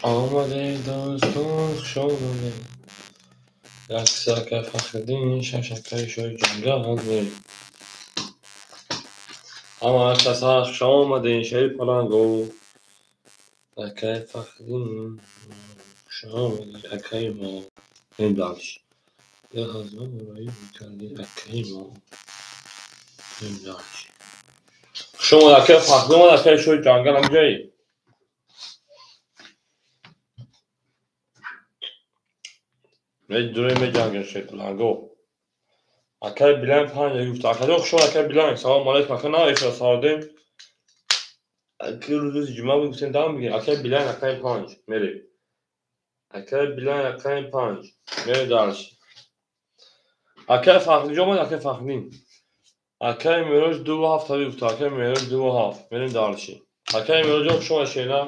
Омадед, дӯстон, хуш омадед. Як акаи Фахриддин, шаш акаи Шоҳи Ҷангал мерем. Ҳама каса хуш омадед, Шери Паланго. Акаи Фахриддин, хуш омадед, акаи мо. Мерем дальше. 1000 роӣ мекардӣ, акаи мо. Мерем дальше. Хуш омад, акаи Фахриддин омад, акаи Шоҳи Ҷангал ҳамҷои. Медурем, меҷангем, Шери Паланго. Акаи Билайн панҷ гуфта. Акаҷон, хуш омад, акаи Билайн. Салому алайкум, ака, на эфира сардем. Аки рӯзи ҷумъа буд, гуфтем дам бигирем. Акаи Билайн, акаи панҷ. Мерем. Акаи Билайн, акаи панҷ. Мерем дальше. Акаи Фахриддин омад, акаи Фахриддин. Акаи Меҳроҷ дуву ҳафт таби гуфта. Акаи Меҳроҷ дуву ҳафт. Мерем дальше. Акаи Меҳроҷон, хуш омад, шена.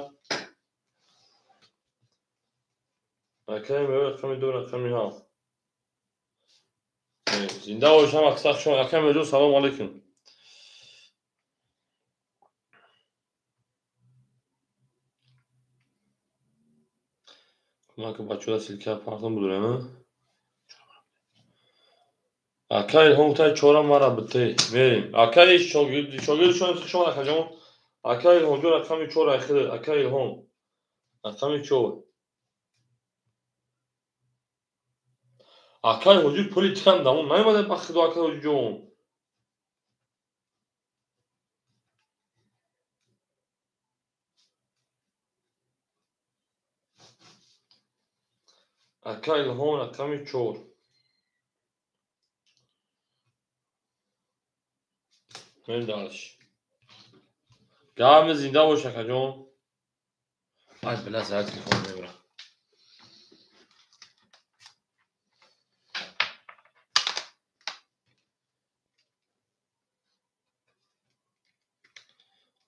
Акаи Меҳроҷ рақами ду, рақами ҳафт. Зинда бошам, акса, хуш омад. Акаи Меҳроҷон, салому алайкум. Кумаки бачаҳо ссылка партон будурем. Акаи Илҳом гуфта, чора мара бите. Мерем. Акаи шогирд шон, хуш омад, акаҷон. Акаи Илҳомҷон, рақами чор айхир. Акаи Илҳом. Рақами чор. Акаи Ҳоҷӣ, пули тиам дамон наёмада, ба худо, акаи Ҳоҷиҷон. Акаи Илҳом, рақами чор. Мерем дальше. Гарми зинда бош, акаҷон. Ай, била, заряд телефон мебарам.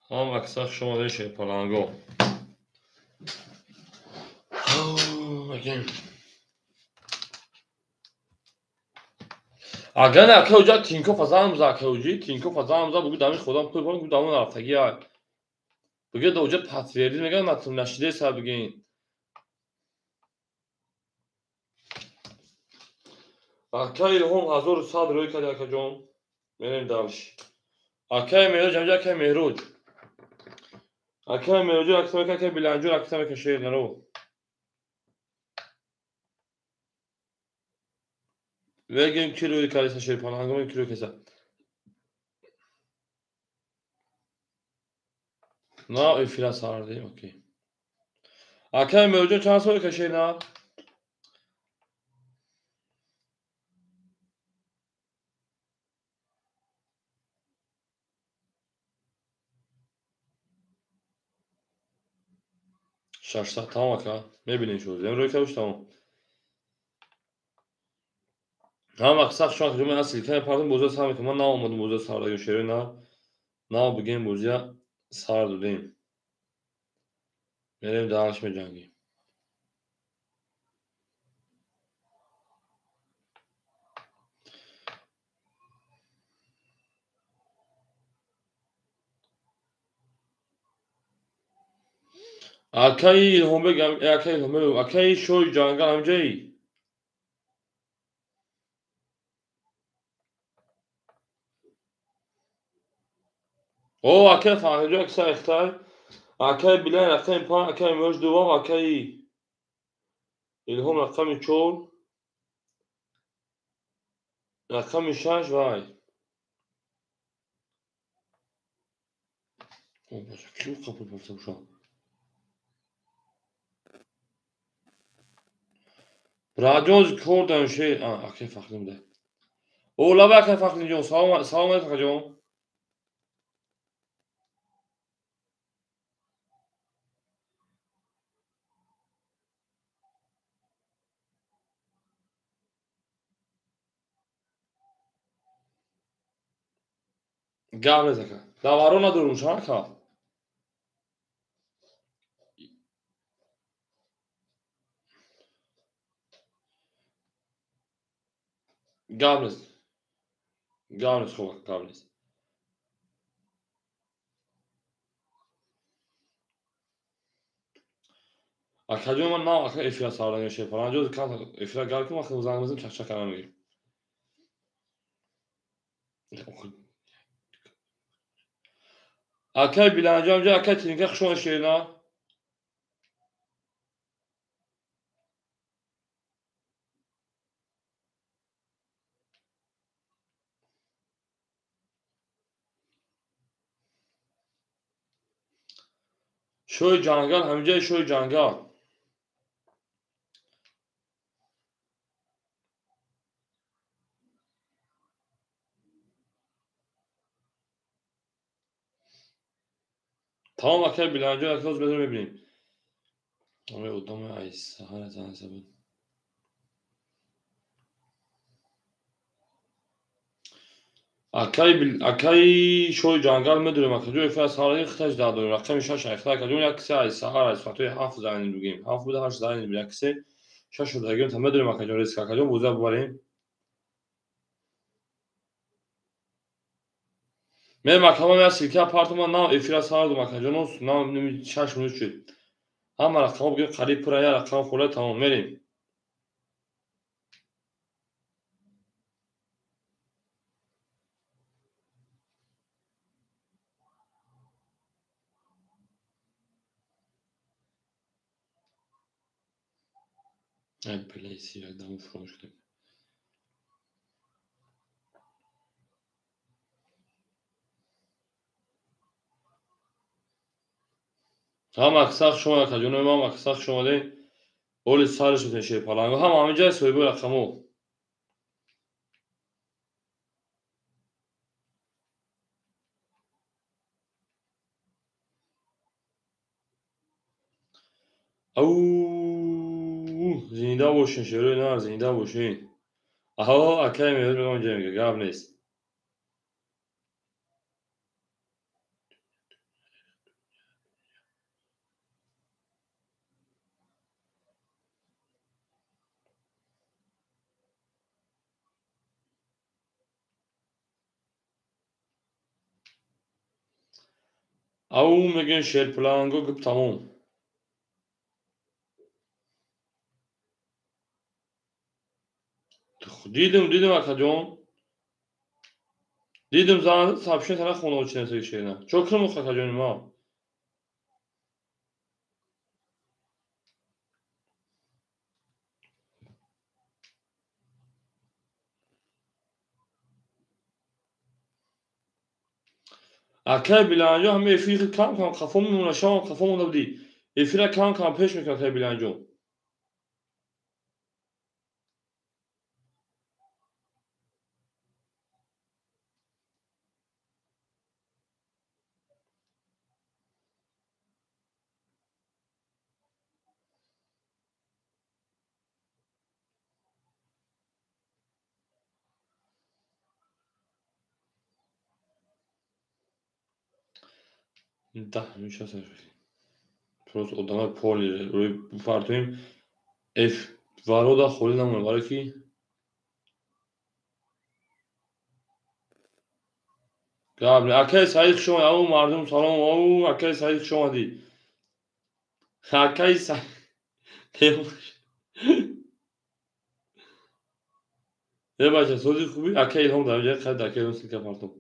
Ҳам акса, хуш омадед, Шерпаланго. Агар не, акаи Ҳоҷа, Тинкоф занг бизан, акаи Ҳоҷӣ, Тинкоф занг бизан, бугӯ дами худам пул бигӯ, дамон рафтагӣ ай. Бугӯ да оҷа подтвердить мегӯяд, нашидеса бигин. Акаи Илҳом 1100 рӯй карди, акаҷон. Мерем дальше. Акаи Меҳроҷ, ҳамҷа акаи Меҳроҷ. Акаи Меҳроҷ акса мека, акаи Биланҷон акса мека, шер наро. Вегем ки рӯй кардиса, Шерпалангон ки рӯй кардиса. На эфира сардем, окей. Акаи Меҳроҷон чанд сол кашед на? 600, тамом, ака. Мебинем шуд. Рӯй кардуш, тамом. Ҳам акса, хуш омад, ман ссылка партон, бозиа сар мекунам. Ман наомадам, бозиа сар дагим, шерои на. Нав бигем, бозиа сар додем. Мерем дальше, меҷангем. Акаи Илҳомбек, акаи Илҳомбек, акаи Шоҳи Ҷангал ҳамҷои. О, акаи Фарҳодҷон, акса ихтай. Акаи Билайн рақами панҷ, акаи Меҳроҷ дуввум, акаи Илҳом рақами чор, рақами шаш вай. О, бача, ки қапул пафта бошад? Радио кор даем шер, акаи Фахриддин буда. О, лаба, акаи Фахриддинҷон, салом, салом алайкум, акаҷон. Гап нест, ака. Даваро надорум, шумо ака. Гап нест. Гап нест, хуб, гап нест. Акаҷон, ман нав ака эфира сардан шерпаланг. Ҷоз кан эфира гар кун, вақте занг мезанем, чақчақ кардан мегирем. Акай Биланҷон, ҷо акай Тинка, хуш омадед, шерина. Шои ҷангал, ҳамиҷаи шои ҷангал. Тамом, акай Биланҷон, ака ҳозир мезанем, мебинем. Ами одами ай саҳара занг буд. Акай акай шои ҷангал медонем, акаҷон, эфира саҳараги хиташ дар дорем. Рақами шаш айхта акаҷон, як кисе ай саҳар ай соатҳои 7 занг бигем. 7 буда, 8 занг, як кисе шаш шудагим та медонем, акаҷон, риск, акаҷон, боза бубарем. Мерем, акама, я ссылка партума, нав эфира сар дум, акаҷон, нав 6 минут шуд. Ҳама рақамҳо бигем, қариб пура, я рақам хола, тамом, мерем. Ай, блядь, якдам фуромӯш кардем. Ҳама аксар хуш омад, акаҷонои ман, аксар хуш омадем. Оли сарш метавонед, шерпаланго. Ҳама ҳамиҷа соҳибои рақамҳо. Ау, зинда бошен, шерои нар, зинда бошен. Аҳо, акай меҳр мегам, ҷа мега, гап нест. Ау, мегӯем, шерпаланго, гуп, тамом. Дидим, дидим, акаҷон. Дидим, зан сообщение тара хона очинасаги шерина. Чо кунам, акаҷони ман? Акай Биланҷон, ҳама эфири кам кам қафо мемона, шавам қафо монда будӣ. Эфира кам кам пеш мекунад, акай Биланҷон. 10 минут. Просто одамои поли рӯи партоем, эф варода холӣ намонад, барое ки гап. Акай Саид, хуш омадӣ. Ау, мардум, салом. Ау, акай Саид, хуш омадӣ. Акай Саид, е бача, сози хуби, акай Илҳом дар ҷои қайд, акай Илҳом, ссылка партом.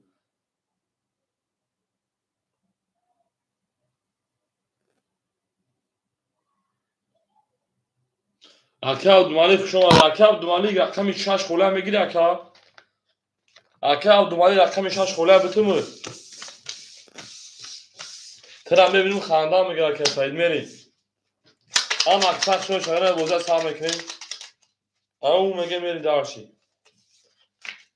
Ака Абдумалик, хуш омадӣ. Ака Абдумалик, рақами шаш хола мегири, ака? Ака Абдумалик, рақами шаш хола битумуд. Тира мебинем, ханда мегира, ака Саид, мерем. Ам аксар шумо шагара боза сар мекунем. Ау, меге, мери дарши.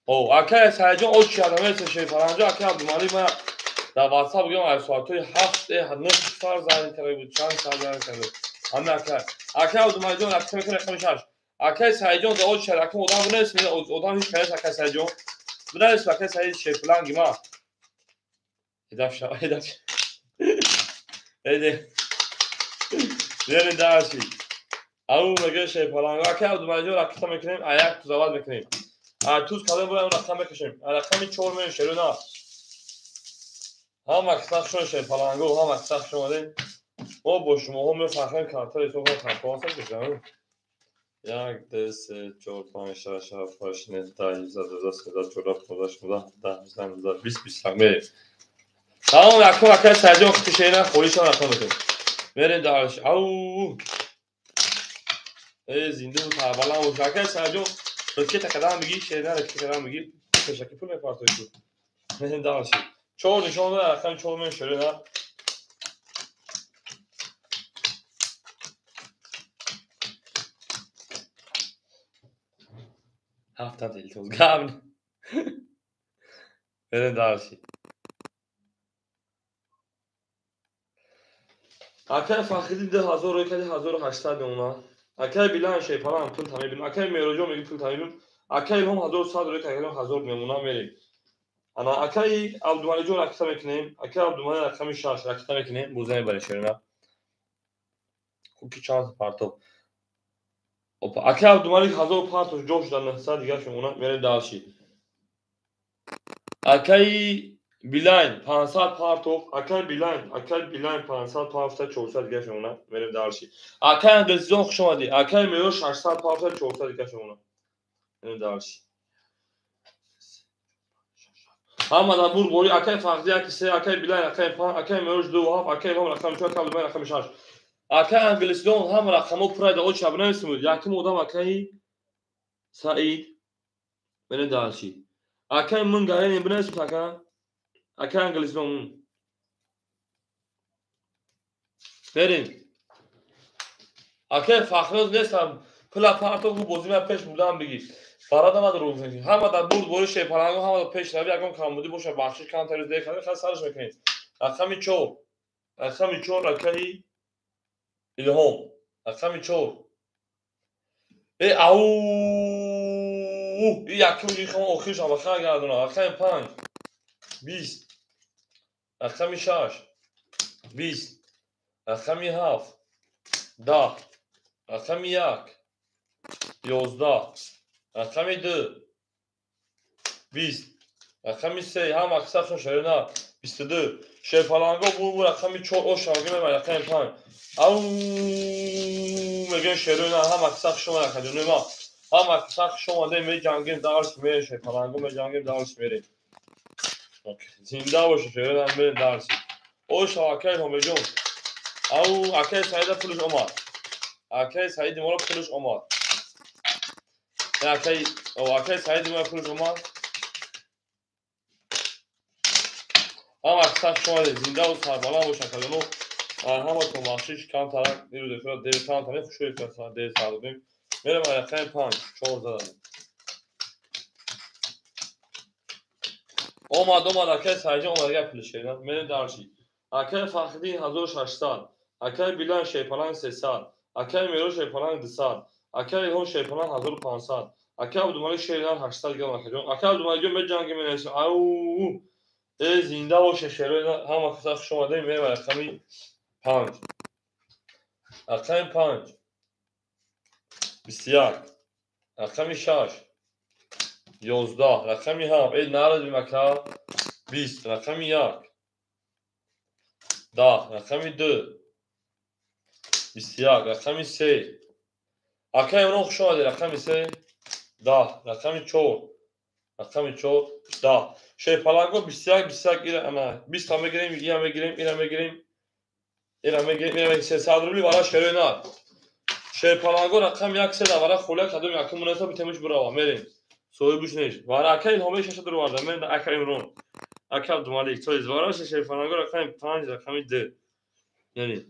О, ака Саидҷон, оч кардам, мерси, шерпаланҷо, ака Абдумалик, ман дар ватсап бигам, аз соатҳои 7, 9 сар занг карда буд, чанд сар занг карда буд. Ҳама ака. Ака Абдумаликҷон, рақам мекунем, рақами шаш. Акай Саидҷон, да оч кард, ака одам бинавис, одам ҳеҷ кас, ака Саидҷон. Бинавис, ака Саид, шерпаланги ма. Эдаф ша, эдаф. Эде. Мерем дарши. Ау, меге, шерпаланг. Ака Абдумаликҷон, рақам мекунем, а як туз аввал мекунем. А туз кадом бояд рақам мекашем. А рақами чор мерем, шеру на. Ҳама киса шумо, шерпаланго, ҳама киса хуш омадед. Мо бо шумоҳо мефахрем, картаро ҳисоб кунем, картаҳо ҳастанд кушам. 1, 2, 3, 4, 5, 6, 7, 8, 9, 10, 11, 12, 13, 14, 15, 16, 17, 18, 19, 20, 21 мерем. Тамом, якум акай Саидҷон хити шеъра холишам рақам мекунем. Мерем дарш. Ау! Э, зинда бу тарбалан бош. Акай Саидҷон, ракета кадам бигӣ, шеъра ракета кадам бигӣ, пешаки пул мепартои ту. Мерем дарш. 4 нишон дора, рақами 4 мен шеъра. Ҳафта илтимос гап. Мерем дарш. Акай Фахриддин 2000 рӯй карди, 1800 мемонад. Акай Билан шейпалан пул тамебинам. Акай Меҳроҷон меги пул тамебинам. Акай Илҳом 1100 рӯй карди, 1000 мемонад, мерем. Ана акай Абдумалиҷон ракета мекунем. Акай Абдумали рақами 6 ракета мекунем. Боза мебарем шерина. Хуб ки чанд партоб. Опа, акай Абдумалик 1000 партош ҷо шуда, 900 дигар мемонад, мерем дальше. Акай Билайн 500 партов, акай Билайн, акай Билайн 500 партов, 400 дигар мемонад, мерем дальше. Акай Англисиҷон хуш омадӣ. Акай Меҳро 600 партов, 400 дигар мемонад. Мерем дальше. Ҳама дар бурборӣ акай Фахрӣ 1 3, акай Билайн акай 5, акай Меҳрош 2 7, акай Илҳом рақами 4, акай Абдумалик рақами 6. Акай Англисиҷон ҳама рақамҳо пурайда, оча бинависем. Якум одам акай Саид. Мерем дальше. Акай мун гаренем бинависем ака. Акай Англисиҷон мерем. Акай Фахриёз нестам, пула партов бозӣ ман пеш бурдам бигӣ. Барада надору гуфтем. Ҳама дар бурд бори шепаланго, ҳама дар пеш рави, ягон камбудӣ боша, бахшиш камтар зде кардем, хай сараш мекунем. Рақами 4. Рақами 4 акай Илҳом. Рақами 4. Э, ау! И якум ҷихам охирш ҳама хай гардона. Рақами 5. 20. Рақами 6. 20. Рақами 7. 10. Рақами 1. 11. Рақами 2. 20. Рақами 3. Ҳама аксаршон шерина. 22. Шерпаланго бу рақами 4 ош шавги мебарад, рақами 5. Ау мегӯем шерина, ҳама аксар шумо рақаҷони ма. Ҳама аксар шумо омадаем, меҷангем, дарс мерем, шерпаланго меҷангем, дарс мерем. Зинда боша шерина, мерем дарс. Ош акай Ҳомеҷон. Ау акай Саида пулиш омад. Акай Саиди моро пулиш омад. Акай, акай Саиди моро пулиш омад. Ҳама аксар шумо зинда ва сарбаланд бошанд акаҷоно. Ҳаматон бахшиш камтарак дирӯз эфира дер камтар хушои дер сар додем. Мерем рақами 5 4 задам. Омад, омад акай Саидҷон омад, гап пулиш шерина. Мерем дарши. Акай Фахриддин 1600, акай Билан шерпаланг 300, акай Меҳро шерпаланг 200, акай Илҳом шерпаланг 1500, акай Абдумалик шерина 800 грамм акаҷон. Акай Абдумаликҷон меҷангем, менависем. Ау! Э, зинда боше шерина, ҳама каса хуш омадем, мерем рақами 5. Рақами 5. 21. Рақами 6. 11. Рақами 7. Э, нарадим ака. 20. Рақами 1. 10. Рақами 2. 21. Рақами 3. Ака Имрон хуш омадед. Рақами 3. 10. Рақами 4. Рақами 4. 10. Шерпаланго 21, 21 ира ана 20 та мегирем, ира мегирем, ира мегирем. Ира мегирем, ира мегирем. 300 рубли вара шерои на. Шерпаланго рақами 1 се вара холя кадом якум мунаса битемиш бурава. Мерем. Соҳибуш неш. Вара ака Илҳомӣ 6 дурварда. Мерем ака Имрон. Ака Абдумалик. Тоиз вара шерпаланго рақами 5, рақами 2. Яъне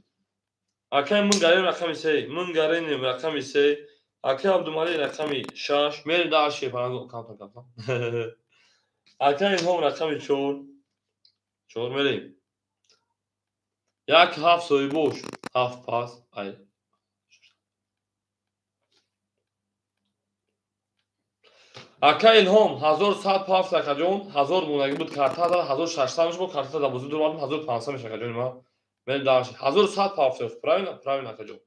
акай мун гарем рақами 3, мун гарем рақами 3, акай Абдумалик рақами 6. Мерем дар шерпаланго камтар камтар. Акай Илҳом рақами 4. 4 мерем. 1 7 соҳибош. 7 пас. Ай. Акай Илҳом 1100 пафт акаҷон, 1000 монаги буд карта зад, 1600 мешуд, карта дар бозӣ дурвардам, 1500 мешуд акаҷони ман. Мерем дарш. 1100 пафт, правильно? Правильно акаҷон.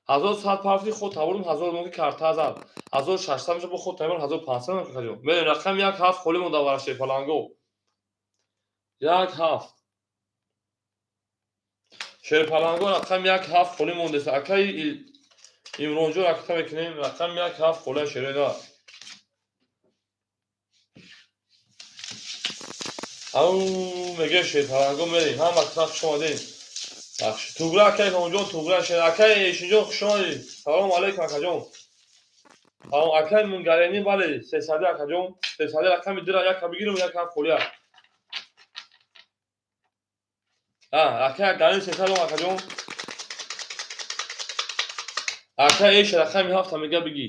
1100 пафти худ табурдам, 1000 монаги карта зад. 1600 мешуд, бо худ табурдам, 1500 мешуд акаҷон. Мерем рақами 1 7 холӣ монда вара шерпаланго. 1 7. Шерпаланго рақами 1 7 холӣ мондест. Акаи Имронҷон ракита мекунем. Рақами 1 7 холия шерои нар. Ау меге шерпаланго мерем. Ҳама каса хуш омадем. Бахш. Тугра акаи Ҳонҷон, тугра шер. Акаи Эшинҷон хуш омадед. Салом алейкум акаҷон. Салом акаи Мунгарени, бале, 300 акаҷон. 300 рақами 2 як бигирем, 1 7 холия. Акаи Гарин 300 акаҷон. Акаи Эш рақами 7 мега бигӣ.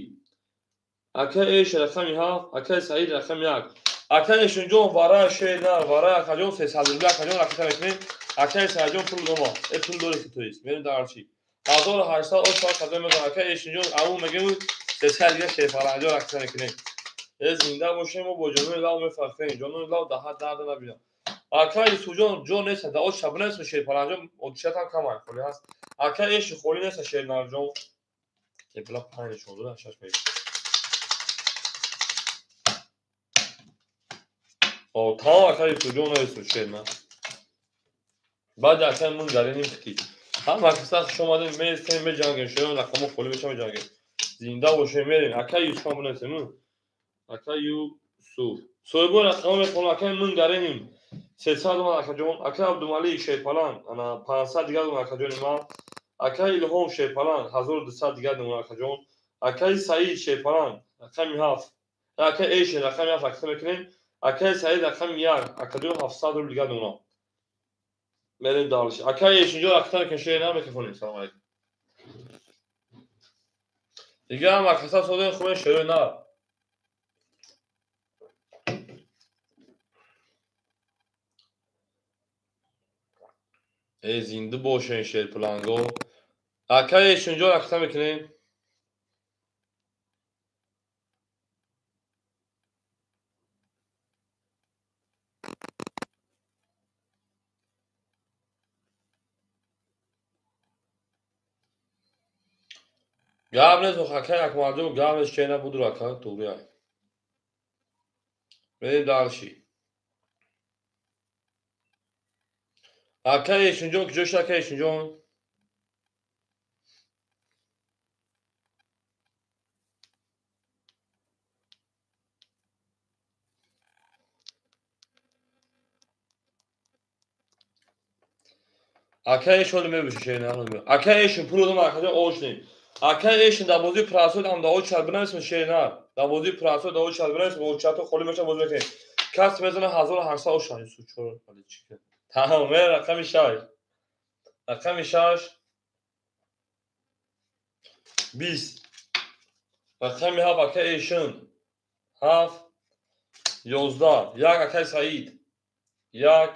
Акаи Эш рақами 7, акаи Саид рақами 1. Акаи Эшинҷон вара шер нар, вара акаҷон 300 рубл акаҷон ракита мекунем. Акаи Саидҷон пул дома. Пул дорӣ ки туист. Мерем дар арчи. 1800 ош кадом мезан. Акаи Эшинҷон ау мегем 300 дига шерпаланҷон ракита мекунем. Зинда бошем мо бо ҷонони лав мефархем. Ҷонони лав даҳат дарда набинам. Акаи Юсуфҷон ҷо нест, да ош шаб нест шерпаланҷон одишатам кам ай холӣ ҳаст. Акаи Эши холӣ нест шернарҷон. Била 5 нишон 6 мегирем. Тамом акаи Юсуфҷон нест шерна. Баъд акаи мун гариним хити. Ҳама каса хуш омадем, местем, меҷангем, шерон рақамо холӣ меша меҷангем. Зинда бошем, мерем. Акаи Юсуф ҳам бинависем. Акаи Юсуф. Соҳибои рақамо мехонам, акаи мун гариним. 300 дона акаҷон, акаи Абдумалик шерпалан, ана 500 дигар дона акаҷони ман. Акаи Илҳом шерпалан 1200 дигар дона акаҷон. Акаи Саид шерпалан рақами 7. Акаи Эшин рақами 7 ракита мекунем. Акаи Саид рақами 1, акаҷон 700 рубл дигар дона. Мерем дальше. Акаи Эшинҷон ракита мекунем, шер на микрофонем. Салом алейкум. Дигар ҳам акаса содем хубе шерои нар. Зинда бошен шерпаланго. Акаи Эшинҷон ракита мекунем. Гап нест, акаи Акмалҷон, гап нест, чена будур ака, туғри ай. Мерем дальше. Акаи Эшинҷон, куҷо шуд акаи Эшинҷон? Акаи Эшин мебоши шер на. Акаи Эшин пул додам акаҷон ошнем. Акаи Эшин дар бозии прасод ҳам да очад бинависем шер нар. Дар бозии прасод да очад бинависем, очадто холӣ меша бозӣ мекунем. Кас мезана 1800 ошад. Юсуф чор вале чӣ кард? Тамом, мер рақами 6. Рақами 6 20. Рақами 7 акаи Эшин. 7 11. 1 акаи Саид. 1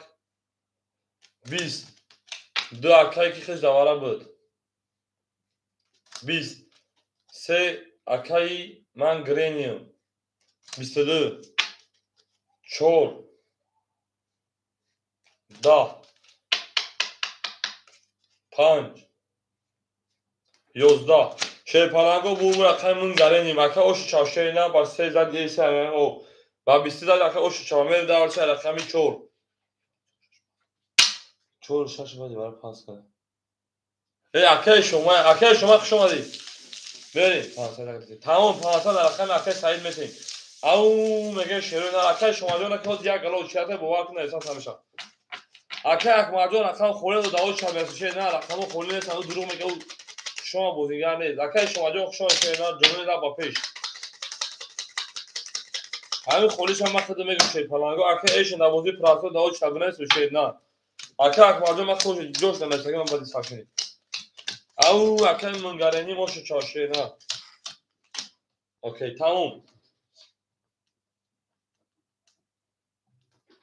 20. 2 акаи ки хеш давара буд. 20. 3 акаи ман Грениум. 22. 4 10 5 11. Шерпаланго бу рақами мун гареним. Ака оши чав шер на бар 3 зад еса о. Ба 20 зад ака оши чав мер дар ча рақами 4. 4 6 баъди бара пас кар. Акаи шумо, акаи шумо хуш омадед. Берем 500 рақами. Тамом 500 рақами акаи Саид метем. Ау меге шерои нар акаи шумоҷон ака як гало чията бовар кун эҳсос намешавад. Акаи Акмалҷон рақам холӣ дод, дао ча мерасад шер на рақамо холӣ нест, ҳанӯз дурӯғ мега, ӯ шумо бозигар нест. Акаи шумоҷон хуш омадед шер нар, ҷонони лаб ба пеш. Ҳамин холиша ман худам мегӯм шерпаланго. Акаи Эшин дар бозии прасод дао ча бинависем шер на. Акаи Акмалҷон ман хуш ҷош намерасад, ман баъди сакшини. Ау акаи Мунгарени мошу ча шер на. Окей, тамом.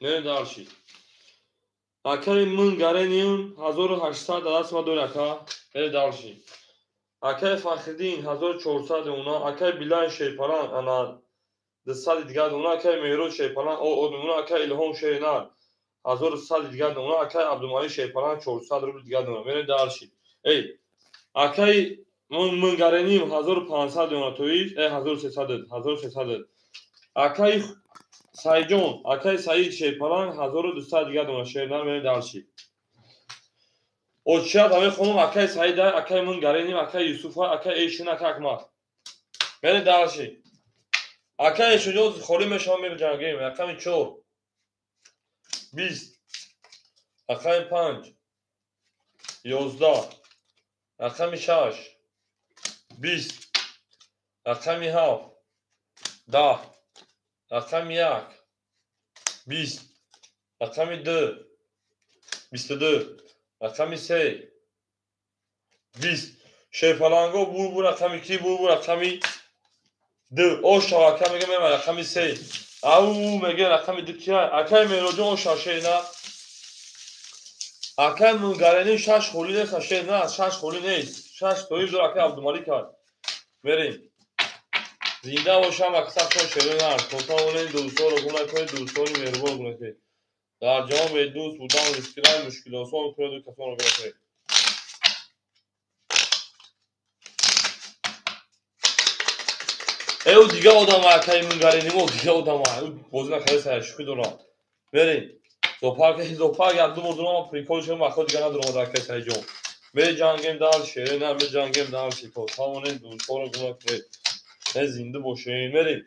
Мерем дальше. Акаи Мунгарениум 1800 даст ма дори ака. Мерем дальше. Акаи Фахриддин 1400 уна, акаи Билай шерпалан ана 200 дигар уна, акаи Меҳрод шерпалан о уна, акаи Илҳом шернар 1100 дигар уна, акаи Абдумалик шерпалан 400 рубл дигар уна. Мерем дальше. Эй, акаи Мунгареним 1500 уна, тоист, 1300, 1300. Акаи Сайҷон, акаи Саид шерпалан 1200 дигар дона шернар. Мерем дальше. Очият ҳамаи хонум акаи Саида, акаи Мунгариним, акаи Юсуфа, акаи Эшун, акаи Акмал. Мерем дальше. Акаи Эшунҷон холӣ мешавам, меҷангем. Рақами 4 20, рақами 5 11, рақами 6 20, рақами 7 10, рақами 1 20, рақами 2 22, рақами 3 20. Шерпаланго бурбур рақами ки бурбур рақами 2. Оша ака мега мема рақами 3. Ау мега рақами 2 ки акай Мероҷон оша шена. Акай Мунгарени 6 холӣ нест, шена 6 холӣ нест. 6 тоиб дор акай Абдумалик ҳаст. Мерем. Зинда бошам аксар шерена. Тотавонед дӯстонро гуна кунед, дӯстони меҳрубон гуна кунед. Дар ҷаҳон бедӯст будан рискилай мушкилосон кунеду касонро гуна кунед. Ӯ дига одама акаи Мунгаринимо дига одама. Ӯ бозӣ накарда сая шӯхӣ дорам. Мерем. Зоопарк як ду бор дурам прикол шудам, вақто дига надуромада акаи Саидҷон. Меҷангем дальше, на меҷангем дальше. То тавонед дӯстонро гуна кунед. Зинда бошем. Мерем.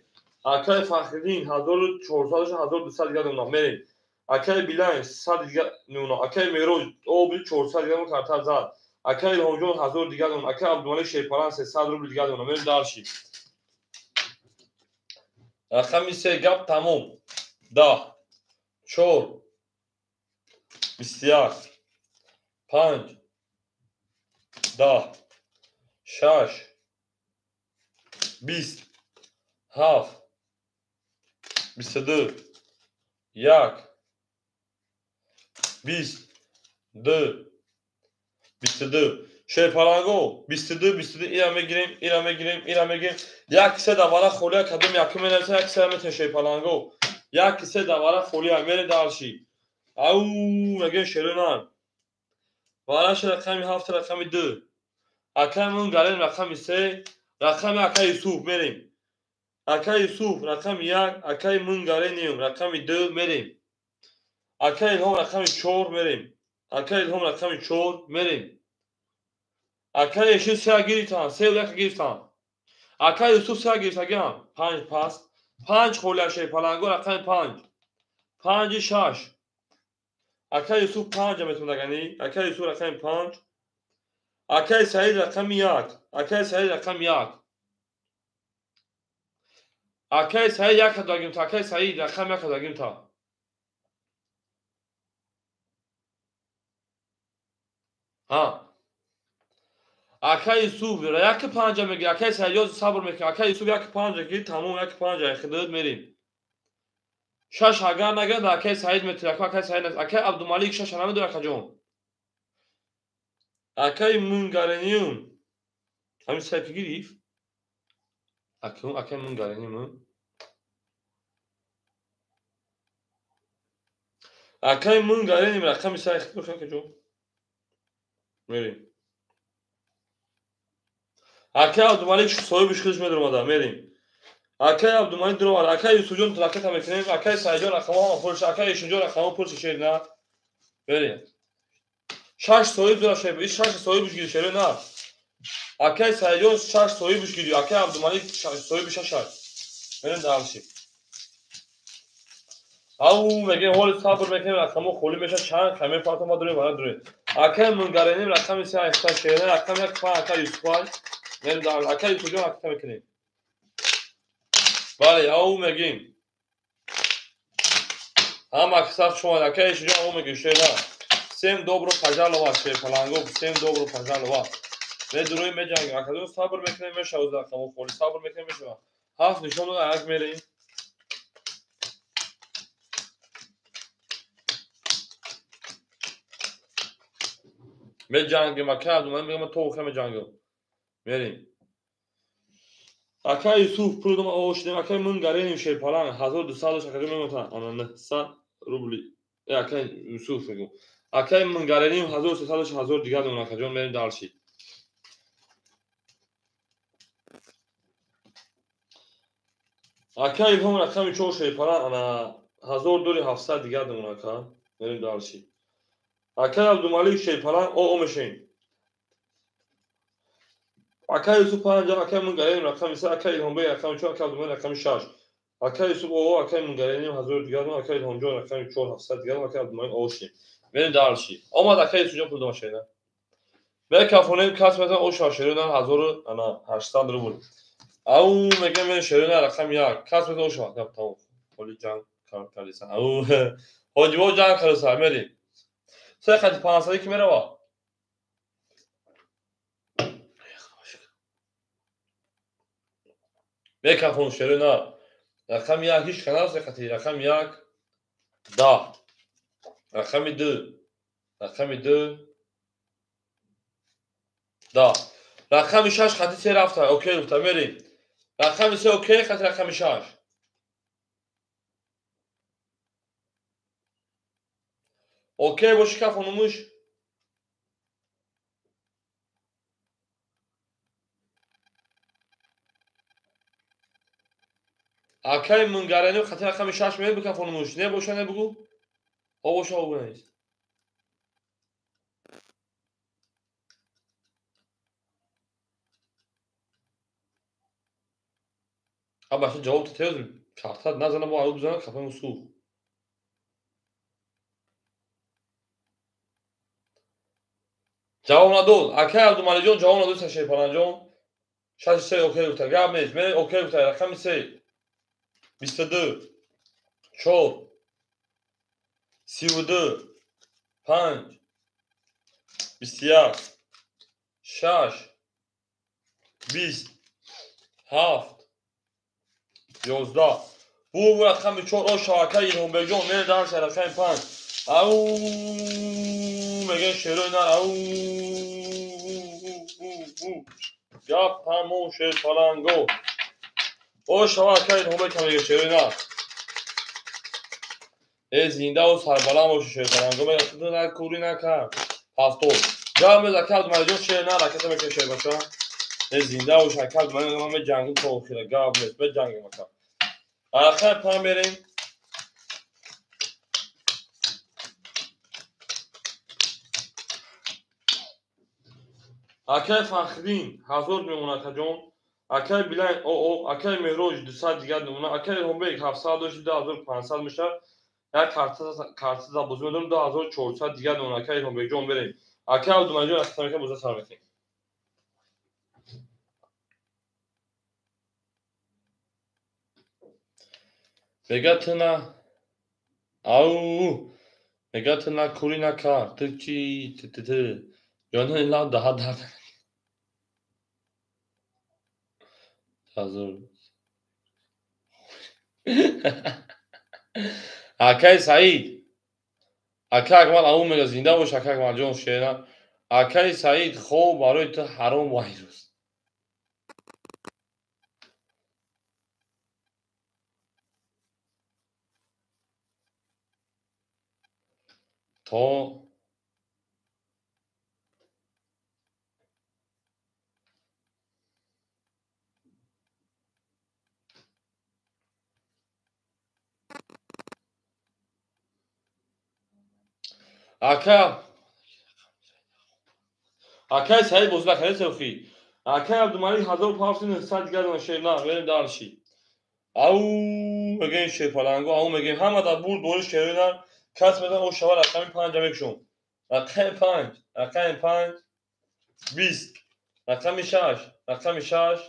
Акаи Фахриддин 1400 1200 дига донам. Мерем. Акаи Билайн 100 дига нуна. Акаи Мероҷ оби 400 дига карта зад. Акаи Илҳомҷон 1000 дига донам. Акаи Абдумалик Шерпалан 300 рубл дига донам. Мерем дальше. Рақами 3 гап тамом. 10 4 21 5 10 6 20 7 22 1 20 2 22. Шерпаланго 22 22 ира мегирем, ира мегирем, ира мегирем. Як се давара холия кадом якум менависем, як се метем Шерпаланго. Як се давара холия мерем дальше. Ау мегем шерона. Вараш рақами 7 рақами 2. Акаи Мунгарин рақами 3, рақами акаи Юсуф мерем. Акаи Юсуф рақами 1, акаи Мунгариним рақами 2 мерем. Акаи Илҳом рақами 4 мерем. Акаи Илҳом рақами 4 мерем. Акаи Эшин 3 гирифтан, 3 1 гирифтан. Акаи Юсуф 3 гирифтагиам. 5 пас. 5 холия Шерпаланго рақами 5. 5 6. Акаи Юсуф 5 метавонагани. Акаи Юсуф рақами 5. Акаи Саид рақами 1. Акаи Саид рақами 1. Акаи Саид 1 дагим та. Акаи Саид рақами 1 дагим та. Ҳа. Акаи Юсуф 1 5 меги. Акаи Саид сабр мекунад. Акаи Юсуф 1 5 ки тамом 1 5 хидат мерем. 6 агар нагирад акаи Саид метавонад. Акаи Саид акаи Абдумалик 6 намедонад акаҷон. Акаи Мунгариниум ҳамин сай ки гирифт? Акаи Мунгариниум. Акаи Мунгариним рақами сай хидат акаҷон. Мерем. Акаи Абдумалик соҳибиш худаш медаромада. Мерем. Акаи Абдумалик дуромад. Акаи Юсуфҷон ракета мекунем. Акаи Саидҷон рақамҳо пурш. Акаи Эшунҷон рақамҳо пурш шер на. Мерем. 6 соҳиб дора шер. Иш 6 соҳибиш гири шер на. Акаи Саидҷон 6 соҳибиш гири. Акаи Абдумалик соҳиби 6 аст. Мерем дальше. Ау мегем ҳоли сабр мекунем рақамҳо холӣ мешавад. Чанд каме партома дорем вара дорем. Акаи Мунгариним рақами 3 8 шер на. Рақами 1 5 акаи Юсуф. Мерем дальше. Акаи Юсуфҷон ракета мекунем. Бале, ау мегим. Ҳама аксар шумо акаи Эшунҷон ау мегим шер на. Всем добро пожаловать, Шерпаланго, всем добро пожаловать. Медурои меҷангем. Акаҷон сабр мекунем мешавад рақамҳо холӣ. Сабр мекунем мешавад. 7 нишон дода як мерем. Меҷангем акаи Абдумалик мегӯям то охир меҷангем. Мерем. Акаи Юсуф пул додам ошидем. Акаи Мунгариним Шерпаланг 1200 дошт акаҷон мемотан. Ана 900 рубли. Акаи Юсуф мегӯм. Акаи Мунгариним 1300 дошт 1000 дига донам акаҷон мерем дальше. Акаи Илҳом рақами 4 Шерпаланг ана 1700 дига донам ака. Мерем дальше. Акай Абдумалик Шерпаланг о мешем. Акай Юсуф 5, акай Мунгареним рақами 3, акай Илҳомбек рақами 4, акай Абдумалик рақами 6. Акай Юсуф о, акай Мунгареним 1000 дигар, акай Илҳомҷон рақами 4, 700 дигар, акай Абдумалик о шем. Мерем дальше. Омад акай Юсуфҷон пул дома шена. Мекафонем кас метан о шашерина 1800 рубл. Ау мегем мен шерина рақами 1. Кас метан о шава гап тамом. Ҳоли ҷанг кардисан. Ау ҳоҷибо ҷанг кардисан мерем. Се хати 500 ки мерава? Мекафон шерина рақами 1 ҳеч канал се хати рақами 1 10. Рақами 2. Рақами 2 10. Рақами 6 хати 3 рафта. Окей гуфта мерем. Рақами 3 окей хати рақами 6. Окей боши кафонумуш. Акай Мунгареним хати рақами 6 мерем бикафонумуш. Не боша не бугу? О боша о бунайст. Абаша ҷавоб тетез картат назана бо ару бизана кафаи сӯх. Ҷавоб надод. Акай Абдумаликҷон ҷавоб надод Шерпаланҷон. 63 окей гуфта. Гап нест. Мен окей гуфта. Рақами 3 22 4 32 5 21 6 20 7 11. Бу рақами 4 о шавакаи Илҳомбекҷон мере дарси рақами 5. Ау мегӯян шерои нар ау гап ҳамон Шерпаланго. О шавакаи Илҳомбек мегӯяд шерои нар. Э зиндаву сарбаланд боши Шерпаланго мегӯяд ту накурӣ накард. 70. Гап мез ака Абдумаликҷон шер нар ракета мекунад шербача. Э зинда бош ака Абдумалик ман меҷангим то охира. Гап нест меҷангим ака. Рақами 5 мерем. Акай Фахриддин 1000 мемонад акаҷон. Акай Билайн оо, акай Меҳроҷ 200 дигар мемонад. Акай Илҳомбек 700 дошт 2500 мешавад. Як карта забозӣ медорем 2400 дигар мемонад. Акай Илҳомбекҷон берем. Акай Абдумаликҷон рақами боза сар мекунем. Мега ту на ау мега ту на курӣ накард. Ту чи ту ҷонони лав даҳа дард. Акай Саид. Акай Акмал ау мега зинда бош акай Акмалҷон шера. Акай Саид хоб барои ту ҳаром вайрус. То ака акай Саид бозӣ накард селфи. Акай Абдумалик 1500 дигар дона шер на мерем дальше. Ау мегӯем Шерпаланго, ау мегӯем ҳама дар бурд бори шерои нар. Кас метан о шава рақами 5 мекушом. Рақами 5, рақами 5 20, рақами 6, рақами 6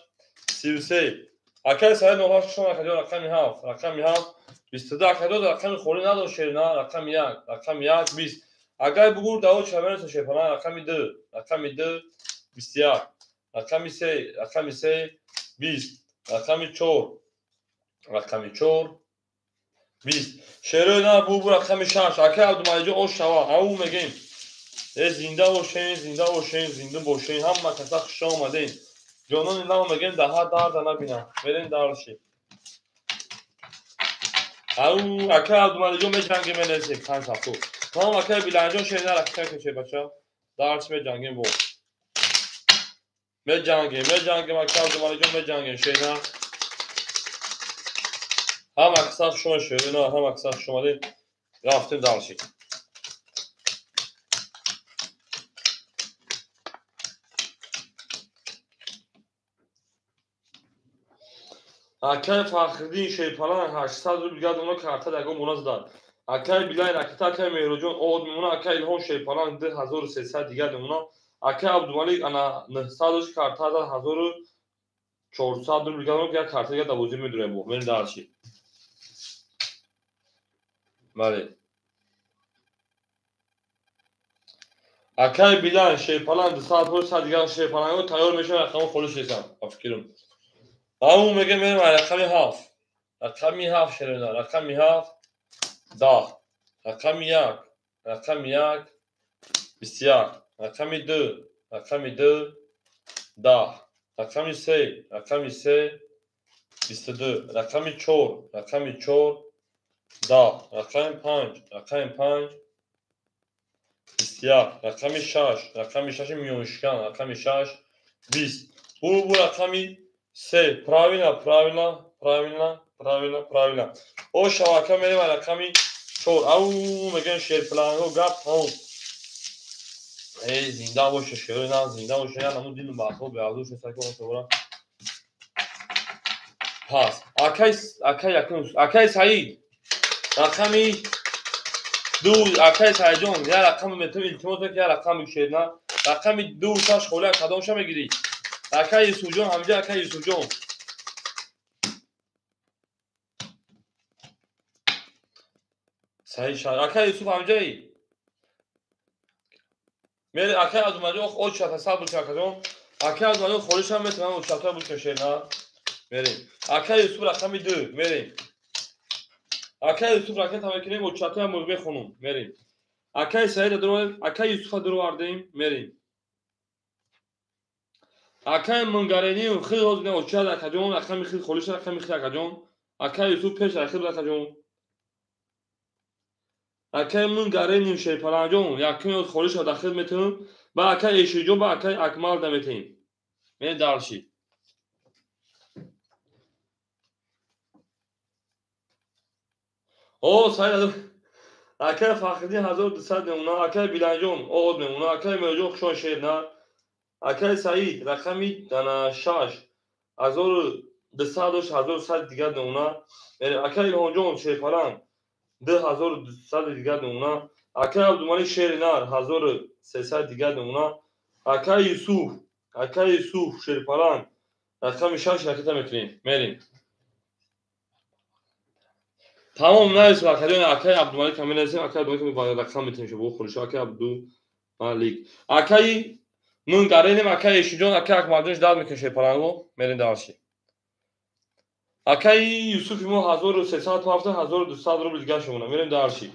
33. Акай Саид 08 шумо акаҷон рақами 7, рақами 7 22 акаҷон рақами холӣ надошт шер на рақами 1, рақами 1 20. Агар бугур даво чаверса Шерпаланг рақами 2, рақами 2 21, рақами 3, рақами 3 20, рақами 4, рақами 4 20. Шерои нар бу рақами 6. Акай Абдумаликҷон о шава. Ау мегӯем. Э зинда бошен, зинда бошен, зинда бошен. Ҳама каса хуш омадем. Ҷонони лав мегӯем даҳа дарда набинам. Мерем дальше. Ау акай Абдумаликҷон меҷангем менесем 5 7. Тамом акай Биланҷон шер нар рақами кушед бача. Дальше меҷангем бо. Меҷангем, меҷангем акай Абдумаликҷон меҷангем шер нар. Ҳама каса хуш омадед шерои нар, ҳама каса хуш омадед. Рафтем дальше. Акай Фахриддин Шерпаланг 800 рубл дигар домона карта ягон бона задад. Акай Билай ракета, акай Меҳроҷон од мемона, акай Илҳом Шерпаланг 2300 дигар домона, акай Абдумалик ана 900 карта зад 1400 рубл дигар домона, як карта дигар дар бозӣ медурем бо. Мерем дальше. Бале. Акай Билай Шерпаланг 200 100 дигар Шерпалангҳо тайёр мешаванд, рақамҳо холӣ шуданд, ба фикрам. Ҳамун мегӯем мерем рақами 7. Рақами 7 шерона, рақами 7 10, рақами 1, рақами 1 21, рақами 2, рақами 2 10, рақами 3, рақами 3 22, рақами 4, рақами 4 10, рақами 5, рақами 5 21, рақами 6, рақами 6 миёншикан, рақами 6 20. Бу рақами 3. Правильно, правильно, правильно, правильно, правильно. О шавака мерем рақами 4. Ау мегӯем шерпалангҳо гап тамом. Эй зинда боше шерои на, зинда боше, я намуд дилу бахо беазур шеста ки он собора. Пас. Акай, акай якун, акай Саид. Рақами 2, акай Саидҷон, я рақам метавон илтимос ки я рақам шерна. Рақами 2 6 холия кадомша мегирӣ? Акай Юсуфҷон, ҳамҷа акай Юсуфҷон. Саид шар. Акай Юсуф ҳамҷаи. Мери акай Азумаҷон оч шата сабр кун акаҷон. Акай Азумаҷон холишам метавонам оч шата бушка шерна. Мерем. Акай Юсуф рақами 2 мерем. Акай Юсуф ракета мекунем оч шата мехонум. Мерем. Акай Саида дуровардем, акай Юсуфа дуровардем, мерем. Акай Мунгарениев хел ҳозир не очад акаҷон, рақами хел холиш рақами хел акаҷон. Акай Юсуф пеш рақиб акаҷон. Акай Мунгарениев Шерпаланҷон якум ёд холиша дахил метавон, ба акай Эшиҷон, ба акай Акмал да метаем. Мерем дальше. О, Саид акай Фахриддин 1200 мемона, акай Биланҷон од мемона, акай Меҳроҷон хушон шерна. Акай Саид рақами 6 1200 дошт 1100 дигар мемона. Акай Илҳомҷон Шерпаланг 2200 дигар мемона. Акай Абдумалик Шери нар 1300 дигар мемона. Акай Юсуф, акай Юсуф Шерпаланг рақами 6 ракета мекунем. Мерем. Тамом нависем акаҷон, акай Абдумалик ҳам менависем, акай Абдумалик ба рақам метавонем шо бо хулиша акай Абдумалик. Акай Мунгаренем, акай Эшиҷон, акай Акмалҷон ждат мекунем Шерпалангҳо, мерем дальше. Акай Юсуфи мо 1300 ҳафта 1200 рубл дигар шумона, мерем дальше.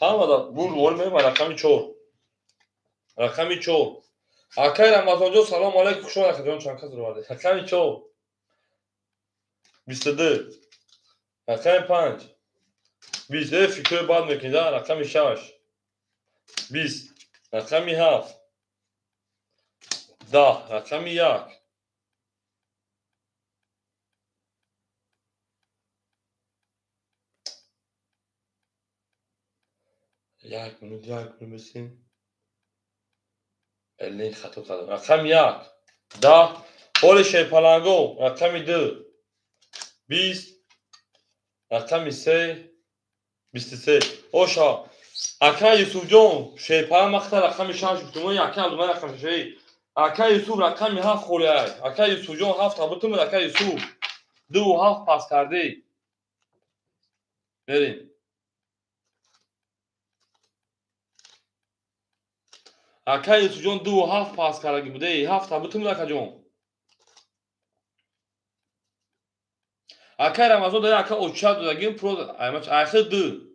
Ҳамада бур вол мерем рақами 4. Рақами 4. Акай Рамазонҷон салом алейкум, хуш омадед акаҷон, чанд кас овард. Рақами 4. 22. Рақами 5. 20. Фикр бад мекунед, рақами 6. 20. Рақами 7. 10. Рақами 1. Як минут, як минут бисем. Элин хато кардам. Рақами 1. 10. Ҳоли Шерпалангҳо рақами 2. 20. Рақами 3. 23. Оша. Акай Юсуфҷон Шерпаланг мақта рақами 6 гуфтум. Акай Абдумалик рақами 6. Акай Юсуф рақами 7 холиай. Акай Юсуфҷон 7 табутум акай Юсуф. 2 7 пас кардӣ. Мерем. Акай Юсуфҷон 2 7 пас кардаги буде. 7 табутум акаҷон. Акай Рамазон дада ака очад додагим про айхи 2.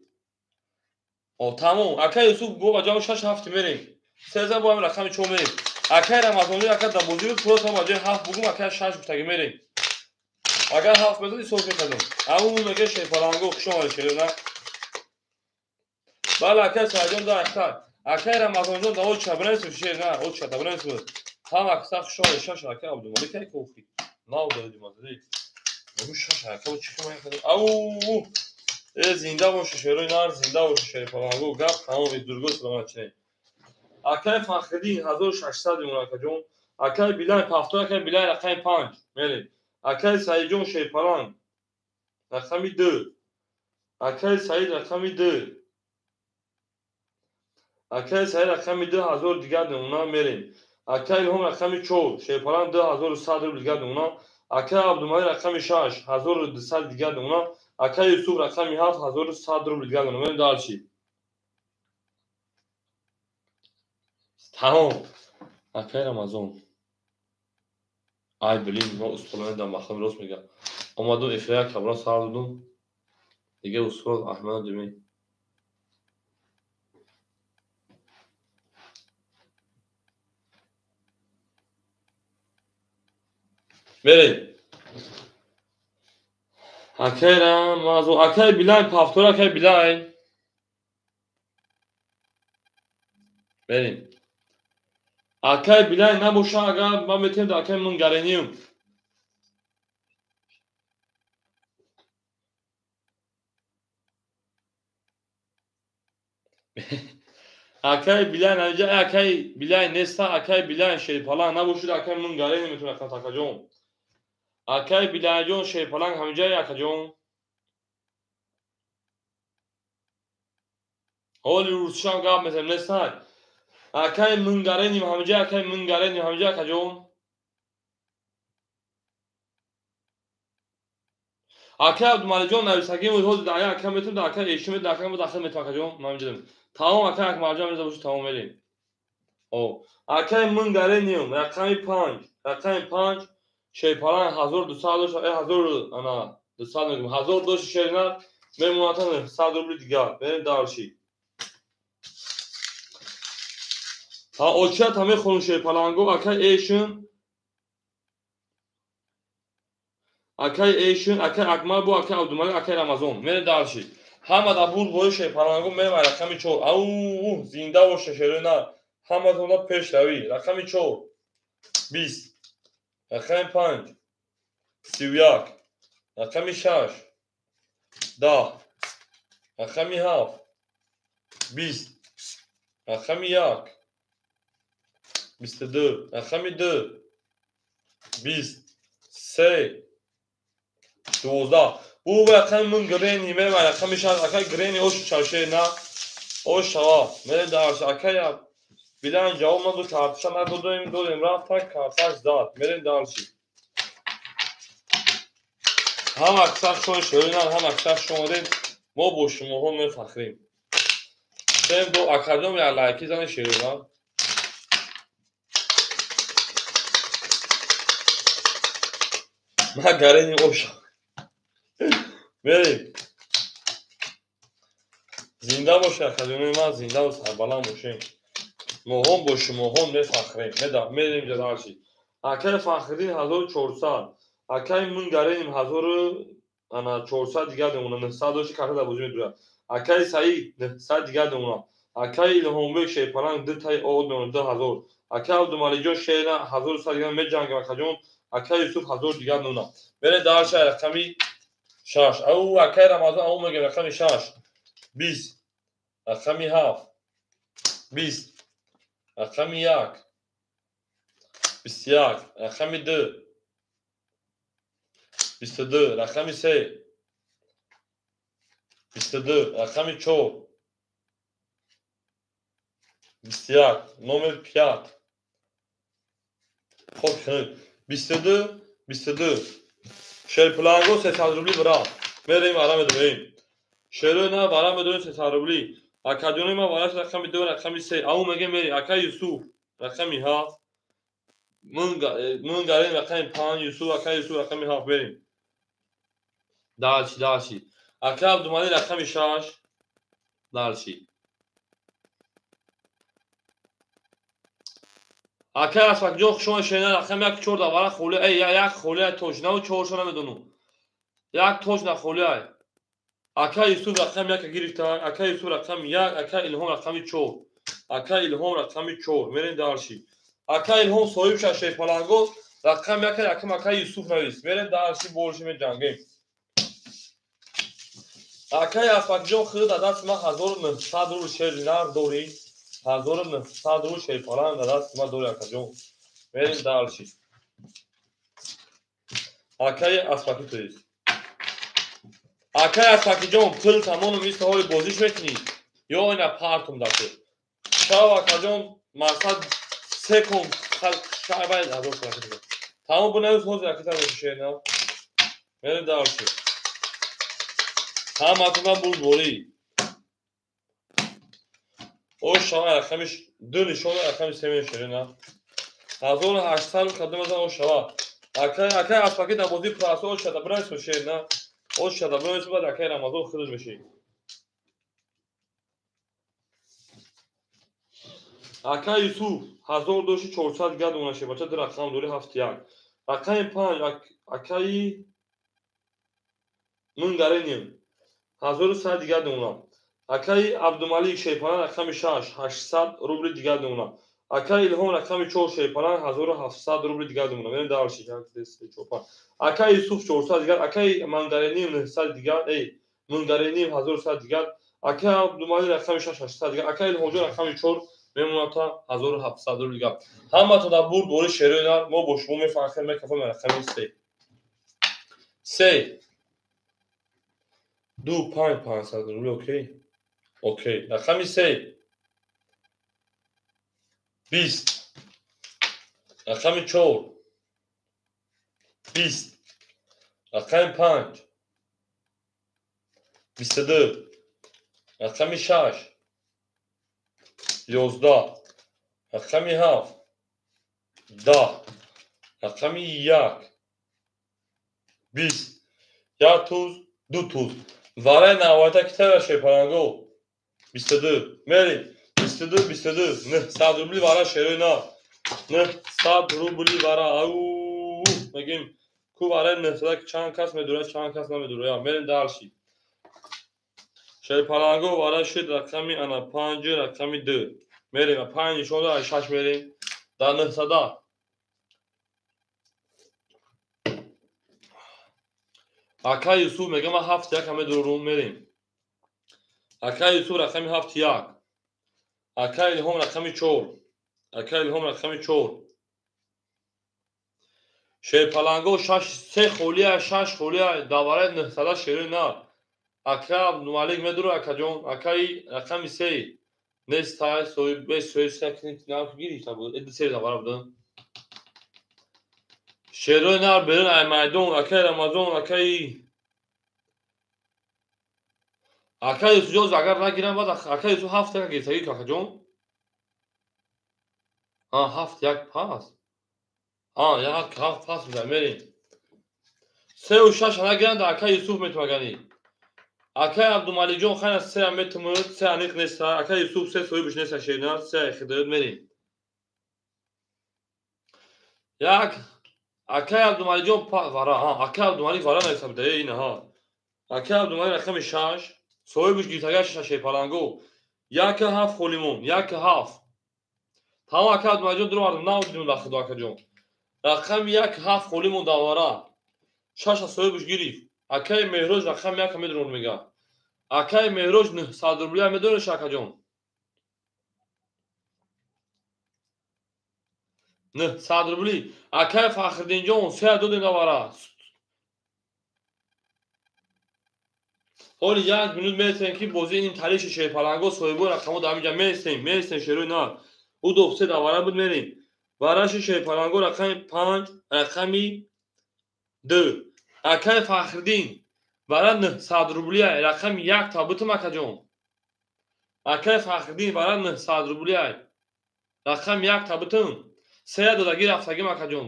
О тамом. Акай Юсуф го ба ҷавоб 6 7 мерем. 13 бо ҳам рақами 4 мерем. Акай Рамазон ака да бозӣ про та ба ҷои 7 бугум акай 6 гуфтаги мерем. Агар 7 мезадӣ ҳисоб мекардам. Аммо мега Шерпалангҳо хуш омадед шерона. Бале акай Саидҷон да ахтар. Акай Рамазонҷон да оча бинависед шерна, оча да бинависед. Ҳам акса хуш омадед 6 акай Абдумалик ай кохи. Нав додӣ мазади. Мегӯ 6 ака чӣ кунам? Ау! Э зинда боше шерои нар, зинда боше Шерпалангҳо. Гап тамом дурго саломат чинед. Акай Фахриддин 1600 мемона акаҷон. Акай Билай пафто, акай Билай рақами 5 мерем. Акай Саидҷон Шерпаланг Рақами 2. Акаи Саид рақами 2. Акаи Саид рақами 2 ҳазор дигар намуна мерем. Акаи Илҳом рақами 4, шерпаланг 2100 рубл дигар намуна. Акаи Абдумалик рақами 6, 1200 дигар намуна. Акаи Юсуф рақами 7, 1100 рубл дигар намуна. Мерем дальше. Тамом. Акаи Рамазон. Ай блин, мо успел надам, махам рост мега. Омадум эфира каброн сар додум. Дига успел Аҳмад дими. Мерем. Акаи Рамазон, акаи Билайн, повтор акаи Билайн. Мерем. Акаи Билайн набоша, агар ман метавонем дар акаи Мунгарениюм. Акаи Билайн ҳамиҷа, акаи Билайн неста, акаи Билайн шерпаланг набошид, акаи Мунгарени метавонад акаҷон. Акаи Билайнҷон шерпаланг ҳамиҷа, акаҷон. Ҳоли русишам гап мезанем, неста. Акаи Мунгареним ҳамиҷа, акаи Мунгареним ҳамиҷа, акаҷон. Акаи Абдумаликҷон нависагӣ буд, ҳозир дар ака метавонем, дар акаи Эшим метавонем, дар акаи мо дахил метавонем, акаҷон. Ман ҳамиҷа дорем. Тамом, акаи Акмалҷон ҳамиҷа бошед, тамом мерем. О, акаи Мунгарениум рақами 5, рақами 5, шерпаланг 1200 дошт, 1000 ана 200 мегӯм, 1000 дошт шернар, мемонад 100 рубли дигар. Мерем дальше. Ҳа, очият ҳамаи хонум шерпаланго, акаи Эшин, акаи Эшин, акаи Акмал бу, акаи Абдумалик, акаи Рамазон. Мерем дальше. Ҳама дар бурд бои шерпаланго мерем ай рақами 4. Ау, зинда боша шерои нар. Ҳаматонда пешравӣ. Рақами 4, 20, рақами 5, 31, рақами 6, 10, рақами 7, 20, рақами 1, 22, рақами 2, 20, 3, 12. Бу рақами Мунгрени мерем ай рақами 6, акаи Грени ош чаше на, ош шава. Мерем дальше. Акаи Билайн ҷавоб надод, карташа надодем, додем рафта, карташ зад. Мерем дальше. Ҳам аксар шумо шеринан, ҳам аксар шумо омадед, мо бо шумоҳо мефахрем. Сем ду акаҷон як лайки зани шеринан. Ман Гарени оша. Мерем. Зинда боше акаҷонои ман, зинда ва сарбаланд бошем. Моҳон бо шумоҳон мефахрем. Мерем ҷа дальше. Акаи Фахриддин 1400, акаи Мунгареним 1400 дигар намуна, 900 дошти карта дар бозӣ медурад. Акаи Саид 900 дигар намуна. Акаи Илҳомбек шерпаланг 2 таи од мемонад 2000. Акаи Абдумаликҷон шерна 1100 дигар меҷангам акаҷон. Акаи Юсуф 1000 дигар намуна. Мерем дальше рақами 6. Ау, акаи Рамазон, ау мегем рақами 6, 20, рақами 7, 20, рақами 1, 21, рақами 2, 22, рақами 3, 22, рақами 4, 21, номер 5. Хоб, 22, 22. Шерпаланго 300 рубли бира. Мерем вара медорем. Шерои на вара медорем 300 рубли. Акаҷонои ман вараш рақами 2, рақами 3. Ау мегем мери. Акаи Юсуф рақами 7. Мунгарем рақами 5, Юсуф, акаи Юсуф рақами 7 мерем. Дальше, дальше. Акаи Абдумалик рақами 6. Дальше. Акаи Асфакҷон хушомад шерина рақами 1 4 дар вара холӣ. Эй, як холӣ ай точно, нав 4 намедонам. Як точно холӣ ай. Акаи Юсуф рақами 1 гирифта, акаи Юсуф рақами 1, акаи Илҳом рақами 4. Акаи Илҳом рақами 4. Мерем дальше. Акаи Илҳом соҳиб шад шерпаланго, рақами 1 якам акаи Юсуф навис. Мерем дальше, больше меҷангем. Акаи Асфакҷон худ дар дасти ман 1900 рубл шери нар дорӣ. 1900 рубл шерпаланг дар дасти ман дорӣ акаҷон. Мерем дальше. Акаи Асфаки то есть. Акай Асакиҷон, пул тамону мисли ҳоли бозиш мекунӣ ё ина партум дафъ. Шав акаҷон, мақсад се кон шабай ҳазор сомон. Тамом бунавис ҳозир акита мешишена. Мерем дальше. Ҳаматона бурдборӣ. Ош шава рақами ду нишон рақами се мешавена. 1800 кадом аз ош шава. Акай Аспаки дар бозии прасо ош шада бирайс шена. Ош шада бирайс баъд акай Рамазон худаш меши. Акай Юсуф 1000 доши 400 гад онаше бача ду рақам дори 71. Рақами 5 акаи Мунгареним 1100 дигар донам. Акаи Абдумалик Шерпалан рақами 6 800 рубли дигар донам. Акаи Илҳом рақами 4 Шерпалан 1700 рубли дигар донам. Мерем дальше 1 2 3 4 5. Акаи Юсуф 400 дигар, акаи Мангареним 900 дигар, эй Мунгареним 1100 дигар, акаи Абдумалик рақами 6 800 дигар, акаи Илҳомҷон рақами 4 мемонад та 1700 рубли дигар. Ҳаматон дар бурд бори шерои нар мо бо шумо мефахрем мекафем рақами 3. 3 2 5 500 рубли окей. Окей. Рақами 3 20. Рақами 4 20. Рақами 5 22. Рақами 6 11. Рақами 7 10. Рақами 1 20. 1 туз, 2 туз. Варай навайта китара шерпаланго 22. Мерим 22 22 900 рубли вара шерои на 900 рубли вара. Ау мегим ку варай 900 чанд кас медурад, чанд кас намедурад. Мерим дальше. Шерпаланго вара шуд рақами ана 5 рақами 2. Мерим 5 нишон дод, 6 мерим дар 900. Акай Юсуф мегам ман 7 1 медурам, мерим. Акай Юсуф рақами 7 1. Акай Илҳом рақами 4. Акай Илҳом рақами 4. Шерпаланго 6 3 холия 6 холия давараи 900 шерои на. Акай Абдумалик медура акаҷон, акай рақами 3. Нест тай соҳиб бес соҳиб сакни на гирифта буд. Эд се давара буд. Шерои нар берун ай майдон, акай Рамазон, акай Юсуф ҷон агар нагирам баъд акай Юсуф 7 1 гирифтагӣ акаҷон. А 7 1 пас. А як 7 пас буда мерим. 3 ва 6 нагиранд акай Юсуф метумагани. Акай Абдумаликҷон хайна 3 метумуд, 3 аниқ нест. Акай Юсуф 3 соҳибаш нест шерина, 3 хидоят мерим. Як акай Абдумаликҷон вара, акай Абдумалик вара нависта буда, ина ҳа. Акай Абдумалик рақами 6, соҳибаш гирифтагиаш Шерпаланго. 1 7 холимон, 1 7. Тамом акай Абдумаликҷон дуровардам, навдидим дар худо акаҷон. Рақами 1 7 холимон дар вара. 6 соҳибаш гирифт. Акай Меҳроҷ рақами 1 медурор мега. Акай Меҳроҷ 900 рублия медореш акаҷон. 900 рубли. Акай Фахриддинҷон 3 додем давара. Ҳоли 1 минут мерасем ки бозии ним талиши Шерпаланго соҳибои рақамҳо дар ҳаминҷа мерасем, мерасем шерои нар. Ӯ ду се давара буд мерем. Вараши Шерпаланго рақами 5, рақами 2. Акай Фахриддин вара 900 рублия рақами 1 та бутум акаҷон. Акай Фахриддин вара 900 рублия рақами 1 та бутум. 3 додагӣ рафтагим акаҷон.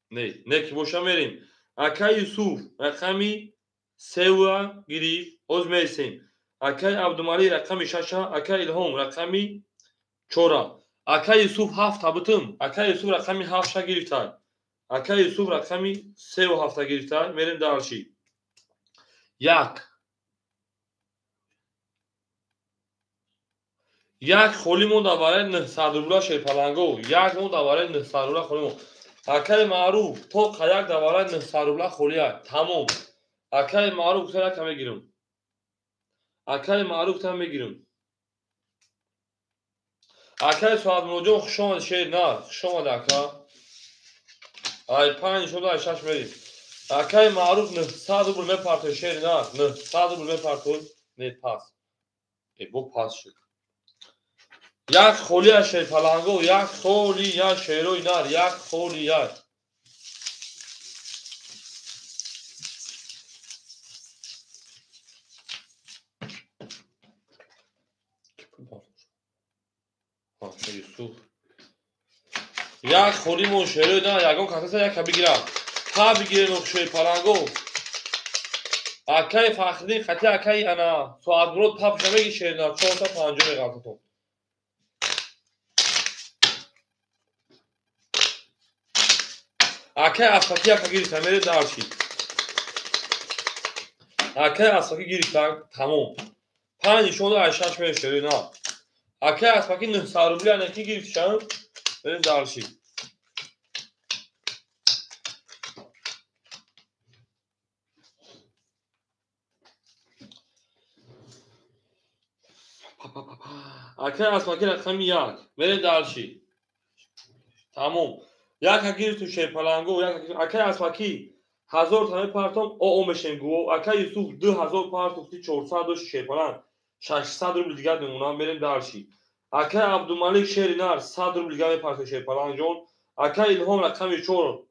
Не, не ки боша мерем. Акай Юсуф рақами 3 гирифт, ҳоз мерасем. Акай Абдумалик рақами 6, акай Илҳом рақами 4. Акай Юсуф 7 та бутум. Акай Юсуф рақами 7 гирифта. Акай Юсуф рақами 3 ва 7 гирифта. Мерем дальше. 1 1 холӣ монда барои 900 рубла Шерпаланго. 1 монда барои 900 рубла холӣ монд. Акай Маъруф то қаяк дар барои 900 рубла холия. Тамом. Акай Маъруф гуфта яка мегирам. Акай Маъруф гуфта мегирам. Акай Соатмуроҷон хуш омад шер нар. Хуш омад ака. Ай 5 шуда ай 6 мерим. Акаи Маъруф 900 рубл мепартои шери нар, 900 рубл мепартои, не пас. Бо пас шуд. Як холия шерпаланго, як холия шерои нар, як холия. Юсуф. Як холимон шерои нар, ягон касаса яка бигирад. Та бигирен шерпаланго. Акаи Фахриддин қати акаи ана Соатмурод папша меги шери нар, 450 меғалтатон. Акаи Асфаки яка гирифта, мере дарши. Акаи Асфаки гирифта, тамом. 5 нишонда ай 6 мере шери нар. Акаи Асфаки 900 рубли анаки гирифтшан, мере дарши. Акаи Асфаки рақами 1, мере дарши. Тамом. Яка гирифту шерпаланго, акаи Асфаки 1000 та мепартом, оо мешем гӯ. Акаи Юсуф 2000 партохти, 400 дошти шерпаланг, 600 рубли дигар мемонам, мерем дарши. Акаи Абдумалик шери нар 100 рубли дигар мепартои шерпалангҷон. Акаи Илҳом рақами 4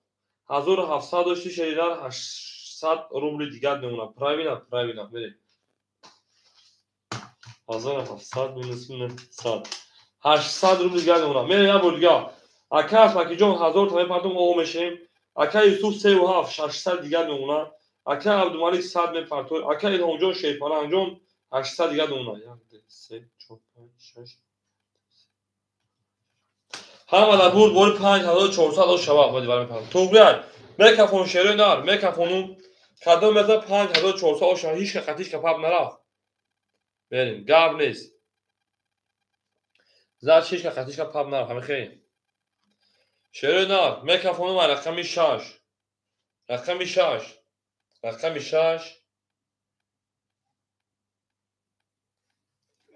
1700 дошти шери нар, 800 рубли дигар мемонам. Правильно, правильно, мерем. 1700 минус 900. 800 рубли дигар мемонам. Мерем як бор дигар. Акаи Асфакиҷон 1000 та мепартом, оо мешем. Акаи Юсуф 37, 600 дигар мемонад. Акаи Абдумалик 100 мепартой. Акаи Илҳомҷон шерпалангҷон 800 дигар мемонад. 1, 2, 3, 4, 5, 6. Ҳама дар бурд бори 5400 о шавад боди барои мепартом. Туғрияй, мекафон шерои нар, мекафону кадом меза 5400 о шавад, ҳеч ка қатиш ка пап нарафт. Берем, гап нест. Зад ҳеч ка қатиш ка пап нарафт, ҳамин хел. Шерои нар, мекафону ман рақами 6. Рақами 6. Рақами 6.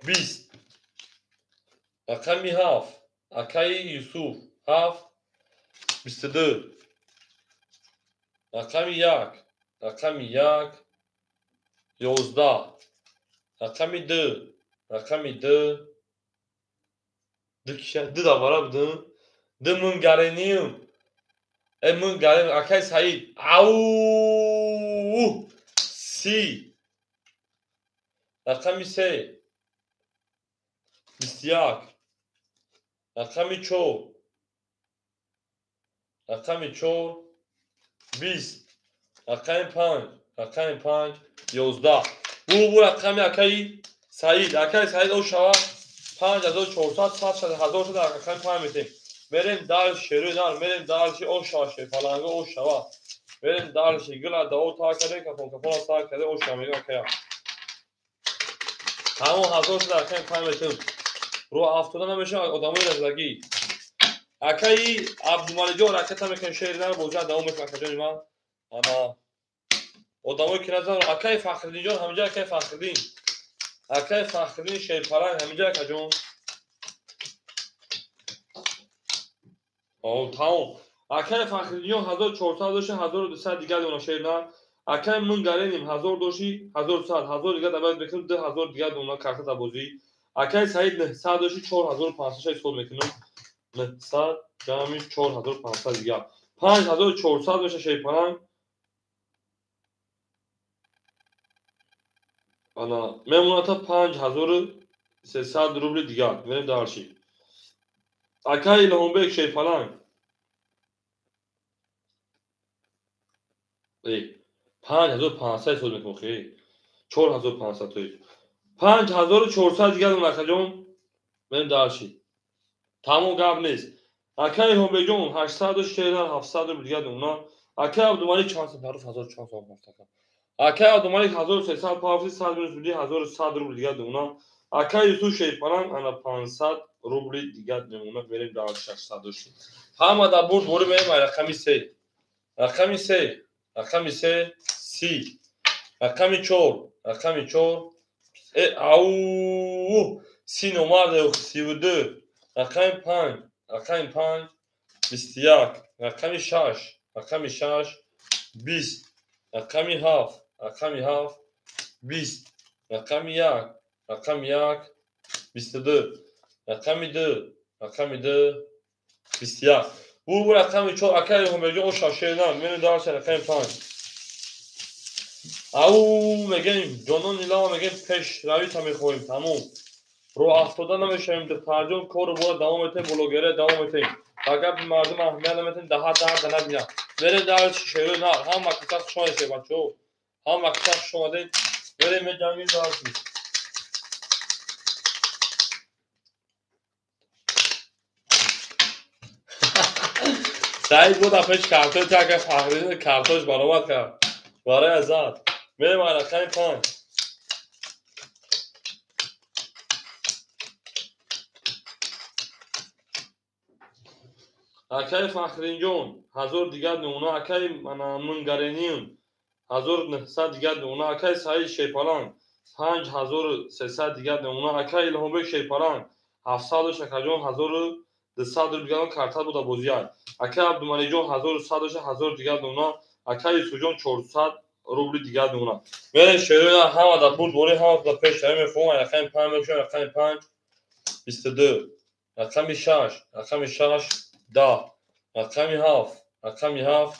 20. Рақами 7. Акаи Юсуф 7. 22. Рақами 1. Рақами 1. 11. Рақами 2. Рақами 2. 2 киша, 2 давара будем. 2 мин гареним. Мин гареним. Акаи Саид. Ау! 30. Рақами 3. 21. Рақами 4. Рақами 4. 20. Рақами 5. Рақами 5. 11. Бу рақами акаи Саид. Акаи Саид о шава 5400, 100 ҳазор шуда рақами 5 метем. Мерем дарши шерои нар, мерем дарши о шава шерпаланго о шава. Мерем дарши гила дао та карде, кафон кафона та карде о шава мегам акая. Тамом ҳазор шуда рақами 5 метем. Рӯ афтода намешавад одамои разлагӣ. Акаи Абдумалиҷон ракета мекунем шери нар, бозиа давом мекунем акаҷони ман. Ана одамое ки назар акаи Фахриддинҷон ҳаминҷа, акаи Фахриддин. Акаи Фахриддин шерпаланг ҳаминҷа акаҷон. Тамом. Акаи Фахриддинҷон 1400 дошти, 1200 дигар дона шери нар. Акаи Мунгареним 1000 дошти, 1100, 1000 дигар добавить мекунем, 2000 дигар дона карта дар бозӣ. Акаи Саид 900 дошти, 4500 ҳисоб мекунем. 900 ҷамъи 4500 дигар. 5400 меша шерпаланг. Ана мемонад та 5300 рубли дигар. Мерем дарши. Акаи Илҳомбек шерпаланг. 5500 ҳисоб мекунем, хе. 4500 тои. 5400 дигар дона акаҷон. Мерем дарши. Тамом гап нест. Акаи Илҳомбекҷон 800 дошти, 700 рубли дигар дона. Акаи Абдумалик чанд сом пароф 1400 сом пароф. Акаи Абдумалик 1300 пароф, 100 минус рубли 1100 рубли дигар дона. Акаи Юсуф шерпаланг ана 500 рубли дигар мемонад. Мерем дар 600 дошти. Ҳама дар бурд борӣ мерем рақами 3. Рақами 3. Рақами 3 30. Рақами 4. Рақами 4. Ау! 30 номарда 32. Рақами 5. Рақами 5 21. Рақами 6. Рақами 6 20. Рақами 7, рақами 7, 20. Рақами 1, рақами 1, 22. Рақами 2, рақами 2, 21. Бу рақами 4, акай Ҳумерҷон, оша шернам, мену дарса рақами 5. Ау, мегем, ҷонон нилава мегем, пешравита мехоҳем, тамом. Роҳ афтода намешавем, духтарҷон, кору бора давом метем, блогера давом метем. Ба гапи мардум аҳамият наметем, даҳа даҳа да набинам. Мерем дарси шерои нар, ҳама киса хуш омадед, бачаҳо. Ҳама киса хуш омадед. Мерем меҷангим дарси. Саид буд пеш картош, ака Фахриддин картош баромад кард. Барои азад. Мерем рақами 5. Акаи Фахриддинҷон, 1000 дигар намуна, акаи Мунгаренин, 1900 дигар намуна, акаи Саид Шерпаланг, 5300 дигар намуна, акаи Илҳомбек Шерпаланг, 700 шакаҷон, 1200 рубл дигар карта буда бозият. Акаи Абдумаликҷон, 1100 доша, 1000 дигар намуна, акаи Юсуфҷон, 400 рубли дигар намуна. Мерем шерои ҳама да бурд бори, ҳама да пеш равем, мефоҳам, рақами 5 мекушем, рақами 5, 22, рақами 6, рақами 6, 10, рақами 7, рақами 7,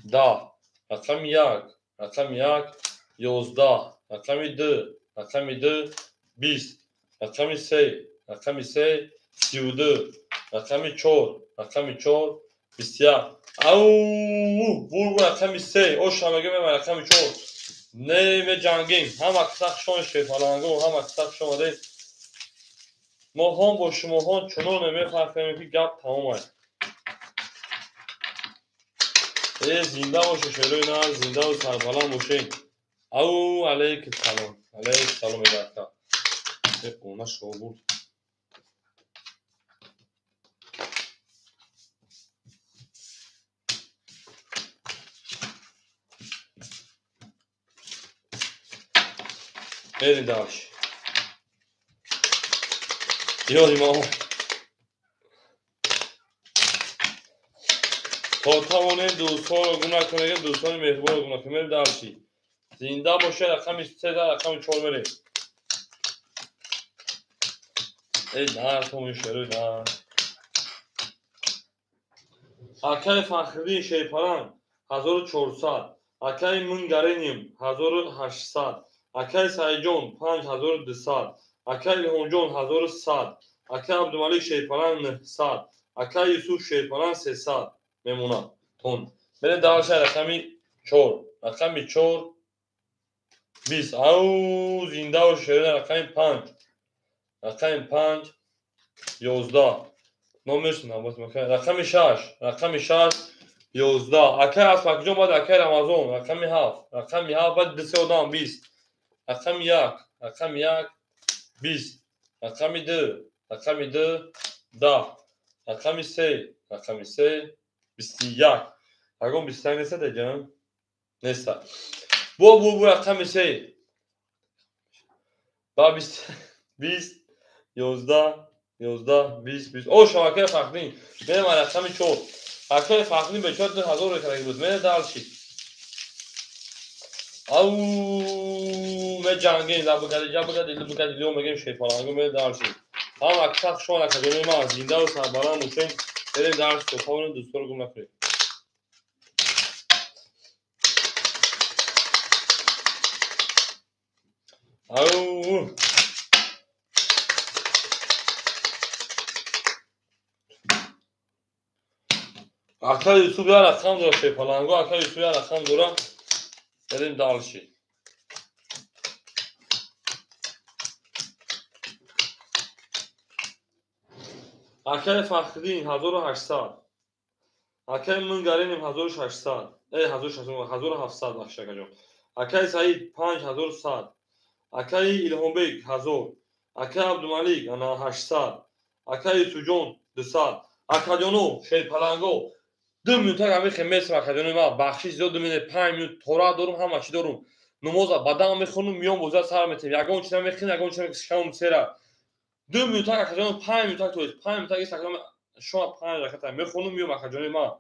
10, рақами 1, рақами 1, 11, рақами 2, рақами 2, 20, рақами 3, рақами 3, 32, рақами 4, рақами 4, 21. Ау, бургу рақами 3, оша мегем, рақами 4. Не меҷангем, ҳама киса хуш омадед, шерпаланго, ҳама киса хуш омадед. Моҳон бо шумоҳон чунон мефархем, ки гап тамом аст. Зинда боше шерои нар, зиндаву сарбаланд бошед. Ау, алейкум салом, алейкум салом, мегӯяд. Она шо бурд. Мерем дальше. Ёди мо. То тавонем дӯстонро гум накунем, дӯстони меҳрубонро гум накунем. Мерем дальше. Зинда боше, рақами 3, рақами 4 мерем. Эй, на, томин шерои, на. Акаи Фахриддин Шерпаланг, 1400. Акаи Мунгареним, 1800. Акаи Саидҷон, 5200. Акаи Илҳомҷон, 1100. Акаи Абдумалик Шерпаланг, 900. Акаи Юсуф Шерпаланг, 300 мемонад. Тон. Мерем дальше, рақами 4. Рақами 4, 20. Ау, зинда бош шерои, рақами 5. Рақами 5, 11. Номерш набот макай. Рақами 6, рақами 6, 11. Акаи Асфакҷон баъд акаи Рамазон, рақами 7, рақами 7 баъд 2 одам, 20. Рақами 1, рақами 1, 20. Рақами 2, рақами 2, 10. Рақами 3, рақами 3, 21. Ягон 21 неста деҷан? Неста. Бо бу бу рақами 3. Ба 20, 20, 11, 11, 20, 20. О, шабакаи Фахриддин. Мерем рақами 4. Акаи Фахриддин бечора 2000 рекардаги буд. Мерем дальше. Ау, меҷангем, лабукади, ҷабукади, либукади, лио мегем шерпаланго, мерем дальше. Ҳама киса хуш омад, акаҷони ман, зиндаву сарбаланд бошем. Мерем дальше, то тавонем дӯстонро гум накунем. Ау, Ака Юсуф я рақам дора шерпаланго, ака Юсуф я рақам дора. Мерем дальше. Акаи Фахриддин 1800. Акаи Мунгареним 1600. 1600, 1700 бахш акаҷон. Акаи Саид 5100. Акаи Илҳомбек 1000. Акаи Абдумалик ана 800. Акаи Юсуфҷон 200. Акаҷоно шерпаланго 2 минута ҳамин хемесам акаҷони ман, бахшиш зиёд 2 минут, 5 минут тора дорум, ҳама чӣ дорум. Намоза бадан мехонум, миём боза сар метем. Ягон чиз намехӯрем, ягон чиз намехӯрем, сера. 2 минута акаҷоно, 5 минута то есть 5 минута акаҷоно, шумо 5 раката мехонум, миём акаҷони ман.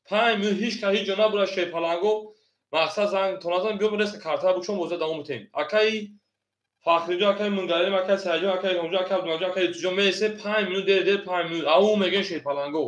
5 минут ҳеҷ кас ҳеҷ ҷо набура шерпаланго. Мақсад занг то назан биё реска карта букшон боза давом битем. Акаи Фахриҷон, акаи Мунгалим, акаи Саидҷон, акаи Илҳомҷон, акаи Абдумаҷон, акаи Юсуфҷон меесе 5 минут дер дер 5 минут. Ау мегӯем шерпаланго.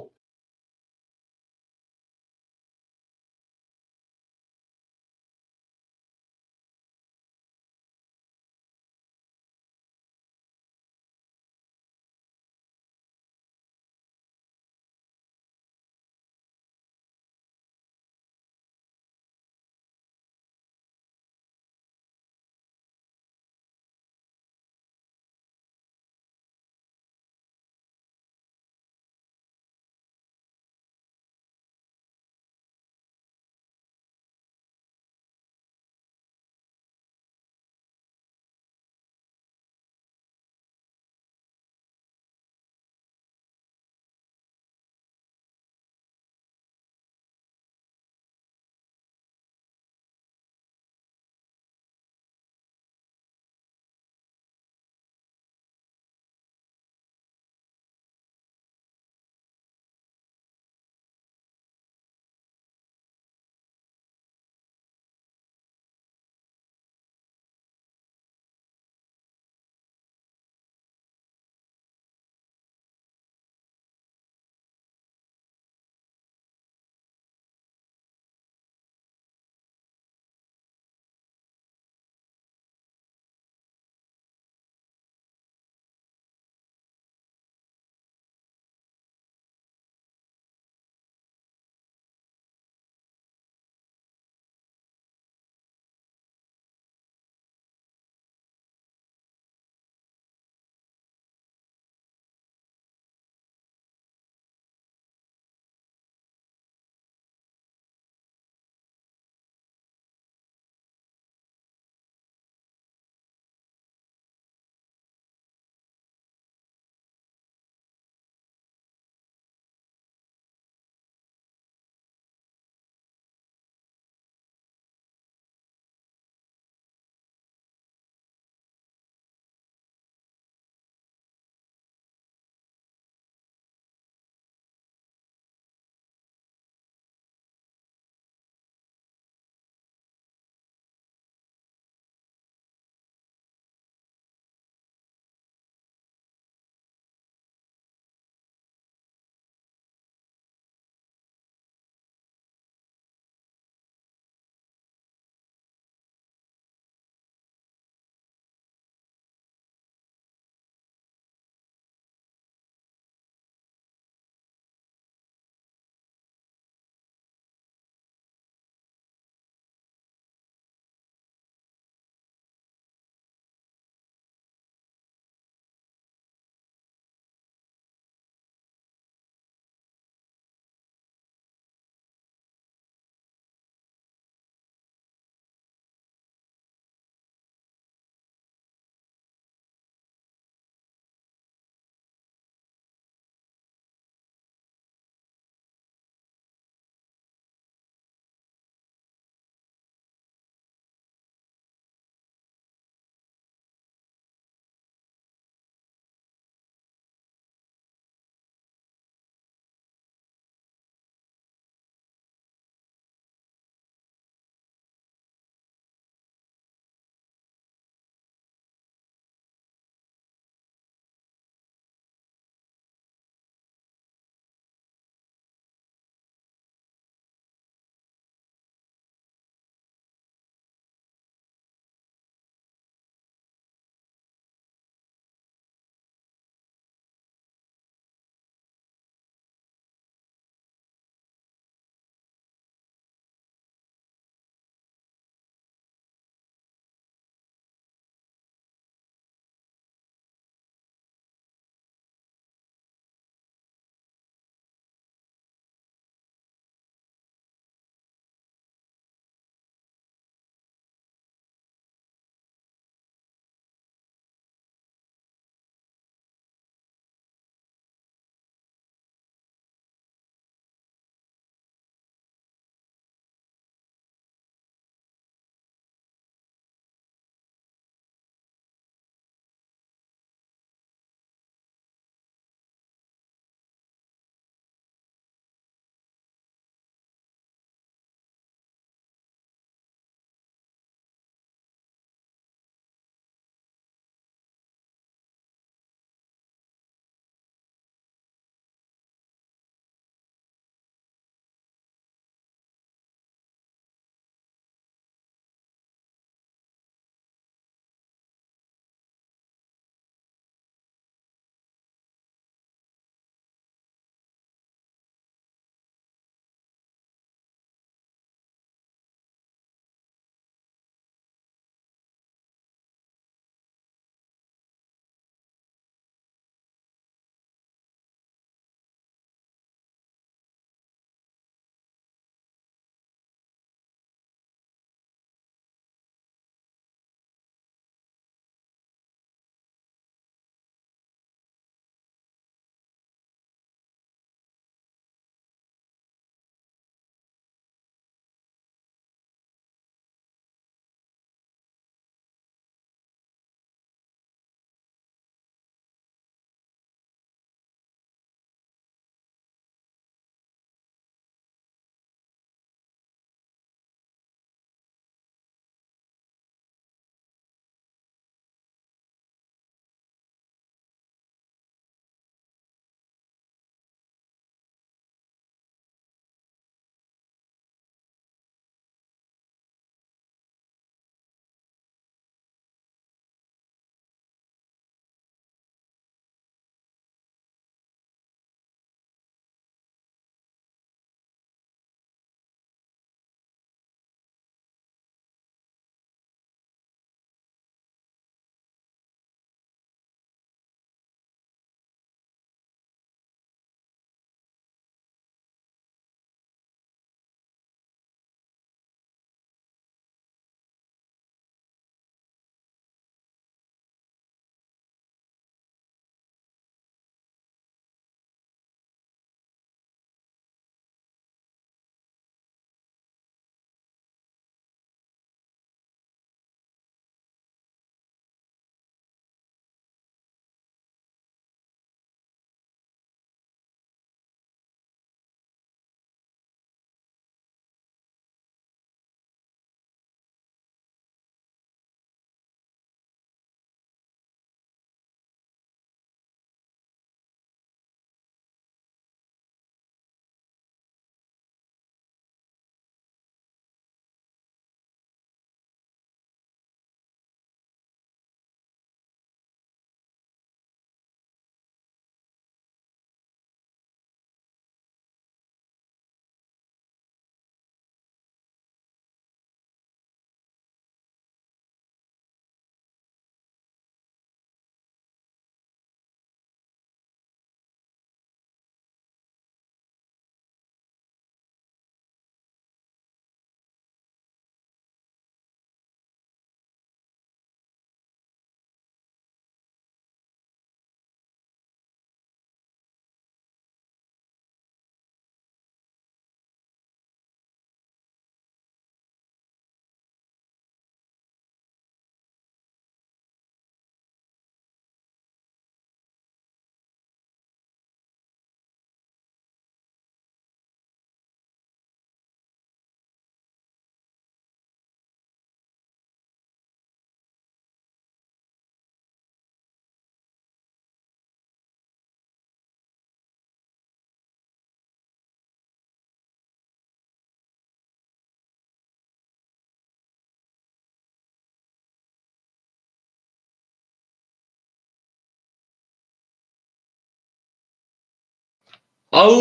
Ау,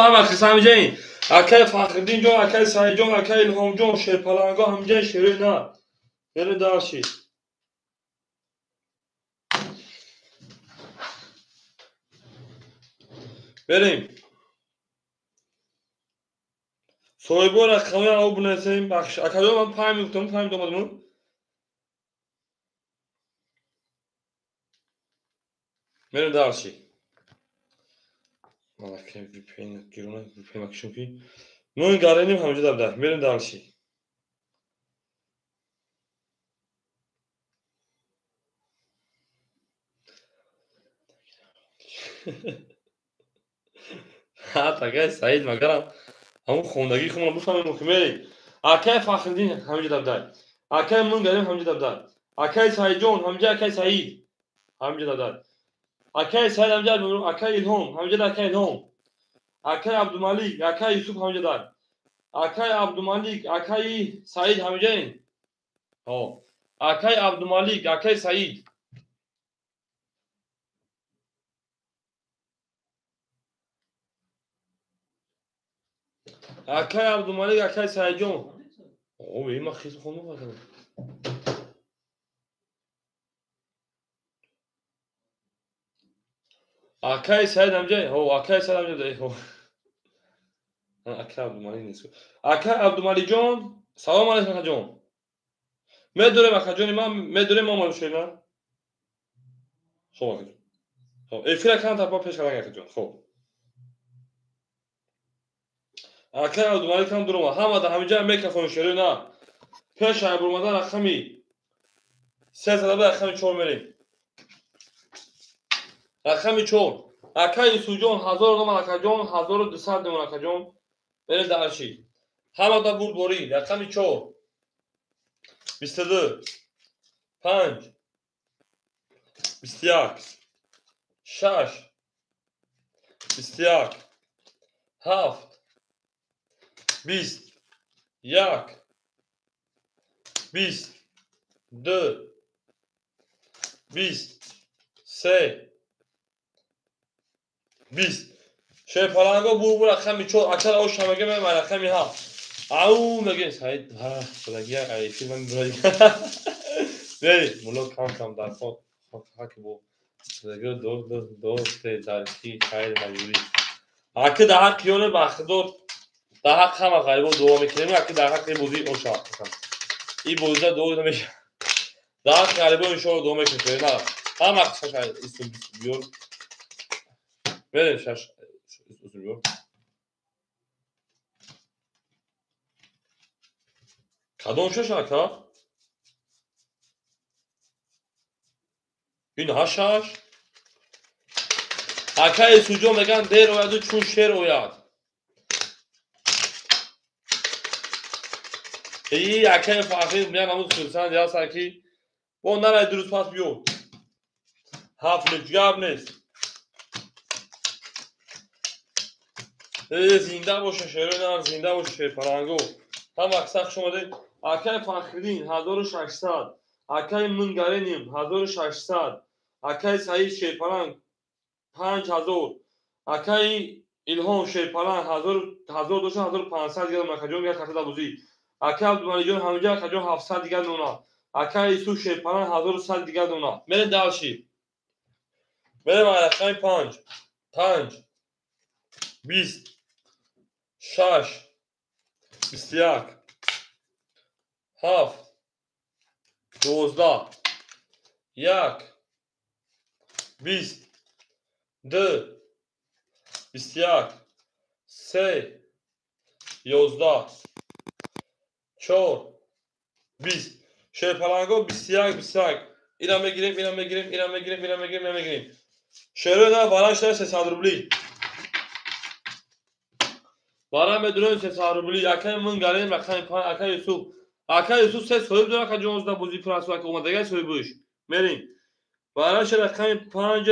ҳама кис ҳамҷаин. Акай Фахриддин ҷон, акай Саидҷон, акай Илҳомҷон, шерпаланго ҳамҷаин шерои на. Берем дальше. Берем. Соҳибо рақами ав бинависем бахш. Акаҷон ман 5 гуфтам, 5 омадам. Мерем дальше. Малака VPN гирона VPN макшум ки. Мон гареним ҳамҷа дабда. Мерем дальше. Ҳа, такай Саид магарам ҳамун хондагии худмон бифаҳмем ки мерем. Акай Фахриддин ҳамҷа дабдай. Акай Мунгарим ҳамҷа дабдай. Акай Саидҷон ҳамҷа акай Саид ҳамҷа дабдай. Акай Саид ҳамҷа акай Илҳом ҳамҷа акай Илҳом. Акай Абдумалик, акай Юсуф ҳамҷа дай. Акай Абдумалик, акай Саид ҳамҷаин. Ҳо. Акай Абдумалик, акай Саид. Акай Абдумалик, акай Саидҷон. О, ма хис хонум фақат. Акай Саид ҳамҷа, ҳо, акай Саид ҳамҷа дай, ҳо. Акай Абдумалик нест. Акай Абдумаликҷон, салом алейкум акаҷон. Медорем акаҷони ман, медорем мо омадем шоина. Хоб акаҷон. Хоб, эфира кан тапа пеш кардан акаҷон. Хоб. Акай Абдумалик ҳам дурума. Ҳама да ҳамиҷа микрофон шерои на. Пеш ай бурмадан рақами 3 зада рақами 4 мерем. Рақами 4. Акай Юсуфҷон 1000 сомон акаҷон, 1200 сомон акаҷон. Берем дальше. Ҳама да бурдборӣ. Рақами 4. 22 5 21 6 21 7 20 1 20 2 20 3 20. Шерпаланго бурбур рақами 4. Акар оша меге ман рақами 7. Ау меге Саид, ҳа, худагия ай филм мебурад. Бери, муло кам кам дар ход ҳак бо. Худагия ду ду ду се дар ки хайр маҷбурӣ. Аки дар ҳақ ёне ба худо дар ҳақ ҳама ғарибо дуо мекунем, аки дар ҳақи бозӣ оша. И бозида дуо намеша. Дар ҳақи ғарибо иншоалло дуо мекунем. На, ҳама шаш исм биёр. Берем шаш исм биёр. Кадом шаш ака? Ин ҳашт шаш? Акаи Суҷо меган дер ояду чун шер ояд. И акаи Фахрид меян ҳамун хурсанд яса ки бо нарай дуруст пас биё. Ҳафт лич гап нест. Зинда боша шерои нар, зинда боша шерпаланго. Ҳама аксар хуш омадед. Акаи Фахриддин 1600, акаи Мунгареним 1600, акаи Саид шерпаланг 5000, акаи Илҳом шерпаланг 1000 дошта 1500 дигар акаҷон як хата бозӣ. Акаи Абдумаликҷон ҳамҷа акаҷон 700 дигар дона. Акаи Юсуф шерпаланг 1100 дигар дона. Мерем дальше. Мерем рақами 5 5 20 6 21 7 12 1 20 2 21 3 11 4 20. Шерпаланго 21 21. Ира мегирем, ира мегирем, ира мегирем, ира мегирем, ира мегирем. Шерои на баран шуда 300 рубли. Баран медурем 300 рубли. Акаи Мунгарем рақами 5, акаи Юсуф. Акаи Юсуф се соҳиб дорад, ака ҷон озда бозӣ пурасу ака омадагай соҳибаш. Мерем. Баран ша рақами 5,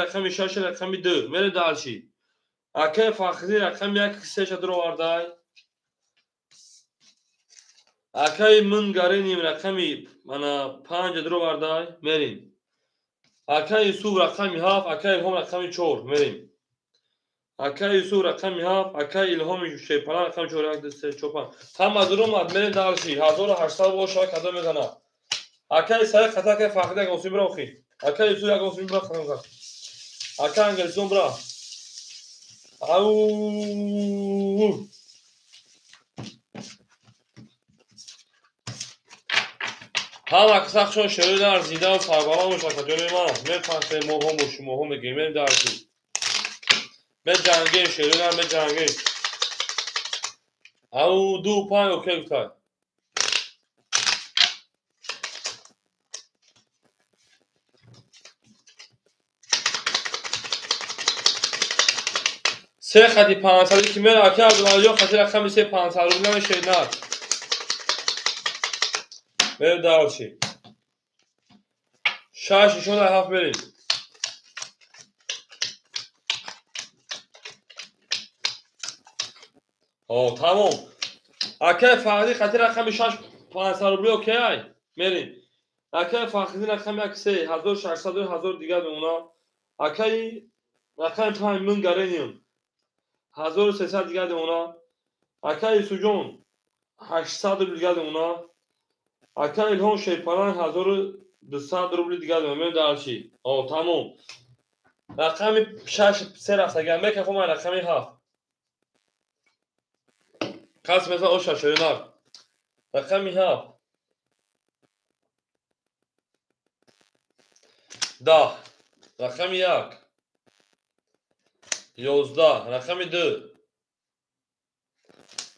рақами 6, рақами 2. Мерем дальше. Акаи Фахриддин рақами 1 се ша дуровардай. Акаи Мунгареним рақами мана 5 дуровардай. Мерем. Акаи Юсуф рақами 7, акаи Илҳом рақами 4. Мерем. Акай Юсуф рақами 7, акай Илҳоми Шерпаланг рақами 4, 1, 2, 3, 4, 5. Ҳама дуромад, мерем дальше. 1800 боша кадом мезана. Акай Саид хата акай Фахри як осим бира охи. Акай Юсуф як осим бира ханам. Акай Ангелсон бира. Ау. Ҳама касахшон шерои дар зиндаву сарбаланд бошад, ҷони ман. Мепансе моҳо бо шумоҳо мегирем, мерем дальше. Меҷангем, шерои дар меҷангем. Ау 2 5 окей гуфтай. Се хати 500 ки мера ака Абдулалиҷон хати рақами 3 500 рубл намешавед на. Мерем дальше. 6 нишон дар 7 мерем. Тамом. Акай Фахри хати рақами 6 500 рубли окей ай. Мерем. Акай Фахри рақами 1 3 1600 1000 дигар мемона. Акай рақами 5 мин гарениум. 1300 дигар мемона. Акай Юсуфҷон 800 рубли дигар мемона. Акай Илҳом Шерпаланг 1200 рубли дигар мемона. Мерем дальше. Тамом. Рақами 6 3 рафтаган мекафом рақами 7. Кас мезан оша шеринар. Рақами 7. 10. Рақами 1. 11. Рақами 2.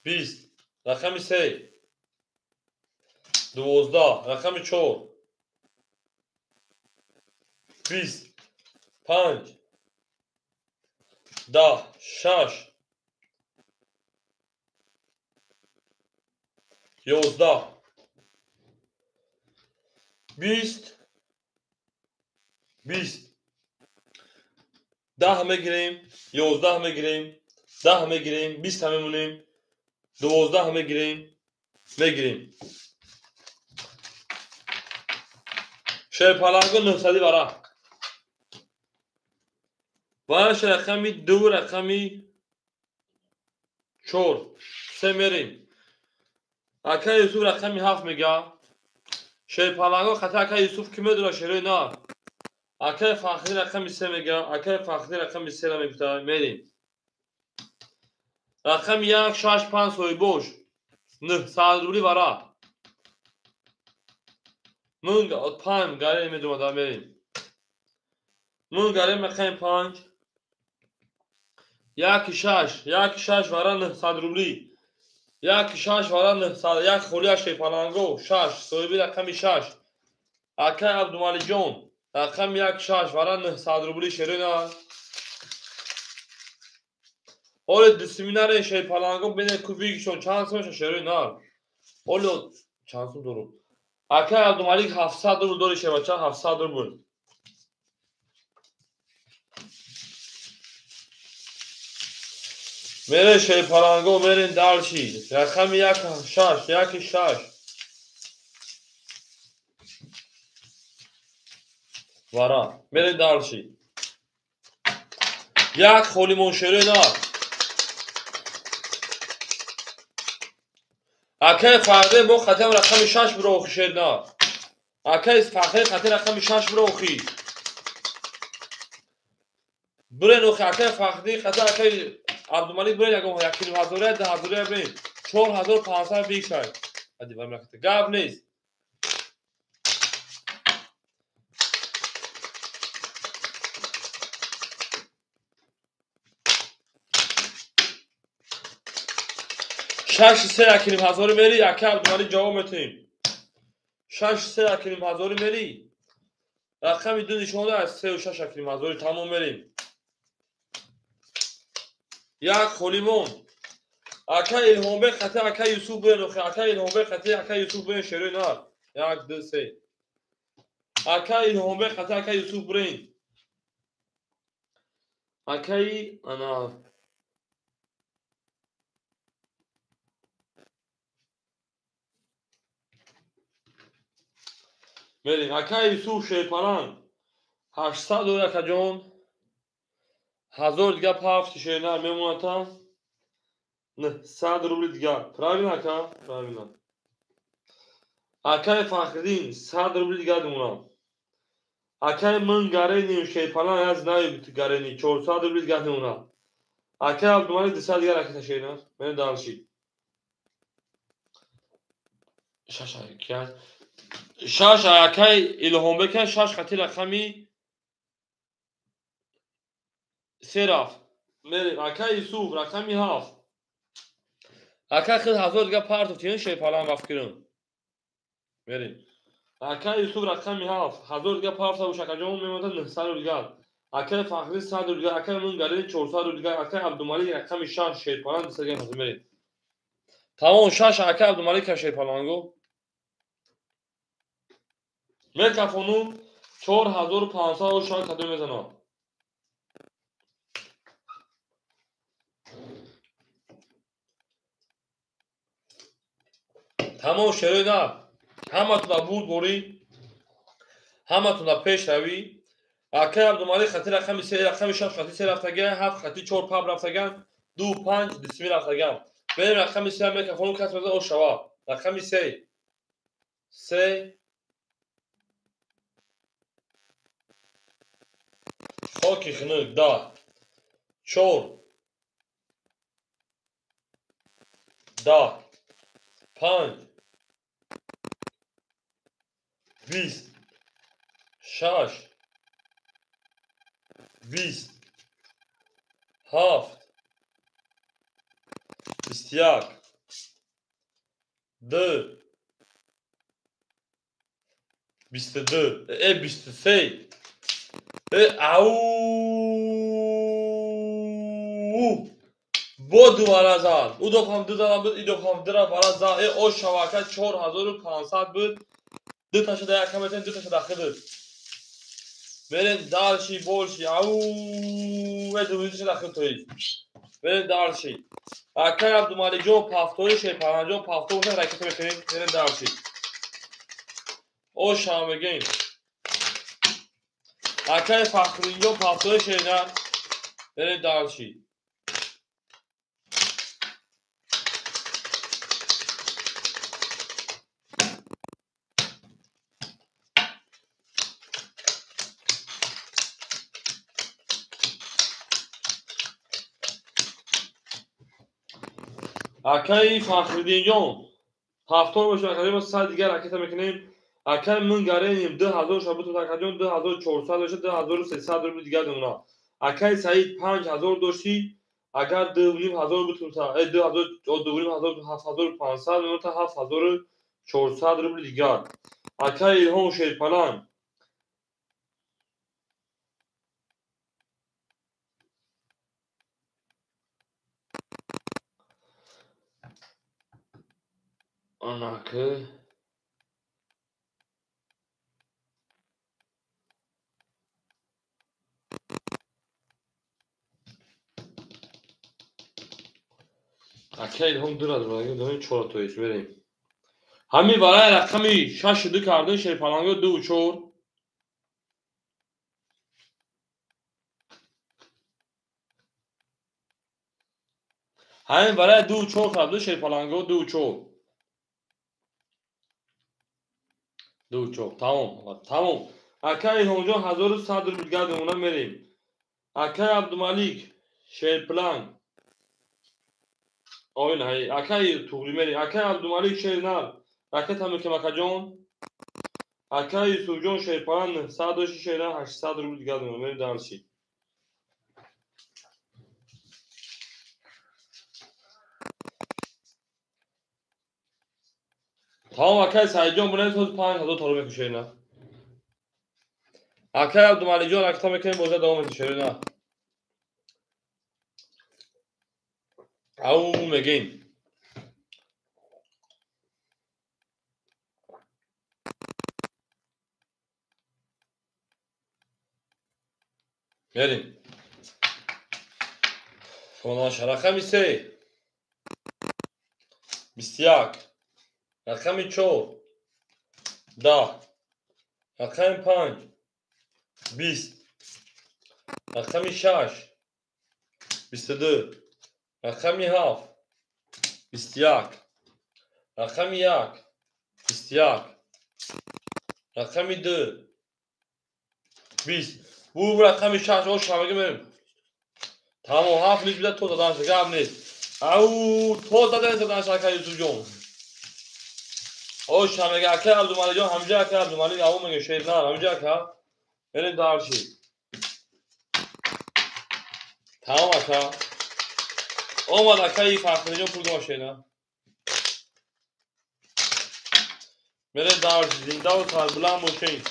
20. Рақами 3. 12. Рақами 4. 20. 5. 10. 6. 11. 20. 20. 10 мегирем, 11 мегирем, 10 мегирем, 20 мемонем, 12 мегирем, мегирем. Шерпаланго 900 варақ. Вараш рақами 2, рақами 4. 3 мерем. Акай Юсуф рақами 7 мега. Шерпаланго хата акай Юсуф ки медона шерои нар. Акай Фахри рақами 3 мега. Акай Фахри рақами 3 ра мегуфта. Мерем. Рақами 1, 6, 5 соҳибош. 900 рубли варақ. Мин 5 гаре медомада мерем. Мин гаре рақами 5. 1 6, 1 6 вара 900 рубли. 1 6 вара 900, 1 холия Шерпаланго 6, соҳиби рақами 6. Акай Абдумалиҷон рақами 1 6 вара 900 рубли шерина. Ҳоле дисиминаре Шерпаланго бене кубикшон чанд сум шерои нар. Ҳоле чанд сум дорум. Акай Абдумалик 700 рубл дори шербача 700 рубл. Мере Шерпаланго мерем дальше. Рақами 1 6, 1 6. Вара. Мерем дальше. 1 холимон шерои нар. Акай Фахри бо хатам рақами 6 биро охи шер нар. Акай Фахри хати рақами 6 биро охи. Бирен охи акай Фахри хата акай Абдумалик бирен ягон 1500 2000 бирен. 4500 бикшай. Ади вар меката. Гап нест. 6 3 1500 мери, акай Абдумалик ҷавоб метиҳем. 6 3 1500 мери. Рақами 2 нишонда аз 3 6 1500 тамом мерим. 1 холимон. Акай Илҳомбек хати акай Юсуф бирен охи. Акай Илҳомбек хати акай Юсуф бирен шерои нар. 1 2 3. Акай Илҳомбек хати акай Юсуф бирен. Акай ана мерем. Акай Юсуф Шерпаланг 800 дори акаҷон. 1000 дига пафти шернар мемонад 900 рубли дигар. Правильно, ака? Правильно. Акай Фахриддин 100 рубли дигар мемонад. Акай ман гареним шерпалан, я знаю гарени 400 рубли дигар мемонад. Акай Абдумалик 200 дигар ракета шернар. Мен дальше. Шаш шаш акай Илҳомбек шаш хати рақами се рафт. Мерем акай Юсуф рақами 7. Акай худ 1000 дига партофтин шерпалан вафкирин. Мерем. Акай Юсуф рақами 7. 1000 дига партофта бош акаҷон мемонад 900 рубл дигар. Акай Фахри 100 рубл дигар, акай Мунгарин 400 рубл дигар, акай Абдумалик рақами 6 шерпалан 200 дигар мерем. Тамом шаш акай Абдумалик шерпаланго. Мекафону 4500 шан кадом мезанам. Тамом шерои на. Ҳаматона бурд борӣ, ҳаматона пешравӣ. Акай Абдумалик хати рақами 3, рақами 6 хати 3 рафтаган, 7 хати 4 паб рафтаган, 2 5 дисми рафтаган. Берем рақами 3 мекафону кас мезанад о шава. Рақами 3. 3 хоки хунук 10 4 10 5 20 6 20 7 21 2 22 23 ау бо ду вара зад. Ӯ дофам ду зада буд, и дофам ду вара зад. О шавака 4500 буд. Ду таша да яка метен, ду таша да хидд. Мерем дальше больше. Ау ду таша да хид тои. Мерем дальше. Акай Абдумаликҷон пафтои шерпаланҷон пафто бошад ракета мекунем. Мерем дальше. О шава мегем. Акай Фахриддинҷон пафтои шернар. Мерем дальше. Акай Фахриддинҷон ҳафтор бошад акаҷон 100 дигар ракета мекунем. Акай Мунгареним 2000 шабут акаҷон 2400 бошад 2300 рубл дигар мемонад. Акай Саид 5000 доштӣ, агар 2500 бутунса, 2000 2500 7500 мемонад 7400 рубл дигар. Акай Илҳом Шерпалан анаки акай Илҳом дурад чора тоис мерем. Ҳамин барои рақами 6 2 кардин шерпаланго 2 4 ҳамин барои 2 4 кардин шерпаланго 2 4 2 4 тамом тамом. Акай Илҳомҷон 1100 рубл дигар мемонад мерем. Акай Абдумалик шерпланг ой на акай туғри мерем. Акай Абдумалик шернар ракета мекунем акаҷон. Акай Юсуфҷон шерпаланг 900 дошти шернар 800 рубл дигар мемонад мерем дальше. Тамом акай Саидҷон бунед 5000 торо мекушед на. Акай Абдумаликҷон ракета мекунем боза давом мекушед на. Ау мегем. Мерем. Хонаша рақами 3 21 рақами 4 10 рақами 5 20 рақами 6 22, рақами 7, 21, рақами 1, 21, рақами 2, 20. Бу рақами 6 ош ҳамагӣ мерем. Тамом, 7 лист бида то задан шуд, гап нест. Ау, то задан задан шуд, акай Юсуфҷон. Ош ҳамагӣ, акай Абдумаликҷон, ҳамҷа акай Абдумалик, ау мега шернар, ҳамҷа ака. Мерем дарши. Тамом ака. Омад акаи Фахриҷон пул дошт шернар. Мерем дарши, зиндаву сарбуланд бошед.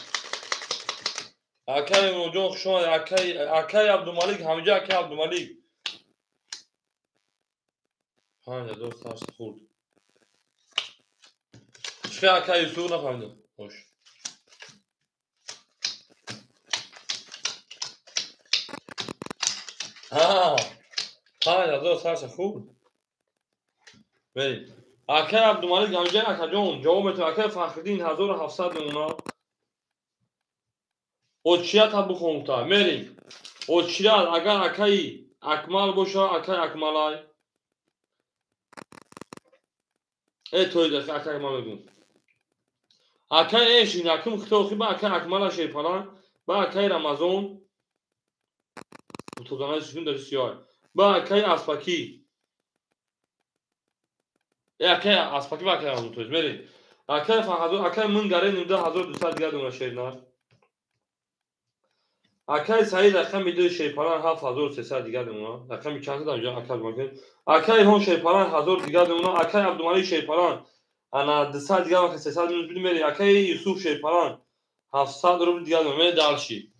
Акай Имронҷон хуш омадед. Акай Абдумалик, ҳамҷа акай Абдумалик. 5000 сарс хурд. Чӣ акай Юсуф нафаҳмидам. Бош. Ҳа, 5000 сарс хурд. Мерем. Акай Абдумалик, ҳамҷа акаҷон, ҷавоб метавон. Акай Фахриддин 1700 мемона. Очирата бихонта. Мерем. Очират агар акаи Акмал боша, акаи Акмалай. Э, той акаи Акмал мегӯм. Акаи Эшин, акум хитохи ба акаи Акмала шерпалан, ба акаи Рамазон. Тозанаи сукун дар сиёҳ. Ба акаи Аспакӣ. Э, акаи Аспакӣ ба акаи Рамазон тоиз. Мерем. Акаи Фарҳадо, акаи Мунгаре 19200 дигар дона шернар. Акаи Саид рақами 2 шерпалан 7300 дигар мемона. Рақами чанд задам ҷо акаи Абдумалик. Акаи Илҳом шерпалан 1000 дигар мемона. Акаи Абдумалик шерпалан ана 200 дигар вақт 300 минус бид мери. Акаи Юсуф шерпалан 700 рубл дигар мемона. Мери дарши.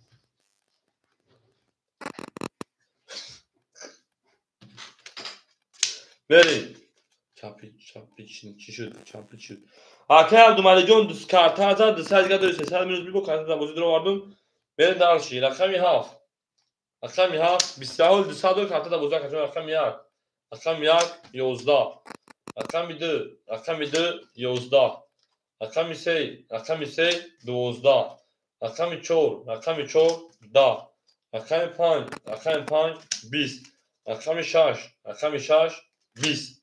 Мери. Чапи чапи чӣ шуд? Чапи чӣ шуд? Акаи Абдумаликҷон карта зад 200 дигар дори 300 минус бид бо карта дар бозӣ даровардум. Мерем дарши. Рақами 7. Рақами 7 27 200 карта дар бозӣ акаҷон. Рақами 1. Рақами 1 11. Рақами 2. Рақами 2 11. Рақами 3. Рақами 3 12. Рақами 4. Рақами 4 10. Рақами 5. Рақами 5 20. Рақами 6. Рақами 6 20.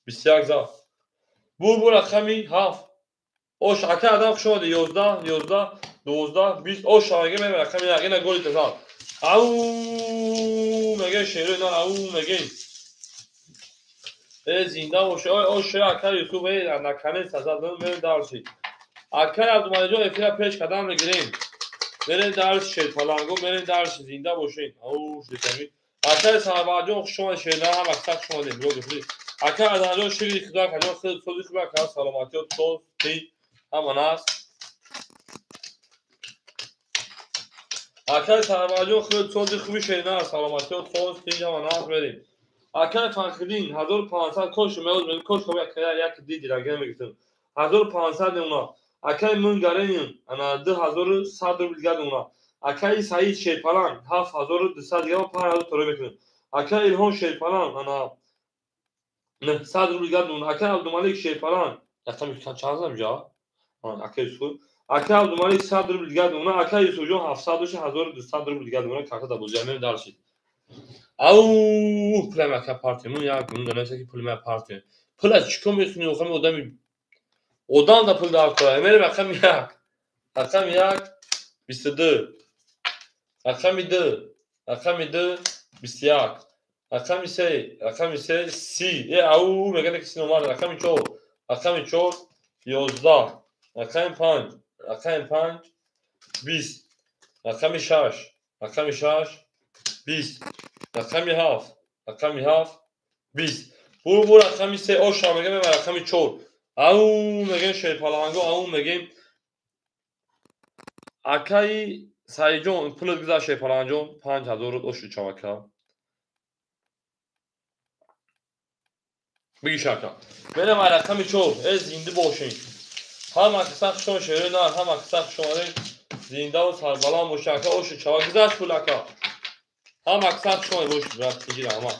21 зад. Бу рақами 7. Ош ака адам хуш омадед. 11 11 12 20. Ош ҳамагӣ мерем рақами 1. Ина голи тазад. Ау меге шерои нар, ау меге. Э, зинда боше. Ой, ош ака Юсуф, э, наканец тазад. Мерем дарши. Акаи Абдумаликҷон эфира пеш қадам мегирем. Мерем дарши шерпаланго, мерем дарши, зинда бошед. Ау шитами. Акаи Сарбарҷон хуш омадед, шернар ҳам аксар хуш омадед. Блог эфири. Акаи Аданҷон шири худо акаҷон, хеле сози хуб ака, саломатиё, тоз, тинҷ, ҳама наст. Акаи Сарбарҷон хеле сози хуби шернар, саломатиё, тоз, тинҷ, ҳама наст мерем. Акаи Фахриддин 1500 кош меоз мегӯ кош хоб акаи як диди раган мегиртам. 1500 мемона. Акаи Мунгаренин ана 2100 рубл дигар мемона. Акаи Саид шерпалан 7200 дигар 5000 торо мекунем. Акаи Илҳом шерпалан ана 900 рубл дигар мемона. Акаи Абдумалик шерпалан рақами чанд задам ҷа? Акаи Юсуф. Акаи Абдумалик 100 рубл дигар мемона. Акаи Юсуфҷон 700 дошт 1200 рубл дигар мемона. Карта дар бозӣ мерем дарши. Ау, пулам ака партия. Ман як гун донам ки пулам партия. Пул аз чӣ кор мекунӣ? Охам одами одам да пул дар кора. Мерем рақами 1. Рақами 1 22. Рақами 2. Рақами 2 21. Рақами 3. Рақами 3 30. Э, ау, мегӯянд ки син омад. Рақами 4. Рақами 4 11. Рақами 5. Рақами 5 20. Рақами 6. Рақами 6 20. Рақами 7. Рақами 7 20. Бу рақами 3 оша мегӯям рақами 4. Ау мегӯем шерпаланго, ау мегӯем. Акаи Саидҷон пулат гузашт шерпаланҷон 5000 ошу чавака. Бигӣ шака. Мерем ай рақами 4. Э, зинда бошед. Ҳама каса хуш омадед, шерои нар, ҳама каса хуш омадед. Зиндаву сарбаланд бошед ака, ошу чавак гузашт пул ака. Ҳама каса хуш омадед бошед, брат, тинҷи раҳмат.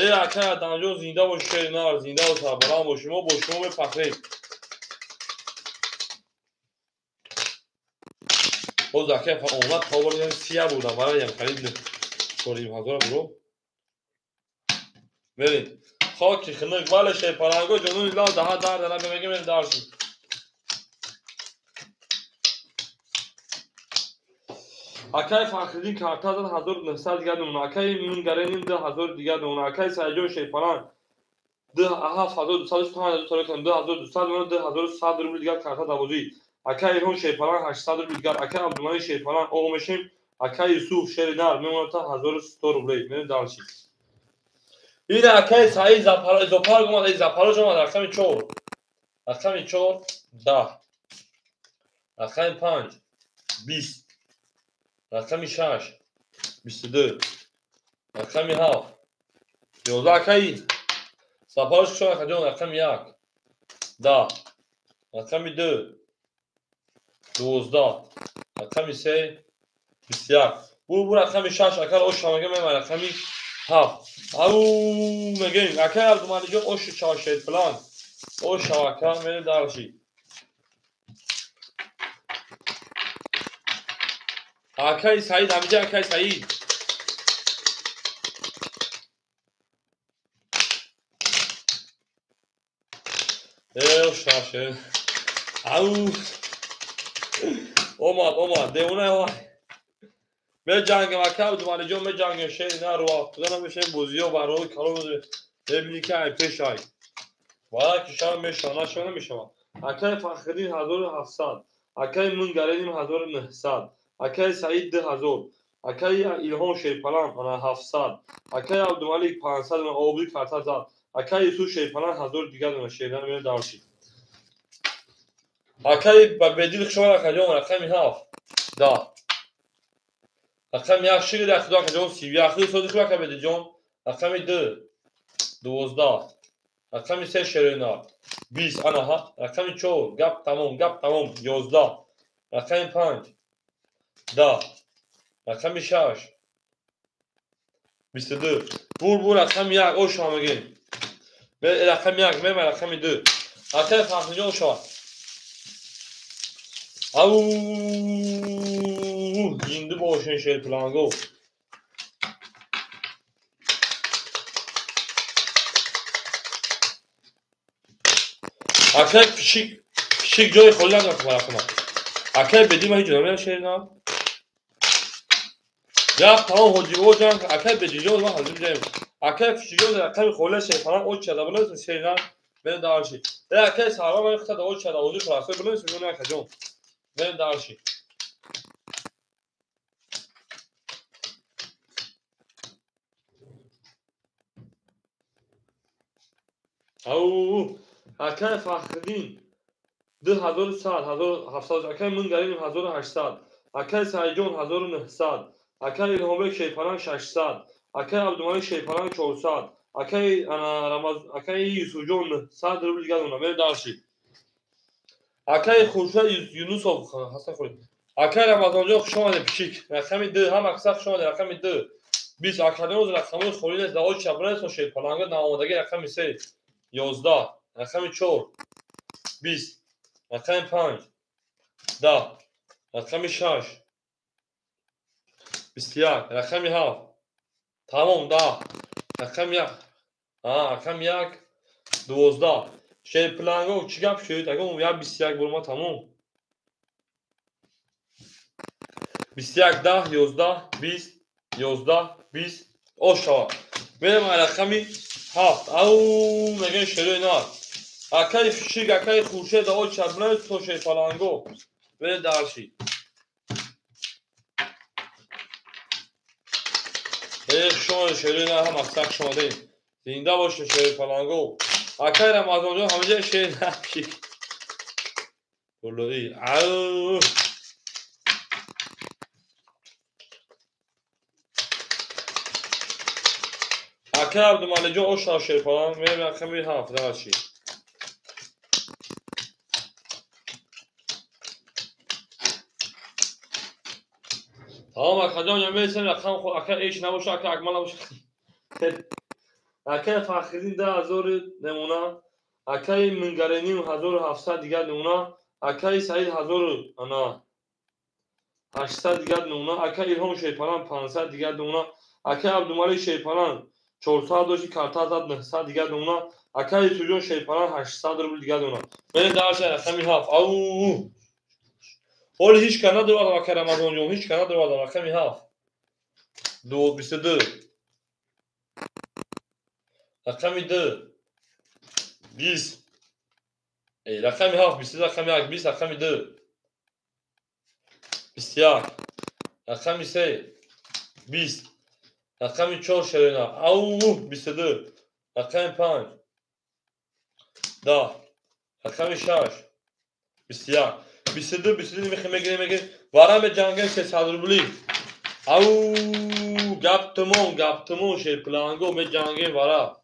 Э, акаи Адамҷон зинда бошед, шери нар, зиндаву сарбаланд бошед. Мо бо шумо мефахрем. Боз акаи омад, хабар додем, сия будам, барои ям харид 4500 буро. Мерем. Хоки хинук бале шерпаланго ҷонуни лав даҳа дар дара мегем мерем дарси. Акай Фахриддин карта зад 1900 дигар намуна. Акай Мингареним 2000 дигар намуна. Акай Саидҷон шерпаланг 7200 2200 намуна 2100 рубл дигар карта давозӣ. Акай Илҳом шерпаланг 800 рубл дигар. Акай Абдумалик шерпаланг оғ мешем. Акай Юсуф шери нар мемонад та 1100 рублей. Мерем дарси. Ина акай Саид Зопарг омад, Запорож омад, рақами 4. Рақами 4 10. Рақами 5 20. Рақами 6 22. Рақами 7 11. Акай Запорож хуш омад, акаҷон, рақами 1 10. Рақами 2 12. Рақами 3 21. Бу рақами 6 акар ош шамага мемай рақами 7. Ау мегем акай Абдумалиҷон ошу чашед план. Ош ака мерем дарши. Акай Саид ҳамиҷа акай Саид. Ош шаше. Ау. Омад омад девона вай. Меҷангем ака Абдумалиҷон меҷангем шери на рӯ афтода намешавем бозиҳо барои калон мебинӣ ки ай пеш ай. Вала ки шава мешава нашава намешава. Акай Фахриддин 1700, акай Мунгареним 1900, акай Саид 2000, акай Илҳом шерпаланг 700, акай Абдумалик 500 обри карта зад, акай Юсуф шерпаланг 1000 дигар дона шердан мерем дарши. Акай Бедил хуш омад акаҷон рақами 7 10. Рақами 1 шигир як худо акаҷон 31 худи соди хуб ака Бедилҷон. Рақами 2 12. Рақами 3 шеринар 20 ана ҳа. Рақами 4 гап тамом гап тамом 11. Рақами 5 10. Рақами 6 22. Бур бур рақами 1 ош ҳамагин. Рақами 1 мемай рақами 2. Акай Фахриҷон ош. Ау зинда бошен шерпаланго. Акай пишик пишик ҷои холӣ надорад рақама. Акай Бедил ман ҳеҷ намедонам шери на. Як тамом ҳоҷибо ҷанг акай Бедилҷон ман ҳозир ҷаем. Акай пишикҷон рақами холӣ шерпаланг оч чада билнес шери на мерем дарши. Акай Сарвар ман хата оч чада ҳозир хуласо билнес мегӯям акаҷон. Мерем дарши. Ау акай Фахриддин 2100 1700 акай Мунгариним 1800 акай Саидҷон 1900 акай Илҳомбек шерпаланг 600 акай Абдумалик шерпаланг 400 акай Рамаз акай Юсуфҷон 900 рубл дигар дона мерем дарши. Акай Хуршед Юнусов Ҳасан Хуршед. Акай Рамазонҷон хуш омадед пишик. Рақами 2 ҳама аксар хуш омадед рақами 2 20 академиз рақамҳои холӣ нест дао чабрес шерпаланга наомадагӣ рақами 3 11 рақами 4 20 рақами 5 10 рақами 6 21 рақами 7 тамом 10 рақами 1 рақами 1 12 шерпаланго чӣ гап шуд агар як 21 бурма тамом 21 10 11 20 11 20 ош шава мерем рақами 7 ау мегӯем шерои нар акай фишик акай Хуршед оч чабнай то шерпаланго мерем дарши. Хуш омадед шерои нар ҳам аксар хуш омадед. Зинда бошед шерпаланго. Акай Рамазонҷон ҳамаҷа шер нар пишик. Пулои ау Акай Абдумалиҷон ош шерпаланг мерем рақами 7 дарши. Тамом акаҷон я мересем рақам ака эш набоша ака Акмал набоша. Акай Фахриддин 2000 намуна, акай Мунгареним 1700 дигар намуна, акай Саид 1000 ана 800 дигар намуна, акай Илҳом шерпаланг 500 дигар намуна, акай Абдумалик шерпаланг 400 дошти карта зад 900 дигар дона. Акай Юсуфҷон шерпаланг 800 рубл дигар дона. Мерем дальше рақами 7. Ау! Ҳоли ҳеч кас надорадам акай Рамазонҷон, ҳеч кас надорадам рақами 7. 22. Рақами 2. 20. Рақами 7 22, рақами 1 20, рақами 2 21, рақами 3 20, рақами 4 шерина. Ау 22, рақами 5 10, рақами 6 21, 22, 22 мехем мегирем мегирем. Вара меҷангем 300 рубли. Ау гап тамом, гап тамом шерпаланго меҷангем вара.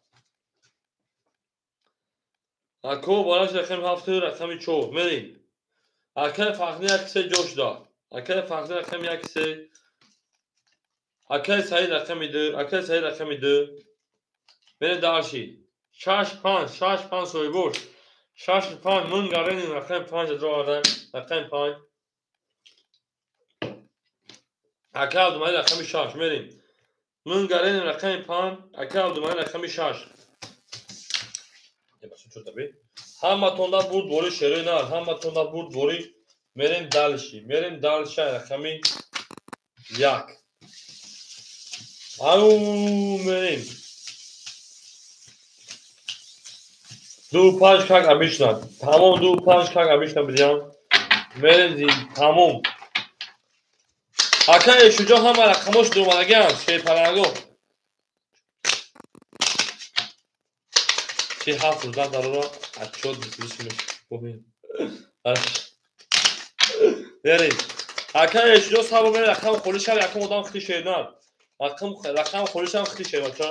Ако бараш рақами 7 рақами 4 мерем. Акай Фахри 1 3 ҷо шуда. Акай Фахри рақами 1 3. Акай Саид рақами 2, акай Саид рақами 2. Мерем дальше. 6 5, 6 5 соҳибош. 6 5 ман гареним рақами 5 ҷо овардан. Рақами 5. Акай Абдумалик рақами 6 мерем. Ман гареним рақами 5, акай Абдумалик рақами 6. Ҳаматонда бурд бори шерои нар, ҳаматонда бурд бори. Мерем дальше, мерем дальше рақами 1. Ау мерем. 2 5 как обычно. Тамом 2 5 как обычно бидям. Мерем тамом. Акай Шуҷоъ ҳама рақамош дуромадагианд, шерпаланго. Чи 7 рӯза дарора отчёт бисмиш. Мерем. Акай Шуҷоъ сабр мерем рақам холи шав якум одам хити шернар. Рақам холи шав хити шер бача.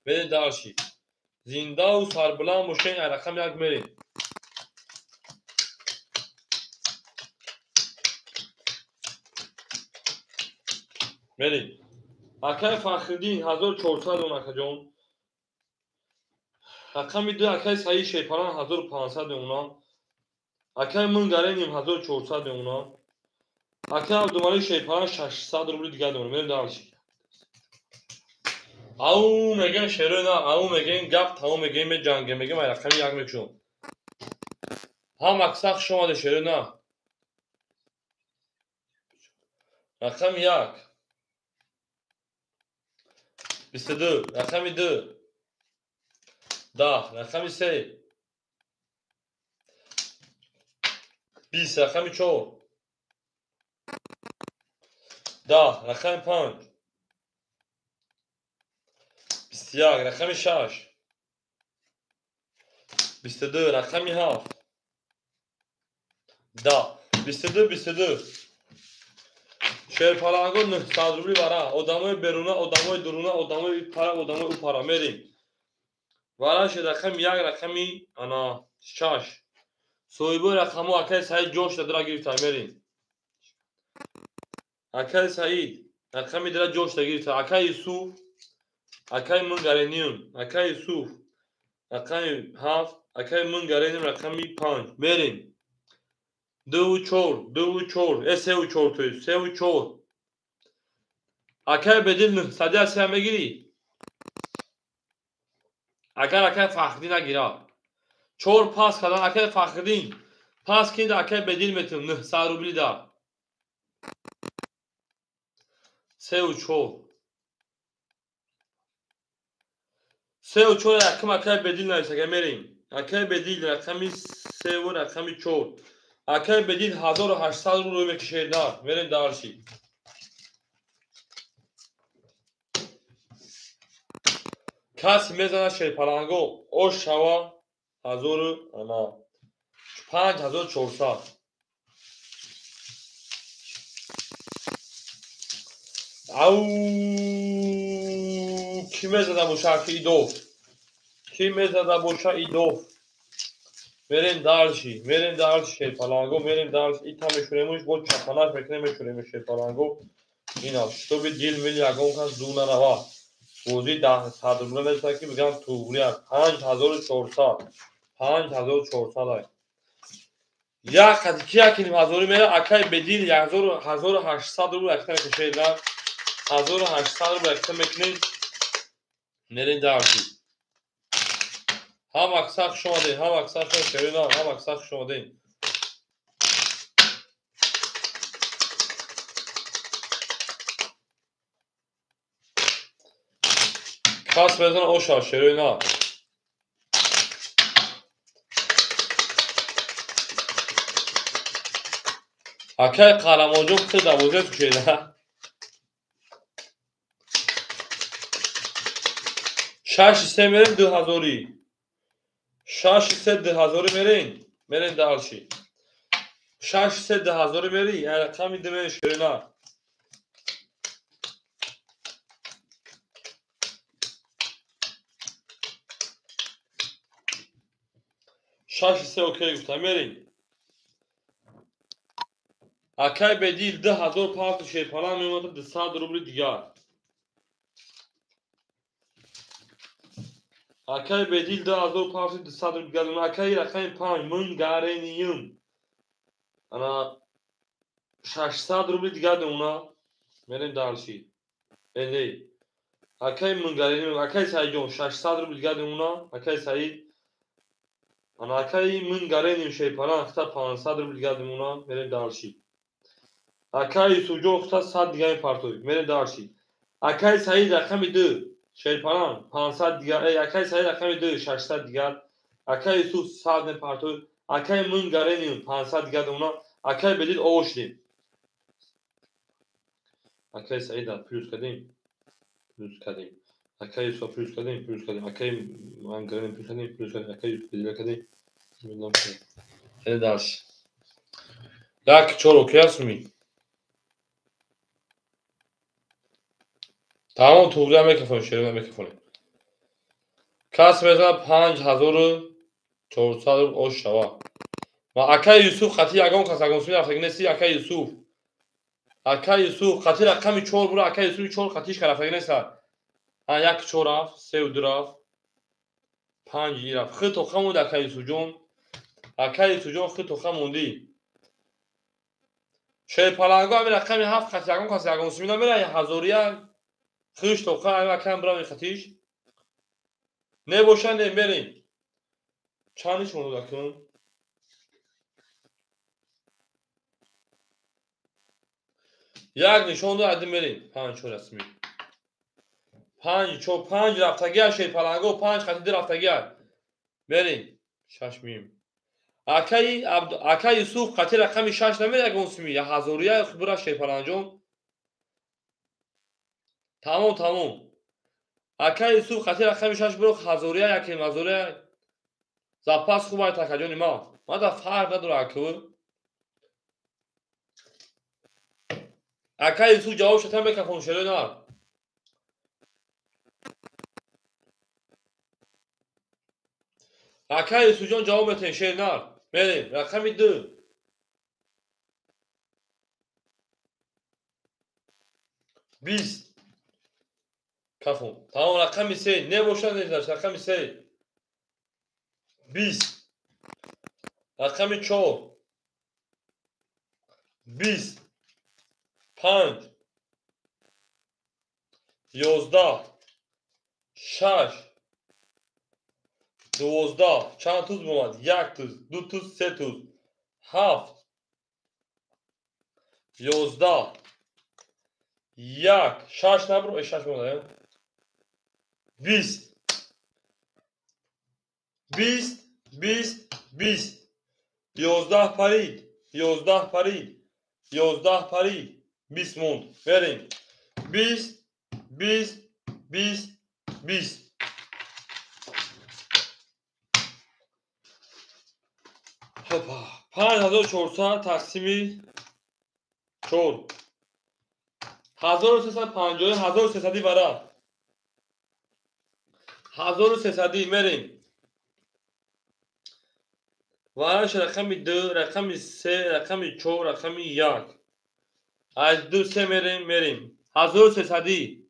Мерем дальше. Зиндаву сарбуланд бошен рақам 1 мерем. Мерем. Акай Фахриддин 1400 он акаҷон. Рақами 2 акай Саид Шерпаланг 1500 она. Акай Мунгареним 1400 она. Акай Абдумалик Шерпаланг 600 рубли дигар дона. Мерем дальше. Ау мегем шерои на, ау мегем гап тамом мегем меҷангем мегем ай рақами 1 мекушам. Ҳам акса хуш омаде шерои на. Рақами 1 22, рақами 2 10, рақами 3 20, рақами 4 10, рақами 5 21, рақами 6 22, рақами 7 10, 22, 22. Шерпаланго 900 рубли вара. Одамои беруна, одамои дуруна, одамои пара, одамои упара. Мерем. Вараш рақами 1, рақами ана 6. Соҳибои рақамҳо акай Саид ҷош дара гирифта мерем. Акай Саид рақами дара ҷош гирифта. Акай Юсуф, акай Мунгареним, акай Юсуф рақами 7, акай Мунгареним рақами 5. Мерем. 2 4, 2 4, 3 4 то есть 3 4. Акай Бедил 900 се мегири. Агар акай Фахриддин нагирад. 4 пас кардан акай Фахриддин. Пас кинда акай Бедил метум 900 рубли да. 3 4. 3 4 якум акай Бедил нависага мерем. Акай Бедил рақами 3 ва рақами 4. Акай Бедил 1800 рубл мекишед нар. Мерем дальше. Каси мезанад шерпаланго ош шава 5400. Ау ки мезада боша аки Идов? Ки мезада боша Идов? Мерем дальше, мерем дальше шерпаланго, мерем дальше. Ита мешуремуш, бо чапанаш мекунем мешуремуш шерпаланго. Ина, чтобы дил мил ягон кас ду нарава. Бозӣ 100 рубла мерасад ки бигам туғри аст. 5400. 5400 ай. Як қати ки як ним ҳазорӣ мера акай Бедил 1800 рубл якта мекашед. 1800 рубл якта мекунед. Мерем дарси. Ҳама каса хуш омадед, ҳама каса хуш шерина, ҳама каса хуш омадед. Кас мезана оша шерина. Акай Қаҳрамонҷон хел дарвоза кушеда. 6-3 мерем 2000. 6-3 2000 мерем. Мерем дальше. 6-3 2000 мери, рақами 2 мерем шерина. 6-3 окей гуфта мерем. Акай Бедил 2000 парту шерпалан мемонад 200 рубли дигар. Акай Бедил 2000 парту 200 рубли дигар. Акай рақами 5 Мынгарениюм. Ана 600 рубли дигар мемонад. Мерем дальше. Эне. Акай Мынгарениюм, акай Саидҷон 600 рубли дигар мемонад. Акай Саид. Ана акай Мынгарениюм шерпалан хата 500 рубли дигар мемонад. Мерем дальше. Акай Юсуфҷон хата 100 дигар мепартоӣ. Мерем дальше. Акай Саид рақами 2 шерпалан 500 дигар. Акай Саид рақами 2 600 дигар. Акай Юсуф 100 мепартоӣ. Акай Мынгарениюм 500 дигар мемонад. Акай Бедил овошдем. Акай Саида плюс кардем. Плюс кардем. Акай Юсуф плюс кардем, плюс кардем. Акай Мынгарениюм плюс кардем, плюс кардем. Акай Бедил кардем. Хеле дальше. 1 4 окей астми. Тамом туғрия микрофон, шерина микрофон. Кас мезанад 5400 рубл ош шава. Ва акай Юсуф хати ягон кас ягон суми рафтаги нести акай Юсуф. Акай Юсуф хати рақами 4 бура акай Юсуф 4 хатиш ка рафтаги неста. 1 4 рафт, 3 2 рафт, 5 рафт. Хит тоха монди акай Юсуфҷон. Акай Юсуфҷон хит тоха монди. Шерпаланго ами рақами 7 хати ягон кас ягон суми намера 1001 хиш тоқа ами акам бирам хатиш. Небоша не мерем. Чанд нишон дод акун? Як нишон дод ади мерем. 5 4 расми. 5 4 5 рафтагия шерпаланго 5 хати 2 рафтагия. Мерем. 6 мим. Акай Юсуф хати рақами 6 намера ягон суми. 1001 бура шерпаланҷон. Тамом тамом. Акай Юсуф хати рақами 6 буро 1001 яким 1001. Запас хуб ай такаҷони ма. Ма да фарқ надора акӯ. Акай Юсуф ҷавоб шата микрофон шеро нар. Акай Юсуфҷон ҷавоб метен шер нар. Мерем рақами 2. 20. Кафон. Тамом рақами 3. Небошад незаш рақами 3. 20. Рақами 4. 20. 5. 11. 6. 12. Чанд туз бомад? 1 туз, 2 туз, 3 туз. 7. 11. 1. 6 набро, 6 бомад. 20. 20, 20, 20. 11 парид, 11 парид, 11 парид, 20 монд. Мерем. 20, 20, 20, 20. Хопа. 5400 тақсими 4. 1350, 1300 вара. 1300 мерем. Вараш рақами 2, рақами 3, рақами 4, рақами 1. Аз 2 3 мерем, мерем. 1300.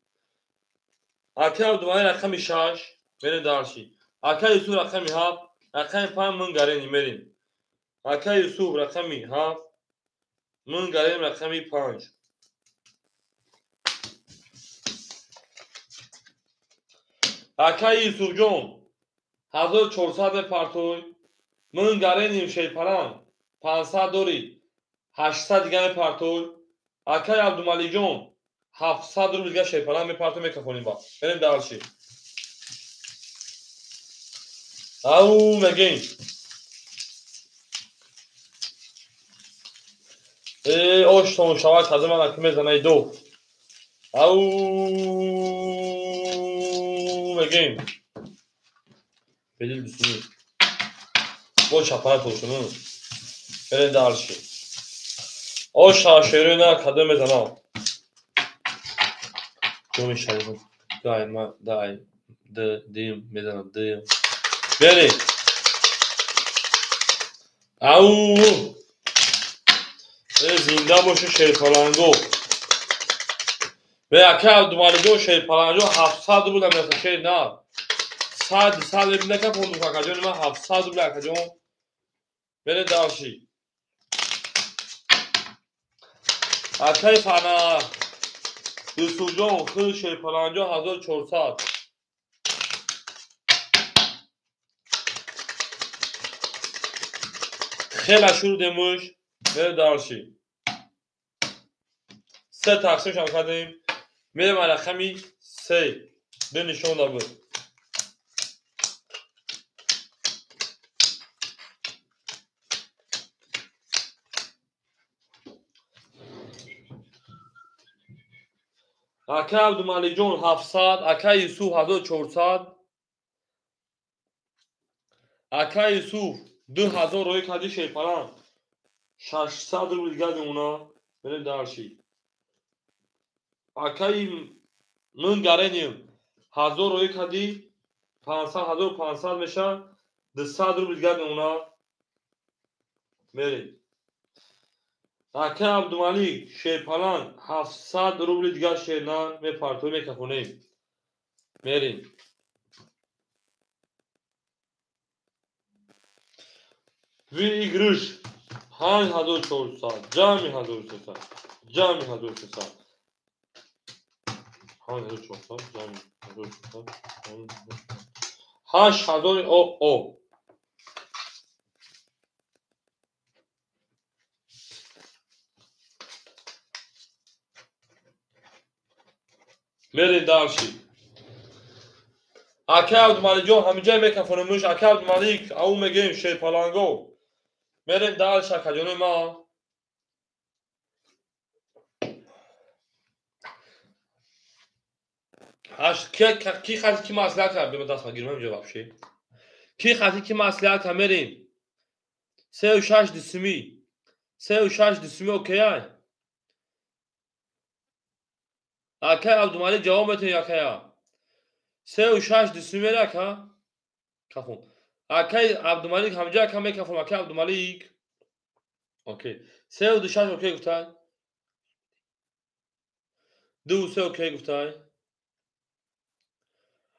Акай Абдувани рақами 6, мерем дарши. Акай Юсуф рақами 7, рақами 5 Мынгарени мерем. Акай Юсуф рақами 7, Мынгарени рақами 5. Акаи Юсуфҷон 1400 мепартой. Мын гареним шерпаланг 500 дорӣ, 800 дига мепартой. Акаи Абдумаликҷон 700 рубл дига шерпаланг мепартой, мекафонем ба. Мерем дальше. Ау мегем. Оштон шавад кази мана ки мезанаи ду. Ау мегем. Бедил дусуни. Бо чапана тошуну. Мерем дальше. Оша шерои на кадо мезанам. Ҷоми шариф. Дай ма дай д дим мезанам дим. Мерем. Ау зинда боши шерпаланго. Бе ака Абдумаликҷон шерпаланго 700 рубл меха шер на. 100 100 рубл фонду акаҷон ман 700 рубл акаҷон. Мере дальше. Акаи фана Юсуфҷон худ шерпаланго 1400. Хела шурдемуш. Мере дальше. Се тақсим шам кардем. Мерем рақами се. Ду нишон дабуд. Ака Абдумаликҷон 700, ака Юсуф 1400. Ака Юсуф 2000 рои кади шерпаланг. 600 рубл дига мемона. Мерем дальше. Акаи мын гареним 1000 рои кади 500, 1500 меша, 200 рубл дига мемона. Мерем. Акаи Абдумалик шерпаланг 700 рубли дига шернан мепартои мекафонем. Мерем. Выигрыш 5400, ҷамъи 1300, ҷамъи 1300. 5400, ҷамъи 1300, 8000 о. Мерем дальше. Ака Абдумаликҷон ҳаминҷа мекафонемуш. Ака Абдумалик ау мегем шерпаланго. Мерем дальше акаҷони ман. Ки хати ки маслиҳат кард? Бема даст гирмам инҷо вообще. Ки хати ки маслиҳат кард? Мерем. 3 6 дусуми. 3 6 дусуми окей. Акай Абдумалик ҷавоб метавонӣ акая. 3 6 дусуми мере ака? Кафон. Акай Абдумалик ҳамҷа ака мекафон. Акай Абдумалик. Окей. 3 2 6 окей гуфтай. 2 3 окей гуфтай.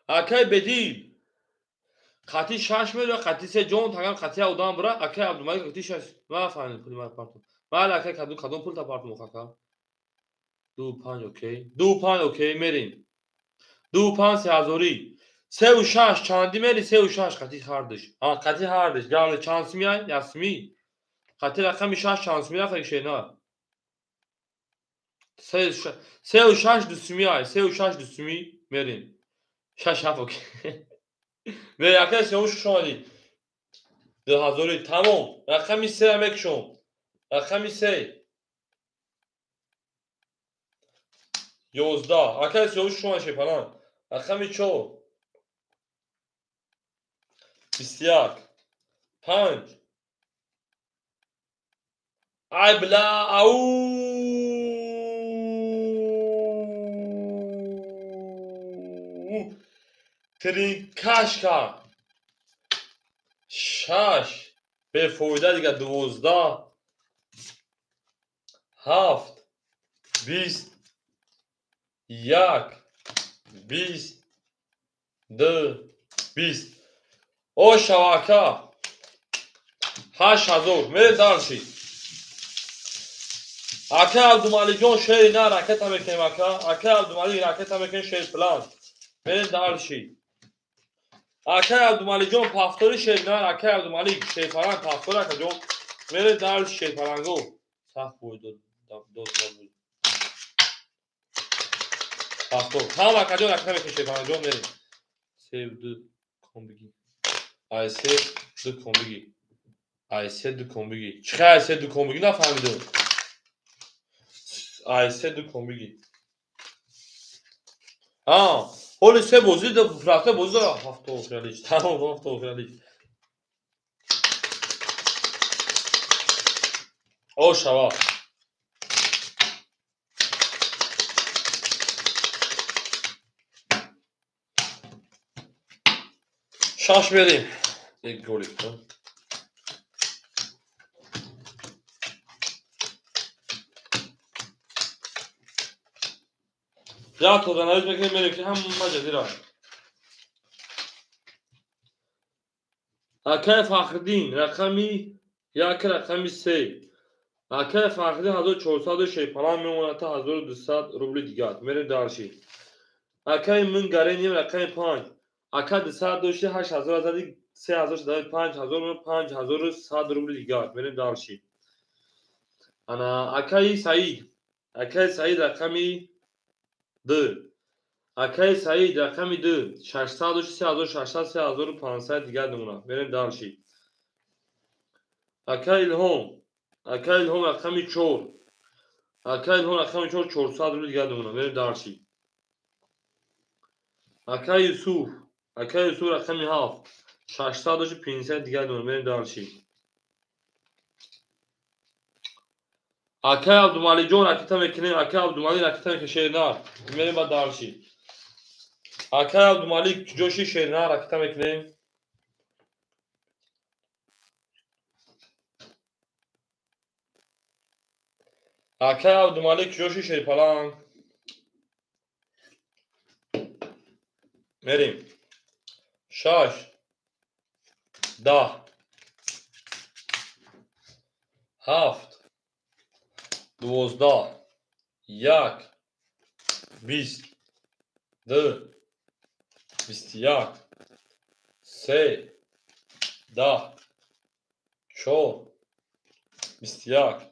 Акай Бедил. Қати 6 мере, қати 3 ҷон тагам қати одам бура. Акай Абдумалик қати 6. Ма фаҳмидам пули ма партум. Мала акай кадом кадом пул та партум ака? 2 5 окей. 2 5 окей мерем. 2 5 3000. 3 6 чанди мери? 3 6 қати ҳардиш. А қати ҳардиш. Гавли чанд сими ай? Як сими. Қати рақами 6 чанд сими рафта шена. 3 6 ду сими ай. 3 6 ду сими мерем. 6 7 окей. Ме акай 3 6 омадӣ. 2000 тамом. Рақами 3 мекшом. Рақами 3. 11. Акай 3 6 омадӣ шепалан. Рақами 4. 21. 5. Ай бла ау. Тринкашка. 6. Бефоида дига 12. 7. 20. 1. 20. 2. 20. О шавака. 8000. Мерем дальше. Ака Абдумаликҷон шери на ракета мекунем ака. Ака Абдумалик ракета мекунем шери план. Мерем дальше. Акай Абдумаликҷон пафтори шернар, акай Абдумалик шерпаланг пафтор акаҷон. Мере дар шерпаланго. Сахт бой дод буд. Пафтор. Ҳам акаҷон ракета мекунем шерпалангҷон мерем. 3 2 ком бигӣ. Ай 3 2 ком бигӣ. Ай 3 2 ком бигӣ. Чӣ ай 3 2 ком бигӣ нафаҳмидам. Ай 3 2 ком бигӣ. Ҳоли се бозӣ рафта бозӣ дора ҳафта охиралиш. Тамом ҳафта охиралиш. О шава. Шаш мерем. Як голик. Я тозанализ мекунем, мерем ки ҳама ҷазира. Акай Фахриддин рақами 1, рақами 3. Акай Фахриддин 1400 шерпаланг мемонад та 1200 рубли дигар. Мерем дарши. Акай мин гареним рақами 5. Ака 200 дошти 8000 зади 3000 5000 5100 рубли дигар. Мерем дарши. Ана акаи Саид. Акаи Саид рақами 2. Акаи Саид рақами 2. 600 дошти 3600 3500 дигар намонад. Мерем дарши. Акаи Илҳом. Акаи Илҳом рақами 4. Акаи Илҳом рақами 4 400 рубли дигар намонад. Мерем дарши. Акаи Юсуф. Акаи Юсуф рақами 7. 600 дошти 500 дигар намонад. Мерем дарши. Акаи Абдумаликҷон ракета мекунем. Акаи Абдумалик ракета мекунем шернар. Мерем ба дарши. Акаи Абдумалик ҷоши шернар ракета мекунем. Акаи Абдумалик ҷоши шерпаланг. Мерем. 6 10 7 12 1 20 2 21 3 10 4 21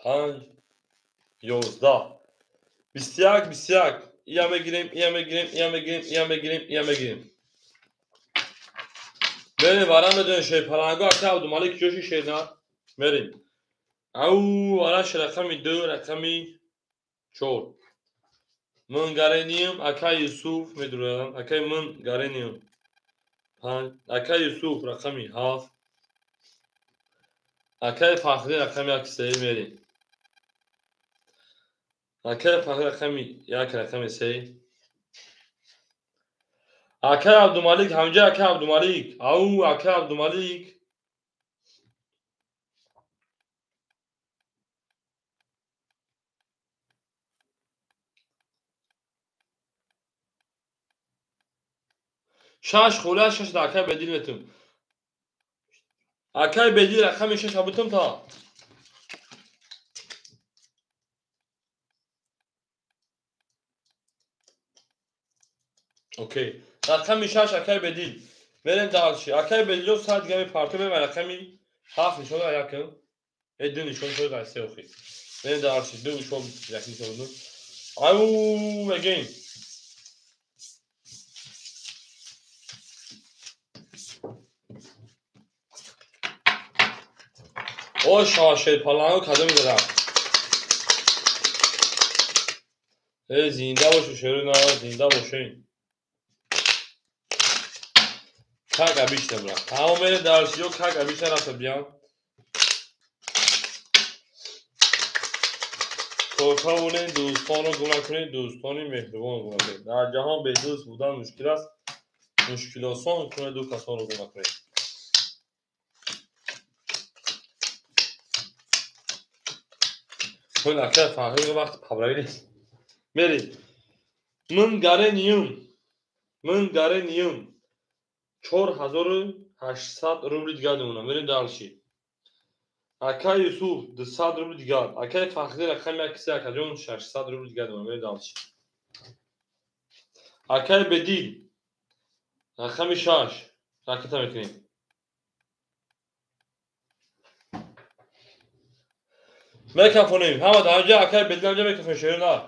5 11 21 21. Ия мегирем, ия мегирем, ия мегирем, ия мегирем, ия мегирем. Мерем варам медонем шерпаланго. Акай Абдумалик ҷоши шернар. Мерем. Ау араш рақами 2, рақами 4. Мин гарением, акай Юсуф медурам. Акай мин гарением 5, акай Юсуф рақами 7. Акай Фахри рақами 1 3 мерем. Акай Фахри рақами 1, рақами 3. Акай Абдумалик ҳамҷа, акай Абдумалик. Ау акай Абдумалик. Шаш хола 6 да акай Бедил метум. Акай Бедил рақами 6 абутум та. Окей. Рақами 6 акай Бедил. Мерем дальше. Акай Бедило сад дига мепарту мерем рақами 7 нишон да якм. 2 нишон шуд ай 3 охи. Мерем дальше. 2 4 як нишон ду. Ау мегем. О шерпаланго кадом дорам. Э зинда бошу шеру на зинда бошин. Как обычно, брат. Тамом мерем дарсиё, как обычно рафта биям. Коркавонед, дӯстонро гум накунед, дӯстони меҳрубон гум накунед. Дар ҷаҳон бедӯст будан мушкил аст. Мушкилосон кунед ду касонро гум накунед. Хун акай Фахри вақт пабравӣ нест. Мерем. Мин гарениюм. Мин гарениюм. 4800 рубли дигар мемонад. Мерем дальше. Акай Юсуф 200 рубли дигар. Акай Фахри рақами 1 3 акаҷон 600 рубли дигар мемонад. Мерем дальше. Акай Бедил. Рақами 6 ракета мекунем. Мекафонем. Ҳама дар ҷа акай бедилам ҷа мекафонем шеъри нар.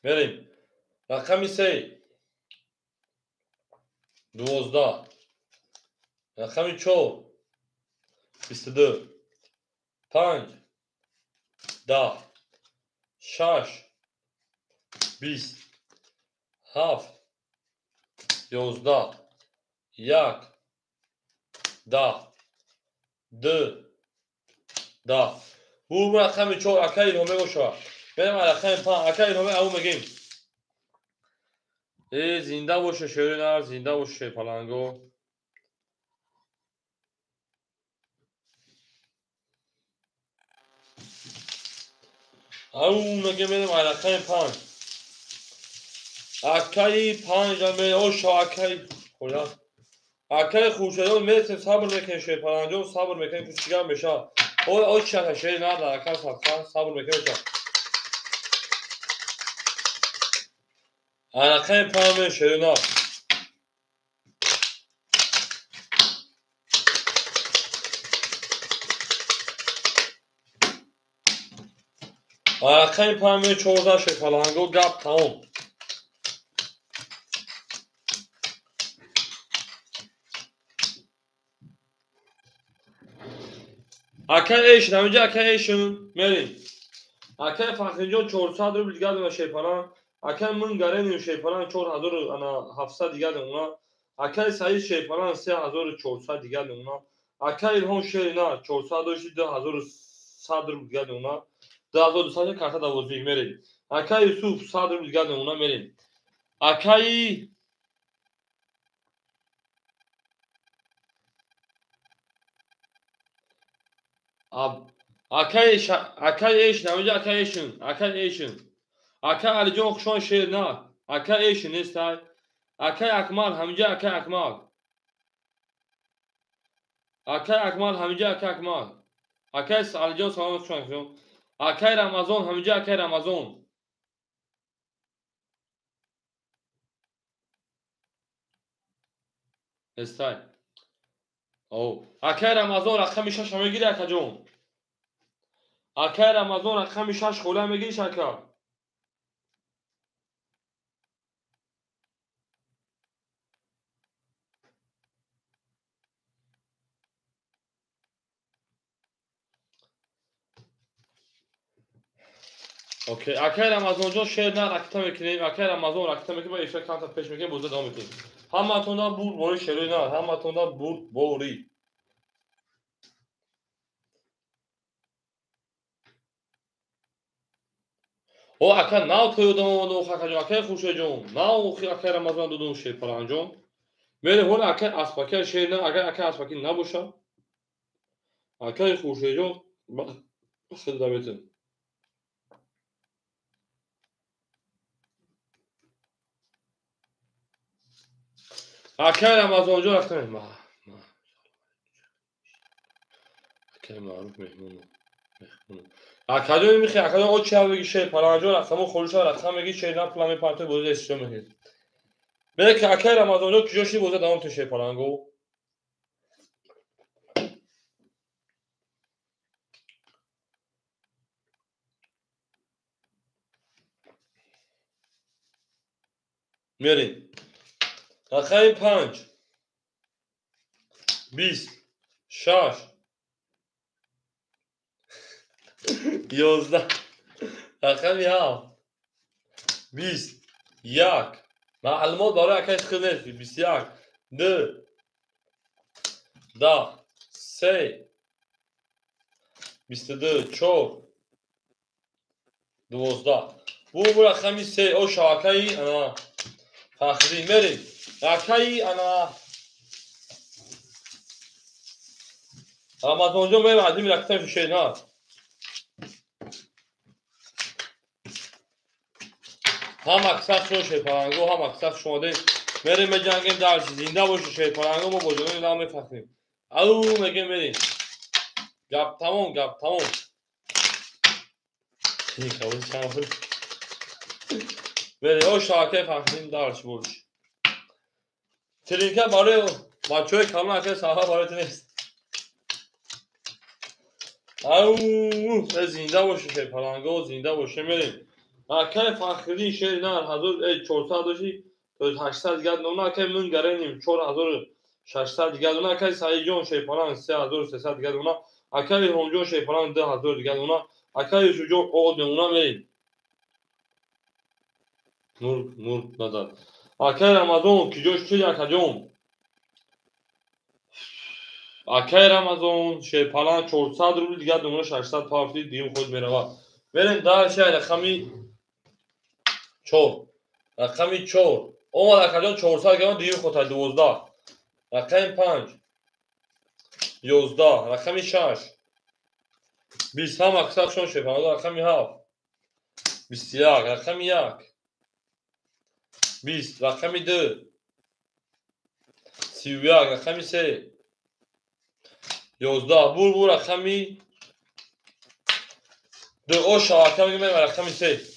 Мерем. Рақами 3 12. Рақами 4 22. 5 10 6 20 7 11 1 10 2 10. Бу рақами 4 акай илҳоме бошад. Мерем рақами 5 акай илҳоме аву мегем. Зинда боше шери нар, зинда боше паланго. Ау мегем мерем рақами 5. Акаи 5 аме оша акаи хоя. Акаи хуршедон мересем сабр мекунем шери паланго, сабр мекунем ки чигар мешавад. Ой ой чака шери нар дар ака сабр сабр мекунем мешавад. Рақами 5 шери нар. Рақами 5 14 шери паланго гап тамом. Акай эшин, ҳаминҷа акай эшин мерем. Акай Фахриҷон 400 рубл дигар дона шерпалан. Акай Мунгаренин шерпалан 4700 дигар дона. Акай Саид шерпалан 3400 дигар дона. Акай Илҳом шерина 400 дошти 2100 рубл дигар дона. 2200 карта давозӣ мерем. Акай Юсуф 100 рубл дигар дона мерем. Акай Акай эшин, ҳаминҷа акай эшин, акай эшин. Акай Алиҷон хушон шер на. Акай эшин нестай. Акай Акмал, ҳаминҷа акай Акмал. Акай Акмал, ҳаминҷа акай Акмал. Акай Алиҷон салом хушон. Акай Рамазон, ҳаминҷа акай Рамазон. Нестай. Акай Рамазон рақами 6 мегири акаҷон. Акай Рамазон рақами 6 хола мегириш ака. Окей, акай Рамазонҷон шер на ракета мекунем, акай Рамазон ракета мекунем ва эфир камтар пеш мекунем, боза давом мекунем. Ҳаматонда бурд бори шерои нар, ҳаматонда бурд бори. О, ака нав то ёдам омад, ох акаҷон, акай Хуршедҷон, нав охи акай Рамазон додум шер паланҷон. Мере ҳола акай Аспаки шер на, агар акай Аспаки набошад, акай Хуршедҷон хеле метавонад. Акай Рамазонҷон рафтам. Акай Маъруф меҳмону. Акаҷон михи, акаҷон о чи беги шер паланҷон рақамо холиша рақам меги шер на пула мепартой боза истиҷо мекунед. Мере ки акай Рамазонҷон куҷо ши боза давом ту шер паланго. Мерем. Рақами 5 20 6 11 рақами 7 20 1 маълумот барои акай хел нест. 21 2 10 3 22 4 12. Бу рақами 3 о шабакаи ана Фахрӣ мерем. Акаи ана Рамазонҷон мерем адими ракета шер на. Ҳам аксар шумо шерпаланго, ҳам аксар шумо дем. Мерем меҷангем дар зинда бошед шерпаланго, мо бо ҷонони нам мефахрем. Ау мегем мерем. Гап тамом, гап тамом. Мерем, о шабакаи Фахриддин дарш бош. Тринка барои бачаҳои калон, акаи Сарвар барои ту нест. Ау, зинда бошед, шерпаланго, зинда бошед, мерем. Акаи Фахриддин шери нар 1400 доши, то 800 дигар номна, акаи мин гареним 4600 дигар номна, акаи Саидҷон шерпаланг 3300 дигар номна, акаи Илҳомҷон шерпаланг 2000 дигар номна, акаи Юсуфҷон оғоз мемона, мерем. Нур, нур назар. Акаи Рамазон, киҷо шуд, акаҷон? Акаи Рамазон шерпаланг 400 рубл дигар номна, 600 пафти дигим худ меравад. Мерем дальше, рақами 4. Рақами 4. Омад акаҷон 400 грамм дигим худ 12. Рақами 5. 11. Рақами 6. 20 ҳам аксаршон шерпаланг. Рақами 7. 21. Рақами 1. 20. Рақами 2. 31. Рақами 3. 11. Бур бур рақами 2. О шабака мегӯем рақами 3.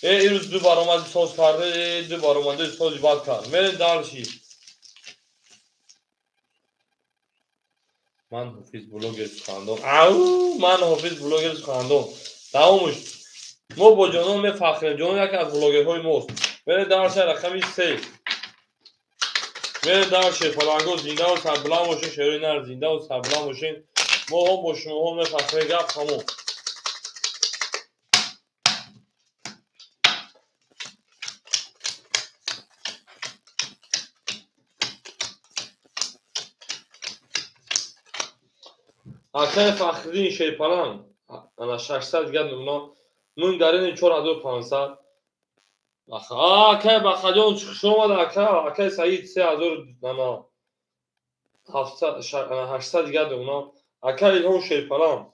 Ирӯз ду баромади соз карда, ду баромади сози бад кард. Мерем дальше. Ман ҳофиз блогер сухандон. Ау, ман ҳофиз блогер сухандон. Давомуш. Мо бо ҷонон мефахрем. Ҷонон яке аз блогерҳои мост. Мерем дальше рақами 3. Мерем дальше. Паланго зиндаву сарбаланд бошед, шерои нар зиндаву сарбаланд бошед. Мо ҳам бо шумоҳо мефахрем. Гап тамом. Акаи Фахриддин шерпаланг ана 600 дигар номна, мин гарини 4500. Акаи Бахаҷон хуш омад, ака, акаи Саид 3000 ана 800 дигар номна, акаи Илҳом шерпаланг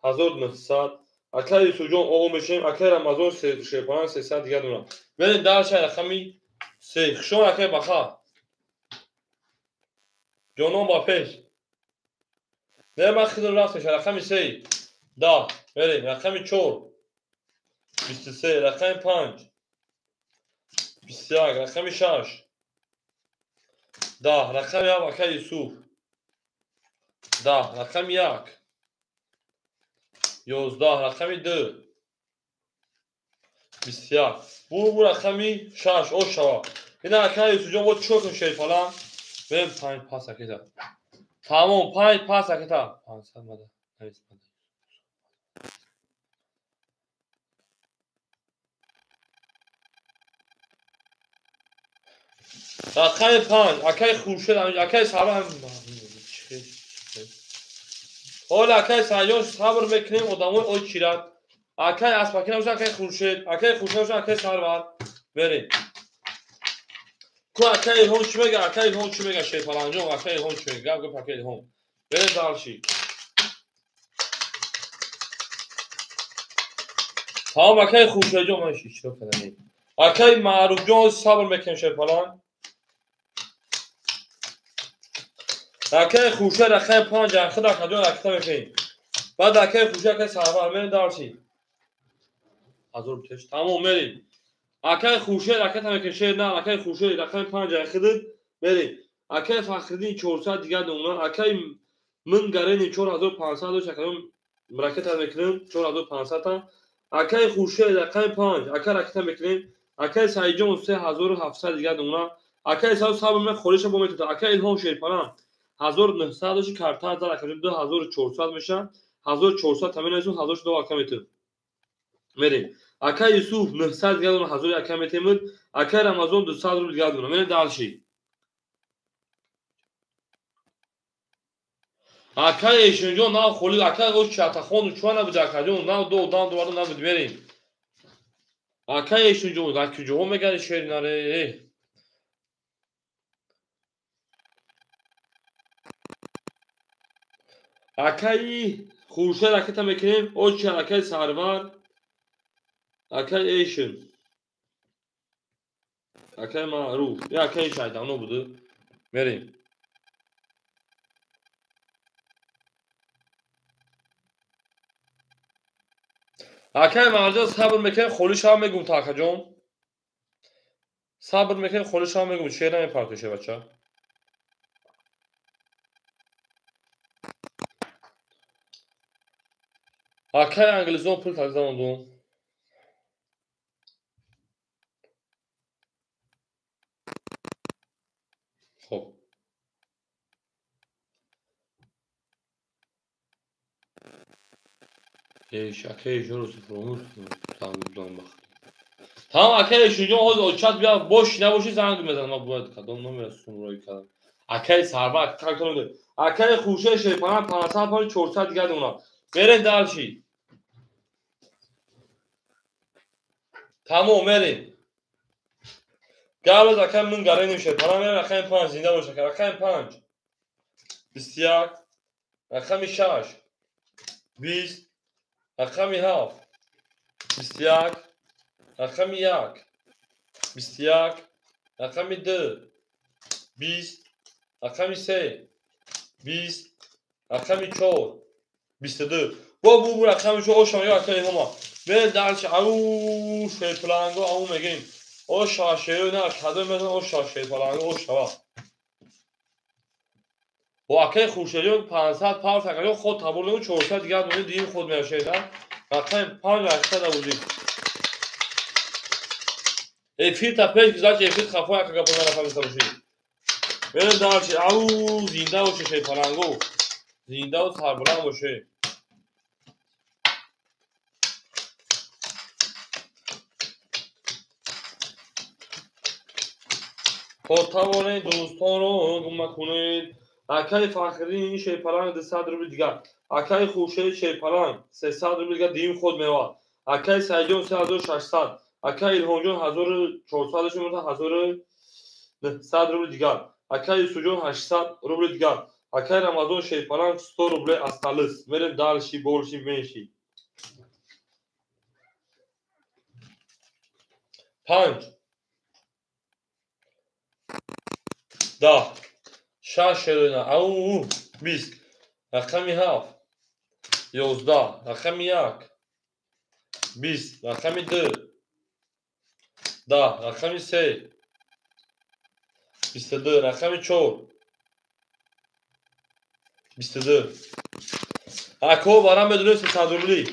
1900, акаи Юсуфҷон оғо мешавем, акаи Рамазон шерпаланг 300 дигар номна. Мерем дальше рақами 3. Хуш омад акаи Баха. Ҷонон ба пеш. Не, ман хидм рафт мешавам. Рақами 3. 10. Мерем. Рақами 4. 23. Рақами 5. 21. Рақами 6. 10. Рақами 7. Акаи Юсуф. 10. Рақами 1. 11. Рақами 2. 21. Бу рақами 6. О шава. Ина акаи Юсуфҷон бо чӣ кун шерпаланг? Мерем 5 пас акита. Тамом, 5 пас акита. 500 мада. Рақами 5, акаи Хуршед, акаи Сарвар. Ҳола акаи Саидҷон сабр мекунем, одамои ой чирад. Акаи Аспакӣ набошад, акаи Хуршед, акаи Хуршед набошад, акаи Сарвар. Мерем. Ку акаи Илҳом чӣ мега? Акаи Илҳом чӣ мега? Шерпаланҷон, акаи Илҳом чӣ мега? Гап гап акаи Илҳом. Мерем дальше. Тамом, акаи Хуршедҷон, ман иштирок кардам. Акаи Маъруфҷон сабр мекунем шерпаланг. Акаи Хуршед рақами 5, анхид акаҷон ракета мекунем. Баъд акаи Хуршед, акаи Сарвар, мерем дальше. Ҳазор пеш. Тамом, мерем. Акаи Хуршед ракета мекунем, шер на, акаи Хуршед рақами 5 анхид мерем. Акаи Фахриддин 400 дигар номна, акаи мин гарени 4500 дошт, акаи ракета мекунем 4500 та. Акаи Хуршед рақами 5, ака ракета мекунем. Акаи Саидҷон 3700 дигар номна, акаи Саид сабр мекунем, холиша бо метавонад. Акаи Илҳом шерпаланг 1900 дошт, карта зад, акаҷон 2400 мешавад. 1400 та менависем, 1600 ака метавонад. Мерем. Акаи Юсуф 900 дигар номна, 1000 ака метавонад. Акаи Рамазон 200 рубл дигар номна. Мерем дальше. Акаи Эшинҷон нав холи, акаи ош чатахон чуа набуд, акаҷон нав ду одам дуварда набуд, мерем. Акаи Эшинҷон дар куҷоҳо мегарди шери наре? Акаи Хуршед ракета мекунем, очи акаи Сарвар, акаи Эшин, акаи Маъруф, я акаи Шайдано буду. Мерем. Акай Марҷон сабр мекунем, холӣ шава мегум та акаҷон. Сабр мекунем, холӣ шава мегум, шер намепартоше бача. Акай англизон пул тагзанондум. Хоб. Еш, акай ҷон фуромӯш кунам бахт. Тамом акай ҷон ҳозир очат бия бош набоши занг мезанам. Ман бояд кадом номер сумрои кардам. Акай Сарвар как номер. Акай Хуршед Шерпана 500 пар 400 дигар дона. Мерем дальше. Тамом мерем. Габз акай ман гареним Шерпана мерем акай 5 зинда бош акай. Акай 5. 21 рақами 6 20 рақами 7 21 рақами 1 21 рақами 2 20 рақами 3 20 рақами 4 22. Бо бу рақами 4 ошам ё акай ҳома. Мерем дальше. Ау шерпаланго ау мегем. Оша шеро на кадом мезан оша шерпаланго ошава. Бо акай Хуршедҷон 500 пар акаҷон худ табор нему 400 дигар дони дигим худ меашеда. Рақами 5 800 абудим. Эфир та пеш гузашт, эфир хафо ака гапо нафаҳмиста бошед. Мерем дальше. Ау зинда боше шерпаланго. Зинда ва сарбаланд боше. Тавонед дӯстонро гум накунед. Акай Фахриддин Шерпаланг 200 рубл дигар. Акай Хуршед Шерпаланг 300 рубл дигар дигим худ мева. Акай Саидҷон 3600. Акай Илҳомҷон 1400 шумода 1900 рубл дигар. Акай Юсуфҷон 800 рубл дигар. Акай Рамазон Шерпаланг 100 рубл осталось. Мерем дальше, больше, меньше. 5 10 6 шерона ау 20 рақами 7 11 рақами 1 20 рақами 2 10 рақами 3 22 рақами 4 22. Ако барам медонем 300 рубли.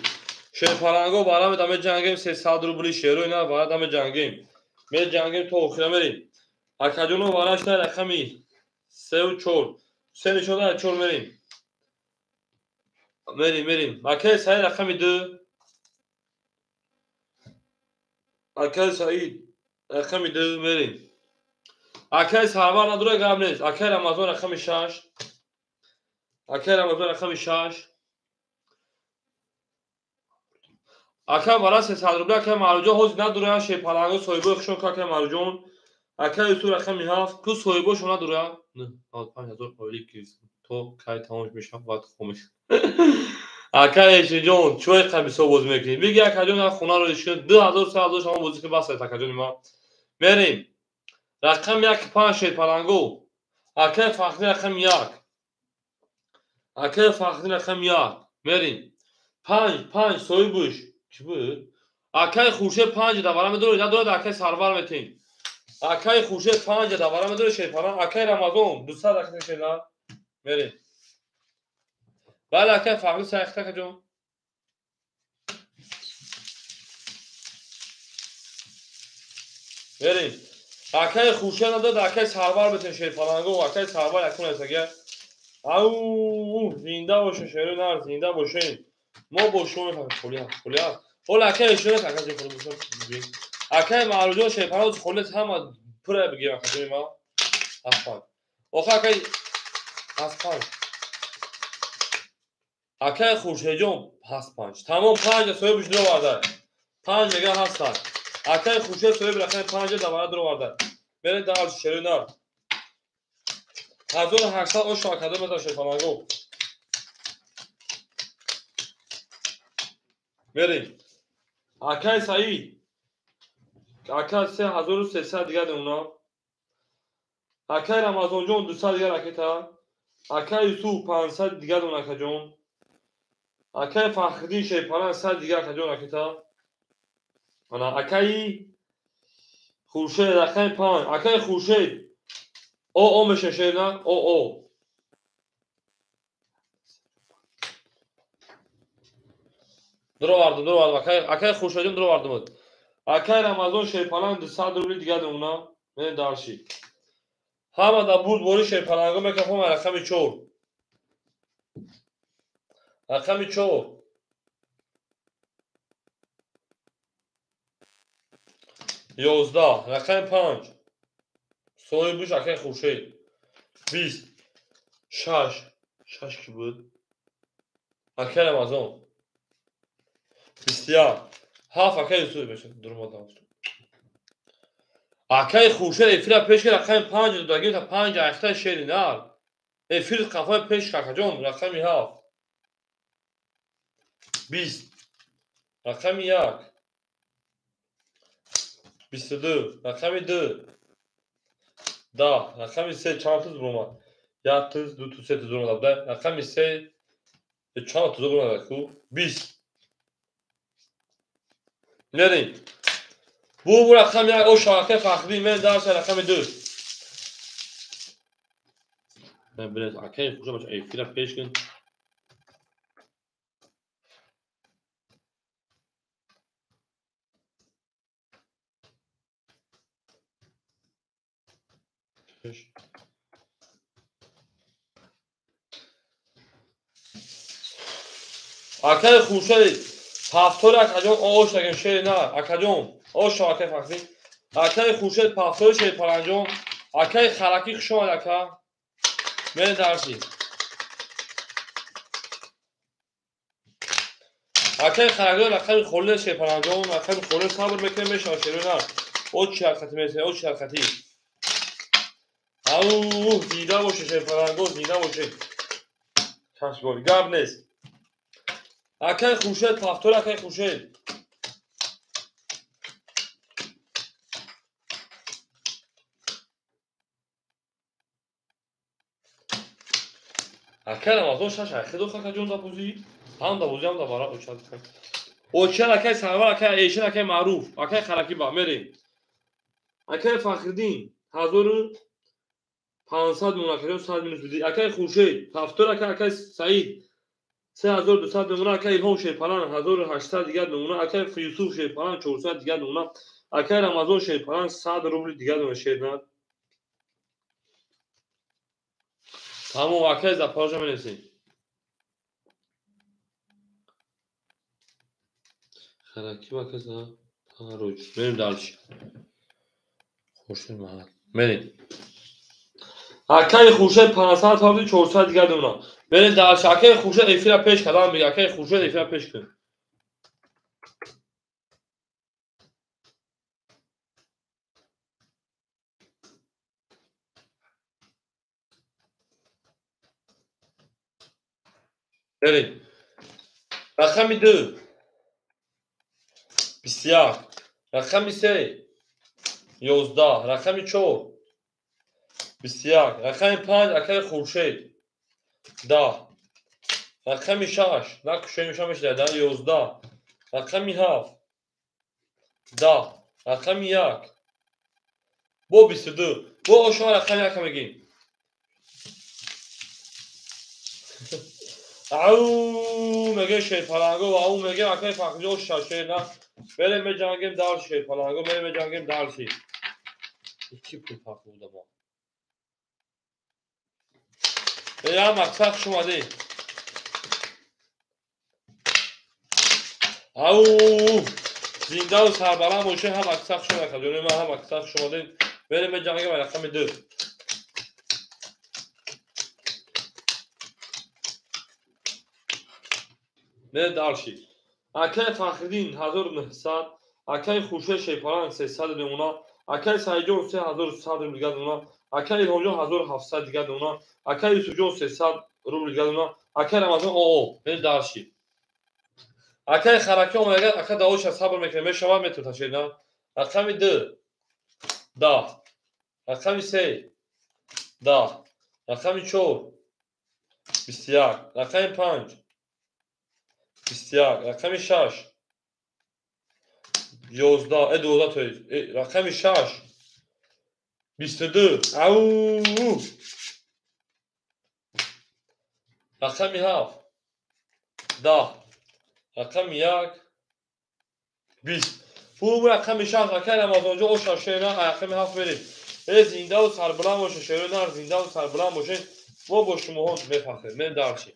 Шерпаланго барам даме ҷангем 300 рубли шеро ина барам даме ҷангем. Меҷангем то охира мерем. Акаҷоно бараш на рақами 3 ва 4. 3 нишон 4 мерем. Мерем. Акай Саид рақами 2. Акай Саид рақами 2 мерем. Акай Сарвар надора гап нест. Акай Рамазон рақами 6. Акай Рамазон рақами 6. Акай вара 300 рубли. Акай Маруҷон ҳозир надора шерпаланго соҳибои хушон акай Маруҷон. Акай Юсуф рақами 7. Ку соҳибошон надора. 95000 ойлик гирифтам. То кай тамом мешавад баъд хомӯш. Акай Эшинҷон чӯй қабисо бозӣ мекунӣ? Биги акаҷон як хонаро ишкун 2000 3000 шумо бозӣ кун бас акаҷони ман. Мерем. Рақами 1 5 шерпаланго. Акай Фахри рақами 1. Акай Фахри рақами 1. Мерем. 5 5 соҳибуш. Чӣ буд? Акай Хуршед 5 давара медоред, надорад акай Сарвар метем. Акай Хуршед 5 давара медоред шерпаланг. Акай Рамазон 200 акай шерпаланг. Мерем. Бале акай Фахри сайхта акаҷон. Мерем. Акай Хуршед надорад, акай Сарвар метем шерпаланго. Акай Сарвар якун аст агар. Ау зинда боше шеро нар, зинда бошем. Мо бо шумо мефаҳмем. Холия, холия. Ҳола акай шумо акаҷон холия. Акай Маруҷон шерпаланг холия ҳама пура бигем акаҷони ман. 7. Охир акай 5. Акай Хуршедҷон 5. Тамом 5 соҳибаш дуроварда. 5 мега ҳастанд. Акай Хуршед соҳиби рақами 5 давара дуроварда. Мерем дальше шеро нар. 1800 оша академ мезан шерпаланго. Мерем. Акай Саид. Акай 3300 дигар демона. Акай Рамазонҷон 200 дигар ракета. Акай Юсуф 500 дигар дона акаҷон. Акаи Фахриддин Шерпаланг 100 дигар акаҷон ракета. Ана акаи Хуршед рақами 5. Акаи Хуршед О меша шерна О. Дуровардум. Акаи Хуршедҷон дуровардум. Акаи Рамазон Шерпаланг 200 рубли дигар намуна. Мен дарши. Ҳама да бурд бори Шерпаланго мекафам рақами 4. Рақами 4. 11. Рақами 5. Соҳибуш акаи Хуршед. 20. 6. 6 ки буд? Акаи Рамазон. 21. 7 акаи Юсуф мешад. Дурмадам. Акаи Хуршед эфира пеш кард рақами 5 додагим та 5 ахта шери нар. Эфир қафои пеш какаҷон рақами 7. 20. Рақами 1. 22. Рақами 2. 10. Рақами 3 чанд туз буромад? 1 туз, 2 туз, 3 туз буромад. Рақами 3 чанд туз буромад ку? 20. Мерем. Бу рақами 1 ош акаи Фахриддин мен дарса рақами 2. Мен билет акаи Хуршед баша эфира пеш кун. Акаи Хуршед ҳафтори акаҷон ош дагем шери на акаҷон ош акаи Фахриддин. Акаи Хуршед ҳафтори Шерпаланҷон. Акаи Харакӣ хуш омад ака. Мен дарси. Акаи Харакӣ рақами холе Шерпаланҷон рақами холе сабр мекунем мешавад шери на. О чи ҳаракати месе о чи ҳаракати. Ау зинда боше Шерпаланго зинда боше. Чашгори гап нест. Акаи Хуршед ҳафтори акаи Хуршед. Акаи Рамазон 6 айхедо акаҷон дабозӣ. Ҳам дабозӣ ҳам дабара очад. Очад акаи Сарвар акаи Эшин акаи Маъруф акаи Харакӣ ба мерем. Акаи Фахриддин 1500 мон акаҷон 100 минус бидӣ. Акаи Хуршед ҳафтори акаи Саид 3200 намуна. Акаи Илҳом Шерпаланг 1800 дигар намуна. Акаи Юсуф Шерпаланг 400 дигар намуна. Акаи Рамазон Шерпаланг 100 рубли дигар намуна шернад. Тамом акаи Запорожа менависем. Харакӣ акаи Запорож. Мерем дальше. Хуршед маҳал. Мерем. Акаи Хуршед 500 рубли 400 дигар намуна. Мерем дальше. Акаи Хуршед эфира пеш кардам мега. Акаи Хуршед эфира пеш кун. Мерем. Рақами 2. 21. Рақами 3. 11. Рақами 4. 21. Рақами 5 акаи Хуршед. 10. Рақами 6. Накушем мешда 11. Рақами 7. 10. Рақами 1. Бо 22. Бо ошо рақами 1 мегим. Ау меге Шерпаланго ау меге акаи Фахриддин ош шер на. Мерем меҷангем дар Шерпаланго мерем меҷангем дарши. Ки пул фахр буда мо. Я мақсад хуш омадӣ. Ау зиндаву сарбаланд бошед, ҳам мақсад хуш омадед, ҷони ман, ҳам мақсад хуш омадед. Мерем меҷангем рақами 2. Мерем дарши. Акаи Фахриддин 1900, акаи Хуршед Шерпаланг 300 намуна, акаи Саидҷон 3100 рубл дигар намуна, акаи Илҳомҷон 1700 дигар намуна, акаи Юсуфҷон 300 рубл дигар намуна, акаи Рамазон ОО. Мерем дарши. Акаи Харакӣ омадагар, ака давоша сабр мекунем, мешавад метавонад шерна. Рақами 2. 10. Рақами 3. 10. Рақами 4. 21. Рақами 5. 21, рақами 6 11, 12 то есть, рақами 6 22, ау, рақами 7 10, рақами 1 20. Бу рақами 6 акай Рамазонҷон оша шера, рақами 7 мерем. Зиндаву сарбуланд бошед, шерои нар, зиндаву сарбуланд бошед. Мо бо шумоҳо мефахрем. Мерем дарчи.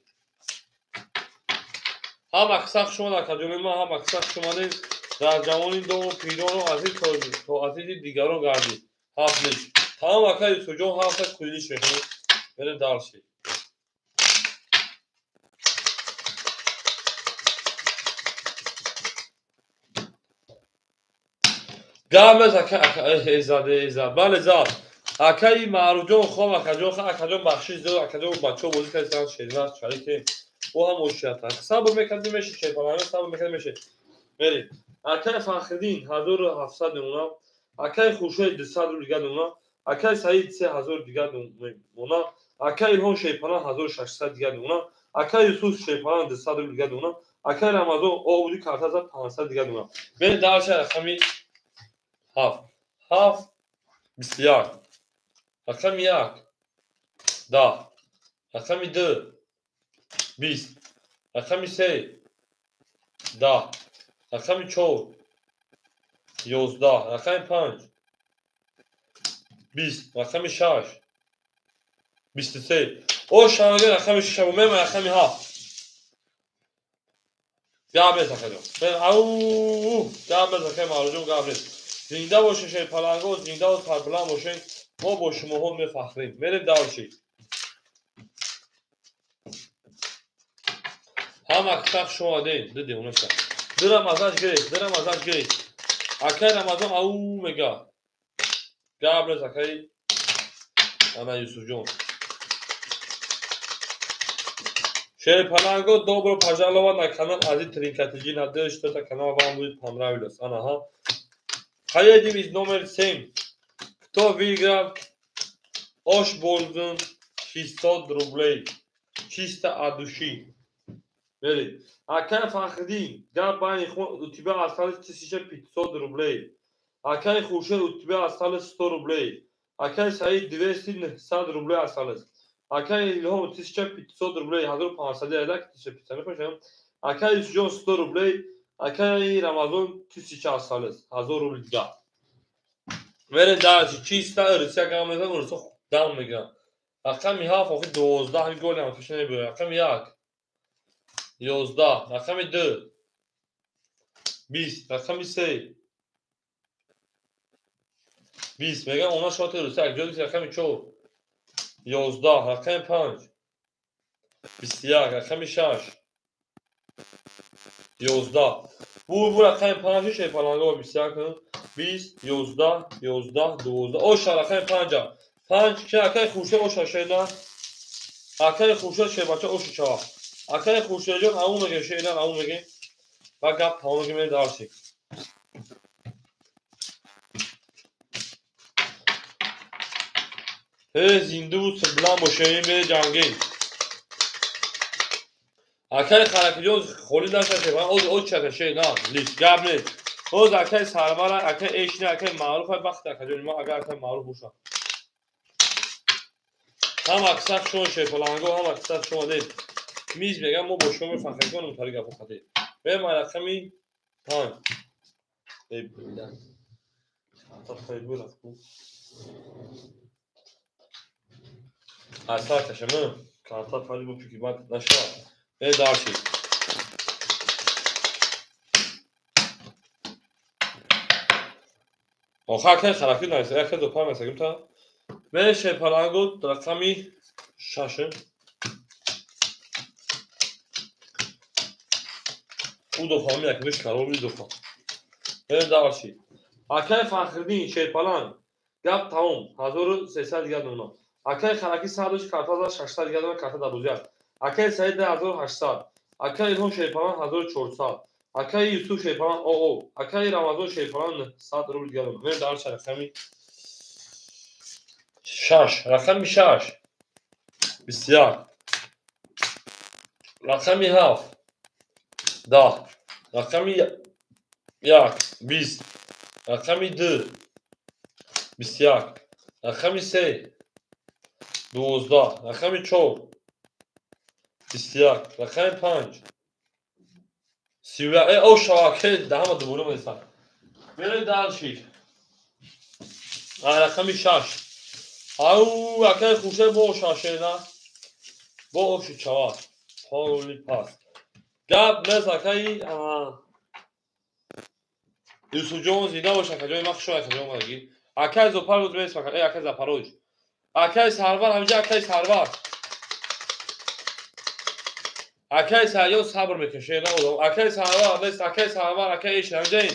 Ҳам аксар шумо акаҷони ман, ҳам аксар шумони дар ҷавони дому пирону азиз то азизи дигарон гардид. Ҳафт лиш. Тамом ака Юсуфҷон ҳафта куллиш мекунем. Мерем дарчи. Гап ака, ака, заде, зад. Бале, зад. Акаи Маъруфҷон хоб, акаҷон, акаҷон бахшиш дод, акаҷон бачаҳо бозӣ карданд, шеринаш шарики. Ӯ ҳам ошият. Сабр мекардӣ меши, шерпаланга сабр мекардӣ меши. Мерем. Акаи Фахриддин 1700 мемонад, акаи Хуршед 200 рубл дигар мемонад, акаи Саид 3000 дигар мемонад, акаи Илҳом шерпалан 1600 дигар мемонад, акаи Юсуф шерпалан 200 рубл дигар мемонад, акаи Рамазон обуди карта зад 500 дигар мемонад. Мерем дарша рақами 7 7 21, рақами 1 10, рақами 2 20, рақами 3 10, рақами 4 11, рақами 5 20, рақами 6 23. О шанга рақами 6 бу мема рақами 7. Гап нест акаҷон. Ау, гап нест акаи Маъруфҷон, гап нест. Зинда бошед шерпаланго, зиндаву сарбуланд бошед. Мо бо шумоҳо мефахрем. Мерем дарчи. Ҳам аксар шумо ден, ду девонаша. Ду Рамазан гирифт, ду Рамазан гирифт. Акаи Рамазон ау мега. Гап нест акаи ана Юсуфҷон. Шерпаланго, добро пожаловать на канал Азиз Тринкатиджи. Надеюсь, что этот канал вам будет понравился. Ага. Поедем из номер 7. Кто выиграл? Ош Болден 600 рублей. Чисто от души. Верит. Акай Фахриддин, у тебя осталось 1500 рублей. Акай Хуршед, у тебя осталось 100 рублей. Акай Саид 200 рублей осталось. Акай Илҳом 1500 рублей. 1500 1500. Акай Юсуфҷон 100 рублей. Акаи Рамазон 1000 осталось. 1000 рубл дигар. Мерем дарчи. Чисто Русия гам мезанам, Русия дам мегирам. Рақами 7 охи 12 ҳами голи ҳам пеш намебарад. Рақами 1 11, рақами 2 20, рақами 3 20. Мегам она шоти Русия як ҷо, рақами 4 11, рақами 5 21, рақами 6 11. Бу рақами 5 шерпаланго 21 20 11 11 12. Оша рақами 5. 5 ки акаи Хуршед оша шена. Акаи Хуршед шербача оша чава. Акаи Хуршедҷон ау меге шена, ау меге. Ба гап тамом меге, мерем дарси. Зиндаву сарбуланд бошед, мере ҷангин. Акаи Харакиҷон холӣ нашад, оз оз чака шена, лиш гап нест. Оз акаи Сарвара, акаи Эшна, акаи Маъруф вақт акаҷони ман агар акаи Маъруф бошад. Ҳам аксар шумо шерпаланго, ҳам аксар шумо дед. Миз мегам мо бо шумо мефахрем, конум тари гапо хати. Мерем рақами 5. Эй била. Та хайбу рафту. Асар кашам, карта фали бу чунки бад нашава. Мерем дарчи. Оха акаи Харакӣ нависа, акаи допар нависа, та. Мерем шерпаланго рақами 6. Ӯ дофа як виш кароли дофа. Мерем дарчи. Акаи Фахриддин шерпаланг гап тамом 1300 дигар мемонад. Акаи Харакӣ 100 карта зад 600 дигар мемонад, карта дар бозӣ аст. Акаи Саид 1800, акаи Илҳом шерпаланг 1400, акаи Юсуф шерпаланг ОО, акаи Рамазон шерпаланг 900 рубл дигар мемонад. Мерем дарчи рақами 6, рақами 6 21, рақами 7 10, рақами 1 20, рақами 2 21, рақами 3 12, рақами 4 21, рақами 5 31. О шава, ке даҳама дубора меса. Мерем дальше. Рақами 6. Ау, акай хуршед бо шашена. Бо оши чава. Полли пас. Гап нест акай Юсуфҷон зинда бош акаҷони ман, хушо акаҷон омадагӣ. Акай Зопар рӯз мест ака, акай Запарож. Акай Сарвар ҳаминҷа, акай Сарвар. Акай Сайёд сабр мекунед, на одам. Акай Сарвар нест, акай Сарвар, акай Эшин ҳаминҷаин.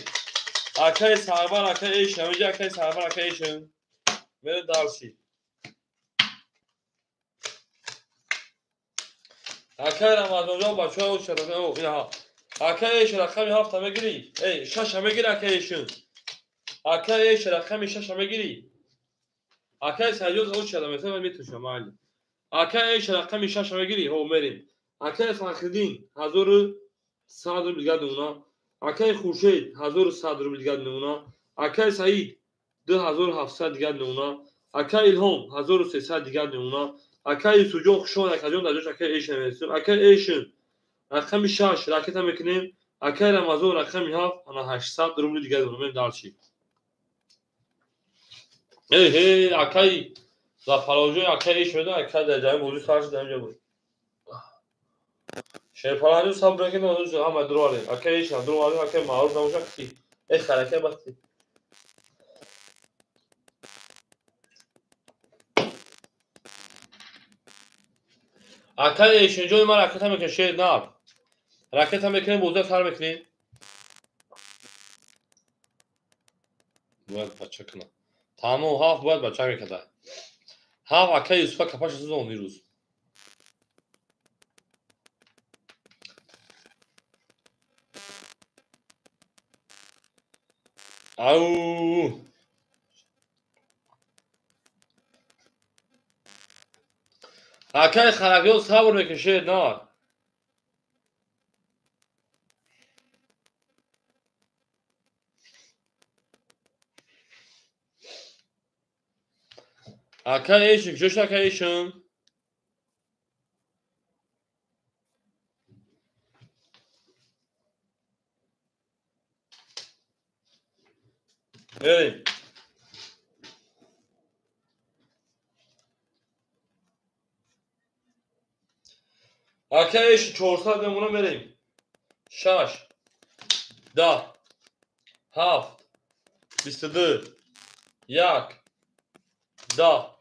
Акай Сарвар, акай Эшин ҳаминҷа, акай Сарвар, акай Эшин. Мерем дальше. Акай Рамазонҷон бачаҳо инаҳа. Акай Эшин рақами 7 мегирӣ? Эй, 6 мегирӣ акай Эшин. Акай Эшин рақами 6 мегирӣ? Акай Сайёд очада меса метушам майли. Акай Эшин рақами 6 мегирӣ? Ҳо, мерем. Акай Фахриддин 1100 рубл дигар намуна. Акай Хуршед 1100 рубл дигар намуна. Акай Саид 2700 дигар намуна. Акай Илҳом 1300 дигар намуна. Акай Юсуфҷон хушон акаҷон дар ҷош акай Эшин мерасем. Акай Эшин рақами 6 ракета мекунем. Акай Рамазон рақами 7 ана 800 рубли дигар намуна. Дальше. Эй, эй, акай Зафарожон, акай Эшин медон, акай дар ҷамъи бозӣ сар шуд ҳаминҷа буд. Шерпаланҷон сабр мекунем, ҳама дуроварем. Акай Эшин дуроварем, акай Маъруф набошад ки. Эй, харакай басти. Акай Эшинҷони ман ракета мекунем, шер нар. Ракета мекунем, бозиро сар мекунем. Бояд бача кунам. Тамом, 7 бояд бача мекарда. 7 акай Юсуфа капаша сӯзон ирӯз. Ау! Акай Харакён сабр мекунед, шер нар. Акай Эшин, куҷо шуд акай Эшин? Мерем. Акай Эшин 400 мемона, мерем. 6 10 7 22 1 10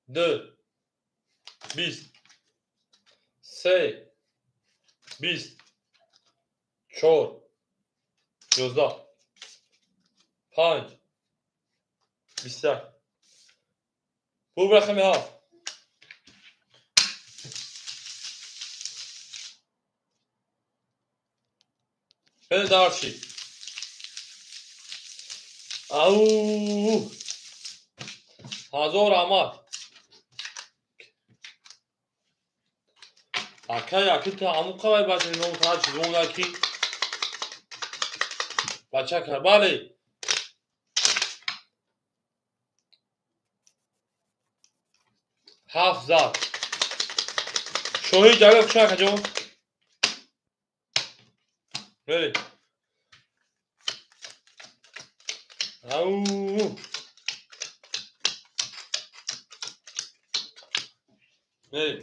2 20 3 20 4 11 5 21. Бу рақами 7. Беде дальше. Ау! Ҳазор раҳмат. Акай, аки ту ҳамун қавай бача ном та чизонда ки бача кар. Бале. 7 зад. Шоҳи ҷалил хуш акаҷон. Мерем. Ау! Мерем.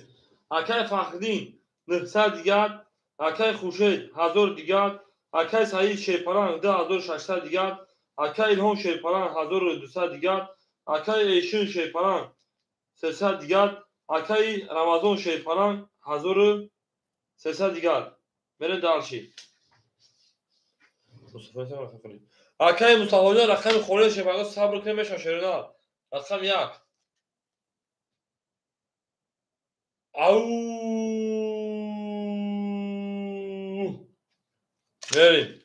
Акай Фахриддин 900 дигар, акай Хуршед 1000 дигар, акай Саид Шерпаланг 2600 дигар, акай Илҳом Шерпаланг 1200 дигар, акай Эшин Шерпаланг 300 дигар, акай Рамазон Шерпаланг 1300 дигар. Мерем дальше. Акай Мустафоҷон рақами холии Шерпаланг сабр кунем, мешавад шерина. Рақами 1. Ау! Мерем.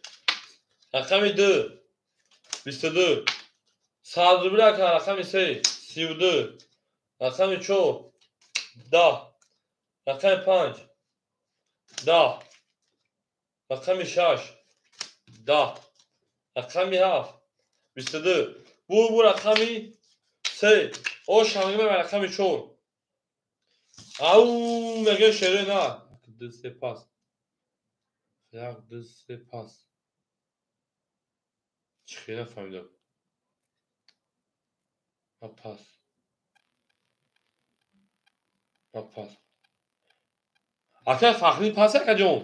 Рақами 2 22. 100 рубл ака, рақами 3 32. Рақами 4 10. Рақами 5 10. Рақами 6 10. Рақами 7 22. Бу рақами 3. Ош ҳамгима рақами 4. Ау мега шере на. 2 3 пас. 1 2 3 пас. Чӣ хела фаҳмидам? Пас. Пас. Ака Фахри пас акаҷон.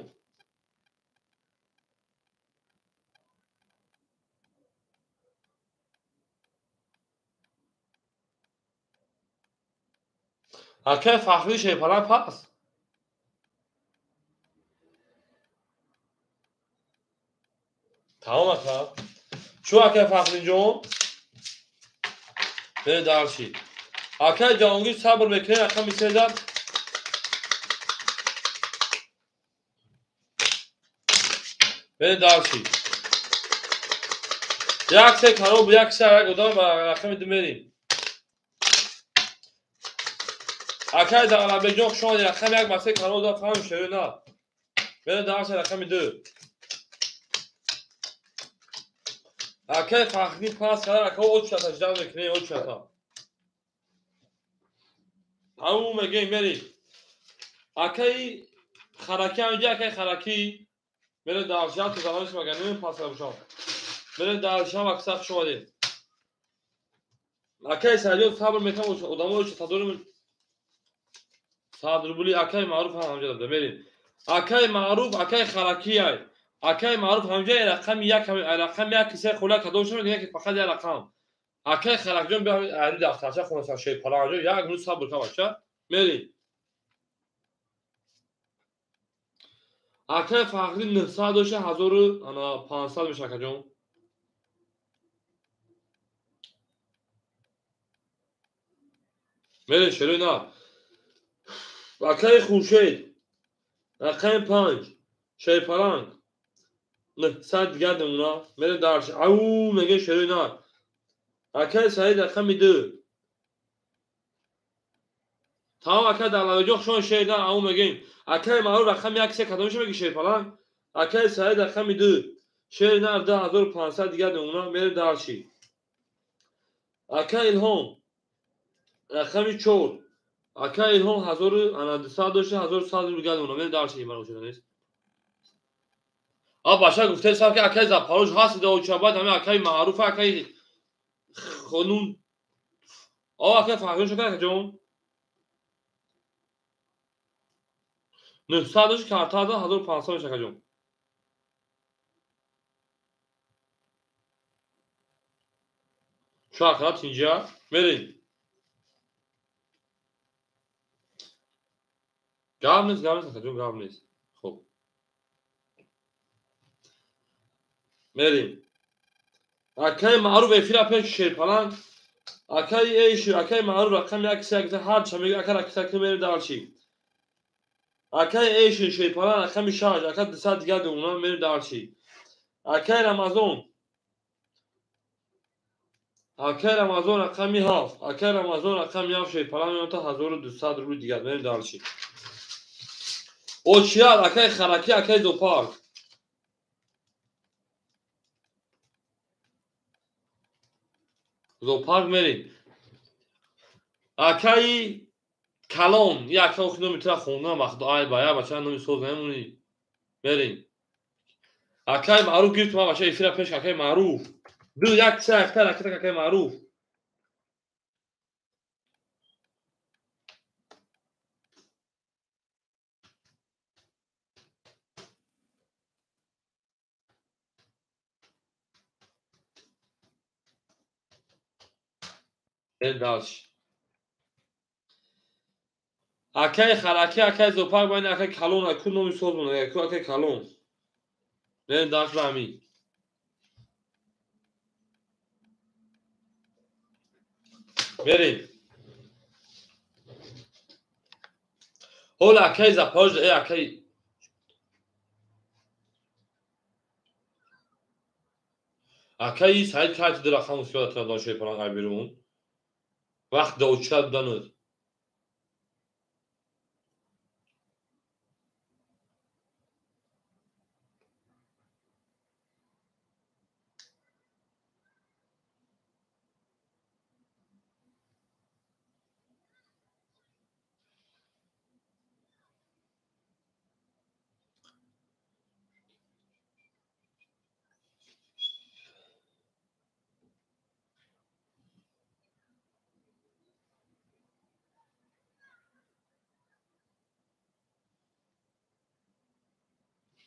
Акай Фахри шерпаланг пас. Тамом ака. Чӯ акай Фахриҷон? Бере дарши. Акай Ҷаҳонгир сабр мекунед, рақами 3. Бере дарши. Як се кароб, як се як одам ба рақами 2 мерим. Акай Давлатбекҷон хуш омадед, рақами 1 ба 3 кароб дод, фаҳм шере на. Бере дарши рақами 2. Акай Фахри пас кард, ака очата ждал мекунед, очата. Ау мегем мерим. Акай Хараки ҳамҷа, акай Хараки мере дарши, то замониш магар намем пас кард бошам. Мере дарши ҳам акса хуш омадед. Акай Саидҷон сабр мекунам, одамо очата дорем. 100 рубли акай Маъруф ҳам ҳамҷа дада мерим. Акай Маъруф, акай Хараки ай. Акай Маъруф ҳамҷа рақами 1, рақами 1 се хула кадом шуд, мегӯяд ки фақат як рақам. Акай Харакҷон биё ҳамин дафтарча хонаса шерпаланг як минут сабр кун бача. Мерим. Акай Фахри 900 дошта 1500 меша акаҷон. Мерим шерои на. Акай Хуршед рақами 5 шерпаланг 900 дигар намуна мере дарш. Ау мега шерои на. Акай Саид рақами 2. Тамом акай Давлатбекҷон хушон шер на. Ау мегем. Акай Маъруф рақами 1 се кадом меша меги шерпаланг. Акай Саид рақами 2 шер на 2500 дигар намуна мере дарши. Акай Илҳом рақами 4. Акай Илҳом 1200 дошта 1100 дигар намуна мере дарши. Ман очуда нест. А баша гуфтесам ки акай Запорож ҳаст да очабад ҳами акай Маъруф акай хонум. О акай Фахри шуд акаҷон. 900 дошт карта 1500 меша акаҷон. Чӯ акара тинҷа мерем. Гап нест, гап нест акаҷон, гап нест. Хуб. Мерим. Акай Маъруф эфира пеш шерпаланг. Акай эйш, акай Маъруф рақами 1 3 1 ҳар ча меги ака ракита ки мерем дарши. Акай эйш шерпаланг рақами 6 ака 200 дигар думона мерем дарши. Акай Рамазон. Акай Рамазон рақами 7. Акай Рамазон рақами 7 шерпаланг меота 1200 рубл дигар мерем дарши. Очият акай Хараки, акай Зоопарк. Зоопарк мерем. Акай Калон, як ака охи номи тура хондам, вақт ай ба я бача номи соз намемонӣ. Мерем. Акай Маъруф гирифт ман бача эфира пеш акай Маъруф. 2 1 3 1 ракета акай Маъруф. Дальше. Акай Хараки, акай Зоопарк, байн акай Калон, аку номи соз монад, аку акай Калон. Берем дальше ба ҳамин. Берем. Ҳола акай Запорож, акай акай Саид кайти ду рақам успел тра дон шерпаланг ай берун. Вақт да очад будануд.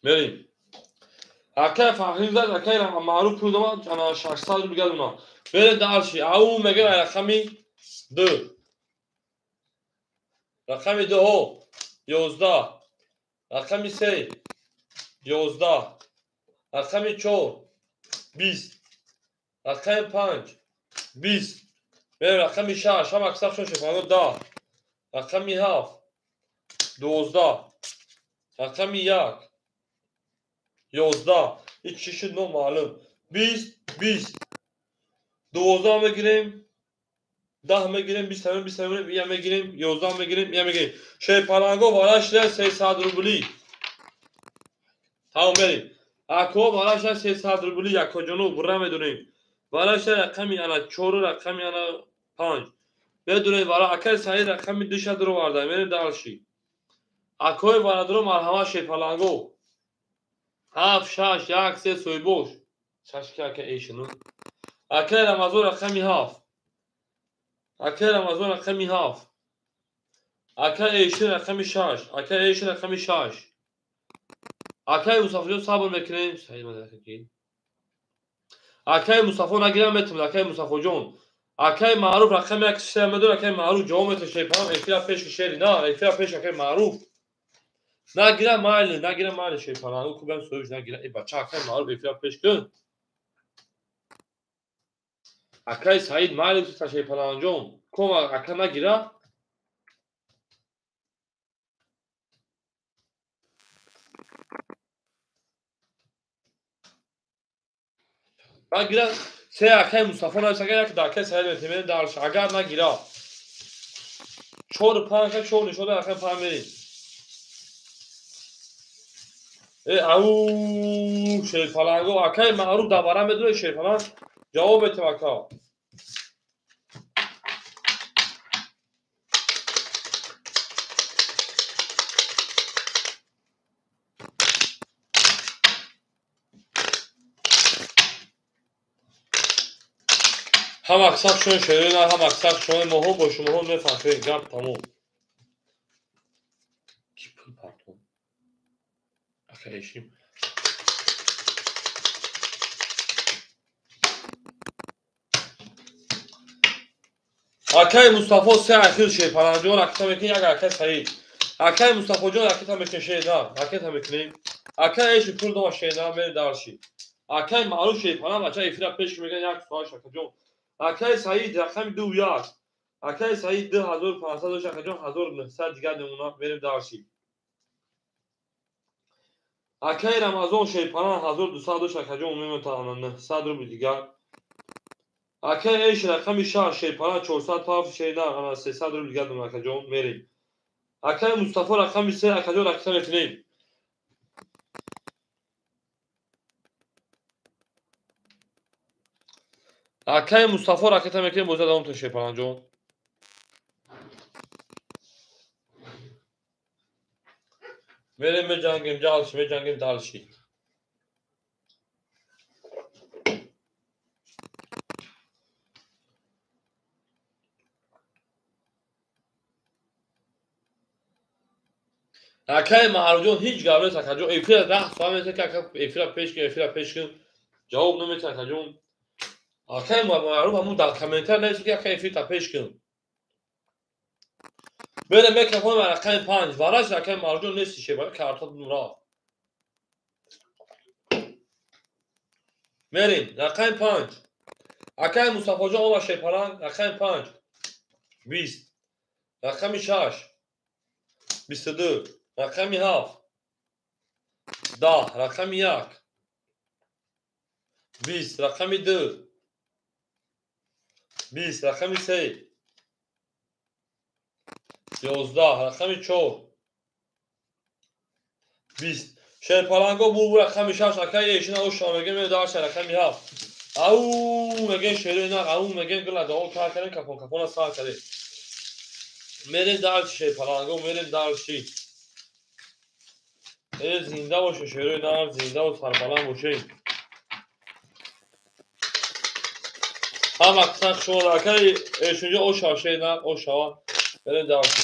Мерем. Акай Фахрӣ зад, акай Маъруф пул домад, ана 600 рубл гадуна. Берем дальше. Ау мегем рақами 2. Рақами 2 ҳо 11. Рақами 3 11. Рақами 4 20. Рақами 5 20. Берем рақами 6, ҳам аксар шон 10. Рақами 7 12. Рақами 1 11. Ҳеҷ чӣ шуд номаълум. 20 20. 12 мегирем, 10 мегирем, 20 20 мегирем, я мегирем, 11 мегирем, я мегирем. Шерпаланго варашда 300 рубли. Тамом мерем. Ако варашда 300 рубли якоҷону бура медонем. Варашда рақами ана 4 рақами ана 5. Медонем вара акай Саид рақами 2 шадро варда. Мерем дальше. Акои варадро марҳама шерпаланго. 7 6 1 3 соҳибош. 6 ки ака эшину. Акай Рамазон рақами 7. Акай Рамазон рақами 7. Акай Эшин рақами 6. Акай Эшин рақами 6. Акай Мустафоҷон сабр мекунем. Саид мадаки. Акай Мустафо нагирам метавонад. Акай Мустафоҷон. Акай Маъруф рақами 1 3 медор. Акай Маъруф ҷавоб метавонад. Шерпаланг эфира пеш шери. На, эфира пеш акай Маъруф. Нагира майли, нагира майли шерпаланг. Кубам соҳиб нагира. Э бача акай Маъруф эфира пеш кун. Акай Саид майли тута шерпалангҷон. Ком ака нагира. Нагира се акай Мустафо навис, агар як да акай Саид метавонем дарш. Агар нагира 4 5 4 нишон да акай 5 мерем. Э ау шерпаланго акай Маъруф давара медонад шерпаланг ҷавоб метавад ака. Ҳам аксар шумо шерои на, ҳам аксар шумо моҳо бо шумоҳо мефаҳмед. Гап тамом. Ки пул партон? Ака эшим. Акай Мустафо се ахир шерпаланҷон ракета мекунем, як акай Саид. Акай Мустафоҷон ракета мекунем, шер на, ракета мекунем. Акай Эши пул дома шер на, мерем дальше. Акай Маъруф шерпаланг бача эфира пеш мегӯяд як соат шакаҷон. Акай Саид рақами 2 1. Акай Саид 2500 шакаҷон 1900 дигар намуна мерем дальше. Акай Рамазон шерпаланг 1200 шакаҷон меметавонад 900 рубл дигар. Акай Эш рақами 6 шерпаланг 400 шер на, 300 рубл дигар намуна акаҷон мерем. Акай Мустафо рақами 3 акаҷон ракета мекунем. Акай Мустафо ракета мекунем, боза давом тун шерпаланҷон. Мерем меҷангем ҷалши, меҷангем дальше. Акай Маъруфҷон ҳеҷ гап нест акаҷон. Эфира 10 соат метавонад ки ака эфира пеш кун, эфира пеш кун. Ҷавоб наметавонад акаҷон. Акай Маъруф ҳамун дар комментар нависед ки ака эфирта пеш кун. Берем микрофон рақами 5. Вараш акай Маъруфҷон нести шебака карта рафт. Мерем рақами 5. Акай Мустафоҷон ома шерпаланг рақами 5 20. Рақами 6 22. Рақами 7 10. Рақами 1 20. Рақами 2 20. Рақами 3 11. Рақами 4 20. Шерпаланго бу рақами 6 акай эшина оша мегем дарша рақами 7. Ау мегем шерои на, ау мегем гила дао кар кардем, капон капона сар кардем. Мерем дальше шерпаланго, мерем дальше. Э зинда боше шерои на, зинда ва сарбаланд боше. Ҳам аксар шумо акай эшунҷо оша шер на, оша мерем дальше.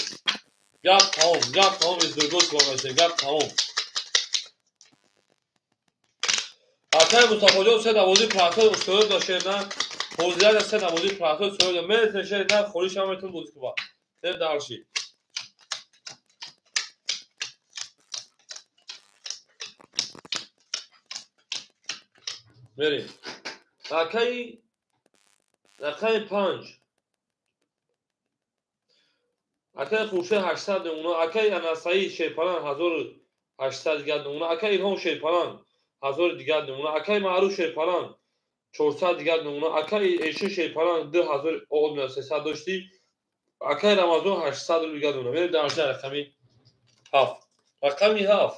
Гап тамом, гап тамом, издургоз кунем, гап тамом. Акай Мустафоҷон се навози партои устоёд дошена. Ҳозирада се навози партои устоёд. Мересен шерина холиш ҳам метун бозӣ куба. Мерем дарши. Мерем. Акай рақами 5. Акай Хуршед 800 намуна, акай Анасаид Шерпалан 1800 дигар намуна, акай Илҳом Шерпалан 1000 дигар намуна, акай Маъруф Шерпалан 400 дигар намуна, акай Эшин Шерпалан 2300 доштӣ, акай Рамазон 800 рубл дигар намуна. Мерем дар рақами 7. Рақами 7.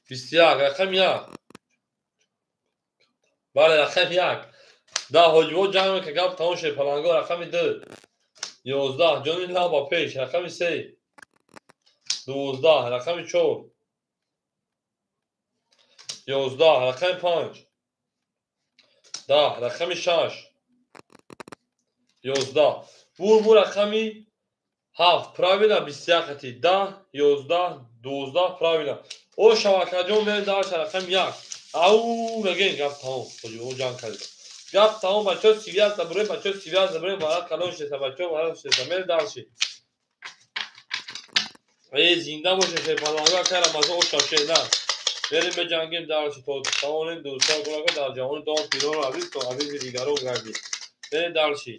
21, рақами 1. Бале, рақами 1. Да ҳоҷибо ҷанг мекунад, гап тамом Шерпаланго, рақами 2. 11, ҷони лаба пеш, рақами 3. 12, рақами 4. 11, рақами 5. 10, рақами 6. 11. Бур рақами 7. Правильно, 21 хати. 10, 11, 12, правильно. О шавакаҷон мерем дар рақами 1. Ау, мегӯем гап тамом. Ҳоҷибо ҷанг кард. Гап тамом, бачаҳо связь забурем, бачаҳо связь забурем, варақ калон шеса, бачаҳо варақ шеса. Мерем дарши. Э, зинда боше Шерпаланго, акай Рамазон ошав шена. Мерем беҷангем дарши то тавонем дӯстон кунака дар ҷаҳони дом пирон азиз то азизи дигарон гардид. Мерем дарши.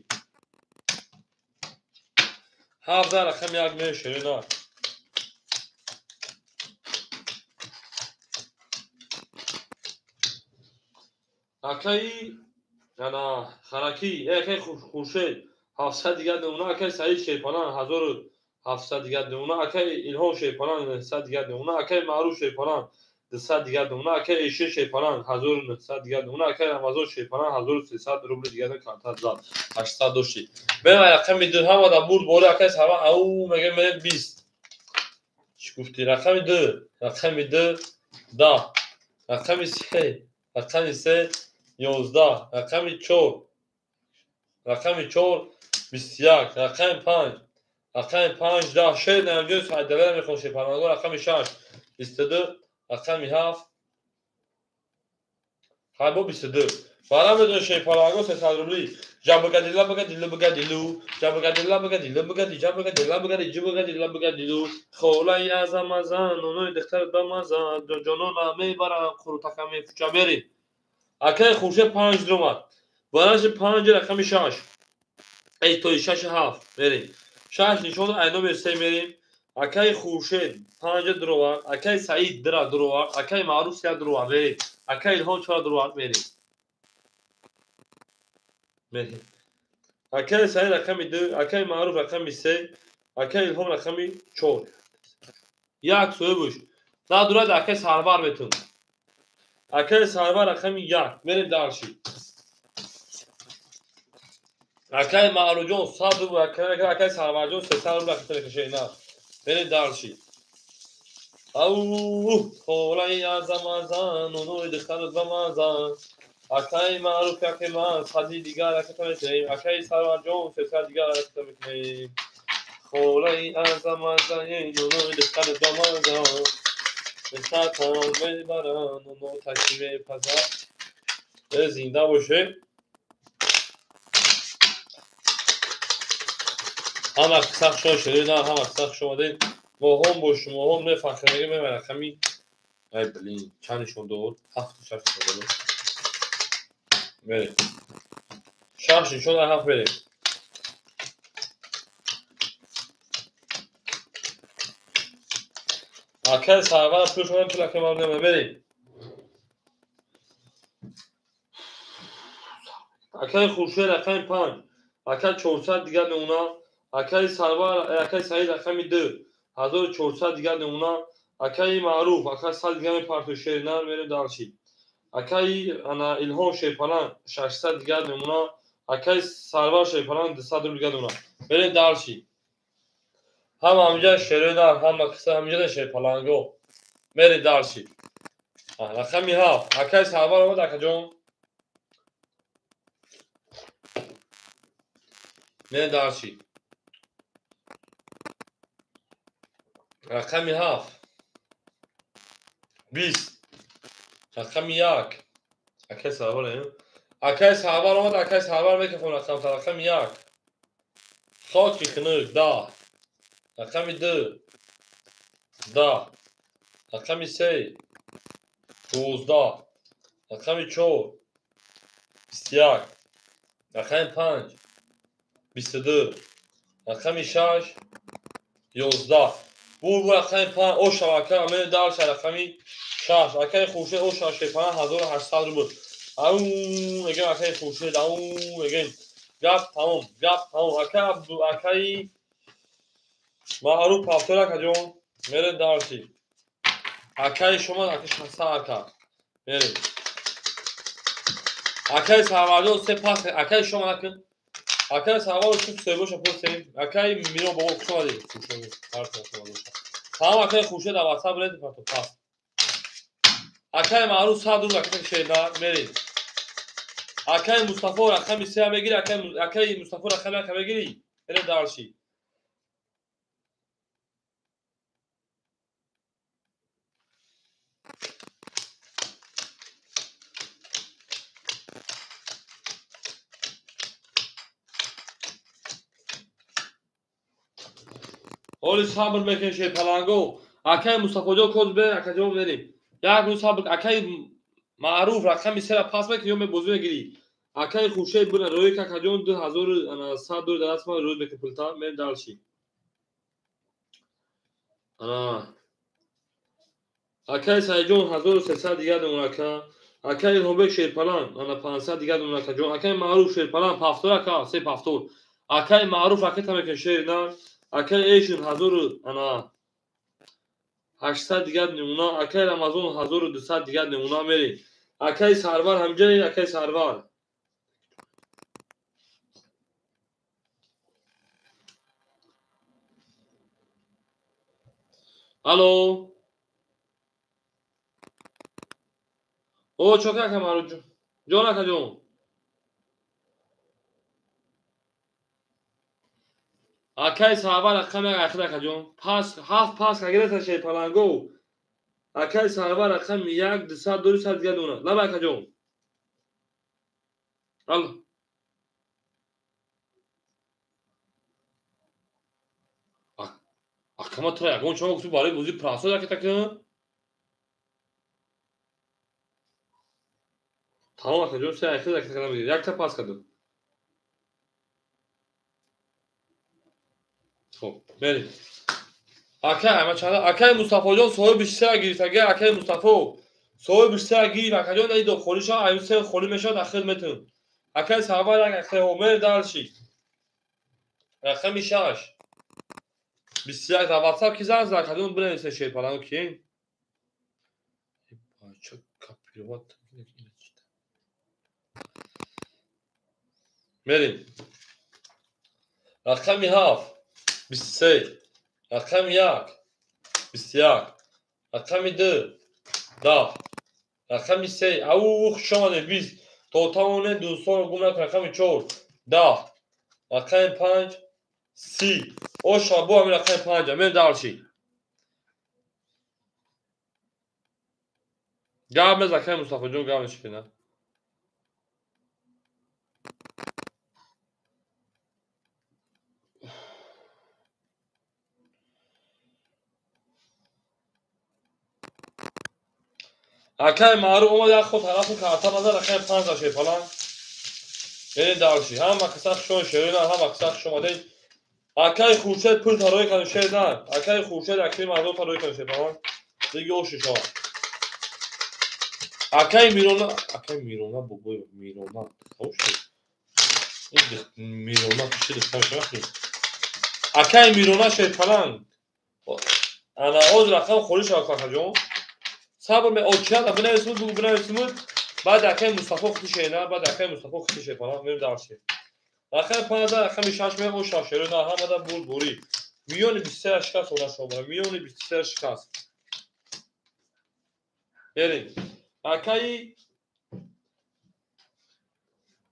7 рақами 1 мерем шерина. Акай ана хараки, акай Хуршед 700 дигар намуна, акай Саид Шерпалан 1700 дигар намуна, акай Илҳом Шерпалан 900 дигар намуна, акай Маъруф Шерпалан 200 дигар намуна, акай Эшин Шерпалан 1900 дигар намуна, акай Рамазон Шерпалан 1300 рубл дигар карта зад. 800 доштӣ. Мерем рақами 2, ҳама да бурд бори акай Сарвар, ау мегӯем мерем 20. Чӣ гуфтӣ? Рақами 2, рақами 2 10, рақами 3, рақами 3 11, рақами 4, рақами 4 21, рақами 5, рақами 5 10. Шер намҷои Сайдалера мехоҳам Шерпаланго, рақами 6 22, рақами 7 хайбо 22. Бара медон Шерпаланго 300 рубли. Жабгадила багадила багадилу, жабгадила багадила багади, жабгадила багади, жабгадила багадилу. Холаи азамазан, онои духтар бамазан, ҷонона мебарам, қурутака мефуча мери. Акай Хуршед 5 дромад. Бараши 5 рақами 6. Эй, то 6 7 мерем. 6 нишон ай номер 3 мерем. Акай Хуршед 5 дровар, акай Саид 2 дровар, акай Маъруф 3 дровар мерем. Акай Илҳом 4 дровар мерем. Мерем. Акай Саид рақами 2, акай Маъруф рақами 3, акай Илҳом рақами 4. Як соҳибуш. Надурад акай Сарвар метун. Акай Сарвар рақами 1. Мерем дарши. Акай Маъруфҷон 100 рубл, акай Сарварҷон 300 рубл акай мекашед. Мерем дарши. Ау, холаи азамазан, онои духтарат бамазан. Акай Маъруф акай ман 100 дигар акай мекунем. Акай Сарварҷон 300 дигар акай мекунем. Холаи азамазан, онои духтарат бамазан. Сатам мебаранд, оно такси мепазад. Зинда боше. Ҳама сахт шумо шудед, ҳама сахт шумо омадед. Моҳом бо шумоҳом мефахр мегӯем, мебарам рақами ай блин, чанд нишон дод? 7 6 нишон дод. Мерем. 6 нишон 7 мерем. Акай Сарвар пул шумо пул акай ман намерем. Акай Хуршед рақами 5, акай 400 дигар намуна, акай Сарвар, акай Саид рақами 2, 1400 дигар намуна, акай Маъруф, акай 100 дигар мепартои шеринар мерем дарши. Акай ана Илҳом Шерпалан 600 дигар намуна, акай Сарвар Шерпалан 200 рубл дигар намуна. Мерем дарши. Ҳама ҳамҷа шеринар, ҳама қисса ҳамҷа Шерпаланго. Мерем дарши. Рақами 7, акай Сарвар омад акаҷон. Мерем дарши. Рақами 7. 20. Рақами 1. Акай Сарвар, акай Сарвар омад, акай Сарвар мекафон рақам, рақами 1. Хоки хунук 10. Рақами 2 10. Рақами 3 12. Рақами 4 21. Рақами 5 22. Рақами 6 11. Бур рақами 5 оша ака, мен дарша рақами 6. Акай Хуршед оша шепана 1800 рубл. Ау, мегем акай Хуршед, ау, мегем. Гап тамом, гап тамом. Ака Абду, акай Маъруф ҳафтор акаҷон, мерем дарси. Акай шумо, акай 600 ака. Мерем. Акай Сарварҷон се пас, акай шумо накун. Акай Сарвар чун соҳибоша пурсем. Акай Миро бобо хуш омадед. Хуш омадед. Ҳар шумо боша. Тамом акай Хуршед дар WhatsApp ред пато пас. Акай Маъруф 100 рубл акай Шернар мерем. Акай Мустафо рақами 3 мегири, акай Мустафо рақами 1 мегири. Мерем дарси. Оли сабр мекунем шерпаланго. Акай Мустафоҷон код бе, акаҷон мерем. Як рӯз сабр, акай Маъруф рақами 3 пас мекунӣ ё мебозӣ мегирӣ. Акай Хуршед буна рӯи какаҷон 2100 доллар дар даст ман рӯз мекунем пулта, мерем дарши. Ана. Акай Саидҷон 1300 дигар дон ака. Акай Илҳомбек шерпаланг, ана 500 дигар дон акаҷон. Акай Маъруф шерпаланг 70 ака, 3 70. Акай Маъруф ракета мекунем шерна. Акай Эйшин 1800 дигар намуна, акай Рамазон 1200 дигар намуна мерем. Акай Сарвар ҳамҷай, акай Сарвар. Алло. О, чока ака Маъруф ҷон. Ҷон ака ҷон. Акай Сарвар рақами ахир акаҷон. Пас 7 пас кагирета шерпаланго. Акай Сарвар рақами 1 200 200 дигар дона. Лаба акаҷон. Алло. Акама тра ягон чома гуфту барои бозии прасо ракета кун. Тамом акаҷон, се ахир ракета кардам. Якта пас кардам. Хоб, мерем. Акай, ама чанда, акай Мустафоҷон соҳиби 3 гирифт, агар акай Мустафо соҳиби 3 гирифт, акаҷон ай до холӣ шавад, ай се холӣ мешавад, ахир метун. Акай Сарвар як акай Омер дарши. Рақами 6. 21 дар WhatsApp ки занг зад, акаҷон бинависе шерпаланго ки. Бача копировать. Мерем. Рақами 7. 23. Рақами 1 21. Рақами 2 10. Рақами 3 ау хуш омадед 20. То тавонед дӯстонро гум накунед. Рақами 4 10. Рақами 5 30. Оша бо ҳамин рақами 5 мерем дарши. Гап мез акай Мустафоҷон, гап мешикина. Акай Маъруф омад як ход тарафу карта назар рақами 5 шерпаланг. Мерем дарши. Ҳама каса хушон шерина, ҳама каса хуш омадед. Акай Хуршед пул тарои кардем шерна. Акай Хуршед акай Маъруф тарои кардем шерпаланг. Диги оши шава. Акай Мирона, акай Мирона бобой Мирона. Хуш. Ин Мирона киши духтар шава. Акай Мирона шерпаланг. Ана оз рақам холӣ шава какаҷон. Сабр ме очият, бинависмуд, бугу бинависмуд. Баъд акай Мустафо хути шена, баъд акай Мустафо хути шепаланг мерем дарси. Рақами 5 рақами 6 ме оша шерона ҳамада бур бурӣ. Миёни 23 шикаст она шобара, миёни 23 шикаст. Мерем. Акай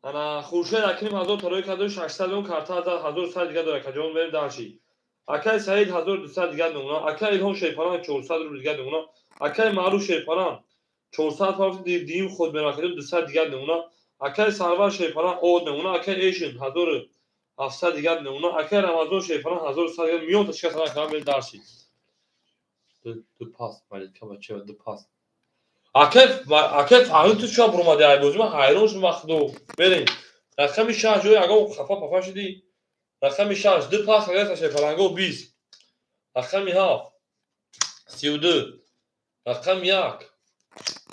ана Хуршед акрим 1000 тарои карду 600 он карта 1100 дигар дорад акаҷон, мерем дарси. Акай Саид 1200 дигар намуна, акай Илҳом Шерпаланг 400 рубл дигар намуна, акай Маъруф Шерпаланг 400 парти дим худ меракадем 200 дигар намуна. Акай Сарвар Шерпалан од намуна. Акай Эшин 1700 дигар намуна. Акай Рамазон Шерпалан 1100 дигар миён ташка сана кам бел дарши. Ду пас Малика бача ду пас. Акай Фарҳуд ту ча бурмади ай бозӣ ман ҳайрон шудам вақту. Берем. Рақами 6 ҷои агар хафа пафа шудӣ. Рақами 6 ду пас агар Шерпаланго 20. Рақами 7 32. Рақами 1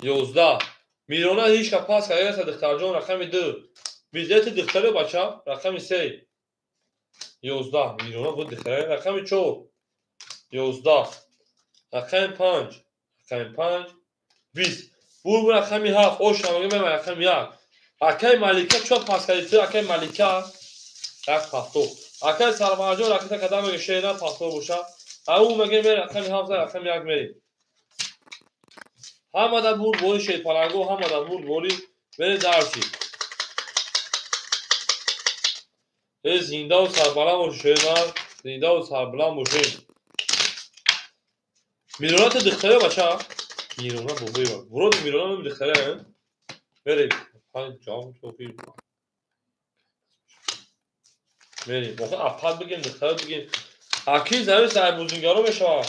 11. Мирона ҳеч ка пас карда духтарҷон рақами 2. Бизети духтаре бача рақами 3. 11. Мирона буд духтаре рақами 4. 11. Рақами 5. Рақами 5 20. Бур рақами 7. Ош намага мема рақами 1. Акай Малика чо пас карди? Акай Малика як пахто. Акай Сарварҷон рақита кадам мега шеъра пахто боша. Ау мега ме рақами 7 рақами 1 мери. Ҳамада бурд бори Шерпаланго, ҳамада бурд бори бере дарси. Э зиндаву сарбаланд бошед шернар, зиндаву сарбаланд бошед. Мирона ту духтаре бача? Мирона бобои ба. Вроде Мирона мем духтаре. Бере панҷ ҷавоб тоқи. Бере, охир апад бигем, духтаре бигем. Аки завис ай бозингаро мешавад.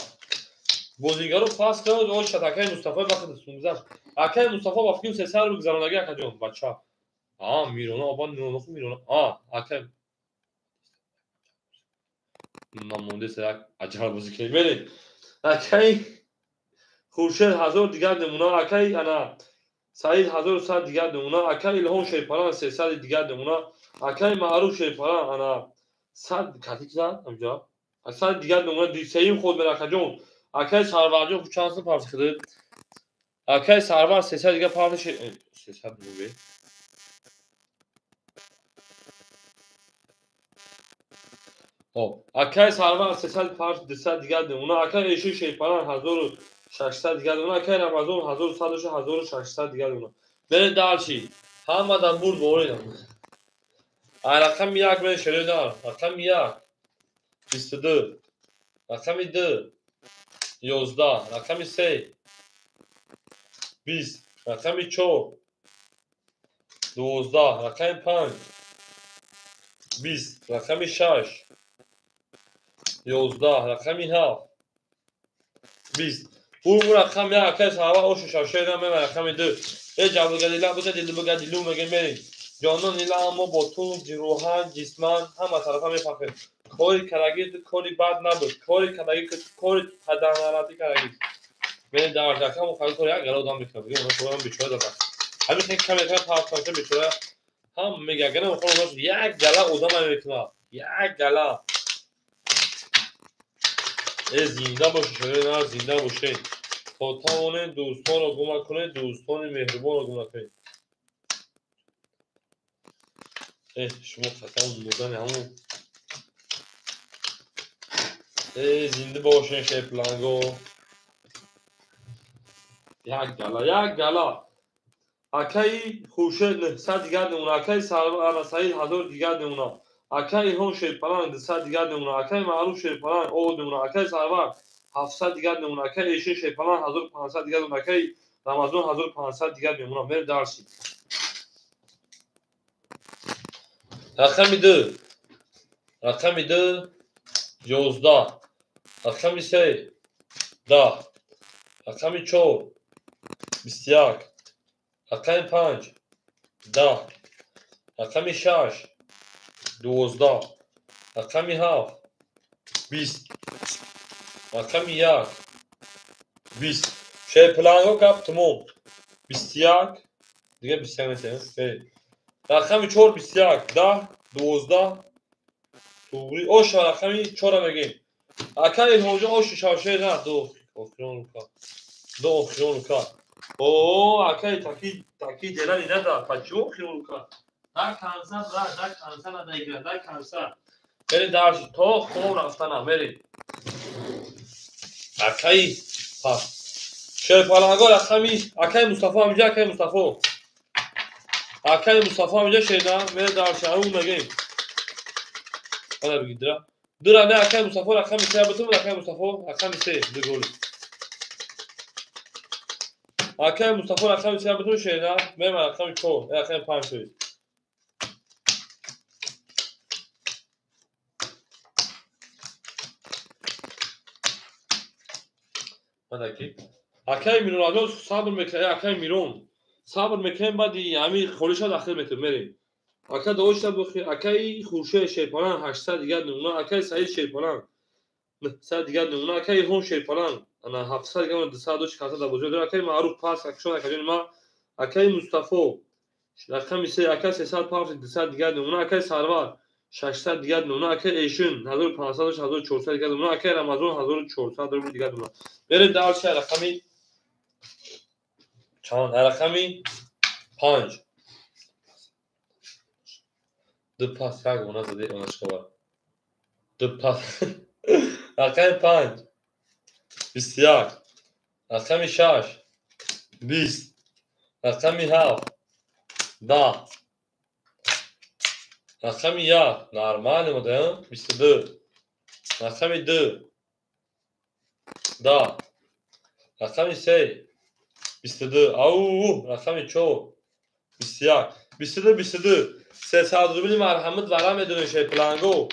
Бозингаро пас кард, ош акай Мустафо вақт сумзаш. Акай Мустафо ба фикр сесар бигзаронаги акаҷон, бача. А, Мирона, оба Мирона, Мирона. А, акай намонде як аҷал бозӣ кунем. Берем. Акай Хуршед 1000 дигар намуна, акай ана Саид 1100 дигар намуна, акай Илҳом Шерпалан 300 дигар намуна, акай Маъруф Шерпалан ана 100 катик зад амҷа. 100 дигар намуна сеюм ход мер акаҷон. Акай Сарварҷон чанд сум парти худад? Акай Сарвар 300 дигар парти 300 мубе. Хоб, акай Сарвар 300 парти 200 дигар намуна, акай Эши Шерпалан 1600 дигар намуна, акай Рамазон 1100 1600 дигар намуна. Бере дарчи. Ҳамадан бурд боред. Ай рақами 1 бере шередар. Рақами 1 22. Рақами 2 11. Рақами 3 20. Рақами 4 12. Рақами 5 20. Рақами 6 11. Рақами 7 20. Бур рақами 1 акай Сарвар ошу шавшера мема рақами 2. Э ҷавлгадила буда дилбагадилу мега мерим. Ҷонон ила аммо бо ту рӯҳан ҷисман ҳама тарафа мефахрем. Кори карагӣ ту кори бад набуд. Кори карагӣ кори падарнаратӣ карагӣ. Мерем дар рақаму хари кори як гала одам мекунад. Бигем онҳо бечора дада. Ҳамин хел каме каме пафтанша бечора ҳам мега гана мехоҳам як гала одам мекунад. Як гала. Э зинда бошед шоира, зинда бошед. То тавонед дӯстонро гум накунед, дӯстони меҳрубонро гум накунед. Э шумо қасам мурдани ҳамун. Э зинда бошед Шерпаланго. Як гала, як гала. Акай Хуршед 900 дигар намуна, акай Саид 1000 дигар намуна, акай Илҳом Шерпалан 200 дигар намуна, акай Маъруф Шерпалан од намуна, акай Сарвар 700 дигар намуна, акай Эшин Шерпалан 1500 дигар намуна, акай Рамазон 1500 дигар намуна. Мер дарси. Рақами 2. Рақами 2 11. Рақами 3 10. Рақами 4 21. Рақами 5 10. Рақами 6 12. Рақами 7 20. Рақами 1 20. Шерпаланго гап тамом. 21 дига 21 несем. Рақами 4 21 10 12 туғри. Оша рақами 4 мегем. Акай Илҳомҷон оши шавшер на ду охирон рука. Ду охирон рука. О, акай таки делали надо. Почему охирон рука? До конца, брат, до конца надо играть, до конца. Бери дальше. То хоб рафтана, бери. Акай пас. Шерпаланго рақами акай Мустафо ҳамҷа, акай Мустафо. Акай Мустафо ҳамҷа шеда, мере дальше, ау мегем. Ана бигидра. Дура не акай Мустафо рақами 3 бутум, акай Мустафо рақами 3 ду гол. Акаи Мустафо рақами се битун шена, мема рақами чор, рақами панҷ шуд. Мадаки. Акаи Миронажон сабр мекунад, акаи Мирон. Сабр мекунем, баъди ҳамин холиша дахил метавем, мерем. Ака дошта бохи, акаи Хуршед Шерпалан 800 дигар намуна, акаи Саид Шерпалан 900 дигар намуна, акаи Илҳом Шерпалан ана 700 дигар 200 дошт карта дар бозӣ дорад, акаи Маъруф пас, акшон акаҷони ма, акаи Мустафо рақами 3, акаи 300 пафт 200 дигар намуна, акаи Сарвар 600 дигар намуна, акаи Эшин 1500 дошт 1400 дигар намуна, акаи Рамазон 1400 рубл дигар намуна. Мерем дальше рақами чанд? Рақами 5. Ду пас як она зади она школа. Ду пас. Рақами 5. 21. Рақами 6. 20. Рақами 7. 10. Рақами 1. Нормально мода, 22. Рақами 2. 10. Рақами 3. 22. Ау, рақами 4. 21. 22 22. 300 рубли марҳамат вара медонем Шерпаланго.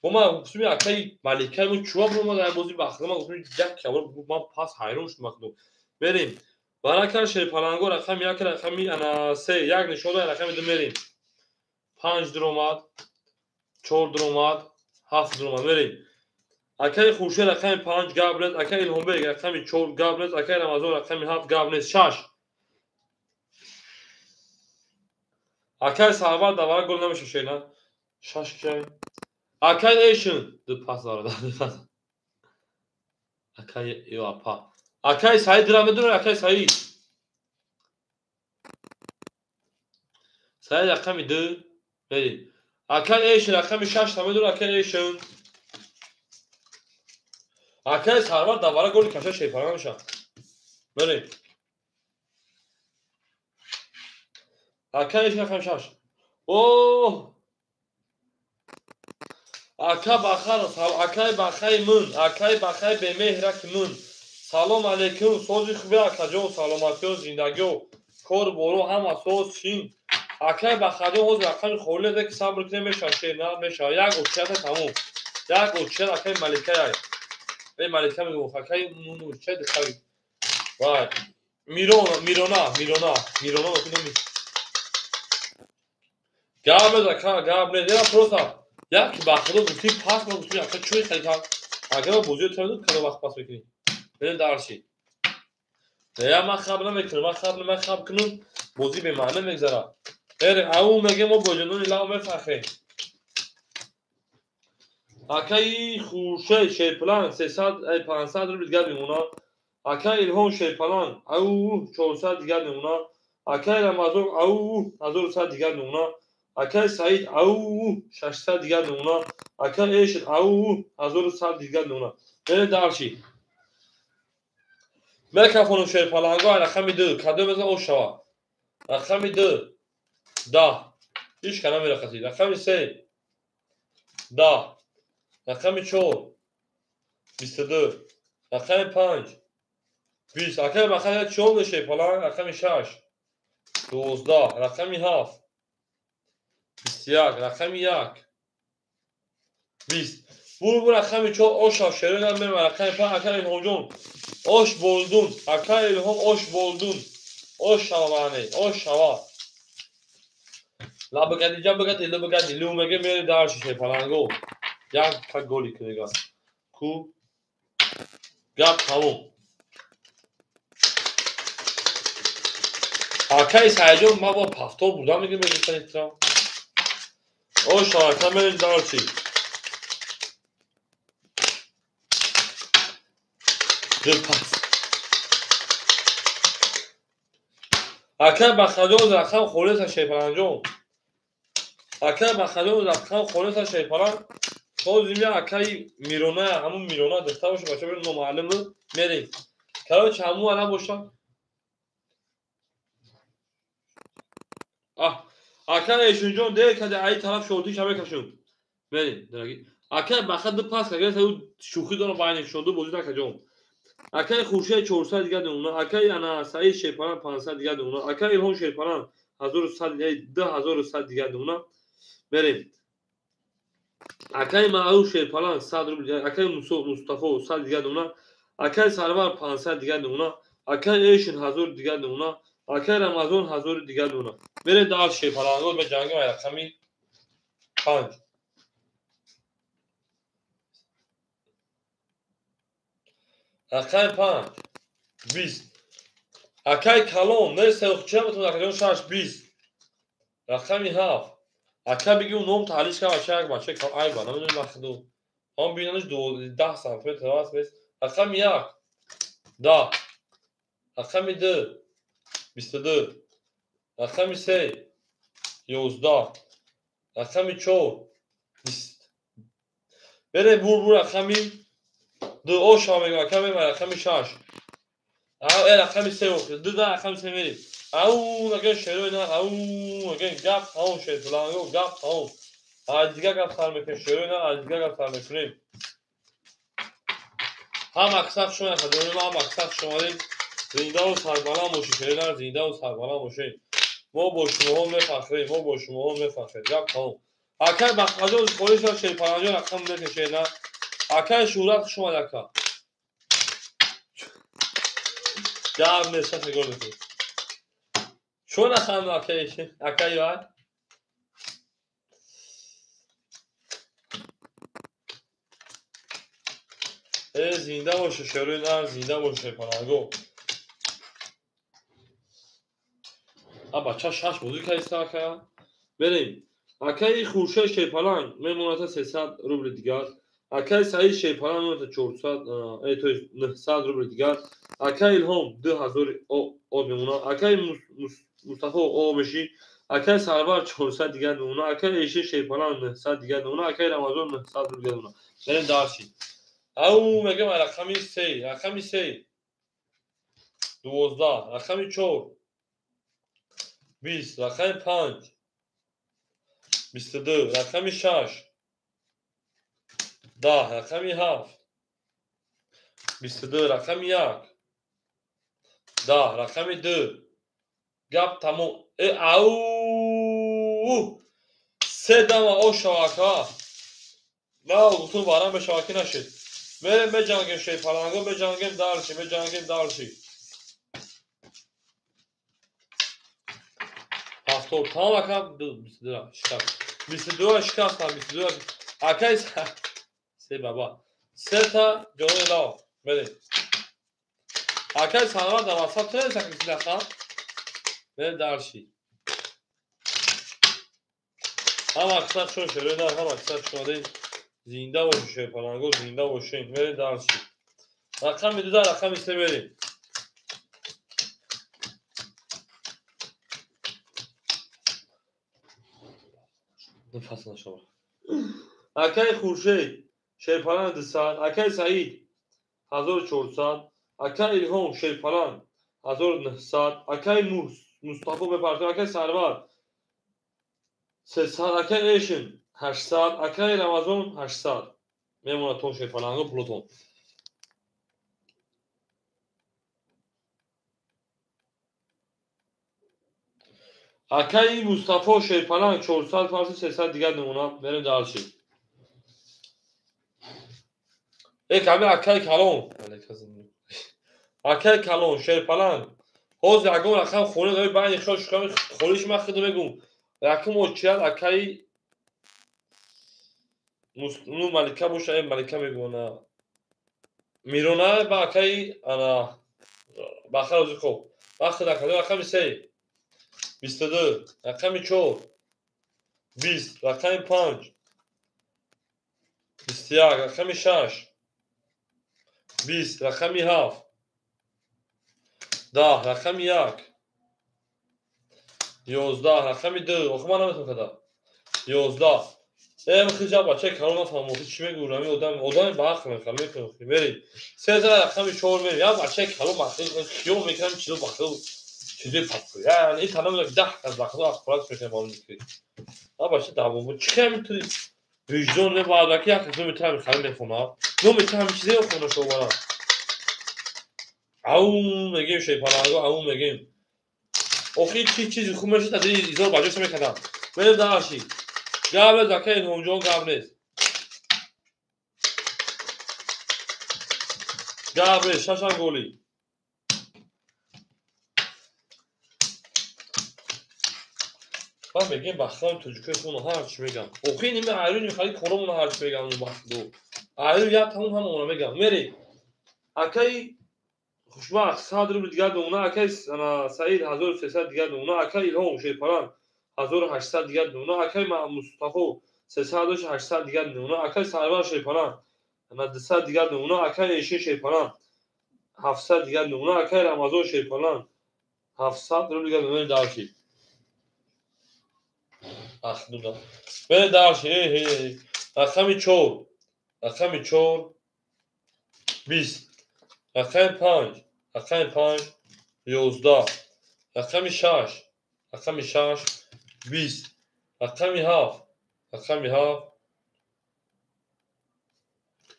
Бо ман гуфтум акаи Маликаи мо чӯа буромад ай бозӣ бахтима гуфтум як кабор ман пас ҳайрон шудам ахтум. Мерем. Вара кар Шерпаланго рақами 1 рақами ана 3 як нишон дод рақами 2 мерем. 5 дуромад, 4 дуромад, 7 дуромад мерем. Акаи Хуршед рақами 5 гап нест, акаи Илҳомбек рақами 4 гап нест, акаи Рамазон рақами 7 гап нест, 6. Акаи Сарвар давара гол намеша шена. 6 кай. Акаи Эшин ду пас дорад, ду пас. Акаи ё апа. Акаи Саид дира медонад, акаи Саид. Саид рақами 2 мерем. Акаи Эшин рақами 6 намедонад, акаи Эшин. Акаи Сарвар давара голи каша шерпара намеша. Мерем. Акаи Эшин рақами 6. Оҳ! Ака Бахар, акаи Бахаи мун, акаи Бахаи бемеҳраки мун. Салом алейкум, сози хуби акаҷон, саломатиё, зиндагиё, кор боро ҳама соз шин. Акаи Бахаҷон ҳозир рақами холӣ ки сабр кунем меша шер на меша. Як очията тамом. Як очият акаи Маликаи. Эй Малика мегӯм, акаи муну ча дихари. Вай. Мирона, Мирона, Мирона, Мирона окунем. Гап нест ака, гап нест. Ера просто як ба худо гуфти пас ма гуфти ака чӯи хеле кар. Агар бозиро тайёр кадом вақт пас мекунӣ? Мерем дарши. Я ман хаб намекунам, ман хаб ман хаб кунам, бозӣ бемаъна мегзарад. Мерем, ау мегем мо бо ҷанони лав мефахрем. Акаи Хуршед Шерпалан 300 500 рубл дигар мемона. Акаи Илҳом Шерпалан ау 400 дигар мемона. Акаи Рамазон ау 1100 дигар мемона. Акаи Саид ау 600 дигар намуна, акаи Эшин ау 1100 дигар намуна. Мерем дарши. Микрофону Шерпаланго рақами 2, кадом мезан ош шава. Рақами 2 10. Ҳеч кана мерақасид. Рақами 3 10. Рақами 4 22. Рақами 5 20. Акаи Бахар чор Шерпаланг, рақами 6 12. Рақами 7 21. Рақами 1 20. Бу рақами 4 ош шеринам мерем рақами 5 акаи Илҳомҷон. Ош болдун. Акаи Илҳом ош болдун. Ош шава маъне, ош шава. Лабагади ҷабагади лабагади лу меге мере дарши Шерпаланго. Як та голи кунега. Ку гап тамом. Акаи Саидҷон ман бо пафтор бурдам меге мегӯфтан. Ош шава ака мерем дарши. Ду пас. Акаи Бахаҷон рақам холиса Шерпаланҷон. Акаи Бахаҷон рақам холиса Шерпаланг. Ҳозир я акаи Мирона, ҳамун Мирона духтар боша, бача бирем номаълум мерем. Короче, ҳамун ана боша. Аҳ, акаи Эшинҷон дер кади ай тараф шодӣ шабе кашун. Мерем, дорогие. Акаи Баха ду пас кагер, шӯхӣ дорам байни шоду бозӣ накаҷон. Акаи Хуршед 400 дигар мемонад. Акаи ана Саид Шерпалан 500 дигар мемонад. Акаи Илҳом Шерпалан 1100, 2100 дигар мемонад. Мерем. Акаи Маъруф Шерпалан 100 рубл дигар. Акаи Мустафо 100 дигар мемонад. Акаи Сарвар 500 дигар мемонад. Акаи Эшин 1000 дигар мемонад. Акаи Рамазон 1000 дигар мемонад. Мерем дар Шерпаланго ба ҷанги рақами 5. Рақами 5 20. Акаи Калон не се ча бутун акаҷон 6 20. Рақами 7. Ака бигӯ ном таҳлиш ка бача як бача айба намедонам вақту. Ҳам бинаниш 10 сантиметр аст бес. Рақами 1 10. Рақами 2 22. Рақами 3 11. Рақами 4 20. Бере бур рақами 2 оша мегӯ ака меба рақами 6. Ау рақами 3 охир. 2 да рақами 3 мерем. Ау ака шерои на ау ака гап тамом шед фланго гап тамом. Аз дигар гап сар мекунем шерои на аз дигар гап сар мекунем. Ҳам аксар шумо хадорем ҳам аксар шуморем. Зиндаву сарбаланд бошед шерои на зиндаву сарбаланд бошед. Мо бо шумоҳо мефахрем, мо бо шумоҳо мефахрем. Гап тамом. Акай Бахтаҷон холиша Шерпаланҷон рақам мекашед на. Акай Шӯҳрат хуш омад ака. Гап нест нигоҳ мекунед. Чо нахандо акай акай вай? Зинда боше шерои нар, зинда боше Шерпаланго. А бача шаш бозӣ кардиста ака. Берем. Акаи Хуршед Шерпаланг мемонад 300 рубли дигар. Акаи Саид Шерпаланг мемонад 400, то есть 900 рубли дигар. Акаи Илҳом 2000 об мемонад. Акаи Мустафо об меши. Акаи Сарвар 400 дигар мемонад. Акаи Эши Шерпаланг 900 дигар мемонад. Акаи Рамазон 900 рубли дигар мемонад. Берем дарси. Ау мегӯям рақами 3, рақами 3 12, рақами 4 20, рақами 5 22, рақами 6 10, рақами 7 22, рақами 1 10, рақами 2. Гап тамом. Ау се дама ошава ака. На гуфтум барам бешава ки нашед. Мерем меҷангем Шерпаланго, меҷангем дарши, меҷангем дарши. Ҳафтод тамом ака 22 шикаст. 22 шикастам 22. Акай се баба. Сета ҷони лав. Мерем. Акай Сарвар дар WhatsApp ту нестак бисилаха? Мерем дарши. Ҳам аксар шумо шерои нар, ҳам аксар шумо зинда бошед Шерпаланго, зинда бошед. Мерем дарши. Рақами 2 рақами 3 мерем. Нафас нашава. Акаи Хуршед Шерпаланг 200, Акаи Саид 1400, Акаи Илҳом Шерпаланг 1900, Акаи Мустафо бепартов, Акаи Сарвар 300, Акаи Эшин 800, Акаи Рамазон 800. Мемонад то Шерпаланго пулотон. Акаи Мустафо Шерпаланг 400 фарси 300 дигар мемонад. Мерем дарши. Ками акаи Калон. Акаи Калон Шерпаланг. Ҳозир ягон рақам холӣ дорӣ байни хиёл шуками холиш ман худо мегӯм. Якум очият акаи ну Малика боша, Малика мегӯна. Мирона ба акаи ана Бахар Розиқов. Вақти рақам рақами 3 22, рақами 4 20, рақами 5 21, рақами 6 20, рақами 7 10, рақами 1 11, рақами 2. Охир ман наметавонам када. 11. Хиҷа бачаи калон нафаҳмам, чӣ мегӯ, ами одам одами ба ақл мехӯрам, мекунам. Мерем. Се рақами 4 мерем. Як бачаи калон бахил хиёл мекунам, чизо бахил чизои папу. Яъне ин танам 10 кас бахил ақлат мекунам маълум мекунӣ. А бача давом. Чӣ ҳамин ту виҷдон мебарад, ки як кас номи ту ҳамин хали мехонад. Номи ту ҳамин чизе хона шобара. Ау мегем шерпаланго, ау мегем. Охи чи чизи хуб мешуд, аз изор ба ҷош намекардам. Мерем дальше. Гап нест, акай Илҳомҷон, гап нест. Гап нест, шашам голи. Ман мегем ба худам тоҷикои худмон ҳарчи мегам. Охи нима айрӯ хали коромона ҳарчи мегам бахту. Айрӯ як тамом ҳамона мегам. Мерем. Акай Хушбахт 100 рубл дигар домона, акай Саид 1300 дигар домона, акай Илҳом Шерпаланг 1800 дигар домона, акай Мустафо 300 дигар домона, акай Сарвар Шерпаланг 200 дигар домона, акай Эшин Шерпаланг 700 дигар домона, акай Рамазон Шерпаланг 700 рубл дигар домона. Дальше. Ахдуда. Мерем дальше. Рақами 4. Рақами 4 20. Рақами 5. Рақами 5 11. Рақами 6. Рақами 6 20. Рақами 7. Рақами 7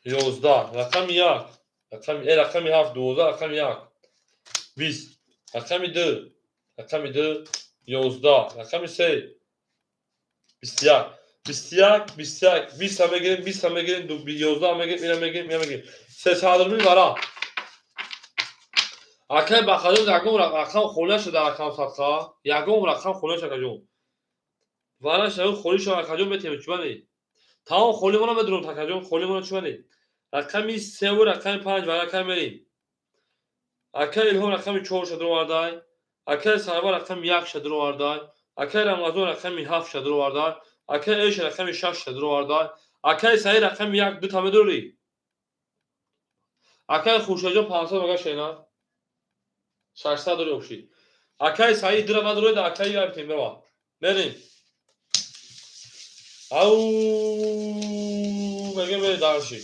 11. Рақами 1. Рақами 7 12. Рақами 1 20. Рақами 2. Рақами 2 11. Рақами 3 21. 21 21 20 мегирем, 20 мегирем, 11 мегирем, ина мегирем, ина мегирем. 300 рубл вара. Акай Бахаҷон ягон рақам холӣ нашуда, рақам садқа, ягон рақам холӣ нашуда, акаҷон. Вара шавӣ холӣ шава, акаҷон метем, чӣ бане? Тамом холӣ мона медурам, акаҷон, холӣ мона чӣ бане? Рақами 3 ва рақами 5 вара акай мерем. Акай Илҳом рақами 4 ша дуровардай, акай Сарвар рақами 1 ша дуровардай, акай Рамазон рақами 7 ша дуровардай, акай Эш рақами 6 ша дуровардай, акай Саид рақами 1 дута медурӣ. Акай Хуршедҷон 500 мага шена. 600 дори обшид. Акай Саид дира надоред, акай яртем бева. Мерем. Ау мегем мерем дальше.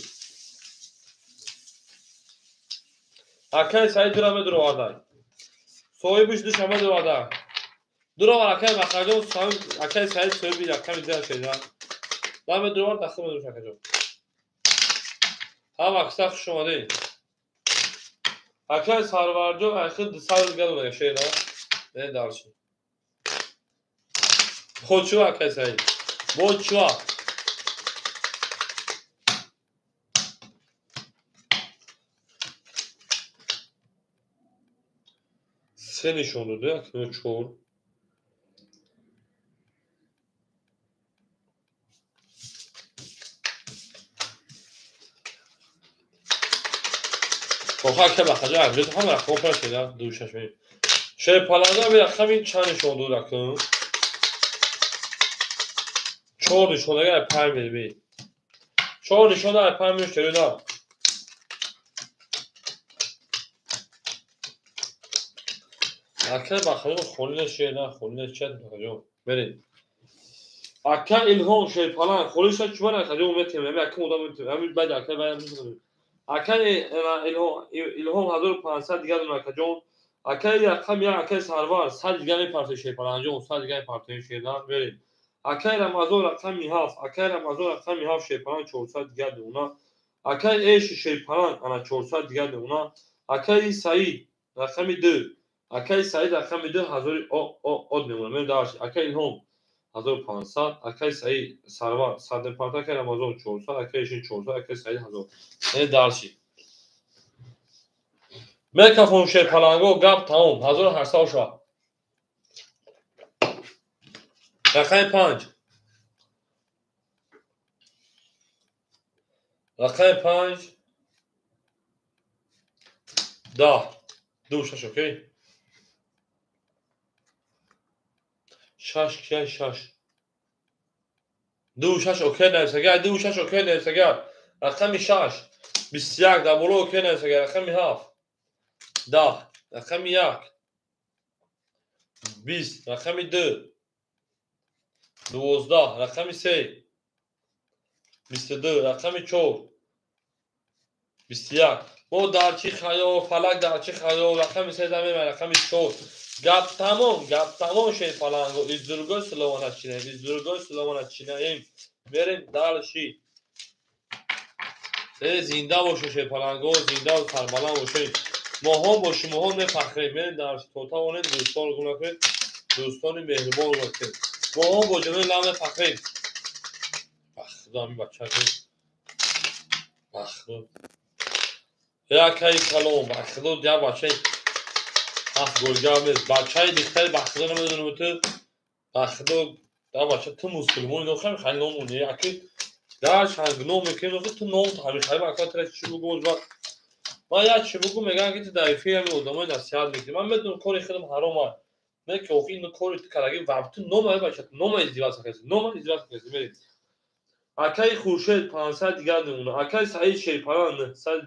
Акай Саид дира медуровардай. Соҳибиш душа медуровардай. Дуровар акай Бахаҷон, акай Саид соҳиби акай дира шеда. Намедуровар, дахил медураш акаҷон. Ҳам акса хуш омадед. Акай Сарварҷон ахир 200 рубл гал шеда. Не дальше. Бо чӯ акай Саид? Бо чӯ? Се нишон дода, акнун 4. Охо акай Бахаҷон акҷо ҳама рақамҳо пур шуда, 2 6 мегирем. Шерпаланга би рақами чанд нишон дод акнун? 4 нишон дага 5 мегирем. 4 нишон дага 5 мегирем, шеруда. Акай Бахаҷон холӣ нашуда, холӣ нашуда Бахаҷон. Мерем. Акай Илҳом Шерпаланг холӣ шуд, чӣ бара акаҷон метем, ҳами акай одам метем, ҳами баъд акай баъд метем. Акай Илҳом 1500 дигар дона акаҷон. Акай рақам 1 акай Сарвар 100 дигар мепартои Шерпалангҷон, 100 дигар мепартои шердан. Мерем. Акай Рамазон рақами 7, акай Рамазон рақами 7 Шерпаланг 400 дигар дона. Акай Эш Шерпаланг ана 400 дигар дона. Акай Саид рақами 2, акай Саид рақами 2 1000 од мемонад. Мерем дальше. Акай Илҳом 1500, акай Саид Сарвар 100 мепарта, акай Рамазон 400, акай Эшин 400, акай Саид 1000. Мерем дальше. Микрофон Шерпаланго гап тамом 1800 шава. Рақами 5. Рақами 5 10 2 6 окей. 6 кия 6. 2 6 окей нависагар, 2 6 окей нависагар. Рақами 6 21 дар боло окей нависагар. Рақами 7 10, рақами 1 20, рақами 2 12, рақами 3 22, рақами 4 21. Мо дар чӣ хаёл, фалак дар чӣ хаёл, рақами 3 мемай, рақами 4. Гап тамом, гап тамом Шерпаланго. Из другой слова начинаем, из другой слова начинаем. Мерем дальше. Зинда боше Шерпаланго, зинда ва сарбаланд боше. Моҳо бо шумоҳо мефахрем. Мерем дар то тавонед дӯстон гум накунед, дӯстони меҳрубон гум накунед. Моҳо бо ҷаноби Лам мефахрем. Ба худо ҳамин бача ба худо якаи калом, ба худо як бачаи ҳафт голгап нест. Бачаи дихтари ба худо намедонам ту, ба худо як бача ту мусулмони нохам хали ном монӣ. Яки дар чанд гуноҳ мекунем, охи ту ном ҳамин хали ака тра чӣ бугум вақт ман як чӣ бугум, мегӯям ки ту дар эфир ҳамин одамои насиҳат мекунӣ. Ман медонам кори худам ҳаром аст. Не ки охи ин кори ту кардаги ва ту нома бача нома издивоҷ кардӣ, нома издивоҷ кардӣ. Мерем. Акаи Хуршед 500 дигар намуна. Акаи Саид Шерпаран 900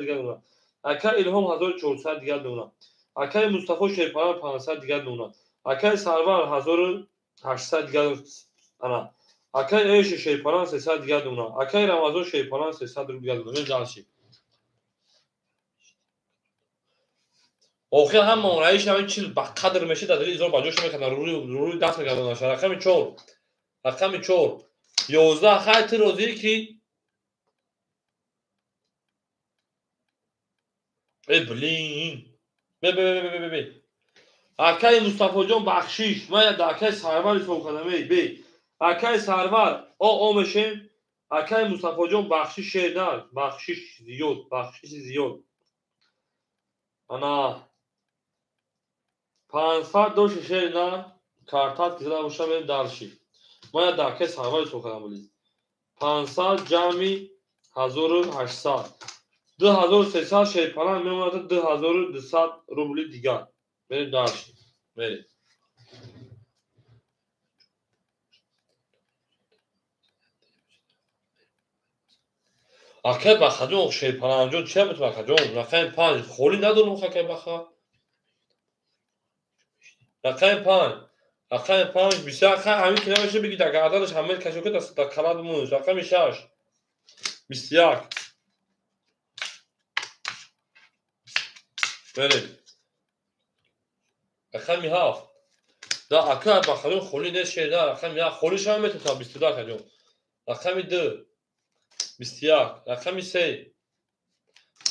дигар намуна. Акаи Илҳом 1400 дигар намуна. Акаи Мустафо Шерпаран 500 дигар намуна. Акаи Сарвар 1800 дигар ана. Акаи Эши Шерпаран 300 дигар намуна. Акаи Рамазон Шерпаран 300 рубл дигар намуна. Мерем дальше. Охир ҳама раиш ҳамин чиз ба қадр мешид, дар дили изор ба ҷош мекарданд, рӯи даст мекарданд. Рақами 4, рақами 4, 11. Хай ту розӣ ки э блин бе бе бе бе бе акаи Мустафоҷон бахшиш, ман дар акаи Сарвар ҳисоб кардам. Эй бе акаи Сарвар о о мешем. Акаи Мустафоҷон бахшиш шер на, бахшиш зиёд, бахшиши зиёд. Ана 500 доши шер на картат ки зада бошам. Мерем дальше. Ман дар акаи Сарвар ҳисоб кардам були. 500 ҷамъи 1800 2300 шерпаран мемонад 2200 рубли дигар. Мерем дальше. Мерем. Акай Бахаҷон Шерпаранҷон чия бут Бахаҷон? Рақами 5 холӣ надорам акай Баха. Рақами 5, рақами 5 бисёр хай ҳамин ки намеша бигӣ дар гарданаш ҳамел кашока дар калад бимонаш. Рақами 6 21. Мерем. Рақами 7. Да акай Бахаҷон холӣ нест шер да рақами 1 холӣ шава метавонад 22 акаҷон. Рақами 2 21. Рақами 3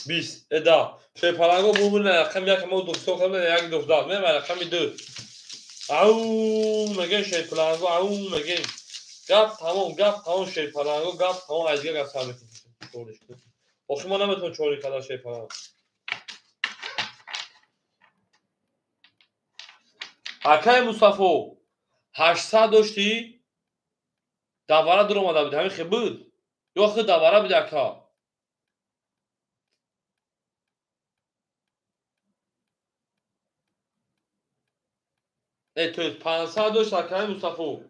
20. Эда шерпаланго бубина рақами 1 мо духтор кардем 1 12. Мерем рақами 2. Ау мегем шерпаланго, ау мегем. Гап тамом, гап тамом шерпаланго, гап тамом аз дигар гап сар мекунем. Охи мо наметавонем чори кардан шерпаланго. Акаи Мустафо 800 доштӣ, давара дуромада буд, ҳамин хел буд? Ё худ давара буд ака? То есть 500 дошт акаи Мустафо.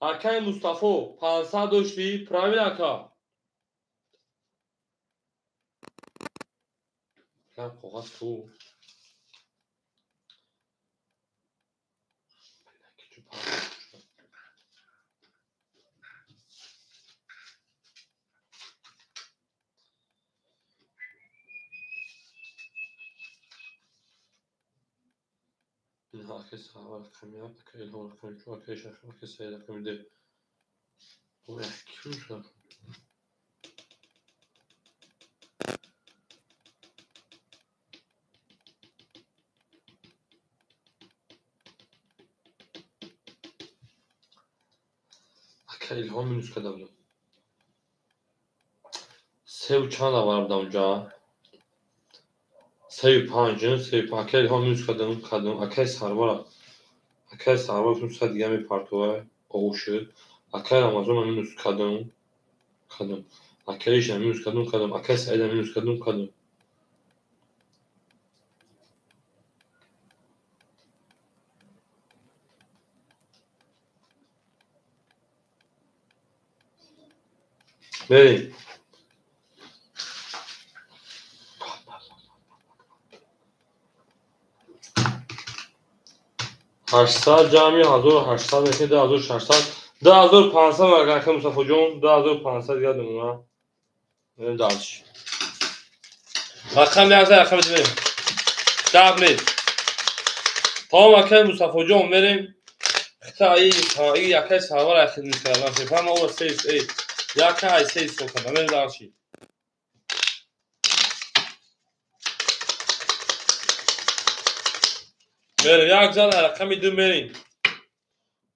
Акаи Мустафо 500 доштӣ, правильно ака? Кам коғаз ку. Акаи Сарвар рақами 1, акаи Илҳом рақами 4, акаи Шахр, акаи Саид рақами 2. Ки мешавад? Акаи Илҳом минус карда будам. Севу чанд аввал будам унҷа? 3 5, 3 5. Акаи Илҳом минус кардам, кардам. Акаи Сарвар, акаи Сарвар 100 дигар мепартова, оғӯ шуд. Акаи Рамазонро минус кардам, кардам. Акаи Ишам минус кардам, кардам. Акаи Саидам минус кардам, кардам. Мерем. 800 ҷамъи 1800 мешавад 2600, 2500 акаи Мустафоҷон, 2500 дигар намуна. Мерем дальше. Рақами 1, рақами 2 мерем. Гап нест. Тамом акаи Мустафоҷон мерем. Хита аи акаи Сарвар ай хидмат кардан. Шефа ма ора се эй яка ай се ҳисоб кардам. Мерем дальше. Мерим, як зад рақами 2 мерим.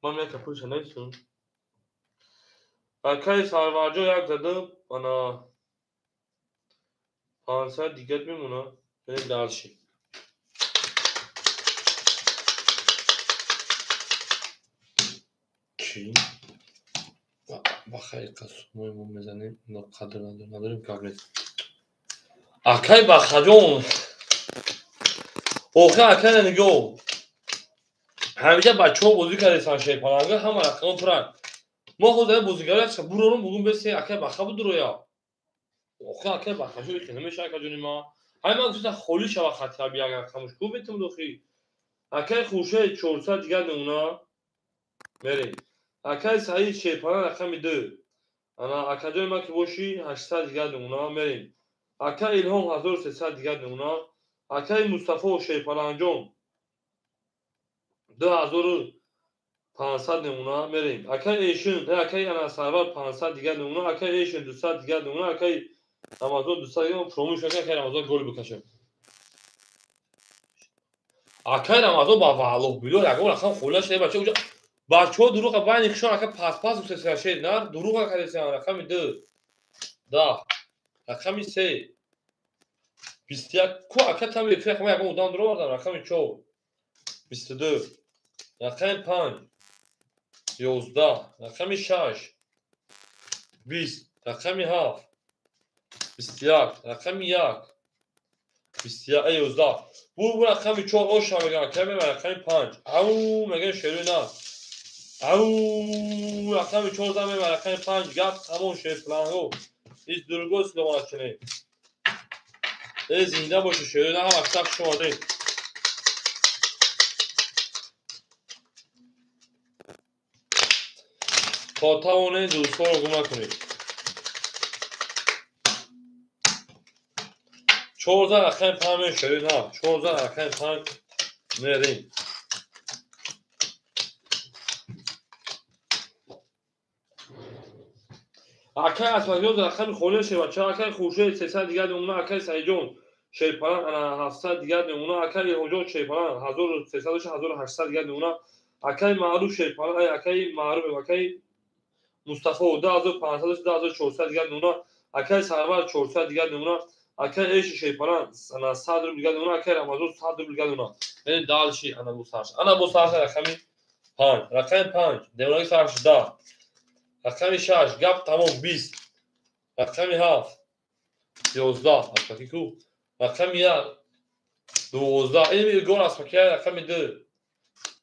Ман яка пулша нестум. Акай Сарварҷон як задам, ана 500 дигар мемона. Мерим дальше. Чи? Ба хайр қасумои мо мезанем, но қадр надорем, гап нест. Акай Бахаҷон. Охир акай нигоҳ. Ҳамеша бачаҳо бозӣ кардасан шерпаланга, ҳама рақамон пуранд. Мо ҳозир бозигаро якша бурорум, бугун бесе акай Баха будуроя. Охир акай Бахаҷон ихе намеша акаҷони ма. Ҳай ман гуфтам холӣ шава хатиаби як рақамуш ку бетум дохи. Акай Хуршед 400 дигар мемона. Мерем. Акай Саид шерпаланг рақами 2. Ана акаҷони ман ки бошӣ 800 дигар мемона. Мерем. Акай Илҳом 1300 дигар мемона. Акай Мустафо шерпалангҷон 2500 мемона. Мерем. Акай Эшин, акай ана Сарвар 500 дигар мемона. Акай Эшин 200 дигар мемона. Акай Рамазон 200 дигар. Фуромӯш накун акай Рамазон гол бикашад. Акай Рамазон ба валлоҳ било ягон рақам холӣ нашуда бача уҷа бачаҳо дурӯға байни хишон ака пас-пас гуфтасиан шер нар дурӯға кардасиан рақами 2 10 рақами 3 21 ку ака там эфир рақами ягон одам дуровардам рақами 4 22 рақами 5 11 рақами 6 20 рақами 7 21 рақами 1 21 11 бу рақами 4 оша меган ака меба рақами 5 ау меган шеруи на ау рақами 4 зан меба рақами 5 гап тамом шерпланго ҳеҷ дурӯғо силома чунем. Э зинда боше шеруи на ҳама сахт шумо дем. То тавонед дӯстҳоро гум накунед. 14 рақами 5 мешавед на 14 рақами 5 мерем. Акай Асмадиён рақами холӣ шева ча акай Хуршед 300 дигар мемона. Акай Саидҷон шерпаланг ана 700 дигар мемона. Акай Илҳомҷон шерпаланг 1300 1800 дигар мемона. Акай Маъруф шерпаланг акай Маъруф акай Мустафо 2500 2400 дигар мемона. Акай Сарвар 400 дигар мемона. Акай Эши шерпаланг ана 100 рубл дигар мемона. Акай Рамазон 100 рубл дигар мемона. Яъне дальше ана бу сарш. Ана бу сарш рақами 5 рақами 5 девонаги сарш 10 рақами 6 гап тамом 20 рақами 7 11 аспаки ку рақами 1 12 ин гол аспаки рақами 2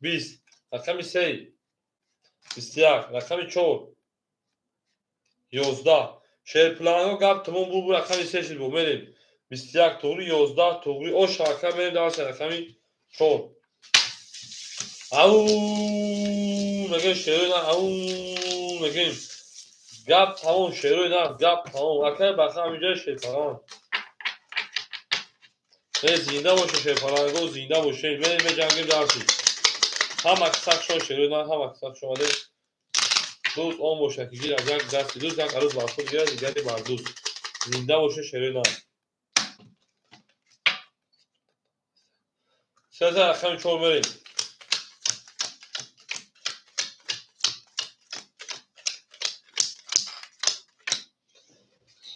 20 рақами 3 21 рақами 4 11 шерпланго гап тамом бу рақами 3 шуд бу мерем 21 туғри 11 туғри ош ака мерем дальше рақами 4 ау мегем шеруи на ау мегем гап тамом шеруи на гап тамом акай баха ҳаминҷа шерпаланг э зинда боше шерпаланго зинда боше мерем меҷангем дарси ҳама сахт шо шеруи на ҳама сахт шомаде дӯст он бошад ки гирад як дасти дӯст як арӯз бар худ гирад дигаре бар дӯст зинда боше шеруи на 13 рақами 4 мерем.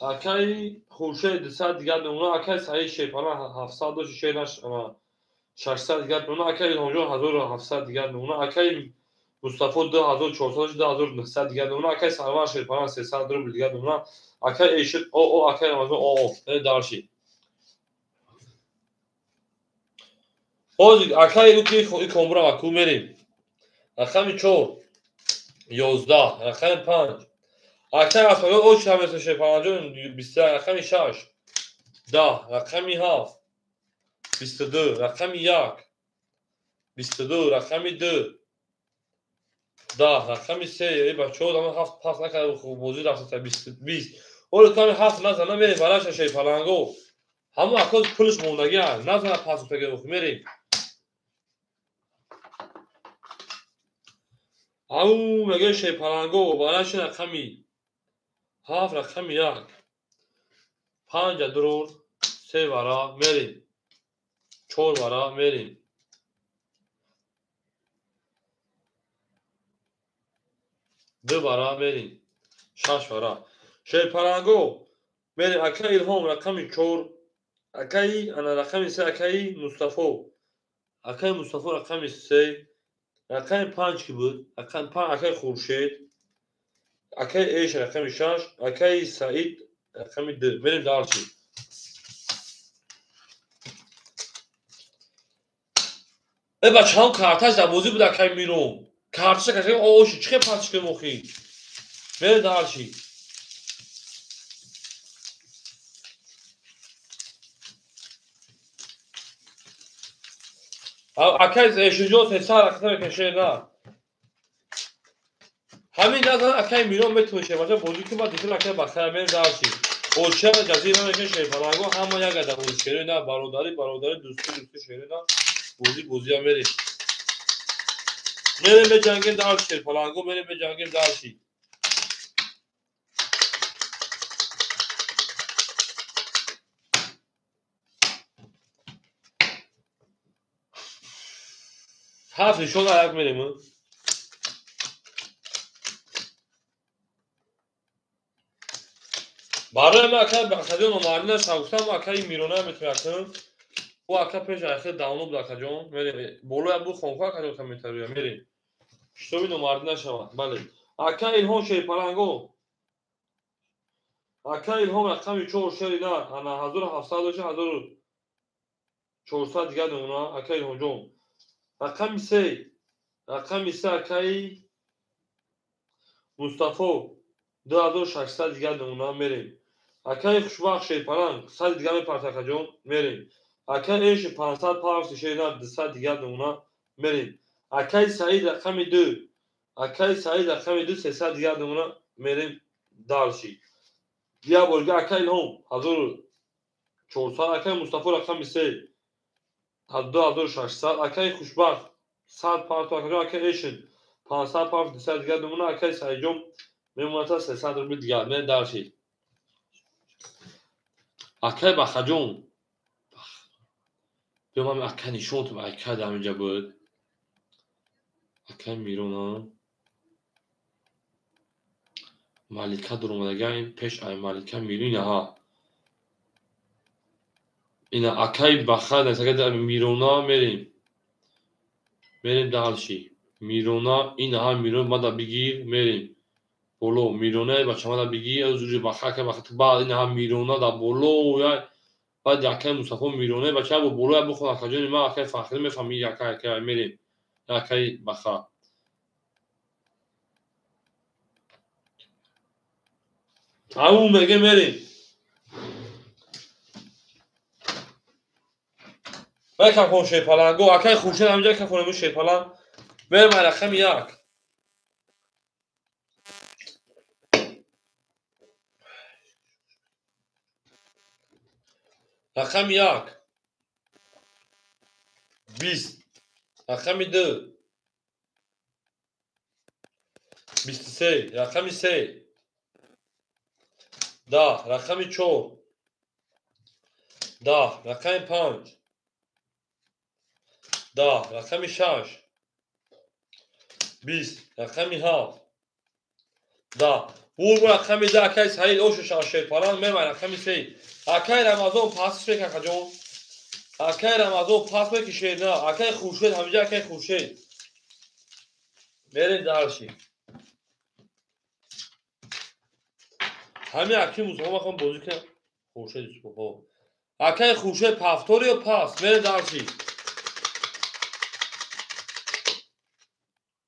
Акай Хуршед 200 дигар мемона. Акай Саид шерпаланг 700 дошт шернаш 600 дигар мемона. Акай Илҳомҷон 1700 дигар мемона. Акай Мустафо 2400 2900 дигар мемона. Акай Сарвар шерпаланг 300 рубл дигар мемона. Акай Эшид о акай Рамазон о дальше. Ҳозир акай уки икомбурам аку мерем. Рақами 4 11 рақами 5 акай Асмадиён оч ҳамеса шерпалангҷон 21 рақами 6 10 рақами 7 22 рақами 1 22 рақами 2 10 рақами 3 эй бачаҳо дама 7 пас накарда бозӣ рафта 20 ҳоло ками 7 назана мерем бараша шерпаланго ҳамон акоз пулш мондагӣ аст назана пас гуфтагӣ мерем. Ау мегӯяд шерпаланго бараши рақами 7 рақами 1 5 дурур 3 вара мерем 4 вара мерем Ду бара мерем. Шаш бара. Шерпаланго мерем. Акаи Илҳом рақами 4. Акаи ана рақами 3 акаи Мустафо. Акаи Мустафо рақами 3. Рақами 5 ки буд? Рақами 5 акаи Хуршед. Акаи Эш рақами 6. Акаи Саид рақами 2. Мерем дальше. Э бачаҳам карташ дар бозӣ буд акаи Мирон. Карташа кашем оши чӣ хел пасш кунем охи? Мерем дальше. Акаи Эшинҷон сесад рақам мекунем на. Ҳамин назан акаи Мирон метавонад шербача бозӣ кунад, баъд дихел акаи Бахтияр мерем дальше. Очара ҷазира мекунем шерпаланго ҳама як ада бозӣ шерои на бародарӣ бародарӣ дӯстӣ дӯстӣ шерои на бозӣ бозия мерем. Мерем меҷангем дальше шерпаланго мерем меҷангем дальше. Ҳафт нишон аяк мерем. Барои ма акаи Бахтиёр номардӣ нашавам, гуфтам акаи Мирона метавонам. Ӯ ака пеш ахир давно буд акаҷон. Мерем. Болоя бу хонхо акаҷон комментария мерем. Шитоби номардӣ нашавад. Бале. Ака Илҳом шерпаланго. Ака Илҳом рақами 4 шери на, ана 1700 дошта 1400 дигар намуна ака Илҳомҷон. Рақами 3. Рақами 3 акаи Мустафо 2600 дигар намуна мерем. Акаи Хушбахт шерпаланг 100 дигар мепарта акаҷон мерем. Акаи Эши 500 парси шерина 200 дигар намуна мерем. Акаи Саид рақами 2. Акаи Саид рақами 2 300 дигар намуна мерем дальше. Я борга акаи Илҳом 1400, акаи Мустафо рақами 3 2600, акаи Хушбахт 100 парто акаҷон, акаи Эшин 500 парт 200 дигар намуна, акаи Саидҷон мемонад 300 рубл дигар. Мерем дальше. Акаи Бахаҷон биё ман ака нишон тум ака дар инҷа буд. Акаи Мирона Малика дуромадага ин пеш ай Малика Мирон инаҳа. Ина акаи Баха Мирона мерем. Мерем дальше. Мирона инаҳа Мирон мада бигир мерем. Боло Мирона бача мада бигир зуҷи Баха ака Баха баъд инаҳа Мирона дар боло я баъд акаи Мустафо Мирона бача бо боло я бихон акаҷони ман акаи Фахрӣ мефаҳми ака ака мерем. Акаи Баха. Ау меге мерем. Вай кафон шерпаланго акаи Хуршед ҳаминҷа кафонему шерпаланг мерем ай рақами 1. Рақами 1 20, рақами 2 23, рақами 3 10, рақами 4 10, рақами 5 10, рақами 6 20, рақами 7 10. Бурбу рақами 2 акаи Саид ошу шерпаланг мерем ай рақами 3. Акаи Рамазон пасш мек акаҷон. Акаи Рамазон пас меки шерна. Акаи Хуршед ҳаминҷа акаи Хуршед. Мерем дальше. Ҳамин акаи Мустафо мехоҳам бозӣ кунам. Хуршед Юсупов. Акаи Хуршед пафтор ё пас? Мерем дальше.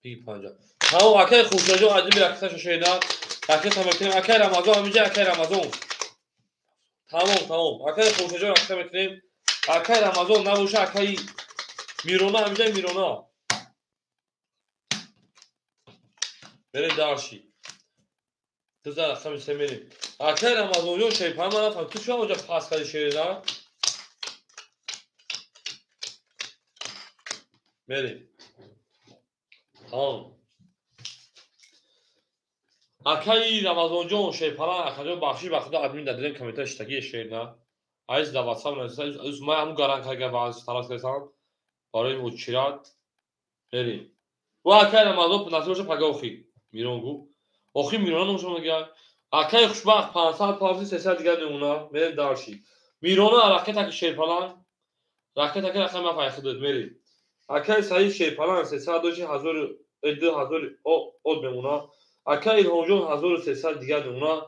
Биги панҷа. Тамом акаи Хуршедҷон аҷиби раксаша шерна. Ракса мекунем. Акаи Рамазон ҳаминҷа акаи Рамазон. Тамом, тамом. Акаи Хуршедҷон ракса мекунем. Акаи Рамазон набоша акаи Мирона ҳаминҷа Мирона. Мерем дальше. Дуза рақами 3 мерем. Акаи Рамазонҷон шерпаланг ман нафаҳмидам. Ту чӣ онҷа пас кардӣ шерина? Мерем. Тамом. Акаи Рамазонҷон шерпаланг акаҷон бахшиш ба худо админ дадем комментар шитагии шерина. Айз дар WhatsApp нависа, ман ҳамун гаранг карда ва тарас кардам барои мучират. Мерем. Ва акаи Рамазон насиб боша пага охи. Мирон гу. Охи Мирона номшон дигар. Акаи Хушбахт 500 павзи 300 дигар мемона. Мерем дарши. Мирона ракета ки Шерпаланг. Ракета ки рақами ҳафт айхидод мерем. Акаи Саид Шерпаланг 300 доши 1000 2000 од мемона. Акаи Илҳомҷон 1300 дигар мемона.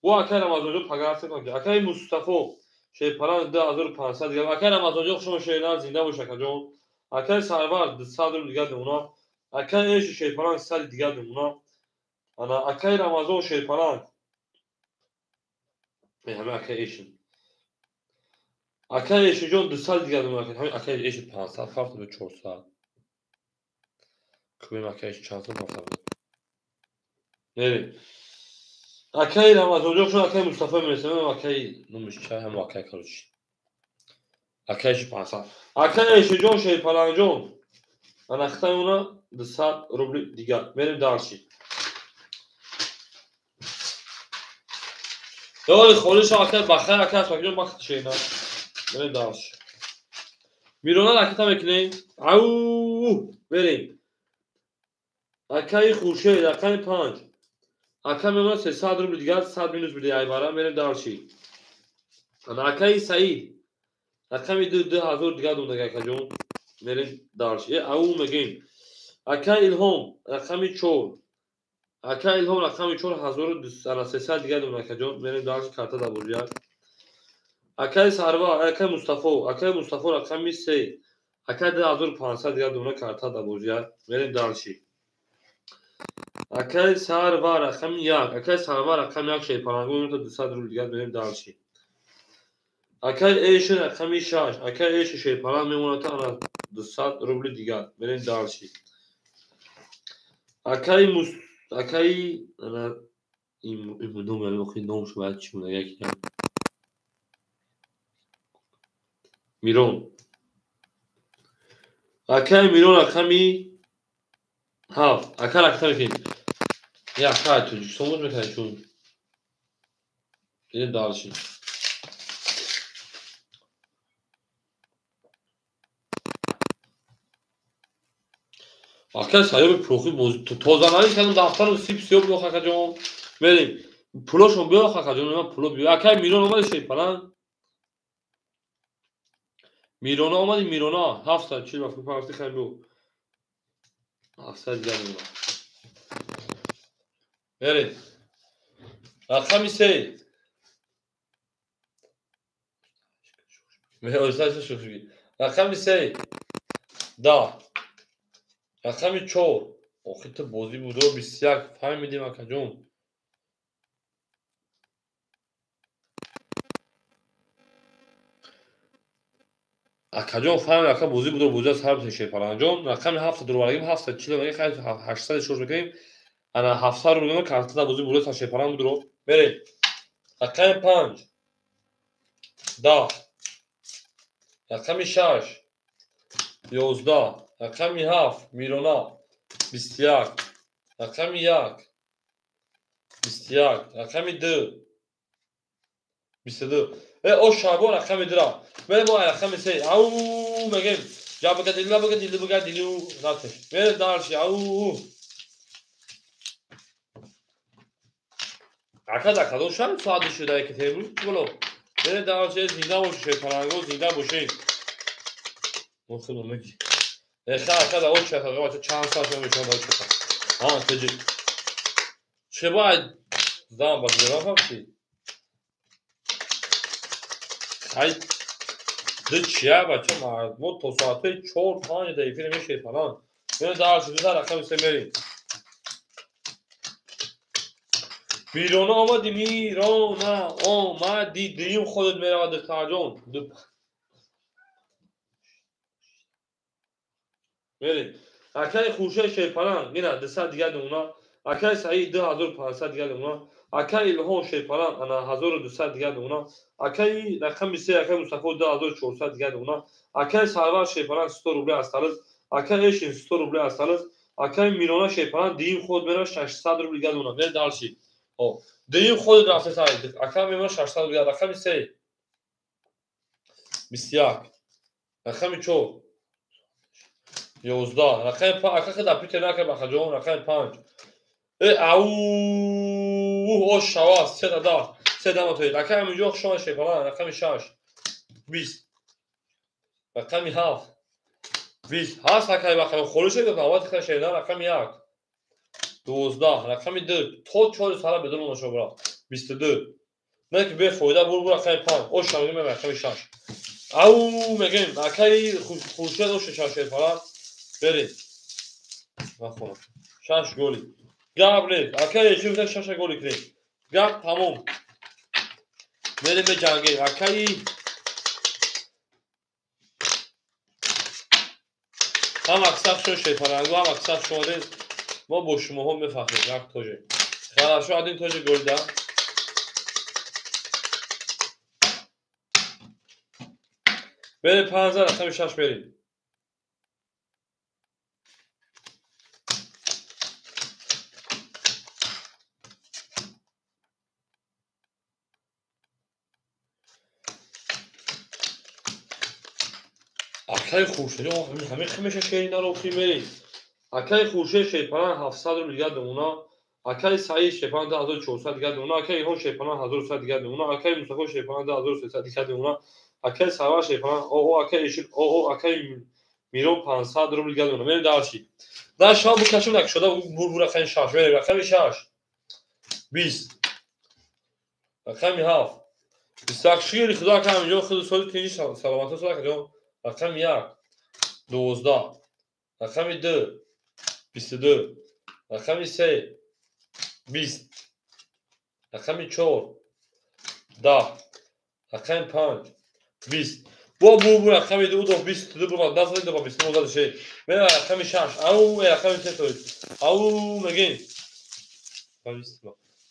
Бо акаи Рамазонҷон пагарсе кунад. Акаи Мустафо Шерпаланг 2500 дигар. Акаи Рамазонҷон хушон шернан зинда бош акаҷон. Акаи Сарвар 200 рубл дигар мемона. Акаи Эши Шерпаланг 100 дигар мемона. Ана акаи Рамазон Шерпаланг. Ҳама акаи Эши. Акаи Эшиҷон 200 дигар мемона. Ҳамин акаи Эши 500 фарқ дорад 400. Кубем акаи Эши чанд сом фарқ дорад. Мерем. Акаи Рамазонҷон шуд акаи Мустафо мерасем. Акаи номиш чай ҳамо акаи короче. Акаи Эши 500. Акаи Эшиҷон Шерпалангҷон. Ана хитаи уна 200 рубли дигар. Мерем дарши. Ёри холиша акаи бахай акаи Асмакҷон бахт шена. Мерем дарши. Мирона ракета мекунем. Ау! Мерем. Акаи Хуршед рақами 5. Ака мемона 300 рубли дигар 100 минус биде айбара. Мерем дарши. Ана акаи Саид рақами 2 2000 дигар дондаг акаҷон. Мерем дарши. Ау мегем. Акаи Илҳом рақами 4. Ака Илҳом рақами 4300 дигар донад акаҷон. Мерем дарши карта дабозия. Акаи Сарвар, акаи Мустафо, акаи Мустафо рақами 3. Акаи 2500 дигар донад карта дабозия. Мерем дарши. Акаи Сарвар рақами 1, акаи Сарвар рақами 1 Шерпалангон 200 рубл дигар мерем дарши. Акаи Эши рақами 6, акаи Эши Шерпаланг мемонад ана 200 рубли дигар. Мерем дарши. Акаи Мус акаи ана им ном яъне охи номш бояд чӣ буда яки Мирон. Акаи Мирон рақами 7. Ака ракета мекунем. Я акаи Тоҷикистон буд мекунем чун. Мерем дарши. Акаи Саёби пурохи тозанавис кардам дафтару сип сиёб биё акаҷон. Мерем. Пулошон биё акаҷон, ман пуло биё. Акаи Мирон омади Шерпаланг. Мирона омади Мирона 740 вақт пафти хай биё. 700 дигар мемонад. Мерем. Рақами 3. Рақами 3. 10. Рақами 4. Охи ту бозӣ будо 21 фаҳмидем акаҷон. Акаҷон фаҳмид ака бозӣ будо бозӣ аз ҳар Шерпалангҷон. Рақами 7 дурварагим 740 мегем хай 806 мекунем. Ана 700 рубл мемонад карта бозӣ будо са Шерпаланг будро. Мерем. Рақами 5. 10. Рақами 6. 11. Рақами 7 Мирона 21. Рақами 1 21. Рақами 2 22. О Шабон рақами 2. Мерем мо рақами 3. Ау мегем. Ҷабага дила бага дила бага дилу рафтем. Мерем дарши. Ау. Ака да кадом шаҳр соат шуда Екатеринбург боло. Мерем дарши зинда бошед Шерпаланго зинда бошед. Мо худо меги. Эха ака да оча ака чанд соат мешавад оча. Ҳа теҷи. Че бояд зам ба зира факти? Хай ду чия бача мо то соатҳои 4-5 да эфир мешавед фалон. Мерем дарши ду рақами 3 мерем. Мирона омади Мирона омади дуюм худат меравад духтарҷон. Мерем. Акаи Хуршед Шерпаланг ина 200 дигар мемонад. Акаи Саид 2500 дигар мемонад. Акаи Илҳом Шерпаланг ана 1200 дигар мемонад. Акаи рақами 3 акаи Мустафо 2400 дигар мемонад. Акаи Сарвар Шерпаланг 100 рубли осталось. Акаи Эшин 100 рубли осталось. Акаи Мирона Шерпаланг дуюм худ меравад 600 рубли дигар мемонад. Мерем дарши. Дуюм худ рафта Саид. Ака мемонад 600 рубли дигар. Рақами 3 21. Рақами 4 11. Рақами 5 ака худа Питер нака бахаҷон. Рақами 5 Ау ош шава 3 10 3 дама тоид. Акай аминҷо хушон шепалан рақами 6 20 рақами 7 20 ҳаст акай бақам холӣ шуд навбат хел шеда рақами 1 12 рақами 2 то 4 сара бедор монда бра 22 не ки бефоида бур бур рақами 5 ош шава мегем рақами 6 ау мегем акай хуршед ош 6 шепалан берем нахона 6 голи гап нест акай еши гуфта 6 голи кунем гап тамом мерем меҷангем акаи ҳам аксар шумо шерпалангу ҳам аксар шумо дед мо бо шумоҳо мефахрем як тоҷе хорошо один тоҷе голида берем 5 рақами 6 берем акаи хуршед ҳамин химеша шеринаро химери акаи хуршед шерпалан 700 рубл дигар домона акаи саид шерпалан 2400 дигар домона акаи илҳом шерпалан 1100 дигар домона акаи мустафо шерпалан 2300 дигар домона акаи сарвар шерпалан оо акаи ешил оо акаи мирон 500 рубл дигар домона мерем дарши дар шава букашем накушода бур рақами 6 мерем рақами 6 20 рақами 7 21 шукри худо ака ҳаминҷо худу соли тинҷи саломатӣ сола акаҷон рақами 1 12 рақами 2 22 рақами 3 20 рақами 4 10 рақами 5 20 бо бу рақами 2 2 22 бу 10 2 22 6 мера рақами 6 ау рақами 3 тоид ау мегем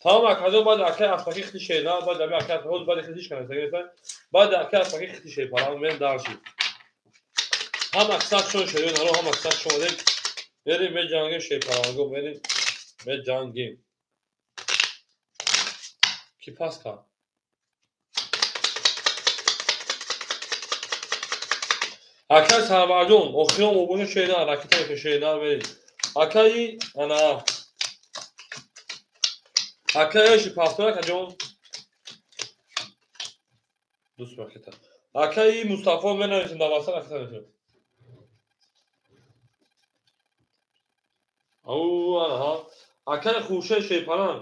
тамом акаҷон баъд акаи аспаки хити шена баъд ами акаи аспаки баъд хити шена баъд акаи аспаки хити шепалан мен дарши ҳам аксар шумо шериёнаро ҳам аксар шумо дед мерем меҷангем шерпаланго мерем меҷангем ки пас кард акаи сарварҷон охирон обоша шерина ракета шерина мерем акаи ана акаи эши пастора акаҷон дӯст ракета акаи мустафо менависем дар васат ракета мекунем ау аҳа акаи хуршед шерпалан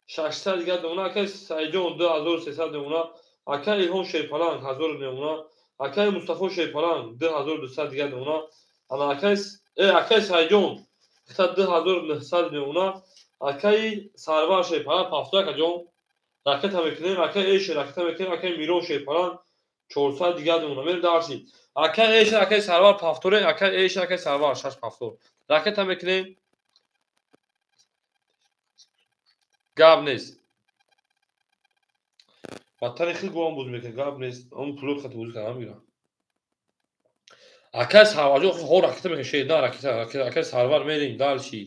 600 дигар домона акаи саидҷон 2300 домона акаи илҳом шерпалан 1000 домона акаи мустафо шерпалан 2200 дигар домона ана акаи саидҷон 2900 домона акаи сарвар шерпалан 50 акаҷон ракета мекунем акаи эши ракета мекунем акаи мирон шерпалан 400 дигар домона мерем дарси акаи эши акаи сарвар 50 акаи эши акаи сарвар 6 50 ракета мекунем гап нест ватани хел гувам буз мекунем гап нест он пуло хати буз кардам мегирам акаи сарварҷон ҳо ракета мекунем шеда ракета акаи сарвар мерем дарши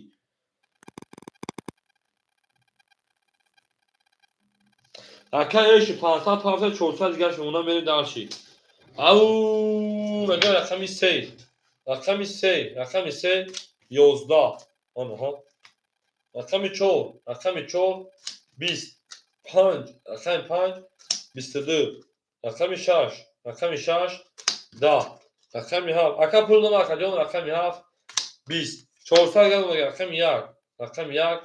акаи эши 500 500 400 дигарш мемонам мерем дарши ау мегӯям рақами 3 рақами 3 рақами 3 11 онаҳо рақами 4 рақами 4 20 5 рақами 5 22 рақами 6 рақами 6 10 рақами 7 ака пул дома акаҷон рақами 7 20 400 гам рақами 1 рақами 1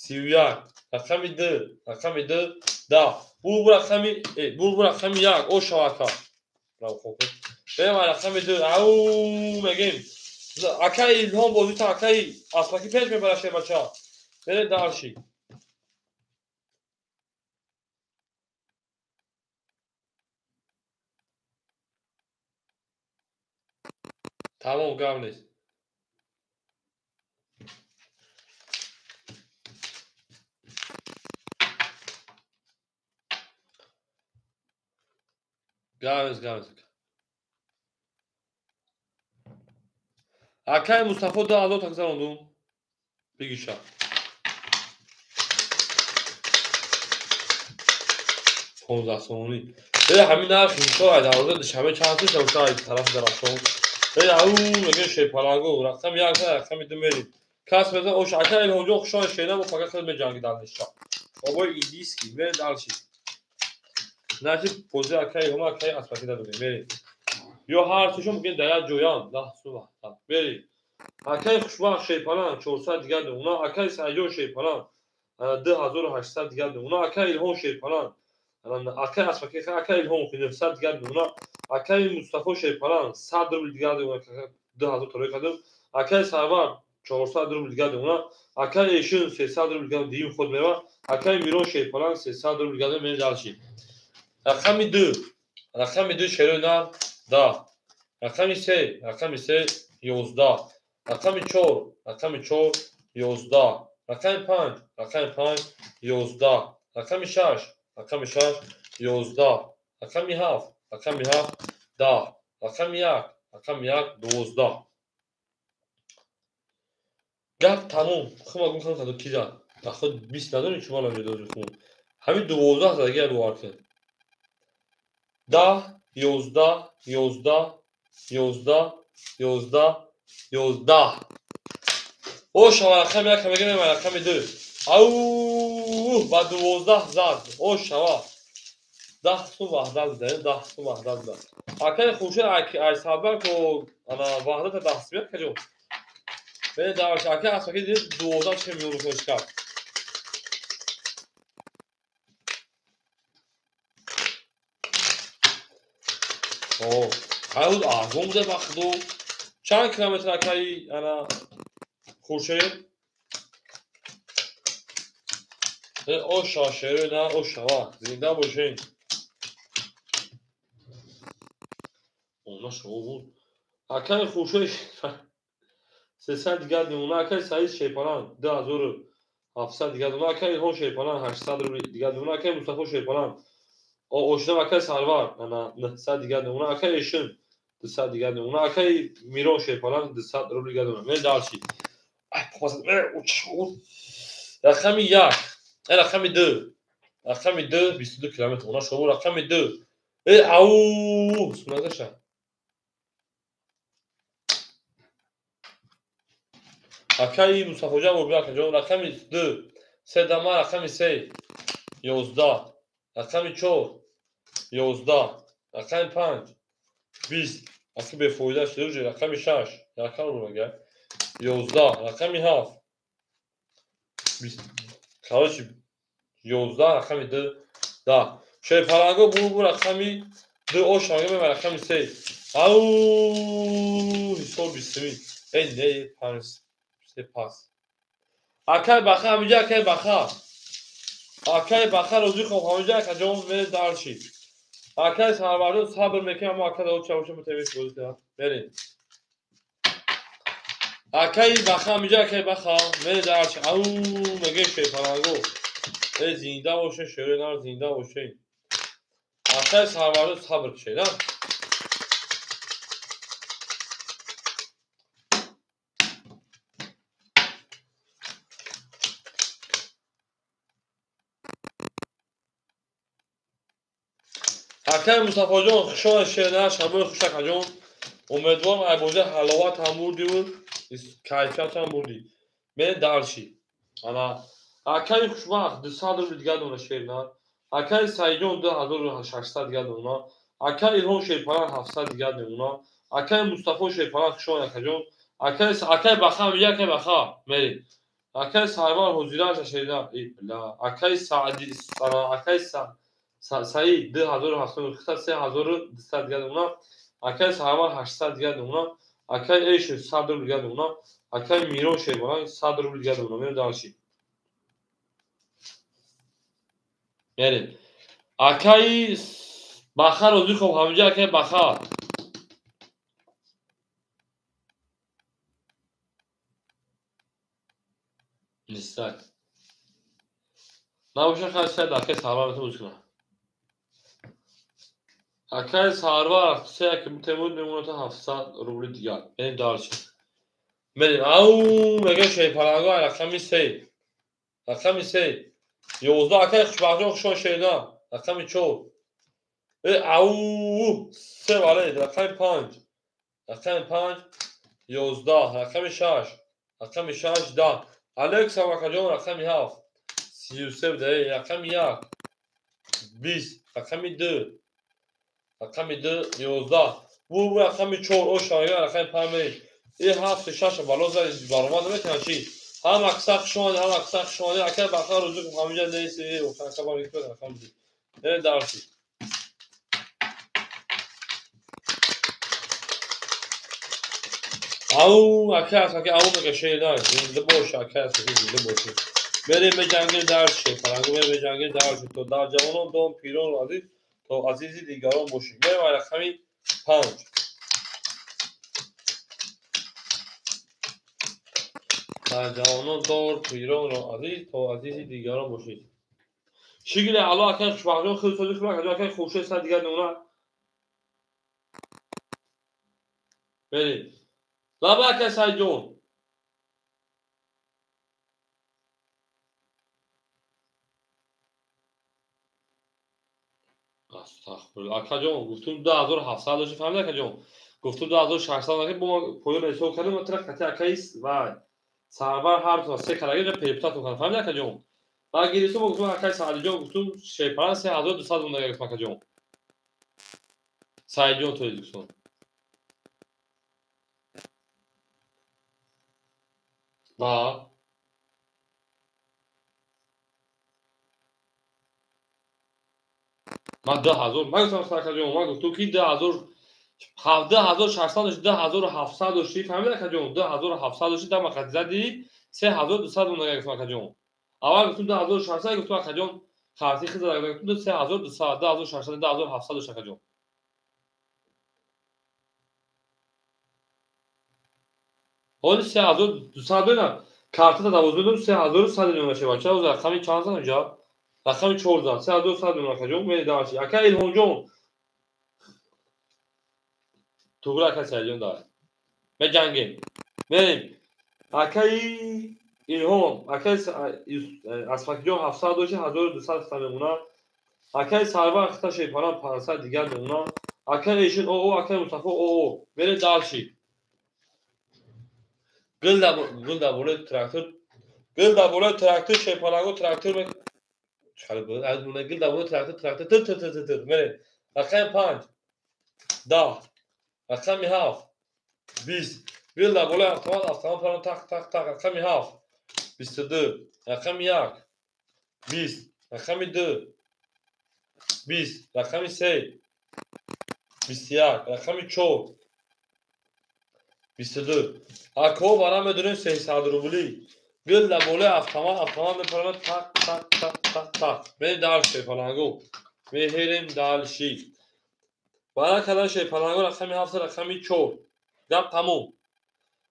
31 рақами 2 рақами 2 10 бу рақами бу рақами 1 о шава ака берем рақами 2 ау мегем акаи илҳом бозита акаи аспаки пеш мебара шербача берем дарши тамом гап нест гап нест гап нест акаи мустафо 2000 такзарондум бигиша 15 сомонӣ ҳамин нархи ҳисоб ай дарвоза душанбе чанд сум шуда ай тарафи Дарахшон. Ау мегӯем шерпаланго рақами 1 рақами 2 мерем. Кас мезан ош ака Илҳомҷон хушон шена бо фақат хел меҷанги дар неша. Бобои индийский мерем дальше. Значит, бозӣ акаи Илҳом акаи Асбаки дадодем. Мерем. Ё ҳар сешон мумкин дар як ҷоянд. 10 сум ваҳдат. Мерем. Акаи Хушбахт Шерпаланг 400 дигар уна, акаи Саидҷон Шерпаланг 2800 дигар уна, акаи Илҳом Шерпаланг, акаи Асбаки, акаи Илҳом 900 дигар уна, акаи Мустафо Шерпаланг 100 рубл дигар 2000 тарои кардем, акаи Сарвар 400 рубл дигар уна, акаи Эшин 300 рубл дигар диюм худ мерава, акаи Мирон Шерпаланг 300 рубл дигар. Мерем дальше. Рақами 2, рақами 2 шерои нар 10, рақами 3, рақами 3 11, рақами 4, рақами 4 11, рақами 5, рақами 5 11, рақами 6, рақами 6 11, рақами 7, рақами 7 10, рақами 1, рақами 1 12. Гап тамом. Хума гум кардам садо киза. Даход 20 надорем чума намедорем хум. Ҳамин 12 задаги бовар кун. 10, 11, 11, 11, 11, 11. О шава рақами 1 мегӯем рақами 2. Ау ба 12 зад. О шава. 10 сум ваҳдат зада, 10 сум ваҳдат зада. Акаи Хуршед ай сабар ко ана ваҳдата 10 сум каҷо. Бе даваш акаи Асбаки дид 12 чӣ миён кард. О, ҳайуд арзон буда ба худо. Чанд километр акаи ана Хуршед? О шава шерои на, о шава. Зинда бошен. Она шава буд. Акаи Хуршед 300 дигар мемона, акаи Саид Шерпаланг 2700 дигар мемона, акаи Илҳом Шерпаланг 800 рубл дигар мемона, акаи Мустафо Шерпаланг ошинам, акаи Сарвар ана 900 дигар мемона, акаи Эшин 200 дигар мемона, акаи Мирон Шерпаланг 200 рубл дигар мемона. Мен дальше. Ай, рақами 1, рақами 2, рақами 2 22 километр. Она шоу рақами 2. Э, ау, суназаша. Акаи Мустафоҷон бурби акаҷон, рақами 2, се дама, рақами 3, 11, рақами 4, 11, рақами 5, 20, аки бефоида шуда уже, рақами 6, рақам рӯ 11, рақами 7, 20, короче, 11, рақами 2, 10. Шерпаланго бурбу рақами 2, ош шага рақами 3. Ау, ҳисоб бистми. Эй, не, 5 се пас. Акай Баха ҳамиҷа, акай Баха. Акай Баха розӣ хоб ҳамиҷа, акаҷон мерем дальше. Акай Сарварҷон сабр мекунем, аммо ака дао чавоша метавонем бозӣ кунам. Мерем. Акаи Баха ҳамиҷа, акаи Баха мерем дальше. Ау меге шерпаланго. Э зинда боше, шерои нар зинда боше. Акаи Сарварҷон сабр кушед, а? Акаи Мустафоҷон хушон шерна, шабои хуш акаҷон. Умедворам ай бозӣ ҳаловат ҳам бурдиву кайфият ҳам бурдӣ. Мерем дальше. Ана акаи Хушбахт 200 рубл дигар дона шерна, акаи Саидҷон 2600 дигар дона, акаи Илҳом Шерпаланг 700 дигар мемона, акаи Мустафо Шерпаланг хушон акаҷон, акаи Баха миҷа, акаи Баха мерем. Акаи Сарвар ҳозираша шерна, э бла, акаи Саъди, акаи Саид 2700, 3200 дигар мемона, акаи Сарвар 800 дигар мемона, акаи Эшин 100 рубл дигар мемона, акаи Мирон Шерпаланг 100 рубл дигар мемона. Мерем дальше. Мерем. Акаи Баха розӣ хоб ҳамиҷа, акаи Баха. Нистак. Набоша хай шояд акаи Сарвар метавон бозӣ кунад. Акаи Сарвар се яке бутемуд мемонад 700 рубли дигар. Мерем дальше. Мерем. Ау мега шерпаланго рақами 3. Рақами 3. 11 акаи Хушбахтҷон хушон шерна. Рақами 4. Э ау се вале рақами 5. Рақами 5 11, рақами 6, Рақами 6 10. Алекса акаҷон рақами 7. 33 буда. Рақами 1. 20. Рақами 2. Рақами 2 11. Бу рақами 4 оша рақами 5. И 7 6 бало зад баромад наметавонад чӣ? Ҳама акса хуш омадед, ҳама акса хуш омадед. Ака баха рӯзу ҳаминҷа нест. Ака ба рақами 2. Дарси. Ау, ака, ака, ау мега шеър зинда бош, ака, ака, зинда бош. Мерем меҷангем дарс шепаланг, мерем меҷангем дарс то дар ҷавонон, дом, пирон, азиз, то азизи дигарон бошем. Мерем рақами 5. Дар ҷавонон, дор, пиронро азиз, то азизи дигарон бошед. Шигире Алло ака хушбахтҷон, хеле сози хуб, ака, ака хуршед сар дигар намуна. Мерем. Лаба ака Сайҷон. Астағфируллоҳ. Акаҷон, гуфтум 2700 дошти, фаҳмидӣ акаҷон? Гуфтум 2600 дошти, бо ма поён ҳисоб кардем, ма тира қати акаи вай. Сарвар ҳар то се караги перепутат кардам, фаҳмидӣ акаҷон? Ма гирифтум, гуфтум акаи Саидҷон, гуфтум шепаран 3200 монда гирифтум акаҷон. Саидҷон Тоҷикистон. Ва ман 2000 ман гуфтам акаҷон, ман гуфтум ки 2600 дошти, 2700 дошти, фаҳмидӣ акаҷон? 2700 дошти, дама қати зади 3200 монда гирифтум акаҷон. Аввал гуфтум 2600, гуфтум акаҷон қарти хиза гуфтум 3200, 2600, 2700 дошти акаҷон. Ҳоли 3200 бинам, картата 12 додам, 3100 мемона шева. Чаро рақами чанд зан инҷа? Рақами 4 зан, 3200 мемона акаҷон. Мери дарси. Ака Илҳомҷон. Туғри ака Сайҷон дар. Меҷангем. Мерем. Акаи Илҳом, акаи Асфакҷон 700 дошти, 1200 мемона. Акаи Сарвар хита шепаран 500 дигар мемона. Акаи Эшин оо, акаи Мустафо оо. Мерем дарси. Гул дар болои трактор, гул дар болои трактор, шепаланго трактор гул дар болои трактор, трактор тир тир тир тир. Мерем. Рақами 5 10, рақами 7 20. Гул дар болои автомат, автомат парон тақ тақ тақ. Рақами 7 22, рақами 1 20, рақами 2 20, рақами 3 21, рақами 4 22. Ако бара медонем 300 рубли. Гул дар болои автомат, автомат мепаронад тақ тақ тақ тақ тақ. Мерем дальше шепаланго. Меҳерем дальше. Бара кардан шепаланго рақами 7 рақами 4. Гап тамом.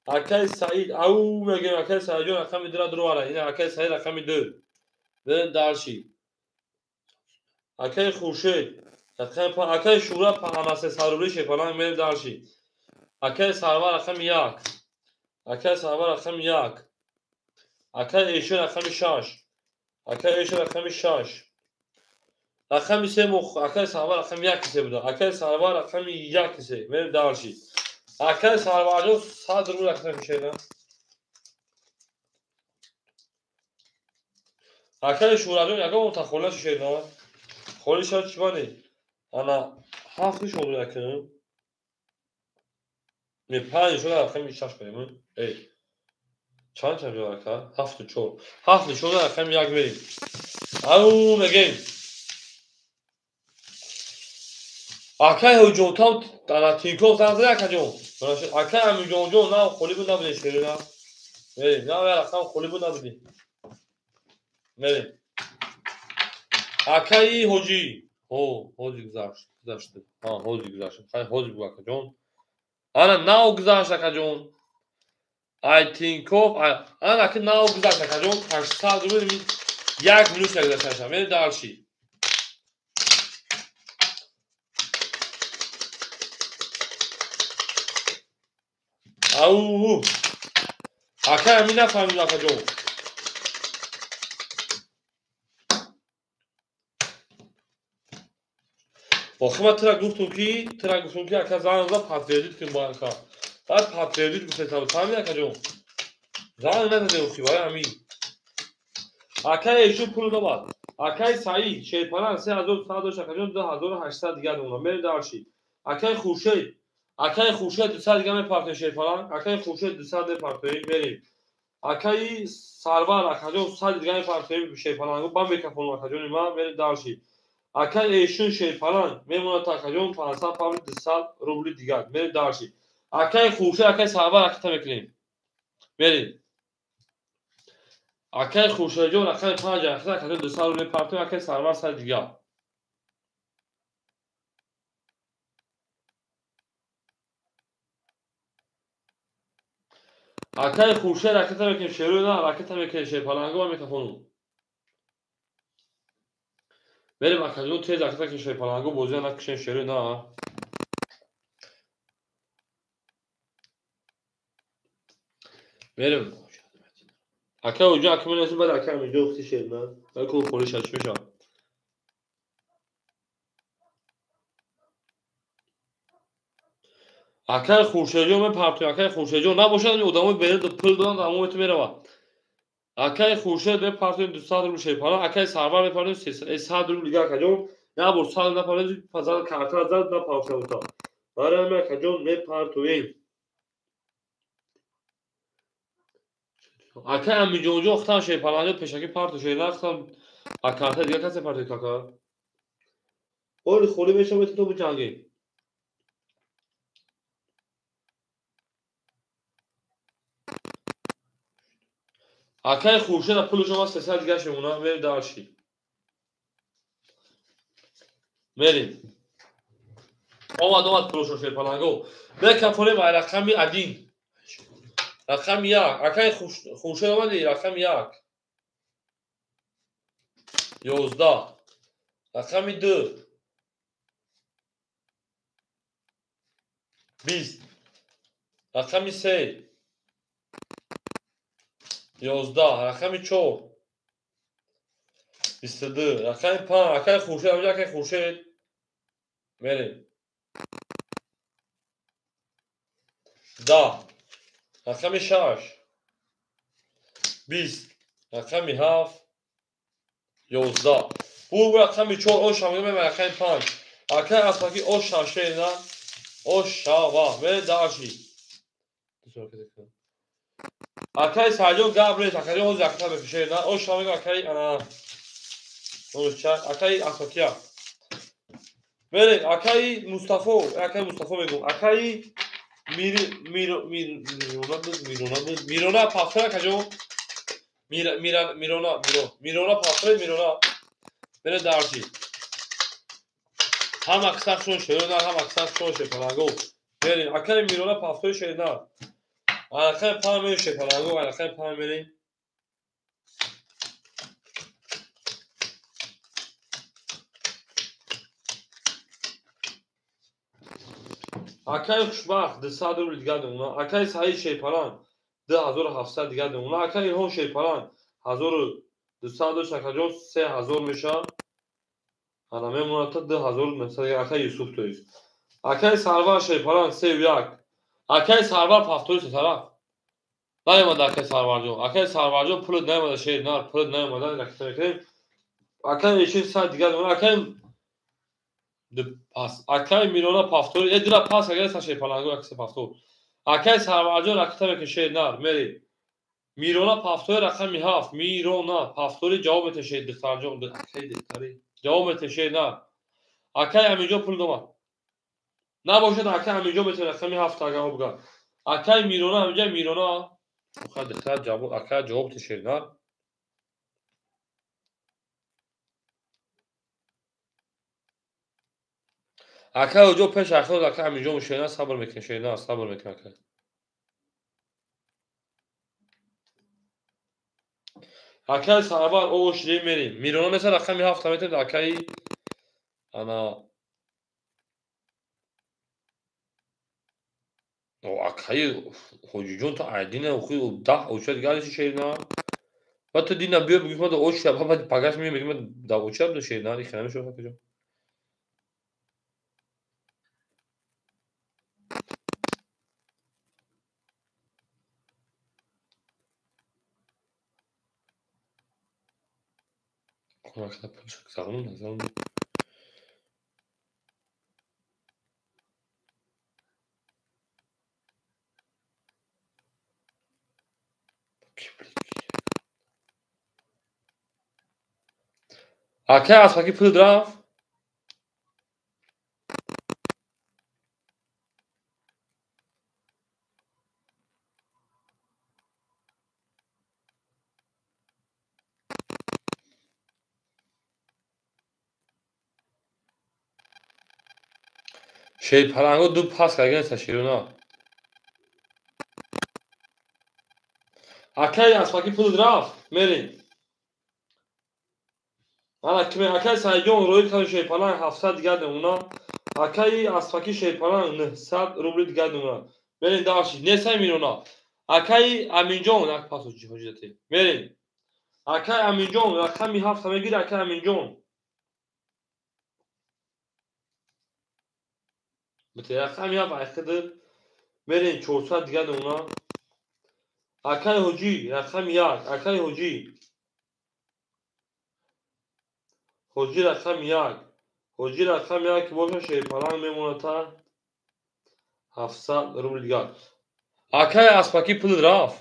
Акаи Саид, ау мегем акаи Саидҷон рақами 2 дурвара. Ина акаи Саид рақами 2. Мерем дальше. Акаи Хуршед, рақами 5, акаи Шура 300 рубли шепаланг мерем дальше. Акаи Сарвар рақами 1. Акаи Сарвар рақами 1. Акаи Эшон рақами 6. Акаи Эшон рақами 6. Рақами 3 акаи Сарвар рақами 1 се буда. Акаи Сарвар рақами 1 се. Мерем дальше. Акаи Сарварҷон 100 рубл рақами шена. Акаи Шураҷон ягон та хола шена. Холи шав чӣ бани? Ана 7 шуд акаи. Не 5 шуд рақами 6 берем. Эй. Чанд чанд ҷо ака? 7 4. 7 шуд рақами 1 берем. Ау мегем. Акаи Ҳуҷонтам ана Тинков занг зад акаҷон. Акаи Амиҷонҷон нав холи буд набуди шерина. Мерем, нав як рақам холи буд набуди. Мерем. Акаи Ҳоҷӣ. Ҳо, ҳоҷӣ гузашт, гузашт. Ҳа, ҳоҷӣ гузашт. Хай ҳоҷӣ буд акаҷон. Ана нав гузашт акаҷон. Ай Тинков, ана ки нав гузашт акаҷон, 800 рубл як минут гузашт. Мерем дальше. Ау! Ака ҳамин нафаҳмидам акаҷон. Охир ман тира гуфтум ки ака занг зад подтвердить кун бо ака. Баъд подтвердить гуфтам, фаҳмидӣ акаҷон? Занг назаде охи, барои ҳамин. Акай Эшун пул добад. Акай Саид шерпаланг 3100 дошт, акаҷон 2800 дигар мемонад. Мерем дарши. Акай Хуршед, акай Хуршед 200 дигар мепартоем шерпаланг. Акай Хуршед 200 мепартоем, мерем. Акаи Сарвар, акаҷон 100 дигар мепартоем шерпаланг. Ба микрофон акаҷони ман, мерем дарши. Акай Эшун шерпаланг мемонад акаҷон 500 павли 200 рубли дигар. Мерем дарши. Акай Хуршед, акай Сарвар акита мекунем. Мерем. Акай Хуршедҷон рақами 5 акита акаҷон 200 рубли мепартоем, акай Сарвар 100 дигар. Акай Хуршед ракета мекунем, шерӯ на ракета мекунем, шерпаланго ва микрофону. Мерем акаҷон тез ракета кунем, шерпаланго бозия накушем, шерӯ на. Мерем. Акай оҷо ака менасим, баъд акай ҳаминҷо ухти шер на. Акун холӣ шад, чӣ мешавад? Акай Хуршедҷон мепартоем, акай Хуршедҷон набошад, одамои берун пул доданд, амомету меравад. Акай Хуршед мепартоем 200 рубл шерпаланг, акай Сарвар мепартоем 100 рубл дигар акаҷон. Як бор 100 напартоем, зад карта зад напартоем. Барои ҳамин акаҷон мепартоем. Акай Амиҷонҷон хутам шерпаланг пешакӣ парто шер нахтам, а карта дигар касе партоед ака. Оли холӣ мешавад, то биҷангем. Акай Хуршед пулашон ма 300 дигар мемонад, мерем дарши. Мерем. Омад пулашон шерпаланго. Мекафонем ай рақами 1. Рақами 1. Акай Хуршед омади, рақами 1. 11. Рақами 2. 20. Рақами 3. 11. Рақами 4. 22. Рақами 5. Акай Хуршед, акай Хуршед. Мерем. 10. Рақами 6. 20. Рақами 7. 11. Бу рақами 4 ош ҳам рақами 5. Акай Аспаки ош шашена. Ош шава. Мерем дарши. Акай Саидҷон гап нест, акаҷон ҳозир акита мепишед, на? Ош шава акай ана. Нонушча, акай Аспакия. Мерем, акай Мустафо, акай Мустафо мегӯм. Акай Мирона пафтора акаҷон. Мирона пафтора, Мирона. Мерем дарши. Ҳам аксаршон шерона, ҳам аксаршон шерпаланго. Мерем, акай Мирона пафтори шерна. Рақами 5 мерем шерпаланго, рақами 5 мерем. Акай Хушбахт 200 рубл дигар мемонад. Акай Саид шерпаланг 2700 дигар мемонад. Акай Илҳом шерпаланг 1200 дошт, акаҷон 3000 мешавад. Ана мемонад то 2900 дигар. Акай Юсуф тоист. Акай Сарвар шерпаланг 31. Акай Сарвар пафтори се тараф. Наёмада акай Сарварҷон. Акай Сарварҷон пулат наёмада шер нар, пулат наёмада ракета мекунем. Акай Эшин 100 дигар мемонад. Акай пас акай Мирона пафтори, дила пас агар са шерпаланго аксе пафтор. Акай Сарварҷон ракета мекунем шер нар, мерем. Мирона пафтори рақами 7. Мирона пафтори ҷавоб мете шер духтарҷон, акай духтари. Ҷавоб мете шер нар. Акай Аминҷон пул домад. Набошад акай Аминҷон мете рақами 7 агар бугар. Акай Мирона ҳаминҷа Мирона. Оха духтар ҷавоб, акай ҷавоб те шер нар. Акай оҷо пеш ахир акай Аминҷон шер нар сабр мекунем, шер нар сабр мекунем акай. Акай Сарвар ош мерем. Мирона меса рақами 7 метем акай ана акаи Ҳоҷиҷон то айдина охи 10 оча дигар шер на. Ба ту дина биё бигӯ ма оч ба пагаш меоям мегӯ ма да оча буда шер на, ихе намешавад акаҷон. Акай Аспаки пул рафт? Шерпаланго ду пас карданеста шерона. Акай Аспаки пул рафт? Мерем. Ана киме акай Саидҷон роид кард шерпаланг 700 дигар намуна. Акай Аспаки шерпаланг 900 рубли дигар намуна. Мерем дальше. Несай мирона. Акай Аминҷон як пас ҳоҷате. Мерем. Акай Аминҷон рақами 7 мегири акай Аминҷон. Бите рақами 7 айхиди. Мерем 400 дигар намуна. Акай Ҳоҷӣ рақами 1. Акай Ҳоҷӣ. Ҳоҷӣ рақами 1. Ҳоҷӣ рақами 1 ки боша шерпаланг мемонад та 700 рубли дигар. Акай Аспаки пул рафт?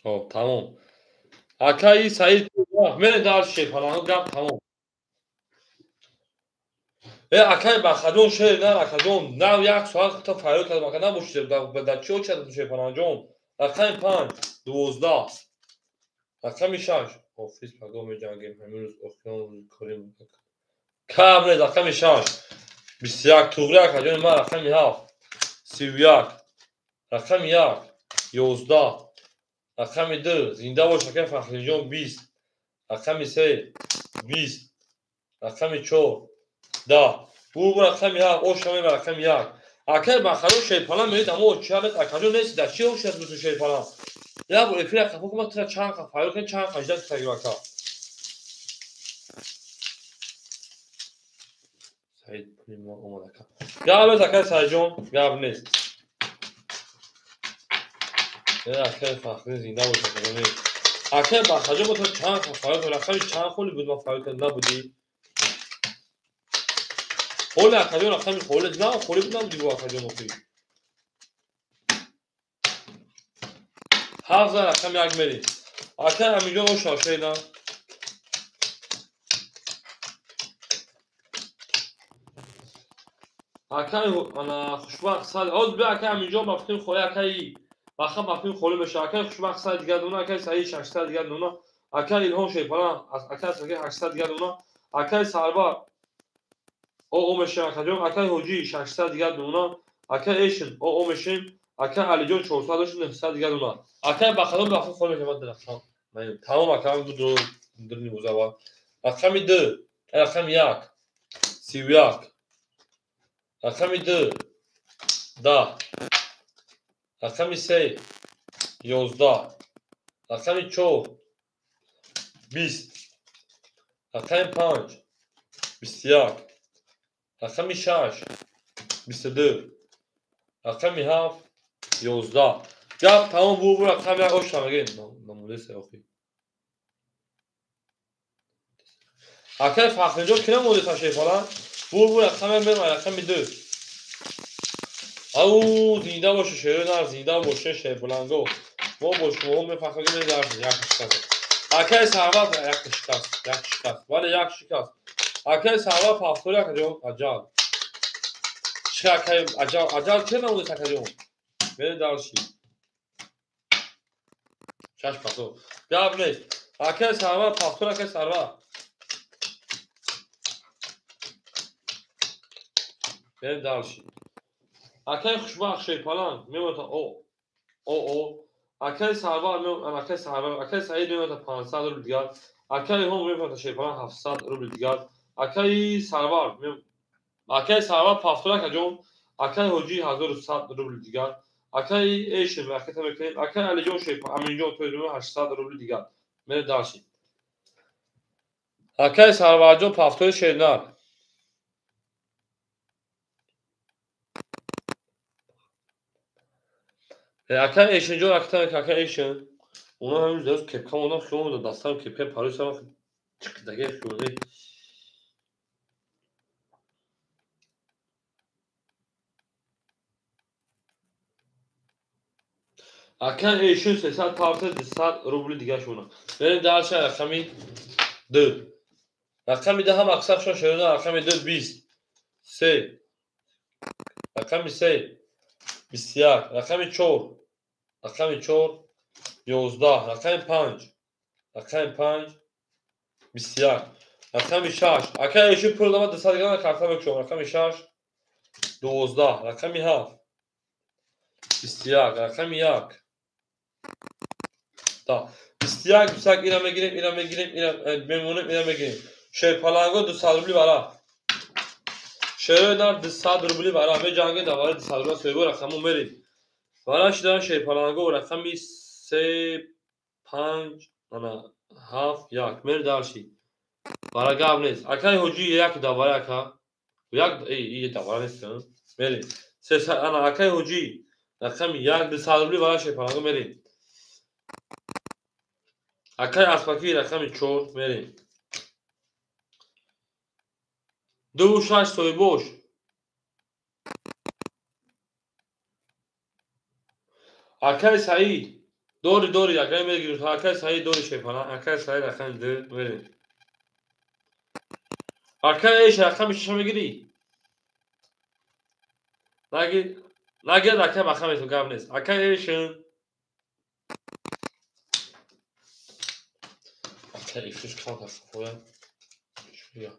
Хоб, тамом. Акаи Саид пул рафт. Мерем дар шерпаланг гап тамом. Акай Бахаҷон шер нар акаҷон нав як соат хута фарёд кардам ака набошид дар чӣ очад шерпаланҷон. Рақами 5 12 рақами 6 офис пагоҳ меҷангем ҳамин рӯз охирон рӯзи корим кам нест. Рақами 6 21 туғри акаҷони ман. Рақами 7 31 рақами 1 11 рақами 2 зинда бош акай Фахриддинҷон 20 рақами 3 20 рақами 4 10 бу рақами 7 оша меба рақами 1. Акай Бахаҷон шерпаланг мерид аммо очиа нест. Акаҷон нест дар чӣ ошият буту шерпаланг? Як бор эфира қафо кун, ман тура чанд қа фарёд кардам, чанд қа ждать кардам ака. Саид пули мо омад ака. Гап нест акай Саидҷон, гап нест. Акай Фахриддин зинда бош акаҷон. Акай Бахаҷон бо ту чанд қа фарёд кардам, рақами чанд холи буд ман фарёд кардам набудӣ? Холи акаҷон рақами холи на холи буд набудӣ бо акаҷон охи. 7 рақами 1 мерем. Акай Аминҷон оша шерна. Акай ана хушбахт сад. Оз бия акай Аминҷон ба фикри холи акай баха ба фикри холи меша. Акай хушбахт сад дигар дона, акай Саид 600 дигар дона, акай Илҳом шерпаланг, акай Аспаки 800 дигар дона, акай Сарвар о мешем акаҷон, акай Ҳоҷӣ 600 дигар дона, акай Эшин о мешем, акай Алиҷон 400 дошт 900 дигар дона. Акай Бахаҷон ба фикри холи мешем. Ман рақам тамом акам ду ду нимӯзава. Рақами 2 рақами 1 31 рақами 2 10 рақами 3 11 рақами 4 20 рақами 5 21 рақами 6 22 рақами 7 11. Гап тамом бу рақами 1 оша мегем. Намудеса охи. Акай Фахриддинҷон ки намудеса шерпаланг? Бу рақами 1 мерам рақами 2. Ау зинда боше шерои нар, зинда боше шерпаланго. Мо бо шумоҳо мефахрем як шикаст. Акай Сарвар як шикаст, як шикаст. Вале як шикаст. Акай Сарвар пафтори акаҷон аҷал. Чи акай аҷал, аҷал че намудеса акаҷон? Мерем дальше. Шаш пасо. Гап нест. Акай Сарвар пафтори акай Сарвар. Мерем дальше. Акай Хушбахт шерпаланг мемонад о о. Акай Сарвар акай Сарвар, акай Саид мемонад 500 рубли дигар. Акай Илҳом мемонад шерпаланг 700 рубли дигар. Акай Сарвар акай Сарвар пафтори акаҷон, акай Ҳоҷӣ 1100 рубли дигар. Акай Эшин акай мекунем, акай Алиҷон шерпаланг Аминҷон тои 800 рубли дигар. Мерем дальше. Акай Сарварҷон пафтори шернар. Ака эшинҷо ракета ака эшин. Уна ҳамин рӯз кепка мондам, хиёл мондам, дастам кепка парои сарам чиқидаги хиёлӣ. Ака эшин 300 парта 200 рубли дигашона. Берем дальше рақами 2. Рақами 2 ҳам аксаршон шерона рақами 2 20. 3. Рақами 3 21. Рақами 4. Рақами 4 11. Рақами 5. Рақами 5 21. Рақами 6. Ака эшин пул дама 200 грамм карта мекушам. Рақами 6 12. Рақами 7 21. Рақами 1. Да. 21 21 ира мегирем, ира мегирем, ира мемонем, ира мегирем. Шерпаланго 200 рубли вара. Шерои 200 рубли вара. Меҷангем дар барои 200 рубли соҳибо рақаму мерем. Вара шидан шерпаланго рақами 3 5 ана 7 1 мер дарши. Вара гап нест. Акай ҳоҷи як давара ака. Як эй давара нест. Мерем. 3 ана акай ҳоҷи рақами 1 200 рубли вара шерпаланго мерем. Акай аспаки рақами 4 мерем. 2 6 соҳибош. Акай Саид дори дори акай мегирем. Акай Саид дори шефана. Акай Саид рақами 2 мерем. Акай эш рақами 6 мегири? Нагир нагир акай баха мету гап нест. Акай эш акай эш кам хафоя. Шуя.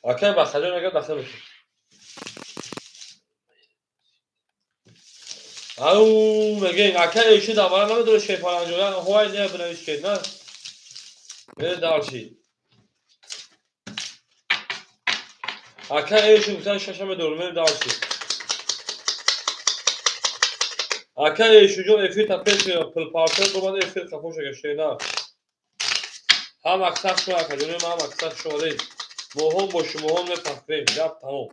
Акай бахаҷон агар дахл мекунӣ. Ау мегӯем акай эши давара намедора шерпаланҷо. Ҳовай не бинавис ки на. Мере дарши. Акай эши гуфтан шаша медорам, мере дарши. Акай эшиҷон эфир та пеш пулпарта омада эфир қафо шага шена. Ҳам аксар шумо акаҷонем, ҳам аксар шумо дед. Моҳон бо шумоҳон мепахрем. Гап тамом.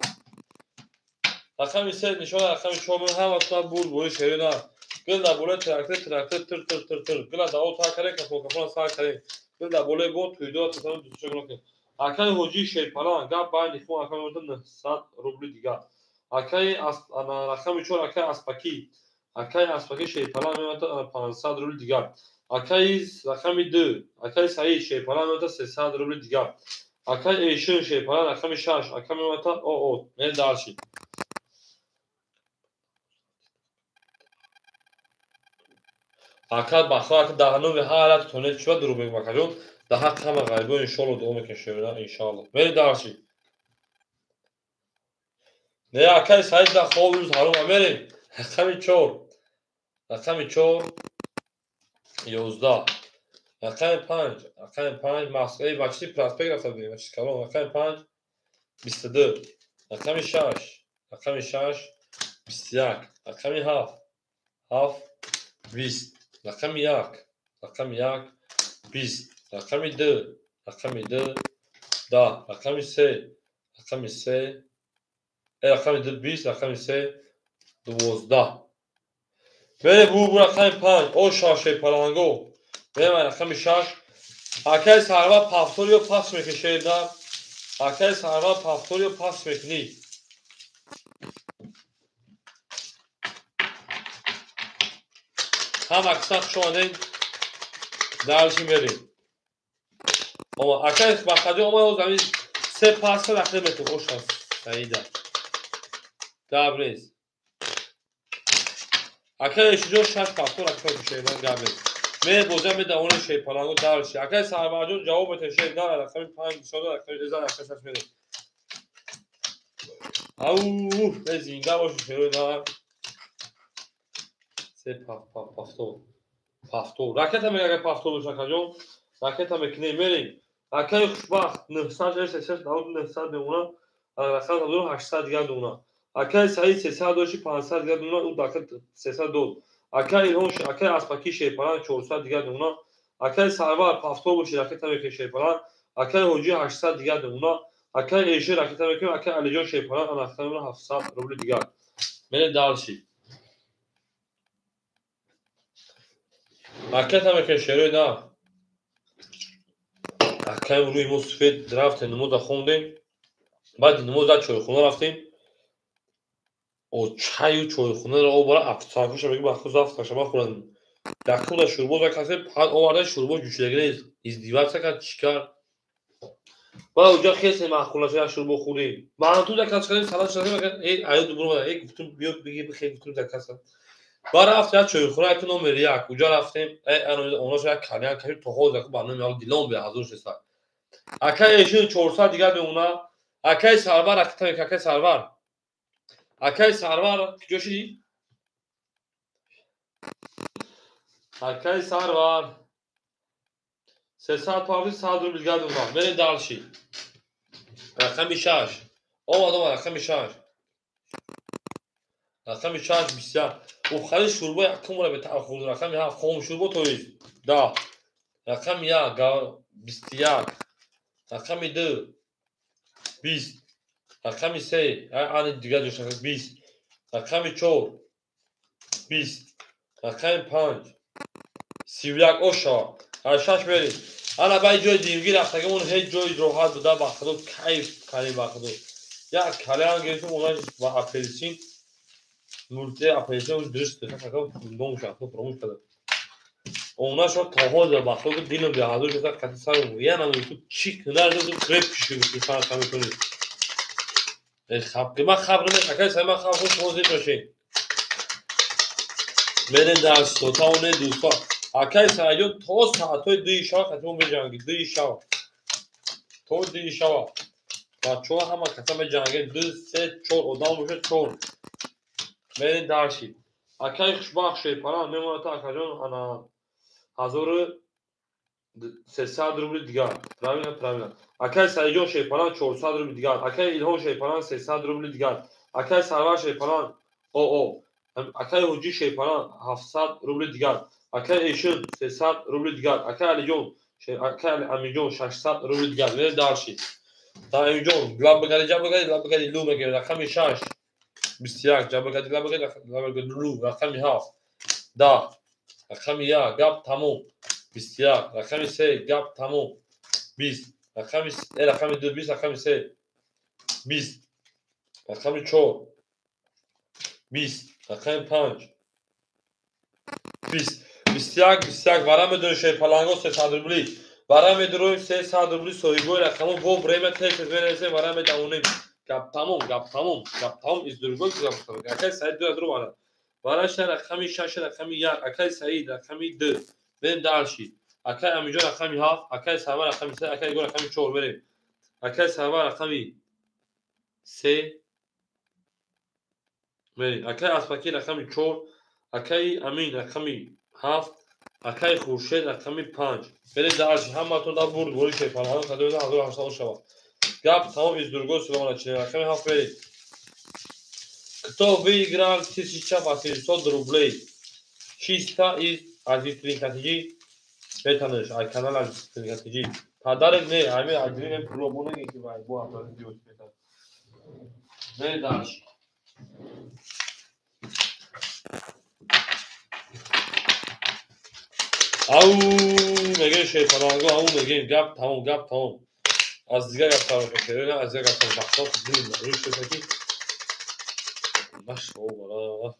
Рақами 3 нишон рақами 4 ҳаматона бурд бори шерина. Гил дар болои трактор трактор тир тир тир тир. Гила дар о тар карем, кафон кафон сар карем. Гил дар болои бо туйдо тасаввур дустша гуна кунем. Акаи ҳоҷии шерпалан гап байни хун акаи 900 рубли дигар. Акаи рақами 4 акаи аспакӣ. Акаи аспакӣ шерпалан мемонад 500 рубли дигар. Акаи рақами 2 акаи Саид шерпалан мемонад 300 рубли дигар. Акаи эшин шерпалан рақами 6 ака мемонад о мер дарши. Ака бахо ака даҳануми ҳар як тонет чиба дурӯғ мегӯм акаҷон. Дар ҳаққи ҳама ғарибон иншоалло дуо мекунем шерина иншоалло. Мери дарши. Не акаи Саид дар хоб рӯз ҳаром мерем. Рақами 4. Рақами 4 11. Рақами 5. Рақами 5 Москва бачи проспект рафта будем. Бачи калон. Рақами 5 22. Рақами 6. Рақами 6 21. Рақами 7. 7 20. Рақами 1. Рақами 1 20. Рақами 2. Рақами 2 10. Рақами 3. Рақами 3 рақами 2 20. Рақами 3 12. Бере бу рақами 5. О шаше паланго. Берем рақами 6. Акай сарва пафториё пас мекунӣ шерда. Акай сарва пафториё пас мекунӣ. Ҳам аксар хуш омадед. Дарши мерем. Ома акай бахаҷо омад ҳоз ҳамин се паса рақиб метун. Оша Саида. Гап нест. Акай эшиҷо 6 пафтор рақиб мекунӣ гап нест. Ме боза медавони шерпаланго дарши. Акай сарварҷон ҷавоб метавон шер на рақами 5 нишон рақами 10 рақами 6 мерем. Ау, зинда бошед шерои нар. Се пафтор. Пафтор. Ракета мега агар пафтор боша акаҷон. Ракета мекунем мерем. Акаи хушбахт 900 699 мемонад. Рақам 800 дигар мемонад. Акаи Саид 300 дошти 500 дигар мемонад, ӯ дака 300 дод. Акаи Илҳом акаи Аспакӣ шерпалан 400 дигар мемонад. Акаи Сарвар пафтор боши ракета мекунем шерпалан. Акаи Ҳоҷӣ 800 дигар мемонад. Акаи Эши ракета мекунем, акаи Алиҷон шерпалан ана мемонад 700 рубли дигар. Мерем дальше. Акай там ки шерои на. Акай рӯи мо сафед рафтем, намоза хондем. Баъди намоз дар чойхона рафтем. О чаю чойхонаро овара афсаркуша меги ба худ завтраша махӯранд. Якум да шӯрбо закасе пад оварда шӯрбо ҷӯшидаги нест. Издеваться кард, чӣ кард? Баъд уҷа хесе маъқул нашуд, як шӯрбо хӯрдем. Манту заказ кардем, салат шудем, э аё дубора омада, э гуфтум биё биги бихе гуфтум заказ. Баъд рафтем як чойхона, як номери як. Уҷа рафтем, э онош як кальян кашид, то ҳозир ба номи як дилон бе 1600. Акай эшин 400 дигар мемонад. Акай Сарвар, акай Сарвар. Акай Сарвар куҷо шидӣ? Акай Сарвар 300 павли 100 рубл дигар мемонад. Мерем дальше. Рақами 6. Омад, омад, рақами 6. Рақами 6 21. Охари шӯрбо якум бора бетаъ хӯрд. Рақами 7 хом шӯрбо то есть 10. Рақами 1 21. Рақами 2 20. Рақами 3 ани дигар ҷош 20. Рақами 4 20. Рақами 5 31. Оша. Аз 6 мерем. Ана баъд ҷои димгӣ рафтагимон ҳеҷ ҷои роҳат буда, ба худо кайф кардем, ба худо. Як кальян гирифтем, она ба апельсин, мурте апельсин дуруст номуш фаромӯш кардам. Онашро то ҳозир ба худо дилам беҳазор шуда, қати сарам я намедонам чӣ ҳунар дорам, креп кишид, фарқ намекунӣ. Хаб ман хаб намекунам, акай сай ман хаб хуб шумо зид бошед. Мерем дар сотаоне дӯстон. Акай Саидҷон то соатҳои 2 шаб қати мо меҷангид, 2 шаб. То 2 шаб. Бачаҳо ҳама каса меҷангед, 2, 3, 4 одам бошад, 4. Мерем дарши. Акай Хушбахт Шерпалан мемонад акаҷон ана 1300 рубли дигар. Правильно, правильно. Акай Саидҷон Шерпалан 400 рубли дигар. Акай Илҳом Шерпалан 300 рубли дигар. Акай Сарвар Шерпалан оо. Акай Ҳуҷӣ Шерпалан 700 рубли дигар. Акай Эшин 300 рубли дигар. Акай Алиҷон, акай Амиҷон 600 рубли дигар. Мерем дарши. Амиҷон, лаб бикарди, ҷаб бикарди, лаб бикарди, лу мекунем. Рақами 6 21, ҷаб бикарди, лаб бикарди, лаб бикарди, лу. Рақами 7 10. Рақами 1 гап тамом 21. Рақами 3 гап тамом 20. Рақами 2 20, рақами 3 20. Рақами 4 20. Рақами 5 20. 21 21. Вара медорем Шерпаланго 300 рубли. Вара медорем 300 рубли соҳибои рақамо во время тез тез менависем, вара медавонем. Гап тамом, гап тамом, гап тамом из другой гап тамом. Акай Саид 2 рубл вара. Вараша рақами 6 рақами 1, акай Саид рақами 2. Мерем дальше. Акай Амиҷон рақами 7, акай Сарвар рақами 3, акай Игор рақами 4 мерем. Акай Сарвар рақами 3 мерем. Акай Аспакӣ рақами 4, акай Амин рақами 7, акай Хуршед рақами 5. Мерем дальше. Ҳаматон дар бурд бори Шерпаланго 1800 шавад. Гап тамом из другой слова начинаем. Рақами 7 мерем. Кто выиграл 1800 рублей? Чисто из Азиз Тринкатиҷи метанеш, ай канал Азиз Тринкатиҷи. Подарок не, ҳамин аҷрин пуло бо неги ки вай бо аппарат диёт метан. Мерем дальше. Ау мегем Шерпаланго, ау мегем гап тамом, гап тамом. Аз дигар гап тамом мекунем, аз дигар гап тамом. Бахто дилам рӯй шуд ки машоаллоҳ.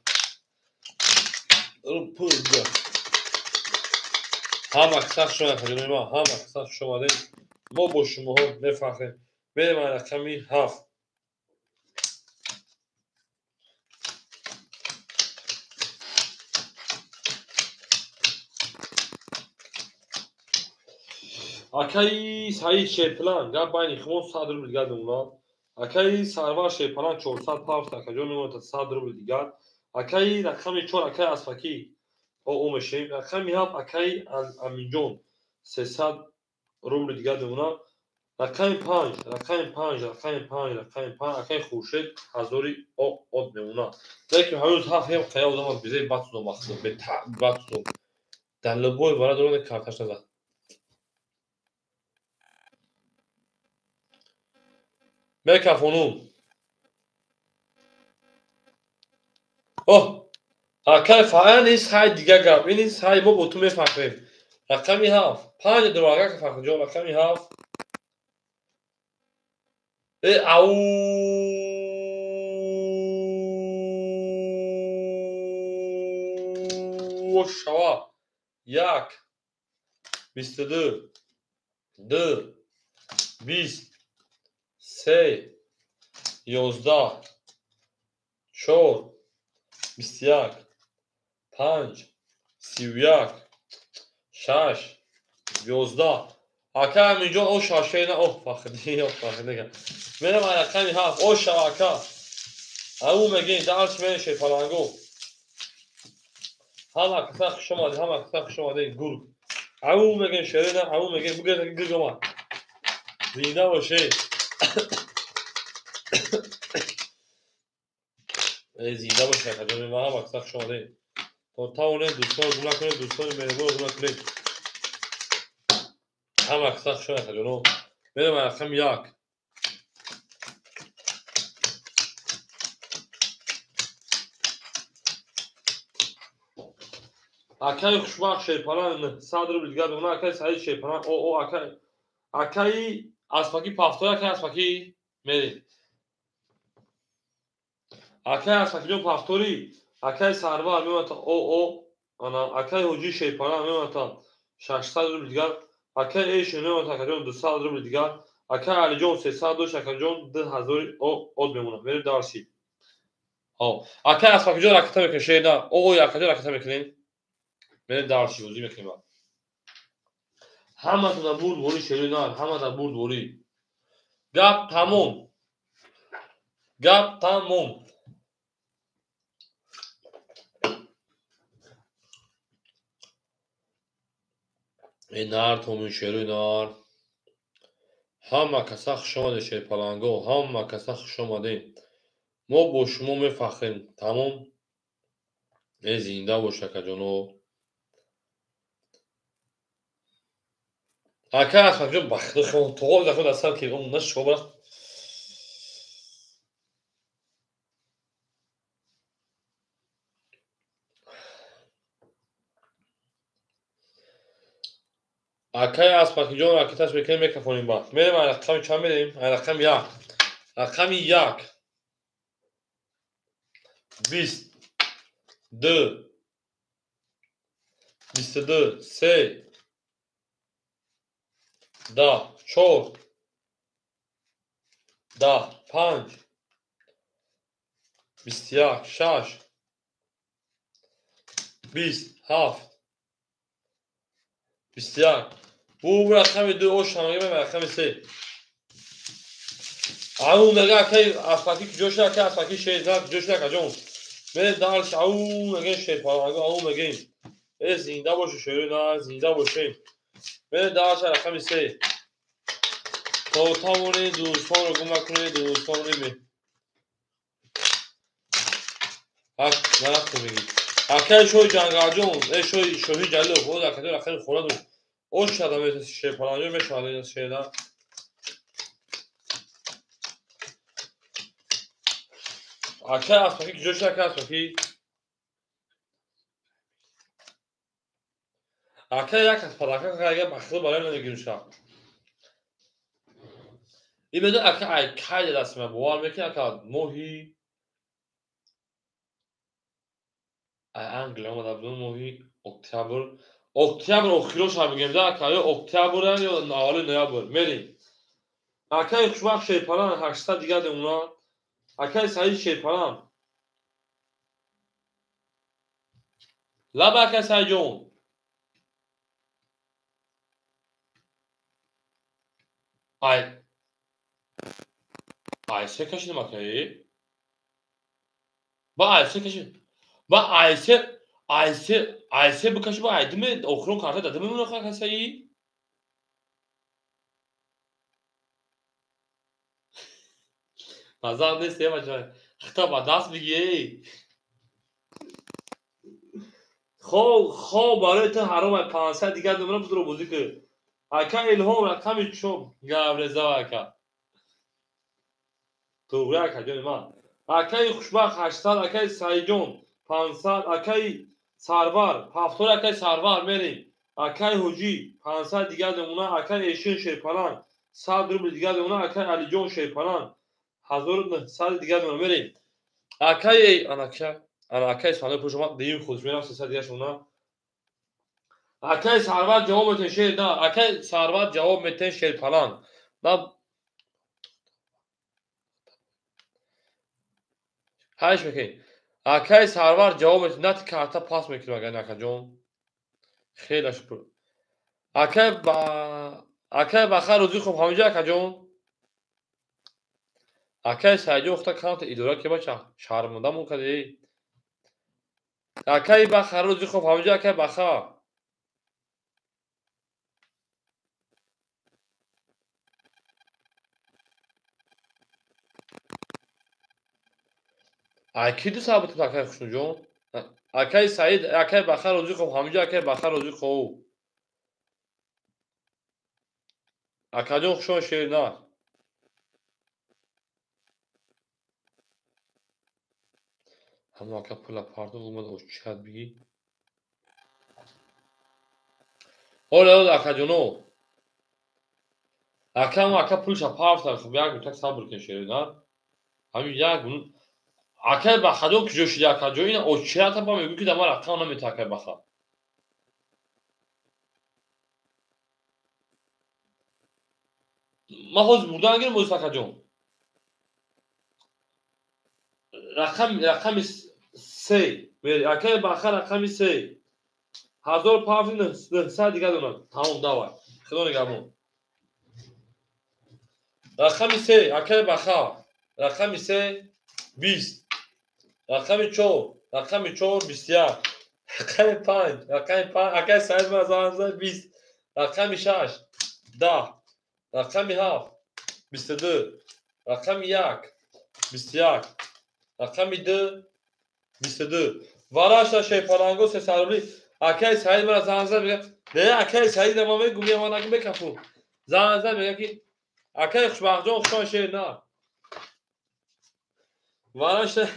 Пул. Ҳама каса хуш омадед, хаҷонои ман, ҳама каса хуш омадед. Мо бо шумоҳо мефахрем. Мерем аз рақами 7. Акаи Саид Шерпалан гап байни хумон 100 рубл дигар мемонад. Акаи Сарвар Шерпалан 400 павст, акаҷон мемонад 100 рубл дигар. Акаи рақами 4 акаи Аспакӣ о мешавем. Рақами 7 акаи Аминҷон 300 рубли дигар мемонад. Рақами 5, рақами 5, рақами 5, рақами 5 акаи Хуршед 1000 од мемонад. Лекин ҳанӯз ҳафт ҳем қая одам безаи батудом бахтидом, батудом. Дар любой вара дорад карташ назад. Мекафонум. Оҳ! Акай фаъал ис ҳай дига гап. Ин ис ҳай мо бо ту мефахрем. Рақами 7. 5 дурага Фахрҷон, рақами 7. Э ау шава. 1 22 2 20 3 11 4 21 5 31 6 11. Ака Аминҷон, о шашена, о Фахриддин, о Фахриддин. Мерам рақами 7. О шава ака. Ау мегин, дарс меше паланго. Ҳама каса хуш омадед, ҳама каса хуш омадед, гург. Ау мегин шерина, ау мегин, бугер гург омад. Зинда бошед. Зинда бошед, акаҷон, ҳама каса хуш омадед. То тавонед дӯстонро гум накунед, дӯстони меҳрубонро гум накунед. Ҳама каса хуш омадед, акаҷоно. Мерем рақами 1. Акаи хушбахт Шерпалан 100 рубл дигар мемонад. Акаи Саид Шерпалан, о о акаи акаи Аспаки пафтори, акаи Аспаки мерем. Акаи Аспакиҷон пафтори, акаи Сарвар мемонад, о о ана акаи Ҳоҷи Шерпалан мемонад 600 рубл дигар. Акаи Эши мемонад акаҷон 200 рубл дигар. Акаи Алиҷон 300 дошт, акаҷон 2000 од мемонад. Мерем дарси. Акаи Аспакиҷон ракета мекунем, шерна. О о акаҷон ракета мекунем. Мерем дарси бозӣ мекунем. Ҳаматона бурдворӣ шерина, ҳамата бурдворӣ. Гап тамом. Гап тамом. Э нар томин шерои нар. Ҳама каса хуш омадед шерпаланго, ҳама каса хуш омадед. Мо бо шумо мефахрем. Тамом. Э зинда бош акаҷоно. Ака Аспакиҷон бахти хон тоғо захо дастар ки он на шобра. Акаи Аспакиҷон ракеташ мекунем, мекафонем ба. Мерем рақами чанд мерем? Рақами 1. Рақами 1. 20 2 22 3 10 4 10 5 21 6 20 7 21. Бу рақами 2 ош ҳамагӣ рақами 3. Ау мега акаи Аспаки куҷо шуд? Акаи Аспаки шер куҷо шуд акаҷон? Мерем дарш, ау мегем шерпаланго, ау мегем. Э зинда бошед шерои нар, зинда бошед. Мерем дарш рақами 3. То тавонед дӯстонро гум накунед, дӯстони ме. Ак, нарафту мегӣ. Акаи шоҳи Ҷангалҷон, э шоҳи Шоҳи Ҷалилов, боз акаҷон рақами хона ду. Ош шада метаси шерпаланҷон мешавад шерна. Акаи Аспаки куҷо шуд? Акаи Аспаки? Акаи як аз падака кага бахтиро барои намегирим шав. Ин медон ака ай кай даст ма бовар мекунӣ ака моҳи ай Англия омада будам моҳи октябр. Октябр охироша мегем да ака, ё октябр ё аввали ноябр. Мерем. Акаи хушбахт Шерпалан 800 дигар мемонад. Акаи Саид Шерпалан. Лаба акаи Саидҷон. Ай ай се кашидам акаи. Ба ай се кашид. Ба ай се ай се ай се бикаши ба ай диме охирон карта дада мемонад акаи Саид. Назар нест е бача. Хита ба даст бигӣ эй. Хоб барои ту ҳаром ай 500 дигар номера будро бозӣ кун. Ака Илҳом рақами чор гаврезава ака. Туғри ака ҷони ман. Акаи хушбахт 800, акаи Саидҷон 500 акаи Сарвар, 70 акаи Сарвар мерем. Акаи Ҳоҷӣ 500 дигар мемона, акаи Эшин Шерпаланг 100 рубл дигар мемона, акаи Алиҷон Шерпаланг 1900 дигар мемона мерем. Акаи анака, ана акаи Сарвар пуш омад, дим худш мерам 300 дигар шуна. Акаи Сарвар ҷавоб метен шер, на, акаи Сарвар ҷавоб метен Шерпаланг. На ҳайш мекунед. Акаи Сарвар ҷавоб метен, на ти карта пас мекунем агар накаҷон. Хеле шукр. Акаи Баха рӯзи хуб ҳаминҷо акаҷон. Акаи Саидҷон худта камта идора ки бача шармандамон кардӣ. Акаи Баха рӯзи хуб ҳаминҷо акаи Баха. Ай ки ду сабт акаи Хушнуҷон? Акаи Саид, акаи Баха рӯзи хуб ҳаминҷо акаи Баха рӯзи хуб. Акаҷон хушон шер на. Ҳамон ака пула пардохт омад очиҳат бигӣ. Ҳоле ҳоле акаҷоно. Ака ҳамон ака пулша партар, хуб як минутак сабр кун шер на. Ҳамин як минут. Акаи Бахаҷон куҷо шиди акаҷон? Ина очиҳата ба мегӯ ки дар ман рақам намета акаи Баха. Ман ҳозир бурдан гирам боз акаҷон. Рақами се. Акаи Баха рақами се. 1500 дигар донад. Тамом давай. Худо нигаҳбон. Рақами се акаи Баха. Рақами се 20. Рақами 4, рақами 4 21. Рақами 5, рақами 5 акаи Саид ман занг зад 20. Рақами 6 10. Рақами 7 22. Рақами 1 21. Рақами 2 22. Вараша Шерпаланго 300 рубли. Акаи Саид ман занг зад мегӯяд, не акаи Саид ман мегӯям, ман нагӯ мекафу. Занг зад мегӯяд ки акаи Хушбахтҷон хушон шер на. Вараша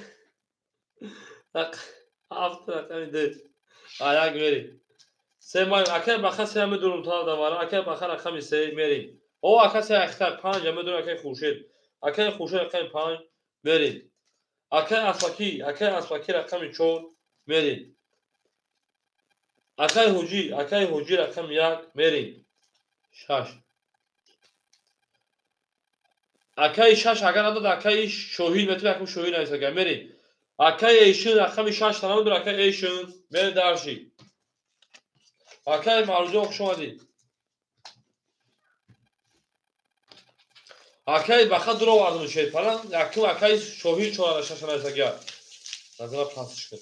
7 рақами 2. Аяк мерем. Се май акаи Баха се медурум та давара, акаи Баха рақами 3 мерем. О ака се ахтар 5 медурум акаи Хуршед. Акаи Хуршед рақами 5 мерем. Акаи Асфакӣ, акаи Асфакӣ рақами 4 мерем. Акаи Ҳоҷӣ, акаи Ҳоҷӣ рақами 1 мерем. 6. Акаи 6 агар надод акаи Шоҳин метавонад акаи Шоҳин нависад агар мерем. Акаи Эшин рақами 6 та намедонад акаи Эшин мерем дарши. Акаи Марӯҷон хуш омадӣ. Акаи Баха дур овардум Шерпаланг, якум акаи Шоҳин 4 6 нависад агар. Назара пасш кун.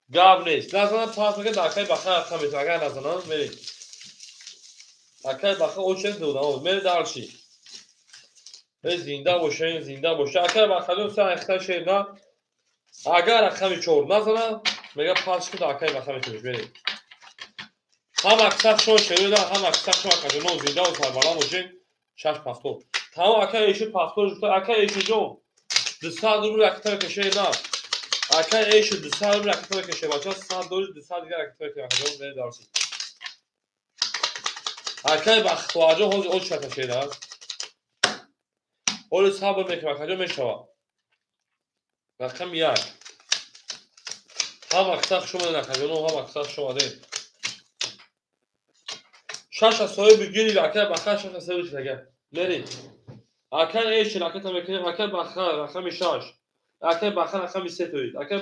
Гап нест. Назана пас мекунад акаи Баха рақам метавонад агар назанам мерем. Акаи Баха очен додам мерем дарши. Зинда бошен, зинда боша. Акаи Бахаҷон се ахта шер на. Агар рақами 4 назана, мега пас кун акаи Баха метавониш мерем. Ҳам аксар шон шерода, ҳам аксар шон акаҷонон зинда ва сарбаланд бошен. 6 пафтор. Тамом акаи Эшин пафтор гуфта, акаи Эшинҷон 200 рубл ракета мекаше на. Акаи Эшин 200 рубл ракета мекаше, бача 100 доллар 200 дигар ракета мекаше, акаҷон мерем дарси. Акаи Бахтуарҷон ҳозир оча кашеда. Ҳоло сабр мекунам, акаҷон мешавад. Рақами 1. Ҳам аксар хуш омадед акаҷоно, ҳам аксар хуш омадед. 6 соҳиби гирифт, акаи Баха 6 соҳиби шуд агар. Мерем. Акаи Эшин ракета мекунем, акаи Баха рақами 6. Акаи Баха рақами 3 тоид. Акаи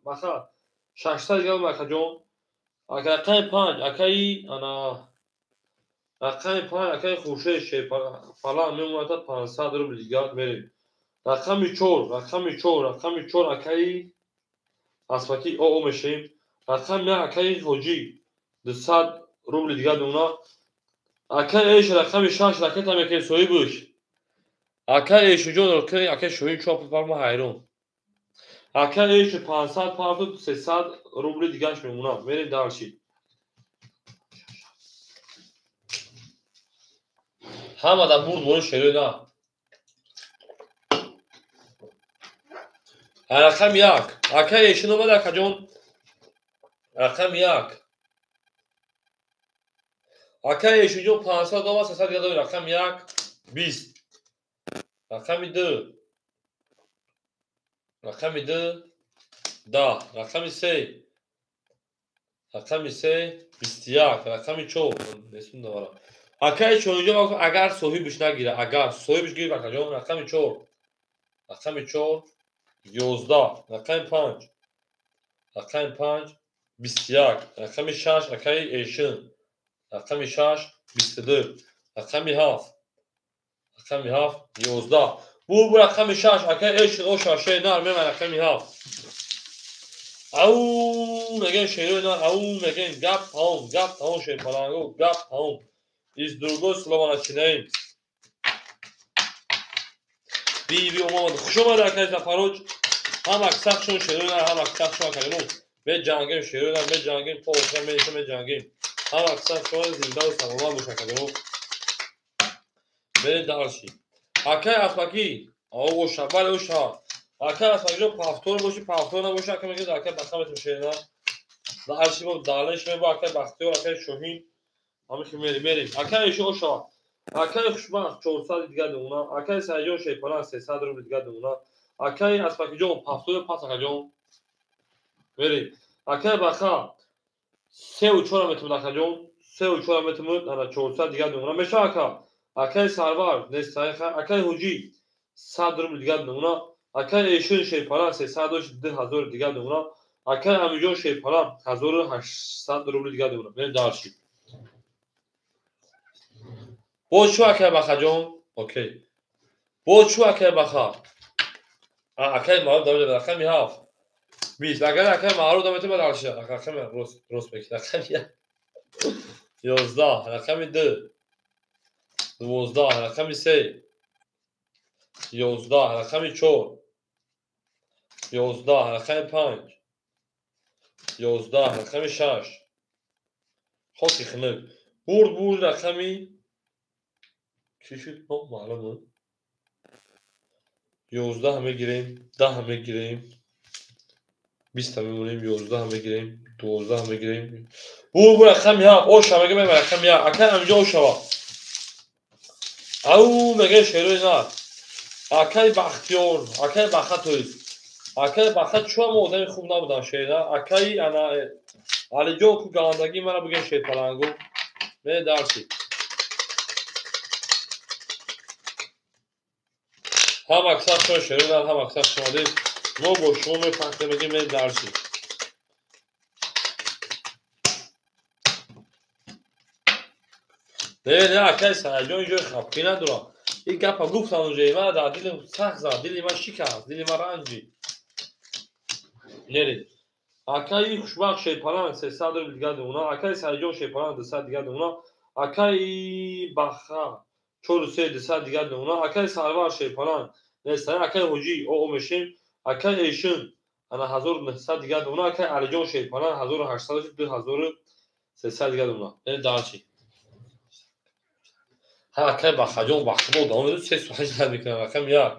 Баха 600 дигар акаҷон. Рақами 5, акаи ана рақами 5 акаи Хуршед Шерпаланг мемонад 500 рубл дигар мерем. Рақами 4, рақами 4, рақами 4 акаи Асфакӣ ОО мешавем. Рақами 1 акаи Ҳоҷӣ 200 рубли дигар мемонад. Акаи Эш рақами 6 ракета мекунем соҳибаш. Акаи Эшуҷон акаи Шоҳин 4 пул парма ҳайрон. Акаи Эш 500 парту 300 рубли дигараш мемонад. Мерем дарши. Ҳама дар бурд бори шерои на. Рақами як. Акай Эшин омад, акаҷон. Рақами як. Акай Эшинҷон 500 омад, 300 дига дорем. Рақами як 20. Рақами ду. Рақами ду 10. Рақами се. Рақами се 21. Рақами чор. Акай Шоҳинҷон агар соҳибиш нагира, агар соҳибиш гирифт, акаҷон, рақами чор. Рақами чор 11. Рақами панҷ. Рақами панҷ 21. Рақами шаш акаи Эшин. Рақами шаш 22. Рақами ҳафт. Рақами ҳафт 11. Бу рақами шаш акаи Эшин оша шер нар мемай рақами ҳафт. Ау мегӯем шерои нар, ау мегӯем гап тамом, гап тамом шерпаланго, гап тамом. Из другой слова начинаем. Би омад. Хуш омад акаи Зафароҷ. Ҳам аксахшон шерои нар, ҳам аксахшон акаи меҷангем шерои нар, меҷангем то охир меиша меҷангем. Ҳам аксахшон зиндаву саломат бош акаҷон. Берем дарши. Акаи Аспакӣ, оша, бале оша. Акаи Аспакиҷон пафтор боши, пафтор набоши, ака мегӯяд акаи Баха метон шерои нар. Дарши бо далеш мебо акаи Бахтиёр, акаи Шоҳин. Ҳамихи мерим, мерим. Акаи Эшо оша. Акаи Хушбахт 400 дига думона, акаи Саидҷон Шерпаланг 300 рубл дига думона, акаи Аспакиҷон пафтори пас акаҷон. Мерим. Акаи Баха 3 4 метавонад акаҷон, 3 4 метавонад, ана 400 дига думона. Мешава ака. Акаи Сарвар нестайха, акаи Ҳуҷӣ 100 рубл дига думона, акаи Эшин Шерпаланг 300 дошт 2000 дига думона, акаи Амиҷон Шерпаланг 1800 рубл дига думона. Мерим дарши. Боз чӯ акаи Бахаҷон? Окей. Боз чӯ акаи Баха? Акаи Маъруф давоҷа рақами ҳафт. 20. Агар акаи Маъруф давоҷа баъд алша. Рақами рост рост мекунад. Рақами як. 11. Рақами ду. 12. Рақами се. 11. Рақами чор. 11. Рақами панҷ. 11. Рақами шаш. Хоки хунук. Бурд бурд рақами чӣ шуд? Маълум. 11 мегирем, 10 мегирем, 20 мемонем, 11 мегирем, 12 мегирем. Бу рақами ҳафт, оша мегӯем рақами як. Акай ҳаминҷо ошава. Ау мегӯем шерои нар. Акай Бахтиёр, акай Баха тоист. Акай Баха чӯ ҳама одами хуб набудан шерна. Акаи ана Алиҷон ку галандагии мара бигӯем шерпалангу. Ме дарси. Ҳам аксаршон шерои нар, ҳам аксар шумоди. Мо бо шумо мефахрем, мегӯем ме дарси. Не, не, акаи Саидҷон ҷои хапкӣ надорам. Ин гапа гуфтам унҷо, ман дар дили сахт зад, дили ман шикаст, дили ман ранҷид. Неред. Акаи Хушбахт Шерпаланг 300 рубл дига думона, акаи Саидҷон Шерпаланг 200 дига думона, акаи Баха 4 3 200 дига думона, акаи Сарвар Шерпаланг нестан, акаи Ҳуҷӣ оо мешем, акаи Эшин ана 1900 дига думона, акаи Алиҷон Шерпаланг 1800 2300 дига думона. Неред дарчи. Ҳа акаи Бахаҷон бахшо давом медод, се соат зад мекунам, рақами як.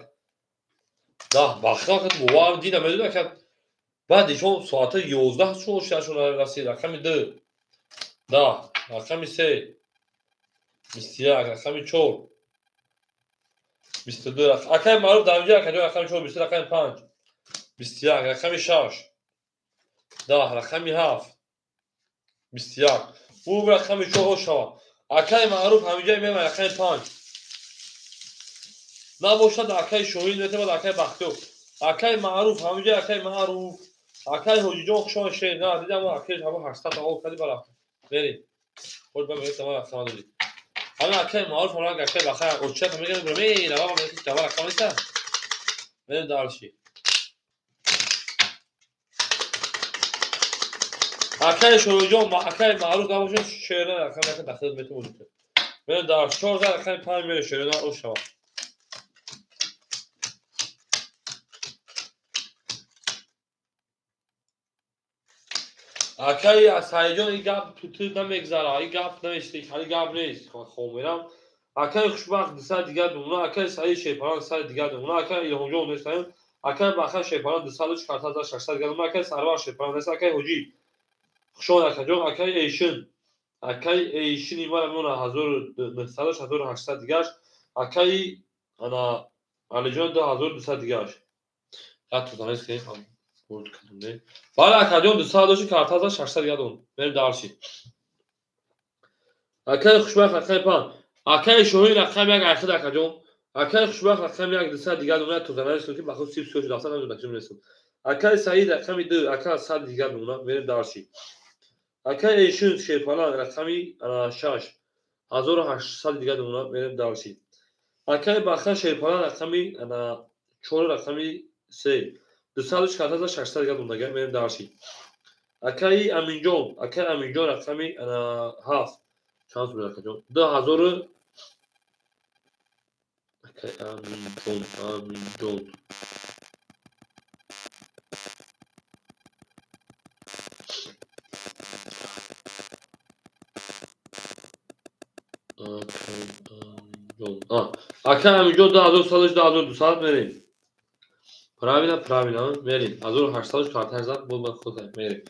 10 бахшо бовар дидам медод ака. Баъд ишон соати 11 шуд шашон расид, рақами ду. 10, рақами се. 21, рақами чор. 22. Акаи Маъруф дар инҷо акаҷон рақами чор, 22, рақами панҷ. 21, рақами шаш. 10, рақами ҳафт. 21. Бу рақами чор ошава. Акаи Маъруф ҳаминҷо мемай рақами панҷ. Набошад акаи Шоҳин метавонад акаи Бахтиёр. Акаи Маъруф ҳаминҷо акаи Маъруф. Акаи Ҳоҷиҷон хушон шер. На дидам акаи ҳама 800 та кади барафт. Мерим. Худ ба мегӯяд ма рақам додӣ. Ҳамин акаи Маъруф ҳамин акаи Баха очата мегӯяд мерава мегӯяд ҷава рақам неста. Мерим дарши. Акаи Шоҳиҷон, акаи Маъруф набошад шерна рақам яка дахил метавонад. Мерим дарш. 4 рақами панҷ мере шерна ошава. Акаи Саидҷон ин гап туту намегзара, ин гап намешти, хали гап нест. Хомерам. Акаи Хушбахт 200 дига думона, акаи Саид Шерпаланг 100 дига думона, акаи Илҳомҷон нестаем, Акай Баха Шерпаланг 200 картаза 600 дигар мона. Акай Сарвар Шерпаланг нест. Акай Ҳоҷӣ хушомад акаҷон. Акай Эйшин, акай Эйшини мара мона 1900 1800 дигаш. Акай ана Алиҷон 2200 дигаш. Бале акаҷон 200 дошти картаза 600 дигар дон. Мерем дарши. Акай Хушбахт рақами 5. Акай Шоҳин рақами 1 айхид акаҷон. Акай Хушбахт рақами 1 200 дигар дона тозанарис ки ба худ сиб сиё шуд афсад намедонам чӣ. Акай Саид рақами 2 ака 100 дигар дона. Мерем дарши. Акай Эйшин Шерпаланг рақами 6 1800 дигар дона. Мерем дарши. Акай Баха Шерпаланг рақами 4 рақами 3 200 картаза 600 дигар дона. Мерем дарши. Акай Аминҷон, акай Аминҷон рақами 7 чанд сум акаҷон? 2000 акай Аминҷон, Аминҷон акай Аминҷон. Акай Аминҷон 2100 2200 мерем. Правильно, правильно, мерем. 1800 картаза бо ба худ мерем.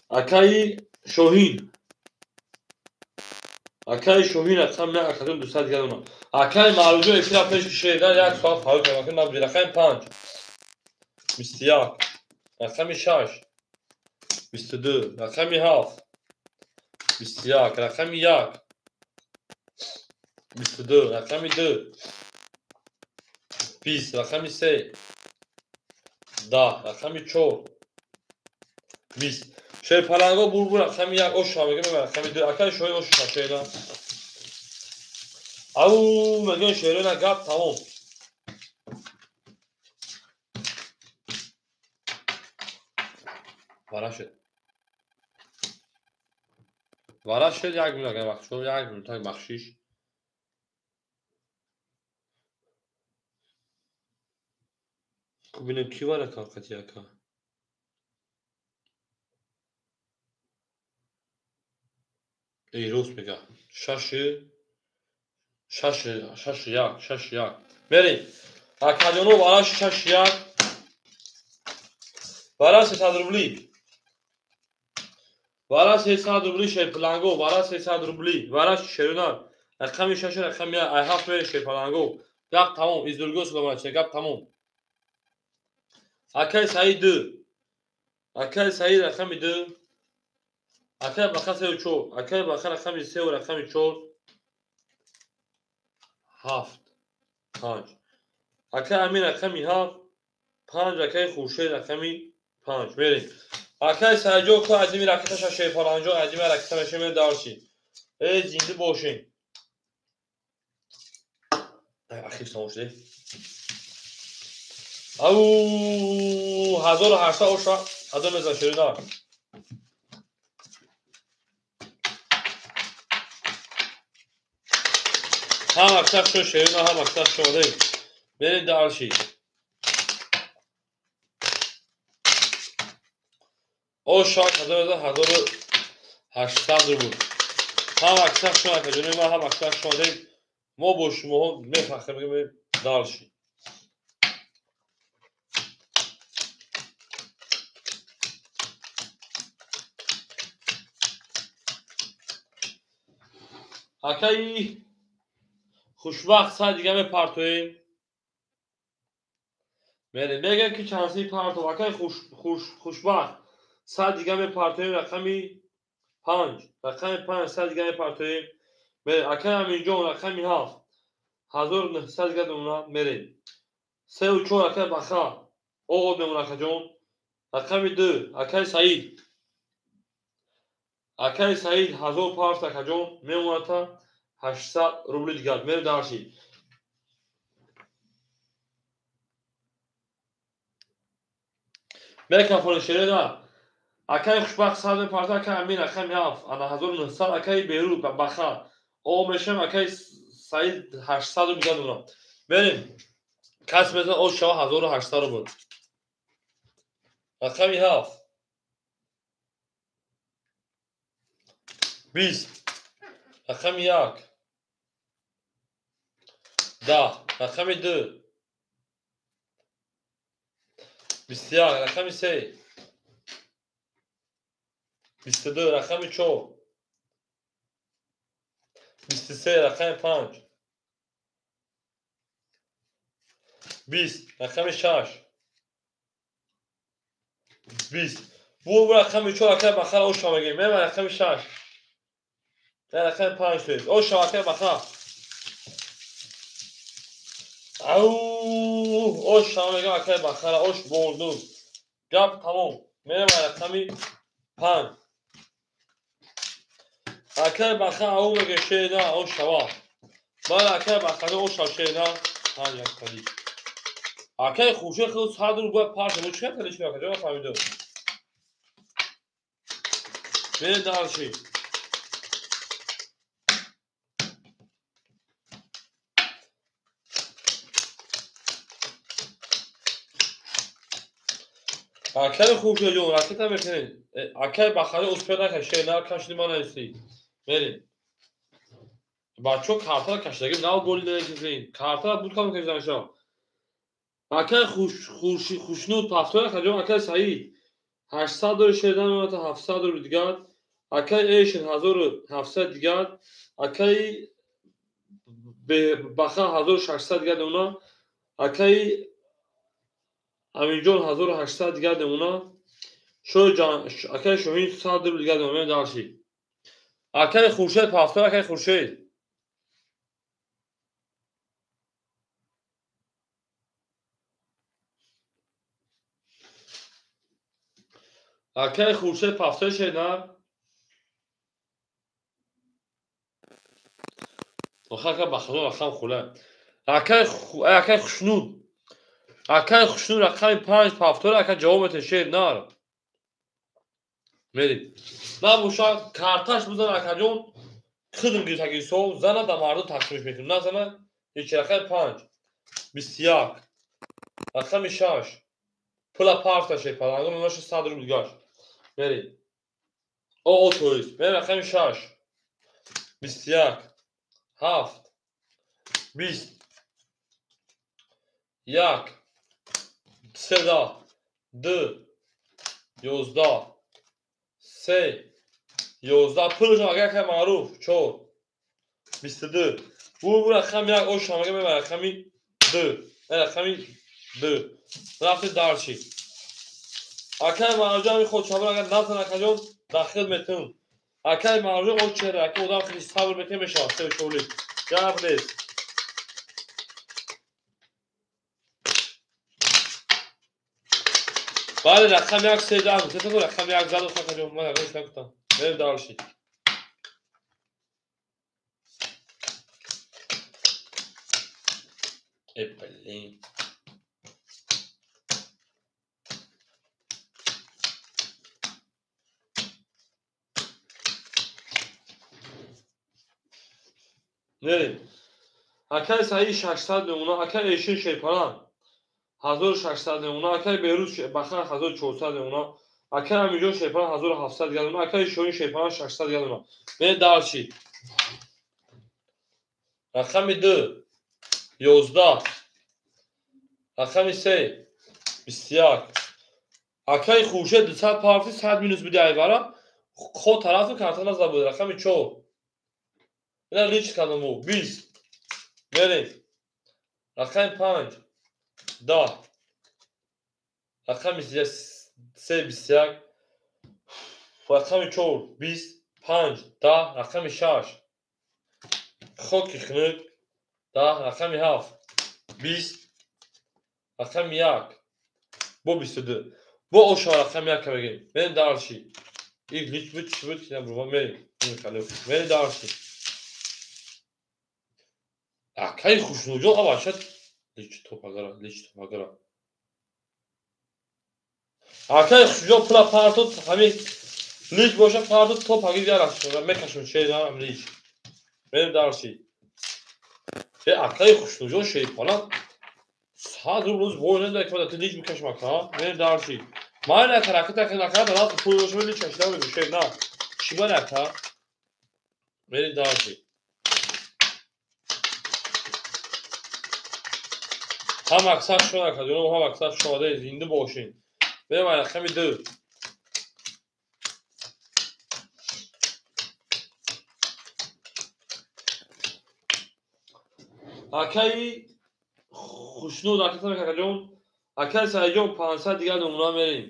Акай Шоҳин, акай Шоҳин рақами 1 акаҷон 200 дигар дона. Акай Маъруфҷон эфира пеш кишида як соат фаъол кардам. Набуд. Рақами 5 21, рақами 6 22, рақами 7 21, рақами 1 22, рақами 2 20, рақами 3 10, рақами 4 20. Шерпаланго бурбур рақами 1 оша мегӯям рақами 2. Акай Шоҳин оша шера. Ау мегӯям шерона гап тамом. Вара шуд. Вара шуд як минут агар вақт шуд, як минут так бахшиш. Бубинем ки вара қати ака. Эй, рост мега. 6 6 6 1 6 1. Мерем. Акаҷоно вара 6 1. Вара 300 рубли. Вара 300 рубли Шерпаланго, вара 300 рубли. Вара шерона. Рақами 6 рақами 1 ай 7 мере Шерпаланго. Гап тамом. Издурго суломача гап тамом. Акай Саид 2. Акай Саид рақами 2. Акай Баха 3 4. Акай Баха рақами 3 рақами 4 7 5. Акай Амин рақами 7 5. Акай Хуршед рақами 5. Мерем. Акай Саидҷон ку азими ракета Шерпаланҷон азими ракета мешем дарши. Эй зинда бошем. Ахир тамом шуд. Ау 1800 оша ҳазор мезан шерина. Ҳам аксар шо шерина, ҳам аксар шо мерем дарши. Оша 1800 рубл. Ҳам аксар шо акаҷони ман, ҳам аксар шо мо бо шумоҳо мефахр мекунем дарши. Акаи Хушбахт сай дига мепартоем. Мерем. Мегӯям ки чанд си партов. Акаи Хушбахт сай дига мепартоем рақами 5. Рақами 5 сай дига мепартоем. Мерем. Акаи Аминҷон рақами 7 1900 дига мемонад. Мерем. 3 4 акаи Баха оғоз мемонад акаҷон. Рақами 2 акаи Саид. Акаи Саид 1000 парт акаҷон мемонад 800 рубли дигар. Мерем дарши. Мекафони шерена. Акаи Хушбахт 100 мепарта, акаи Амин рақами 7 ана 1900, акаи Беру Баха о мешам, акаи Саид 800 рубли дигар мемонад. Мерем. Кас мезанад о шава 1800 рубл. Рақами 7 20, рақами 1 10, рақами 2 21, рақами 3. 22, рақами 4. 23, рақами 5. 20, рақами 6. 20. Бу рақами 4 акай бахар оша мегем. Мема рақами 6. Рақами 5 то есть. Оша акай бахар. Ау, оша мегем акай бахар, ош болду. Гап тамом. Мема рақами 5. Акай бахар ау меге шеда оша ва. Бала акай бахар оша шеда. 5 якали. Акай хуршед худ 100 рубл бояд парша. Ну чӣ кардӣ чӣ акаҷон фаҳмидам. Мерем дальше. Акай хуршедҷон ракета мекунед. Акай бахари успел накард, шер кашиди ман наистӣ. Мерем. Бачаҳо картара кашидагим, нав голи накисем. Картара буд кам кашиданшо. Акай хушнуд пафтор акаҷон, акай Саид 800 доллар шедан мемонад, 700 доллар дигар. Акай Эшин 1700 дигар. Акай Баха 1600 дигар мемонад. Акай Аминҷон 1800 дигар мемонад. Акай Шоҳин 100 доллар дигар мемонад. Дальше. Акай Хуршед пафтор, акай Хуршед. Акай Хуршед пафтор шедан. Охир ака бахадор рақам хула. Акай Хушнуд. Акай Хушнуд рақами 5 пафтор, ака ҷавоб мете шер нар. Мерим. Набошад карташ бизан акаҷон, хидм гирифтаги ҳисоб, зана да мардум тақсимш мекунем. Назана ҳеч. Рақами 5 21, рақами 6 пула парта шер паланго мемоша 100 рубл дигаш. Мерим. О, то есть. Мерим рақами 6 21 7 20 1 3 2 11 3 11 пулшон агар акай маъруф 4 22. Бу рақами 1 оша мега меба рақами 2. Рақами 2. Рафти дарши. Акай маъруф ами худшабр агар назан акаҷон дахил метун. Акай маъруф о чера ака одам хеле сабр мекунад мешавад се чоли. Гап нест. Бале рақами 1 3 10 гуфта ту рақами 1 зад акаҷон ман агар нагуфтам. Мерем дальше. Блин. Мерем. Акай Саид 600 мемона, акай Эшин Шерпаран 1600 мемона, акай Беруз Бахар 1400 мемона, акай Амиҷон Шерпаран 1700 дигар мемона, акай Шоҳин Шерпаран 600 дигар мемона. Мерем дальше. Рақами 2 11, рақами 3 21. Акай Хуршед 200 парти 100 минус буди айвара. Хо тарафу карта назад буд. Рақами 4. Ина лич кардам 20. Мерем. Рақами 5 10. Рақами 3 21. Рақами 4 20 5 10. Рақами 6 хоки хунук 10. Рақами 7 20. Рақами 1 бо 22. Бо оша рақами 1 мегем. Мерем дальше. Ик лич буд чӣ буд ки набурва мерем. Мерем дальше. Акай Хушнуҷон авашад лич топагара, лич топагара. Акай Хушнуҷон пула партод, ҳамин лич боша партод топаги дигар мекашем шедан лич. Мерем дальше. Акай Хушнуҷон шерпалан 100 рубл рӯз бой надода ки ман лич мекашам ака. Мерем дальше. Ман ака ракета накарда рафт пул боша лич кашида мегӯ шер на. Чӣ бар ака? Мерем дальше. Ҳам аксар шуд, акаҷонам, ҳам аксар шода, зинда бошин. Берем рақами 2. Акаи Хушнуд, акаҷон, акаи Саидҷон 500 дигар намуна мерем.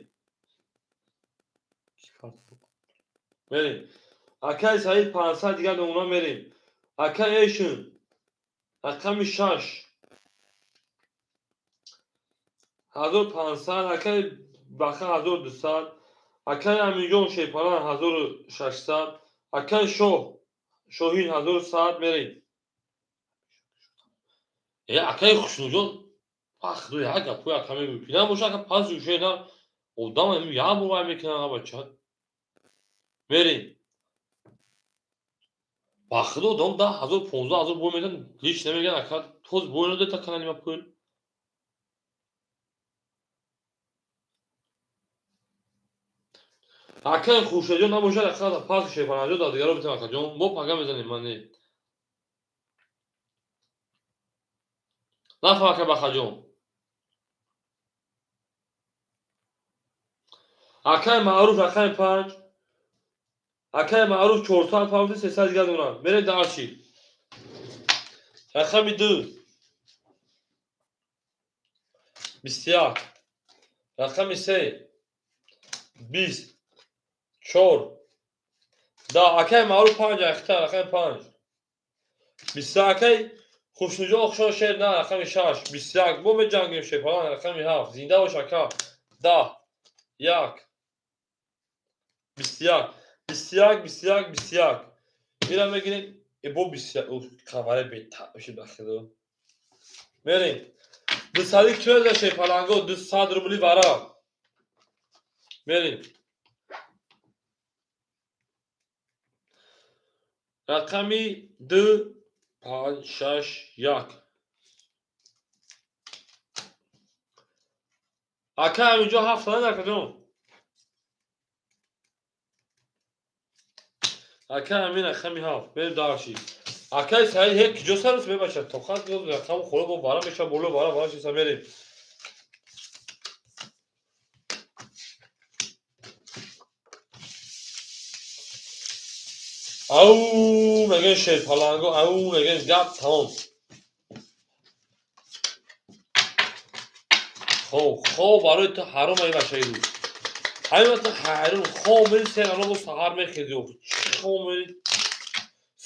Мерем. Акаи Саид 500 дигар намуна мерем. Акаи Эшин рақами 6 1500, акаи Баха 1200, акаи Аминҷон Шерпалан 1600, акаи Шоҳин 1100 мерем. Акаи Хушнудҷон вақту як гапҳои ака мегӯй. Ки набоша ака пас юше на одам як бор вай мекунад бача. Мерем. Вақту одам 10,000 15,000 бой медан, ҳеч намеган ака тоз бой надода та канали ма пул. Акаи Хуршедҷон набошад ака пас Шерпаланҷон дар дигаро битем акаҷон. Мо пага мезанем ман не. Нафаҳм ака Бахаҷон. Акаи Маъруф рақами 5. Акаи Маъруф 400 паунди 300 дигар дорам. Мерем дарчи. Рақами 2. 21. Рақами 3. 20. 4. Да, акаи Маъруф 5 ахта, рақами 5. 21 акаи Хушнуҷон охшон шер на, рақами 6. 21. Бо меҷангем Шерпалан, рақами 7. Зинда бош ака. 10. 1. 21. 21, 21, 21. Ира мегирем. Бо 21. Хабаре бетабши бахидо. Мерем. 200 кило Шерпаланго, 200 рубли вара. Мерем. Рақами 2 5 6 1. Ака ҳаминҷо 7 на акаҷон. Ака ҳамин рақами 7. Берем дарши. Акаи Саид ҳеҷ киҷо сарус мебача. Тоқат рақаму холо бо бара меша боло бара бара шиса мерем. Ау мегӯян Шерпаланго, ау мегӯян гап тамом. Хоб, хоб барои ту ҳаром ай бачаи рӯз. Ҳамин ту ҳаром хоб мери се рано бо саҳар мехези. Чӣ хоб мери?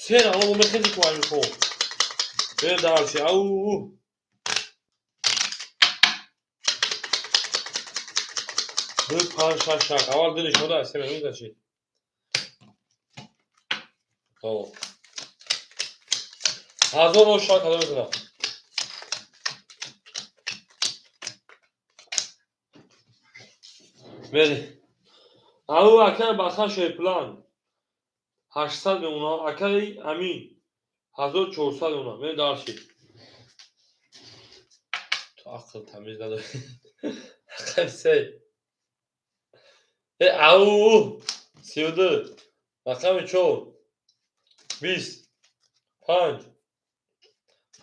Се рано бо мехези ку ҳамин хоб. Бер дарши, ау. Ду панҷ шаш шаш. Аввал дили шода се мегӯяд. Ҳазор оша кадом мезанам. Мери. Ау акаи Баха Шерплан 800 мемона, акаи Амин 1400 мемона. Мери дарши. Ту ақл тамиз надорӣ. Рақами 3. Ау 32. Рақами 4. 20 5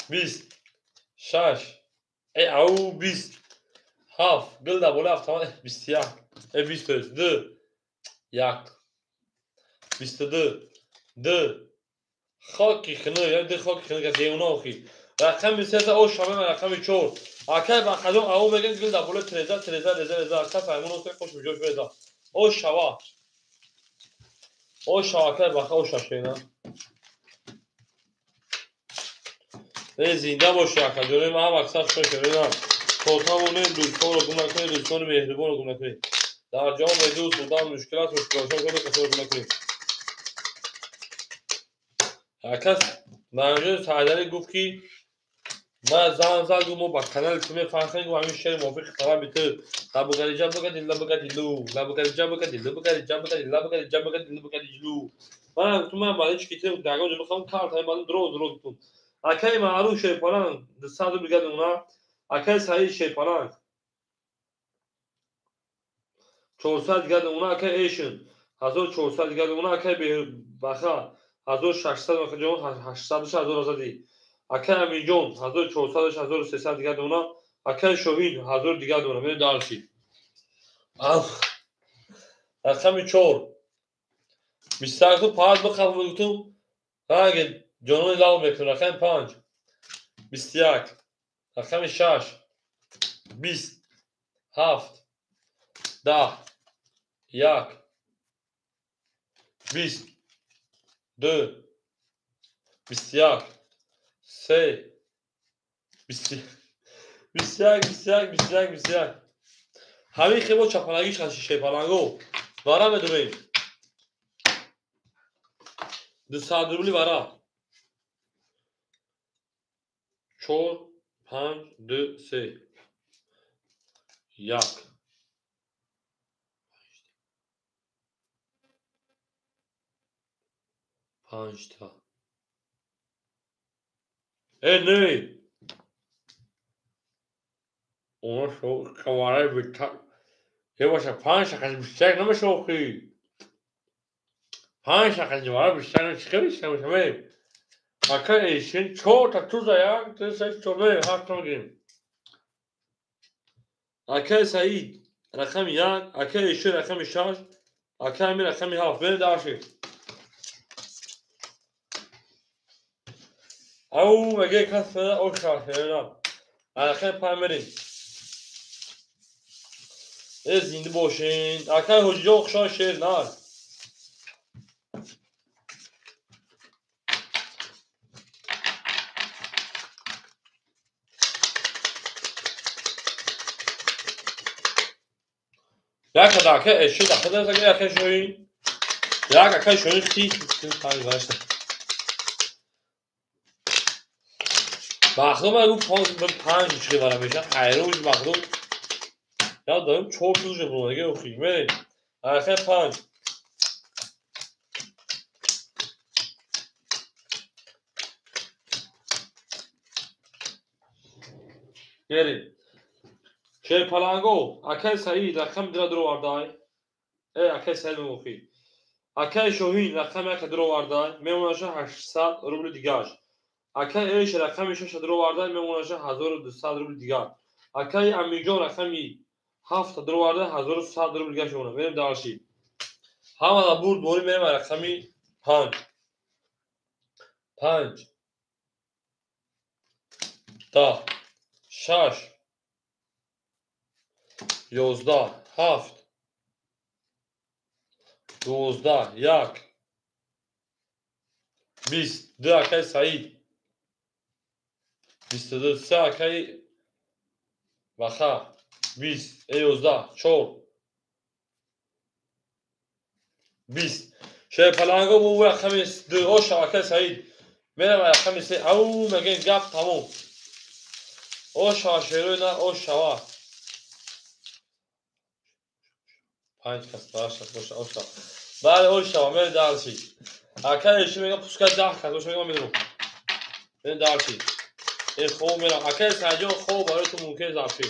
20 6 ау 20 7 гил дар болои автомат 21 20 2 1 22 2 хоки хинӯ я ду хоки хинӯ девона охи. Рақами 3 о шамем рақами 4. Акай Бахаҷон ау мегӯяд гил дар болои треза треза реза реза ака Саймон осе хош миҷош реза. О шава. О шава акай Баха о шашена. Зинда боши акаҷони ман ҳам аксар хуш шудам. Хотамонем дӯстонро гум накунед, дӯстони меҳрибонро гум накунед. Дар ҷаҳон бе дӯст будан мушкил аст, мушкилотшон кунед, касоро гум накунед. Акас Манҷон Саидалӣ гуфт ки ман зан зад гуфт мо ба канали ту мефархем, гуфт ҳамин шеъри мувофиқи талаби ту. Лабугариҷа букади лабугади лу, лабугариҷа букади лабугариҷа букади лабугариҷа букади лабугади лу. Ман гуфтам ман барои чӣ ки ту дар ҷо бихоҳам карт ҳамин баъд дроз дроз гуфтум. Акаи Маъруф Шерпалан 200 рубли гад мемона. Акаи Саид Шерпалан 400 дигар мемона. Акаи Эшин 1400 дигар мемона. Акаи Баха 1600 акаҷон 800 1000 азади. Акаи Аминҷон 1400 1300 дигар мемона. Акаи Шоҳин 1000 дигар дорам. Мерем дальше. Рақами 4. 21 пас бихаб гуфтум. Ранги ҷонони лав мекунам. Рақами 5. 21. Рақами 6. 20. 7. 10. 1. 20. 2. 21. 3. 21. 21. 21. 21. 21. Ҳамин хебо чапалагиш ҳаст шепаланго. Вара медурем. 200 рубли вара. 4, 5, 2, 3. 1. Панҷта. Э, не. Она шо каварай бита. Е баша панҷ шақаш 21 намешохи. 5 шақаш вара 21 чӣ хеле намешаве. Ака эшин 4 та туза 1 2 3 4 5 7 мегирем. Акаи Саид рақами 1, акаи Эшин рақами 6, акаи Амир рақами 7. Берем дальше. Ау, меге кас оша шерам. Рақами 5 мерем. Э, зинда бошин. Акаи Ҳоҷиҷон хушон шер нар. Як ака эши дахода ака Шоҳин. Як акаи Шоҳин хи панҷ гашта. Махлум ма гуфт панҷ чӣ вара меша. Ҳайрон шуд махлум. Я дорем 4 туза буронаги охи. Мерем. Акаи 5. Мерем. Шерпаланго, акаи Саид рақами 2 дуровардай. Э, акаи Саид мемохӣ. Акаи Шоҳин рақами 1 дуровардай, мемонаша 800 рубли дигаш. Акаи Эш рақами 6 дуровардай, мемонаша 1200 рубли дигар. Акаи Амирҷон рақами 7 дуровардай, 1100 рубли дигаш мемонад. Мерем дальше. Ҳамада бурд борӣ мерем рақами 5. 5. 10. 6. 11. 7. 12. 1. 20. 2 акаи Саид. 22. 3 акаи Баха. 20. 11. 4. 20. Шерпаланго бу рақами 2. Оша акаи Саид. Мерам рақами 3. Ау, мегем гап тамом. Оша шерои на ошава. 5 кас баша боша оша. Бале ошава мерем дальше. Акаи Эши мегам пускай 10 кас боша мегам мерам. Мерем дальше. Э хоб мерам. Акаи Саидҷон хоб барои ту мумкин запши.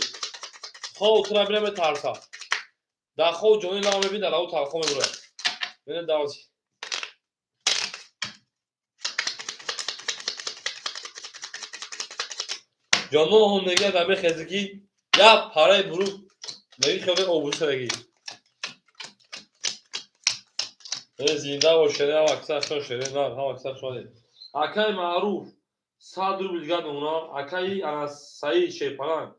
Хоб тура бинам метарса. Дар хоб ҷони лав мебин дар ав талхо мебурад. Мерем дальше. Ҷонон ҳондагӣ дар мехезӣ ки як параи бурук меги хеле обӯсадаги. Зинда бош, шере, ҳам аксар шо шере, на, ҳам аксар шо. Акаи Маъруф 100 рубл дигар мемонад. Акаи ана Саид Шерпаланг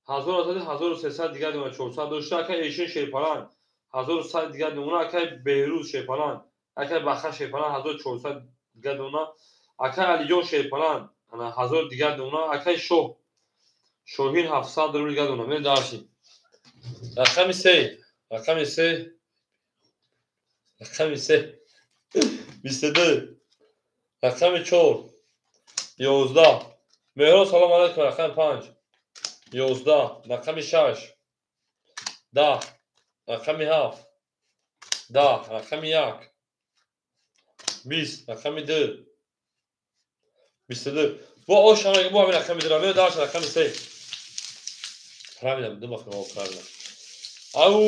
1800 1300 дигар мемонад, 400 дошта. Акаи Эшин Шерпаланг 1100 дигар мемонад. Акаи Беҳрӯз Шерпаланг, акаи Баха Шерпаланг 1400 дигар мемонад. Акаи Алиҷон Шерпаланг ана 1000 дигар мемонад. Акаи Шоҳ Шоҳин 700 рубл дигар мемонад. Мерем дальше. Рақами 3, рақами 3, рақами 3, 22, рақами 4, 11. Меҳрон салом алайкум. Рақами 5, 11, рақами 6, 10, рақами 7, 10, рақами 1, 20, рақами 2, 22. Бо ош ҳама бо ҳамин рақами 2 мерем дальше рақами 3. Правильно, ду бахм, правильно. Ау!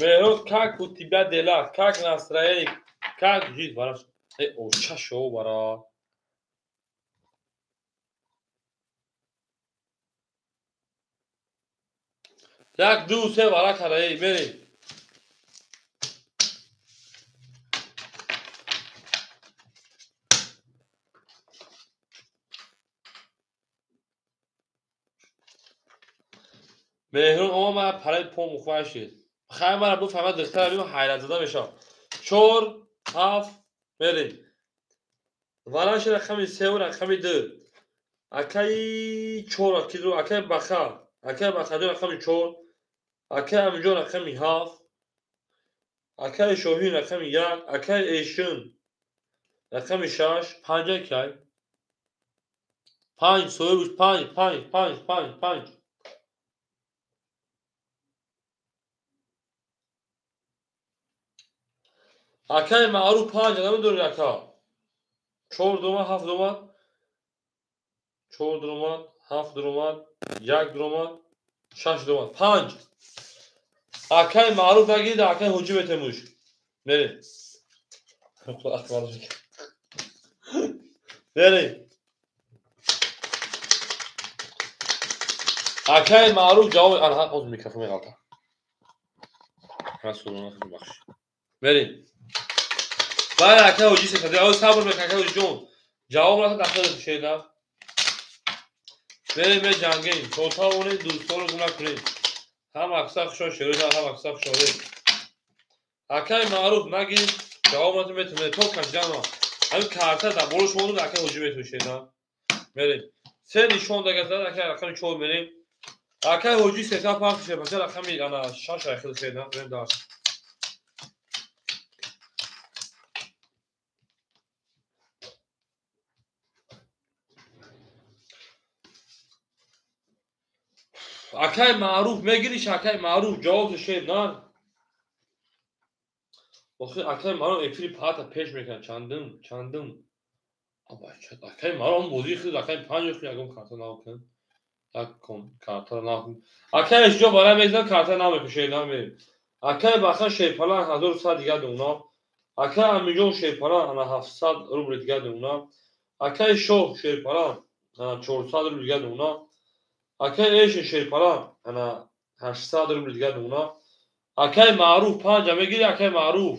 Меҳрон, как у тебя дела? Как настроение? Как жизнь? Бараш. Э, о, чашо бара. 1 2 3 вара караи мерем. Меҳрун омад мара параи по мухвай шид. Хай мара буфаҳмад духтара бим ҳайратзада мешавам. 4 7 мерем. Варанши рақами 3 ва рақами 2. Акаи 4 кило акаи Баха. Акаи Бахаҷон рақами 4. Акаи Амиҷон рақами 7. Акаи Шоҳин рақами 1. Акаи Эшин рақами 6. 5 кай? 5 соҳиб 5 5 5 5 5. Акаи Маъруф 5 намедонӣ ака. 4 дуромад, 7 дуромад. 4 дуромад, 7 дуромад, 1 дуромад, 6 дуромад, 5. Акаи Маъруф нагирид, акаи Ҳоҷӣ метемуш. Мерем. Мерем. Акаи Маъруф ҷавоб ана ҳоз микрофон меғалта. Бахш. Мерем. Бале акаи Ҳоҷӣ сесад. Сабр мекун акаи Ҳоҷиҷон. Ҷавоб рафта дахл шеда. Мерем меҷангем. То тавонед дӯстонро гум накунед. Ҳам акса хушо шерода, ҳам акса хушо. Акаи Маъруф нагирид, ҷавоб рафта метавонед. То кашидама. Ҳамин карта дар боло шумо буд, акаи Ҳоҷӣ метавонед. Мерем. 3 нишон дагазад, акаи рақами 4 мерем. Акаи Ҳоҷӣ 305 шебаша рақами ана 6 айхил шеда. Мерем дарс. Акаи Маъруф мегириш, акаи Маъруф ҷавоб шед на? Охир акаи Маъруф эфири паата пеш мекунад. Чандум, чандум. Акаи Маъруф бозии хид, акаи 5 хид ягон карта накун. Як карта накун. Акаи Эшҷо барай мезанад, карта намепӯшед, намерем. Акаи Баха Шерпалан 1100 дигар дуна. Акаи Амиҷон Шерпалан ана 700 рубл дигар дуна. Акаи Шоҳ Шерпалан ана 400 рубл дигар дуна. Акаи Эшин Шерпалан ана 800 рубл дигар дуна. Акаи Маъруф 5 мегири, акаи Маъруф.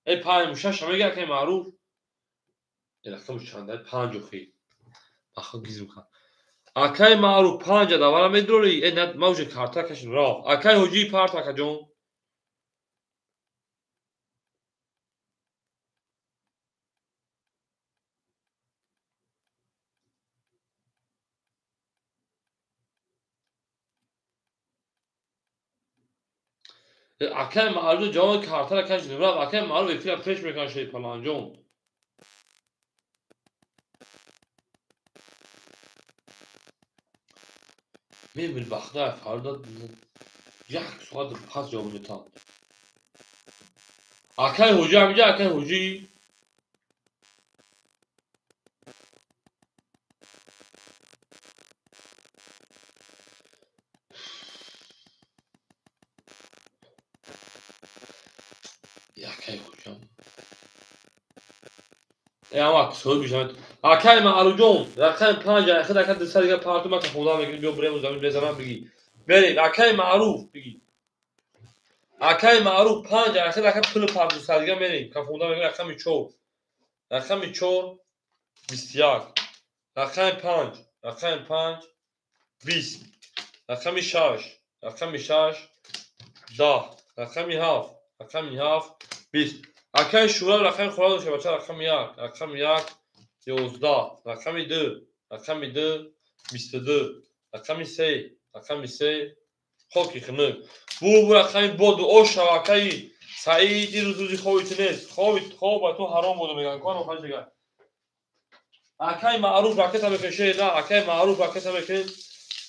5 6 мегири, акаи Маъруф. Рақами чанд? 5 охи. Баха гизм кан. Акаи Маъруф 5 давара медрори. На ма уже карта кашин рафт. Акаи Ҳоҷии парт акаҷон. Акаи Маъруф ҷавоби картара кашид рафт. Акаи Маъруф эфира пеш мекунад Шерпаланҷон. Мебил бахта фарда як соат пас ҷавоб метам. Акаи Ҳоҷӣ ҳамиҷа, акаи Ҳоҷӣ. Акаи Ҳоҷиам. Амак соҳиб бишавад. Акаи Маъруфҷон, рақами 5 айхид ака 200 дигар парту ма кафода мегирим, биё бурем замин мезанам биги. Мерем, акаи Маъруф биги. Акаи Маъруф 5 айхид ака пули парту 200 дигар мерем, кафода мегирим рақами 4. Рақами 4 21. Рақами 5, рақами 5 20. Рақами 6, рақами 6 10. Рақами 7, рақами 7 20. Акаи Шӯра рақами хӯра дошта бача рақами 1, рақами 1 11, рақами 2, рақами 2 22, рақами 3, рақами 3 хоки хунук. Бу рақами боду ош шава акаи Саид, ин рӯз рӯзи хоби ту нест. Хоби хоб ба ту ҳаром буду мегӯянд. Кор охар шага. Акаи Маъруф ракета мекашед, на? Акаи Маъруф ракета мекашед.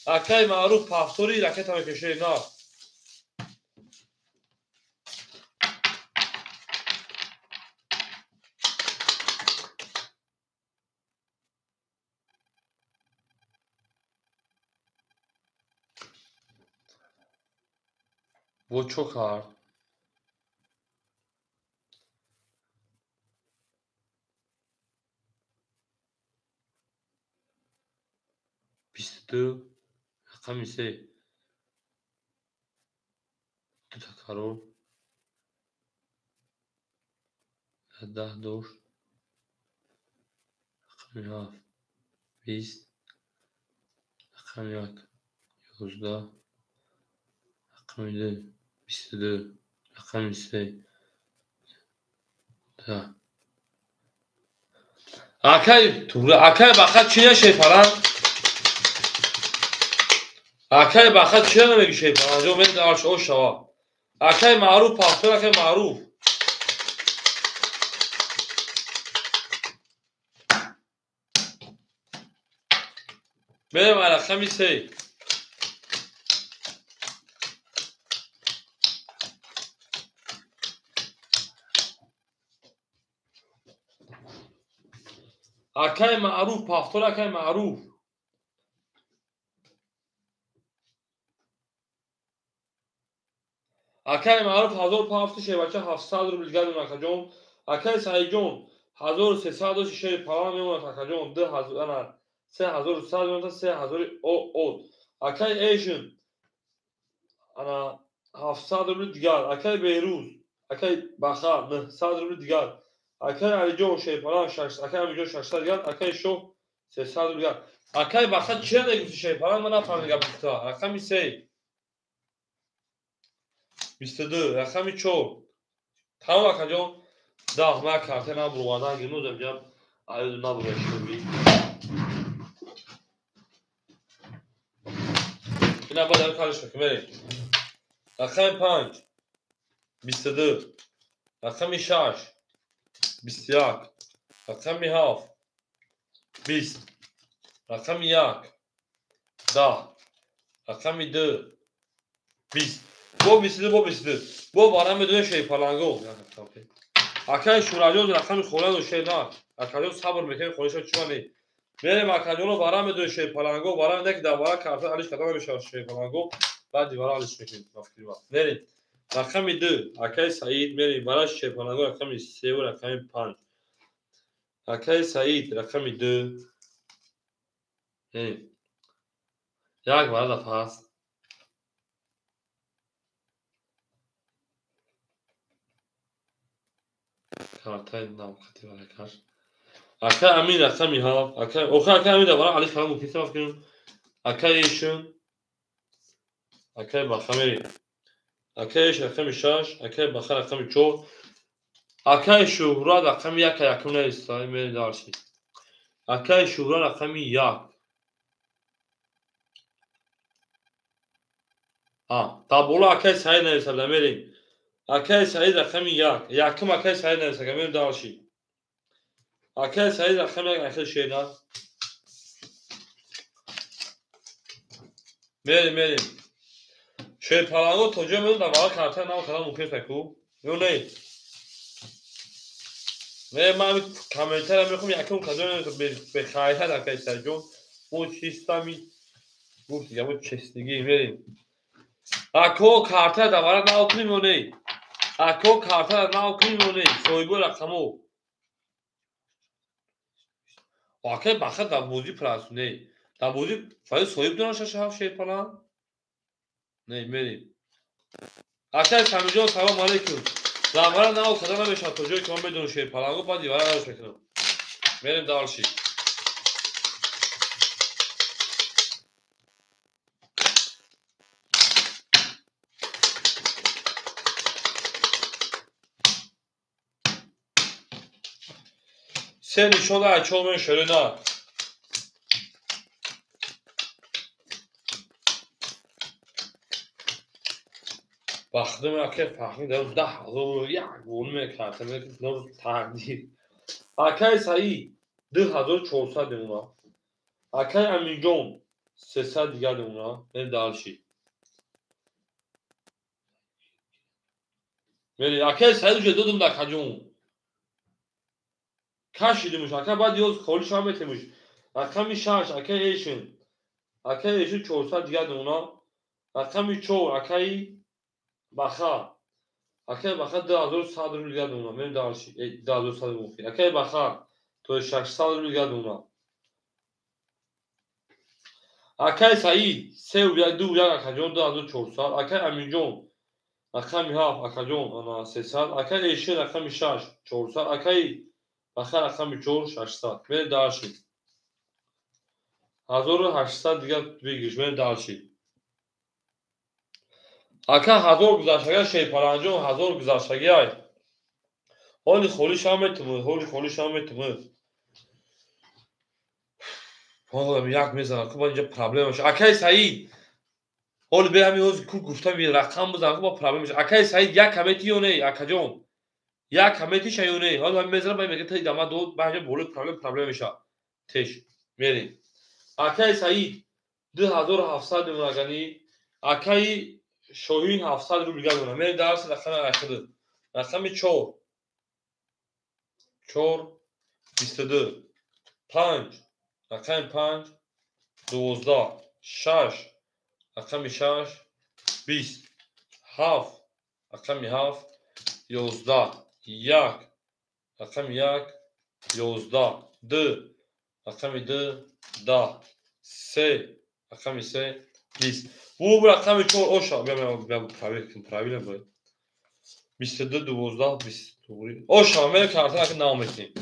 Акаи Маъруф пафтори ракета мекашед, на? Бо чо кард? 22 рақами 3. Дута король. 10 дошт. Рақами 7 20. Рақами 1 11. Рақами 2 22. Рақами 3 10. Акай тура, акай бахат чӣ нашефаран? Акай бахат чӣ намеги шефаран? Ҷо мен дарш ош шава. Акай маъруф пахтор, акай маъруф. Мерем рақами 3. Акай маъруф пахтор, акай маъруф. Акай маъруф 1000 пафти шевача 700 рубл гадун акаҷон. Акай Саидҷон 1300 дошти шери палан мемонад акаҷон. 2000 ана 3100 мемонад 3000 от. Акай Эшн ана 700 рубл дигар. Акай Беҳрӯз, акай Баха 900 рубл дигар. Акай Алиҷон шерпалан 6, акай Амиҷон 600 дигар, акай Шоҳ 300 рубл дигар. Акай Баха чира мегуфти шерпалан, ман нафаҳмидам гапи гуфта. Рақами 3 22, рақами 4. Тамом акаҷон. 10 ман карта набуровардан гирмозам ҷаб аюз набура шуби. Ина баъд ам калиш мекунем. Мерем. Рақами 5 22, рақами 6 21, рақами 7 20, рақами 1 10, рақами 2 20. Бо 22, бо 22. Бо бара медонем шерпаланго. Акай Шураҷон рақами хона дошт на. Акаҷон сабр мекунем хониша чима не. Мерем акаҷоно бара медонем шерпаланго, бара медонем ки дар бара карта алиш карда намешавад шерпаланго. Баъди бара алиш мекунем ба фикри ман. Мерем. Рақами 2 акай Саид мерем бара шерпаланго рақами 3 ва рақами 5. Акай Саид рақами 2. Мерем. Як бара дафъа ҳаст. Картаи навқати баракаш. Акай Амин рақами 7. Акай охир акай Амин бара алиш кардан мумкин аст фикр. Акай Эшн. Акай Баха мерем. Акай Эш рақами 6, акай Баха рақами 4. Акай Шуҳрат рақами 1 якум нависта, мерем дарси. Акай Шуҳрат рақами 1. А, дар боло акай Саид нависта, мерем. Акай Саид рақами 1. Якум акай Саид нависта, мерем дарси. Акай Саид рақами 1 ахир шена. Мерем, мерем. Шерпаланго то ҷо медон дар бара карта нав кардан мумкин аст ку? Ё не? Не, ман комментария мехоҳам якум кадом бехайрат акай Саидҷон. Мо чистами гуфти мо честигӣ мерем. Ако карта дар бара нав кунем ё не? Ако карта нав кунем ё не? Соҳибои рақамо. Акай Баха дар бозӣ прас не. Дар бозӣ фаи соҳиб доран 6 7 шерпалан? Не, мерем. Акай Самиҷон салом алейкум. Дар бара нав карда намешавад то ҷое ки ман медонам шерпаланго, баъди бара навш мекунам. Мерем дарши. Се нишон ай чор мен шере на. Бахдим акай фахри дар 10 000 як вон мекард, мекард тақдир. Акай Саид 2400 мемонад. Акай Аминҷон 300 дигар мемонад. Мерем дарши. Мерем акай Саид уже додум дар каҷон. Кашидимуш, акай баъд ёз холиш ҳам метемуш. Рақами 6 акай Эшн. Акай Эшн 400 дигар мемонад. Рақами 4 акай Баха. Акай Баха 2100 рубл дигар мемонад. Мерем дарши. 2100 рубл. Акай Баха то 600 рубл дигар мемонад. Акай Саид 3 1 2 1 акаҷон 2400. Акай Аминҷон Рақами 7 акаҷон ана 300, акаи Эшер рақами 6 400, акаи Баха рақами 4 600. Мерем дальше. 1800 дигар выигрыш. Мерем дальше. Ака 1000 гузаштага Шерпаланҷон 1000 гузаштаги ай. Ҳоли холишам метумад, ҳоли холишам метумад. Ҳолам як мезанам, ку баъд инҷа проблема мешавад. Акаи Саид, ҳоли бе ҳамин ҳозир ку гуфтам рақам бизанам, ку ба проблема мешавад. Акаи Саид як камети ё не, акаҷон? Як каметиша ё не? Ҳоло ҳамин мезанам, баъд мегӯяд та дама дод, баъд инҷа болои проблема мешавад. Теш мерем. Акаи Саид 2700 мемонагани, акаи Шоҳин 700 рубл дигар мемонад. Мерем дарси рақами ахир. Рақами 4 4 22 5 рақами 5 12 6 рақами 6 20 7 рақами 7 11 1 рақами 1 11 2 рақами 2 10 3 рақами 3 20. Бу рақами 4 оша правильно бояд 22 12 20 туғри оша мерем картаро ки нав метем.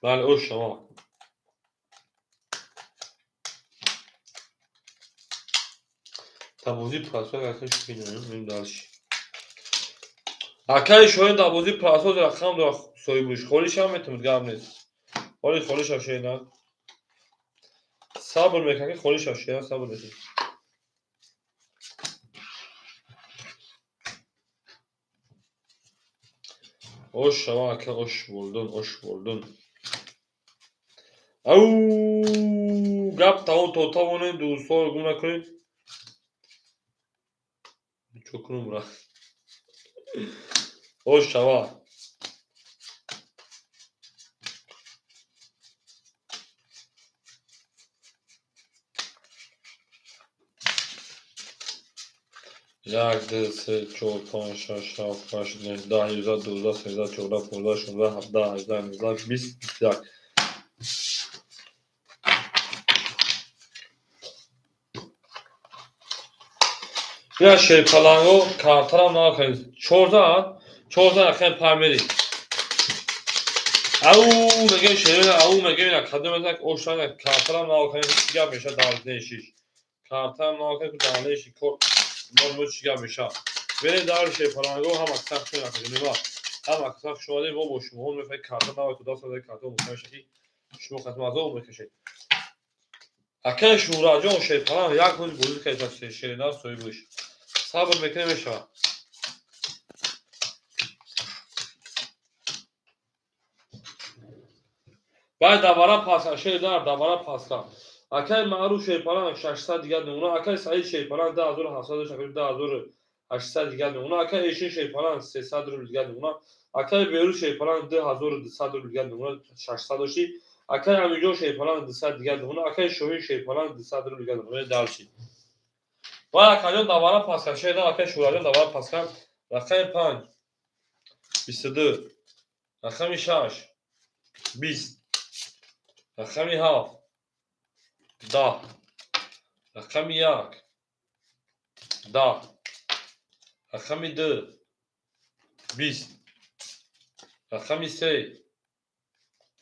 Бале, оша Табози прасоз акаи шоҳин дальше. Акаи Шоҳин табози прасоз рақам дора соҳибуш. Холишам метавонад, гап нест. Ҳоли холиша шоҳина. Сабр мекунад ки холиша шоҳина сабр мекунад. Ош шава ака, ош болдун, ош болдун. Ау, гап тамом то тавонем, дӯстҳоро гум накунед. Чо кунум ра? Ош шава. Як, ду, се, чор, панҷ, шаш, ҳафт, ҳашт, нӯҳ, 10, 11, 12, 13, 14, 15, 16, 17, 18, 19, 20, 21. Я Шерпаланго картарам накард. 14, 14 рақами панҷ мери. Ау, мегӯем шерина, ау, мегӯем кадом як ошана картарам накард, чӣ гап мешавад дар нешиш. Картарам накард, дар неши кор мо чӣ гап мешавад. Мерем дар Шерпаланго ҳам аксар хуш накардем. Ҳам аксар хуш омадем, мо бо шумо мефаҳмем карта навад даст дода карта мешавад ки шумо хатм азоб мекашед. Акаи Шӯраҷон Шерпаланг як рӯз бозӣ кард шерина соҳибаш. Сабр мекунем мешавад. Баъд давара паска шер дар давара паска. Акаи Маъруф Шерпаланг 600 дигар мемонад, акаи Саид Шерпаланг 2700 2800 дигар мемонад, акаи Эшин Шерпаланг 300 рубл дигар мемонад, акаи Берӯз Шерпаланг 2200 рубл дигар мемонад, 600 дошти, акаи Аминҷон Шерпаланг 200 дигар мемонад, акаи Шоҳин Шерпаланг 200 рубл дигар мемонад. Дальше. Баъд акаҷон давара паска шер дар акаи Шӯраҷон давара паска рақами 5 22 рақами 6 20 рақами 7 10 рақами 1 10 рақами 2 20 рақами 3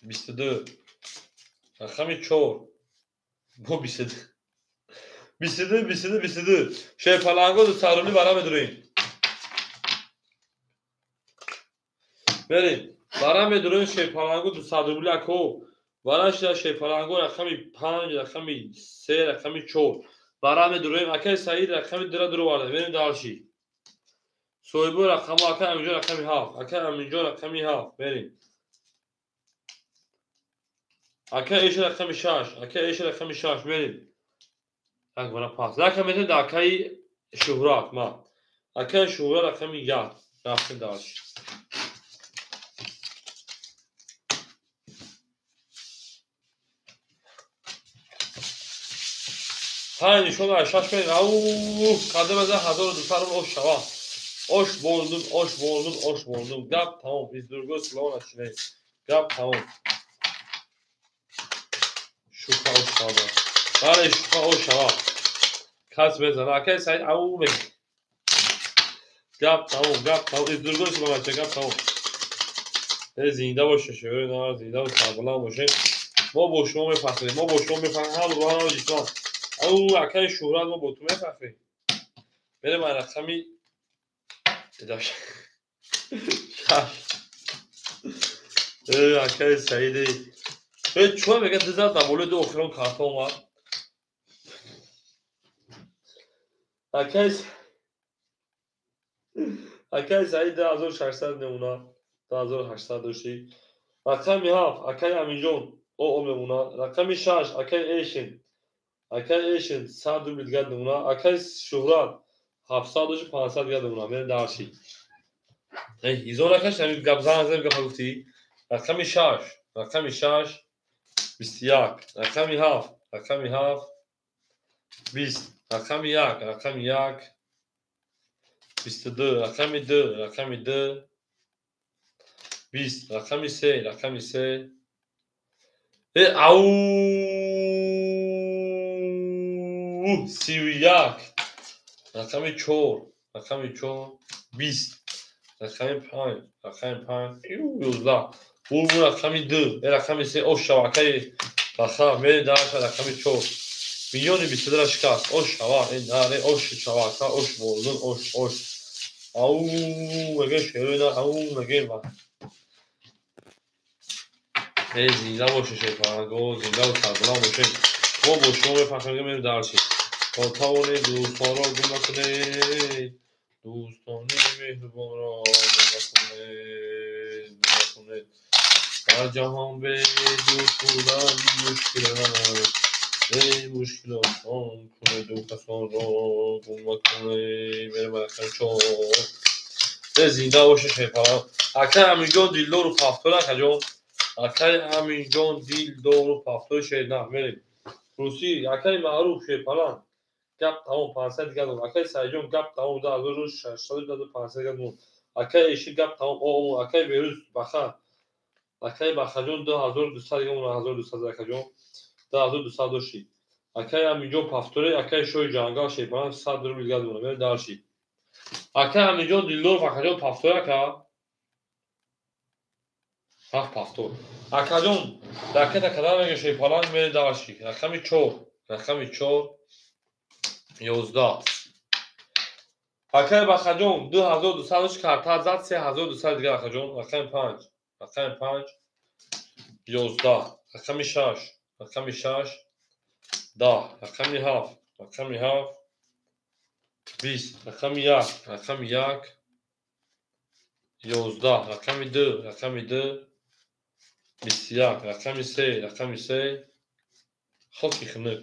22 рақами 4 бо 22 22 22 22 Шерпаланго 200 рубли бара медурем. Мерем бара медурем Шерпаланго 200 рубли ако. Бара шуда Шерпаланго рақами 5 рақами 3 рақами 4 бара медурем. Акаи Саид рақами 2 дуроварда. Мерем дальше. Соҳибо рақамҳо акаи Аминҷон рақами 7 акаи Аминҷон рақами 7 мерем. Акаи Эшер рақами 6 акаи Эшер рақами 6 мерем. Як бара пас. Рақам метавонед акаи Шӯҳрат ма. Акаи Шӯҳрат рақами 1 рафтем дальше. Панҷ нишон аз шаш мерем. Ау, қадам аз 1200 рубл ош шава. Ош болдум, ош болдум, ош болдум. Гап тамом. Из другой слова начинаем. Гап тамом. Шука ош 500. Бале шуха о шава. Кас мезана. Акай Саид ау мег. Гап тамом, гап тамом. Из другой бача, гап тамом. Зинда боше, шерои нар, зинда боше, сарбаланд боше. Мо бо шумо мефахрем, мо бо шумо мефахрем, ҳам рӯҳ ҳам ҷисмон. Ау акай Шӯҳрат, мо бо ту мефахрем. Берем ай рақами шаш. Акай Саиди. Чӯ мега дизад дар болои ду охирон карта омад. Акай Саид 2600 мемонад, 2800 дошти. Рақами 7 акай Аминҷон о мемонад. Рақами 6 акай Эшин. Акай Эшин 100 рубл дигар мемонад. Акай Шӯҳрат 700 дошти, 500 дигар мемонад. Мерем дарши. Изор акаш ҳамин гап зан зан гап гуфтӣ. Рақами 6, рақами 6 21, рақами 7, рақами 7 20, рақами 1, рақами 1 22, рақами 2, рақами 2 20, рақами 3, рақами 3. Ау 31, рақами 4, рақами 4 20, рақами 5, рақами 5 11. Бу рақами 2, рақами 3 ош шава акай баха мери дарша рақами 4. Миллиони 22 шикаст. Ош шава, наре ош шава ака, ош болдун, ош, ош. Ау меге шерои на, ау меге ва. Зинда боше шерпаранго, зинда ва сарбаланд боше. Мо бо шумо мефахрем, мерем дарши. То тавонед дӯстонро гум накунед, дӯстони меҳрубонро гум накунед, гум накунед. Дар ҷаҳон бе дӯст будан мушкил аст. Эй мушкил осон кунед, ду касонро гум накунед. Мерем рақами 4. Зинда боше шерпаранг. Акай Аминҷон дилдору пафтор, акаҷон. Акай Аминҷон дилдору пафтор шер на, мерем. Русӣ акай Маъруф шерпаланг. Гап тамом, 500 дигар дорам. Акай Саидҷон гап тамом, 2600 2500 дигар дорам. Акай Эшид гап тамом, о акай Берӯз баха. Акай Бахаҷон 2200 дигар монад, 1200 акаҷон. 2200 дошти. Акай Аминҷон пафторе, акай Шоҳи ҷангал шерпаланг 100 рубл дигар дорам. Мерем дарши. Акай Аминҷон дилдоров акаҷон пафторе ака. Ҳафт пафтор. Акаҷон ракета кадам мега шерпаланг мере дарши. Рақами 4, рақами 4 11. Акай Бахаҷон 2200 дошт, карта зад 3200 дигар акаҷон. Рақами 5, рақами 5 11, рақами 6, рақами 6 10, рақами 7, рақами 7 20, рақами 1, рақами 1 11, рақами 2, рақами 2 21, рақами 3, рақами 3 хоки хунук.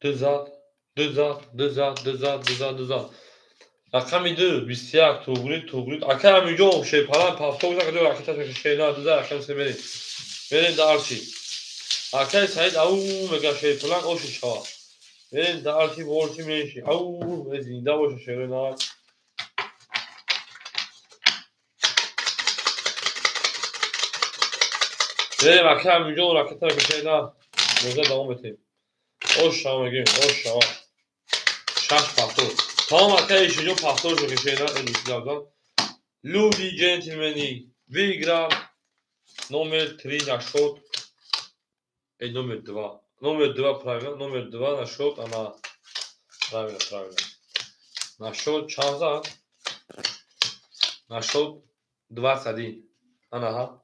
2 зад, 2 зад, 2 зад, 2 зад, 2 зад, 2 зад. Рақами 2 21 туғри, туғри. Акай Аминҷон шерпаланг пафтор акаҷон ракета шер на 2 зад, рақами 3 мерем. Мерем дарши. Акай Саид ау мега шерпаланг оши шава. Мерем дарши, борши менши. Ау зинда боше шерои нар. Мерем акай Аминҷон ракета шер на. Боза давом метем. Ош шава мегем, ош шава. 6 пафтор. Тамом акай Ишиҷон пафтор шо ки шер на гап. Люди джентльмены, выиграл номер 3 на счет. Номер 2. Номер 2 правильно, номер 2 на счет, она правильно, правильно. На счет чанд зад? На счет 21. Ана.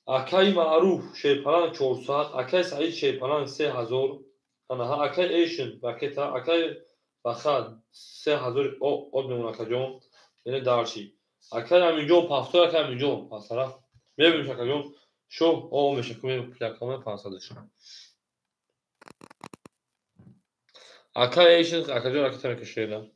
Акай Маъруф шерпаланг 400, акай Саид шерпаланг 3000, ана акай Эшин ракета, акай Баха 3000 од мемонад акаҷон. Яъне дарши. Акай Аминҷон пафтор, акай Аминҷон пасараф. Мебинем акаҷон. Шо о меша кумем плакама 500 ш. Акай Эшин акаҷон ракета мекашед.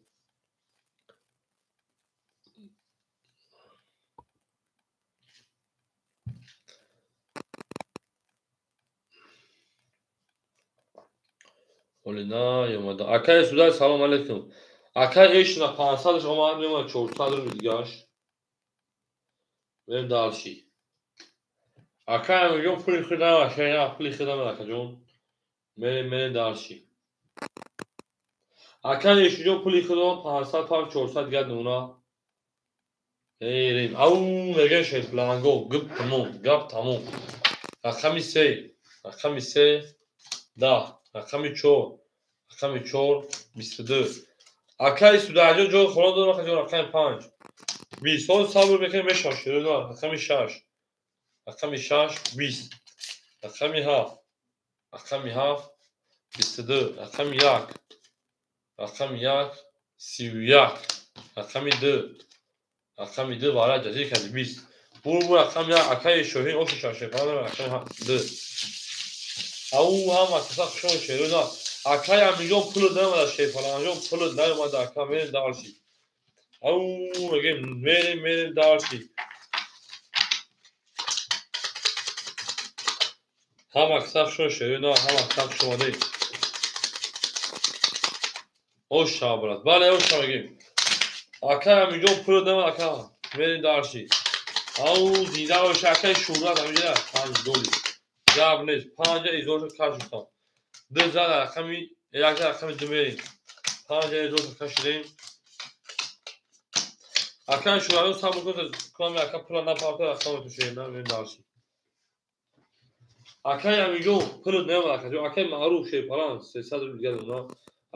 Оли наёмада. Акай Судай салом алейкум. Акай Эшина 500 омад, мемонад 400 рубл дигаш. Мерем дарши. Ака Амирҷон пули худам, ака пули худам, акаҷон. Мерем, мерем дарши. Ака Ешуҷон пули худам 500 пар 400 дигар нуна. Мерем. Ау, мегӯям шерпланго, гап тамом, гап тамом. Рақами 3, рақами 3, 10, рақами 4, рақами 4, 22. Акаи Судаҷон ҷои хона дорам, акаҷон рақами 5. 20. Ҳозир сабр мекунем, мешавад шерӯна. Рақами 6. Рақами 6, 20. Рақами 7. Рақами 7, 22. Рақами 1. Рақами 1, 31. Рақами 2. Рақами 2 вара ҷазир карди 20. Бур бур рақами 1 акаи Шоҳин оши шашепана рақами 2. Ау ҳама каса хушон шерӯна. Акаи Амирҷон пулат наомада, Шерпаланҷон пулат наомада, ака мерем дарши. Ау мегӯем мерем, мерем дарши. Ҳама каса хушон шерӯна, ҳама каса хуш омадед. Ош шава брат. Бале, ош шава мегӯем. Акаи Амирҷон пулат наомада, ака мерем дарши. Ау зинда боша акаи Шӯҳрат ҳаминҷа 5 доли. Гап нест, 5 изорша кашидам. 2 зад рақами 1 рақами 2 мерем. 5 изорша кашидем. Акаи Шӯҳрат сабр кун, кунам ака пула напарта рақами ту шерна мерем дарши. Акаи Амирҷон пулат наомад, акаҷон. Акаи Маъруф Шерпалан 300 рубл дигар дона.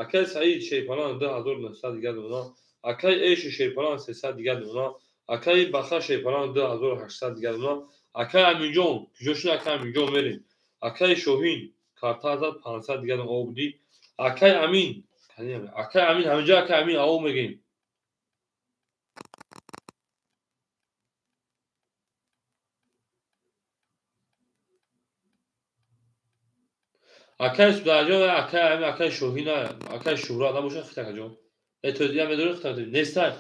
Акаи Саид Шерпалан 2900 дигар дона. Акаи Эши Шерпалан 300 дигар дона. Акаи Баха Шерпалан 2800 дигар дона. Акаи Амирҷон куҷо шуд? Акаи Амирҷон мерем. Акаи Шоҳин карта зад 500 дигар дона обдӣ. Акаи Амин, акаи Амин ҳаминҷо акаи Амин ау мегӯем. Акаи Судаҷон, акаи Амин, акаи Шоҳин, акаи Шӯҳрат набошад хит акаҷон. Э то дигар медорӣ хит нестай.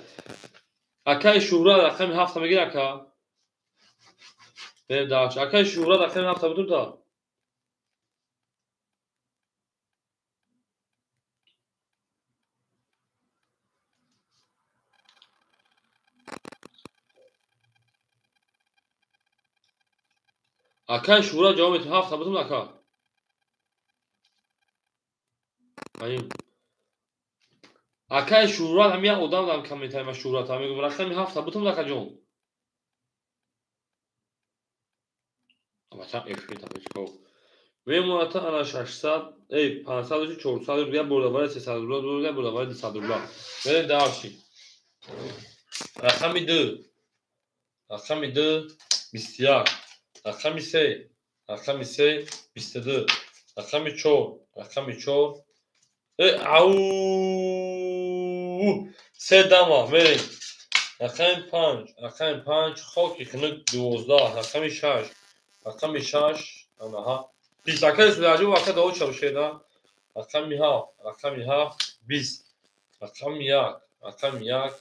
Акаи Шӯҳрат рақами 7 мегир ака. Мерем дарш. Акаи Шӯҳрат рақами 7 бутун та. Акаи Шӯҳрат ҷавоб медиҳад 7 бутун ака. Акаи Шӯҳрат ҳам як одам дам комментарий ма Шӯҳрат ҳам мегӯям рақами 7 бутун акаҷон. Бача эфир тапечко. Мемонад ана 600, эй 500 400 рубля бурда барои 300 рубля бурда бурда барои 200 рубля. Мерем дарши. Рақами 2. Рақами 2 21. Рақами 3. Рақами 3 22. Рақами 4. Рақами 4. Эй ау! 3 дама мерем. Рақами 5. Рақами 5 хоки хунук 12. Рақами 6. Рақами 6 анаҳа 20. Акаи Судаҷон ака даво чавшеда. Рақами 7. Рақами 7 20. Рақами 1. Рақами 1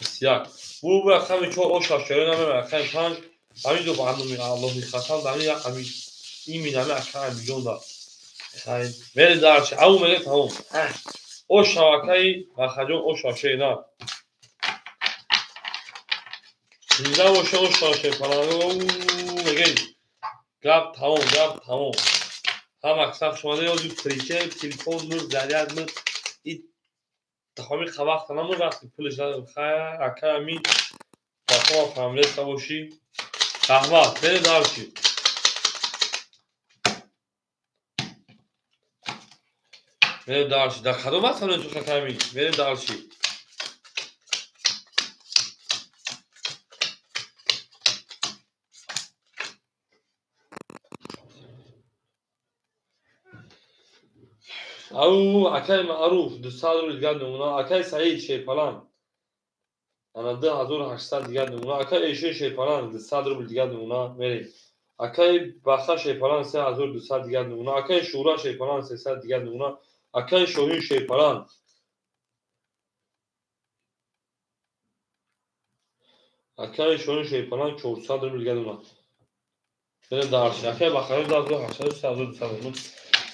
21. Бу рақами 4 ош шашера намерем. Рақами 5 ҳамин ду барномаи Аллоҳи қасам дар ин ҳамин имин ҳамин ака Амирҷон да. Хай мерем дарчи. Ау мерем тамом. Ош шавакаи Бахаҷон ош шашера. Зинда боша ош шашера. Паланго мегӯем. Гап тамом, гап тамом. Ҳама каса хуш омадед. Ёзи прича, телефон мур, заряд мур. И ҳамин вақт намур вақти пулаш надорам. Хай ака Амин бахо фаҳмидаста бошӣ. Раҳмат, мерем дарши. Мерем дарши. Дар кадом вақт ҳамин ту ака Амин? Мерем дарши. Ау акаи Маъруф 200 рубл дигар намуна. Акаи Саид Шерпалан ана 2800 дигар намуна. Акаи Эшин Шерпалан 200 рубл дигар намуна. Мерем. Акаи Баха Шерпалан 3200 дигар намуна. Акаи Шӯҳрат Шерпалан 300 дигар намуна. Акаи Шоҳин Шерпалан акаи Шоҳин Шерпалан 400 рубл дигар намуна. Мерем дарши. Акаи Бахаҷон 2800 3200 намуна.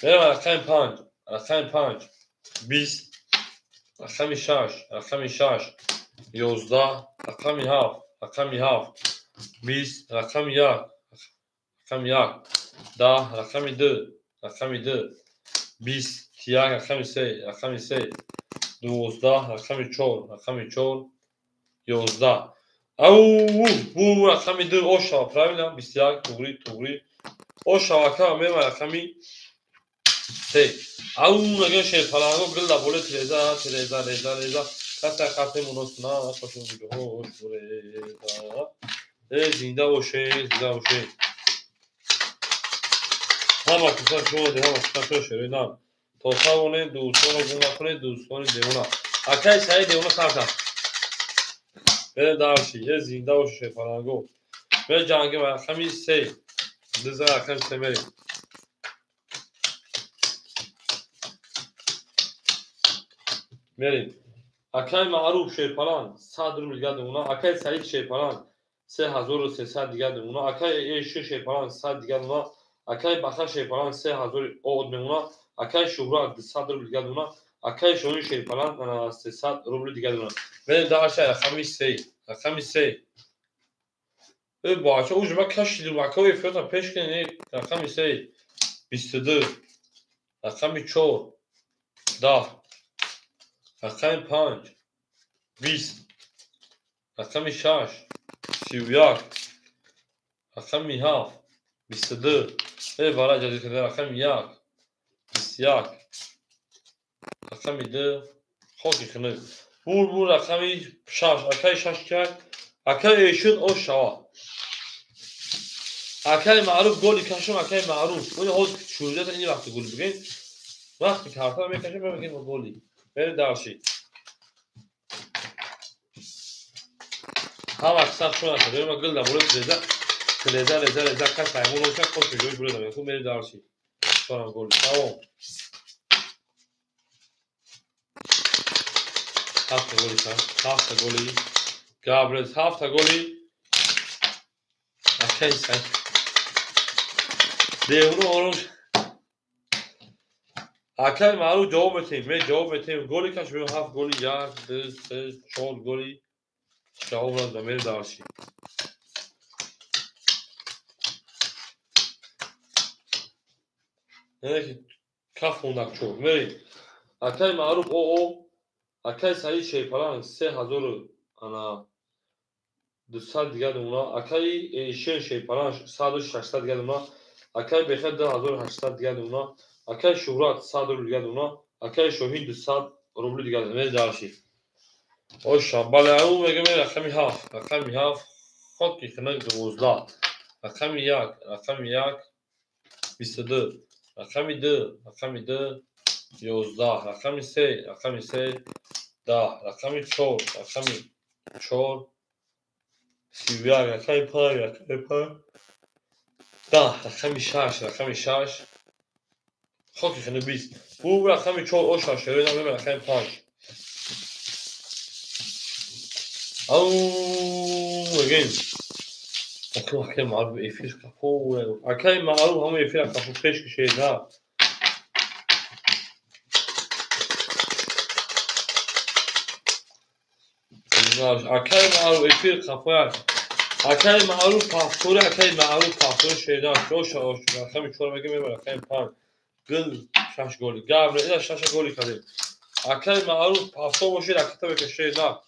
Мерем рақами 5. Рақами 5 20. Рақами 6. Рақами 6 11. Рақами 7. Рақами 7 20. Рақами 1. Рақами як, 10, рақами 2, рақами 2, 21, рақами 3, рақами 3, 12, рақами 4, рақами 4, 11. Ау, бу рақами 2 ошава, правильно? 21, туғри, туғри. Ошава, ака, мема рақами 3. Ау, мегӯям шерпаланго гил дар болои тиреза, тиреза, реза, реза. Касе хате муносина, пашон гӯҳош буреза. Э, зинда боше, зинда боше. Ҳама киса шумо, ҳама киса шумо шерои нам. То тавонед дӯстонро гум накунед, дӯстони девона. Акаи Саид девона сар кард. Берем дарши. Е, зинда боше шерпаланго. Берем ҷанги рақами 3. Диза рақами 3 мерем. Мерем. Акаи Маъруф шерпаланг 100 рубл дигар девона. Акаи Саид шерпаланг 3300 дигар девона. Акаи Эши шерпаланг 100 дигар девона. Акаи Баха шерпаланг 3000 од мемона. Акаи Шуҳрат 200 рубл дигар девона. Акаи Шоҳин шерпаланг 300 рубл дигар девона. Берем дарша рақами 3. Рақами 3. Э, бача, уж ма кашидум, акаи эфиёта пеш кунед. Рақами 3. 22. Рақами 4. 10. Рақами 5. 20. Рақами 6. 31. Рақами 7. 22. Э, бара ҷазир карда. Рақами 1. 21. Рақами 2. Хоки хунук. Бур бур рақами 6. Акаи 6 кард. Акаи Эшин ош шава. Акаи Маъруф голи кашум, акаи Маъруф. Они ҳозир шурӯъ ини вақти гол бигин. Вақти картаро мекашем, мегӯем голи. Берем дарши. Ҳама киса шуна шуда. Ма гил дар болои тиреза, тиреза, реза, реза, кас аймон боша, кош ҷои бурда. Хуб, мерем дарши. Чорам голи. Тамом. Ҳафта голи, ҳафта голи. Габрез, ҳафта голи. Акаи Саид. Девона ором. Акаи Маъруф ҷавоб метиҳем. Ме ҷавоб метиҳем. Голи каш меем 7 голи, 1, 2, 3, 4 голи. Ҷавоб надодам, мерем дарши. Яъне ки каф хондак чор. Мерем. Акаи Маъруф оо, акаи Саид шерпаланг 3000 ана 200 дигар девона. Акаи Эшен шерпаланг 1600 дигар девона. Акаи Беха 2800 дигар девона. Акаи Шуҳрат 100 рубл дигар девона. Акаи Шоҳин 200 рубл дигар девона. Мерем дарши. Оша, бале, ау мегӯем рақами 7, рақами 7, хоки хунук 12, рақами 1, рақами 1, 22, рақами 2, рақами 2, 11, рақами 3, рақами 3, 10, рақами 4, рақами 4, 31, рақами 5, рақами 5, 10, рақами 6, рақами 6, хоки хунук 20. Бу рақами 4, оша, шерои нам рақами 5. Ау, мегӯем. Акаи Маъруф эфир қафо. Акаи Маъруф ҳама эфир қафо пеш кашед, на. Акаи Маъруф эфир қафо як. Акаи Маъруф пафтори, акаи Маъруф пафтори шедан. Оша, оша, рақами 4 мегӯем, рақами 5. Гил 6 голи. Габре, ина 6 голи кардем. Акаи Маъруф пафтор бошед, ракета бекашед, на.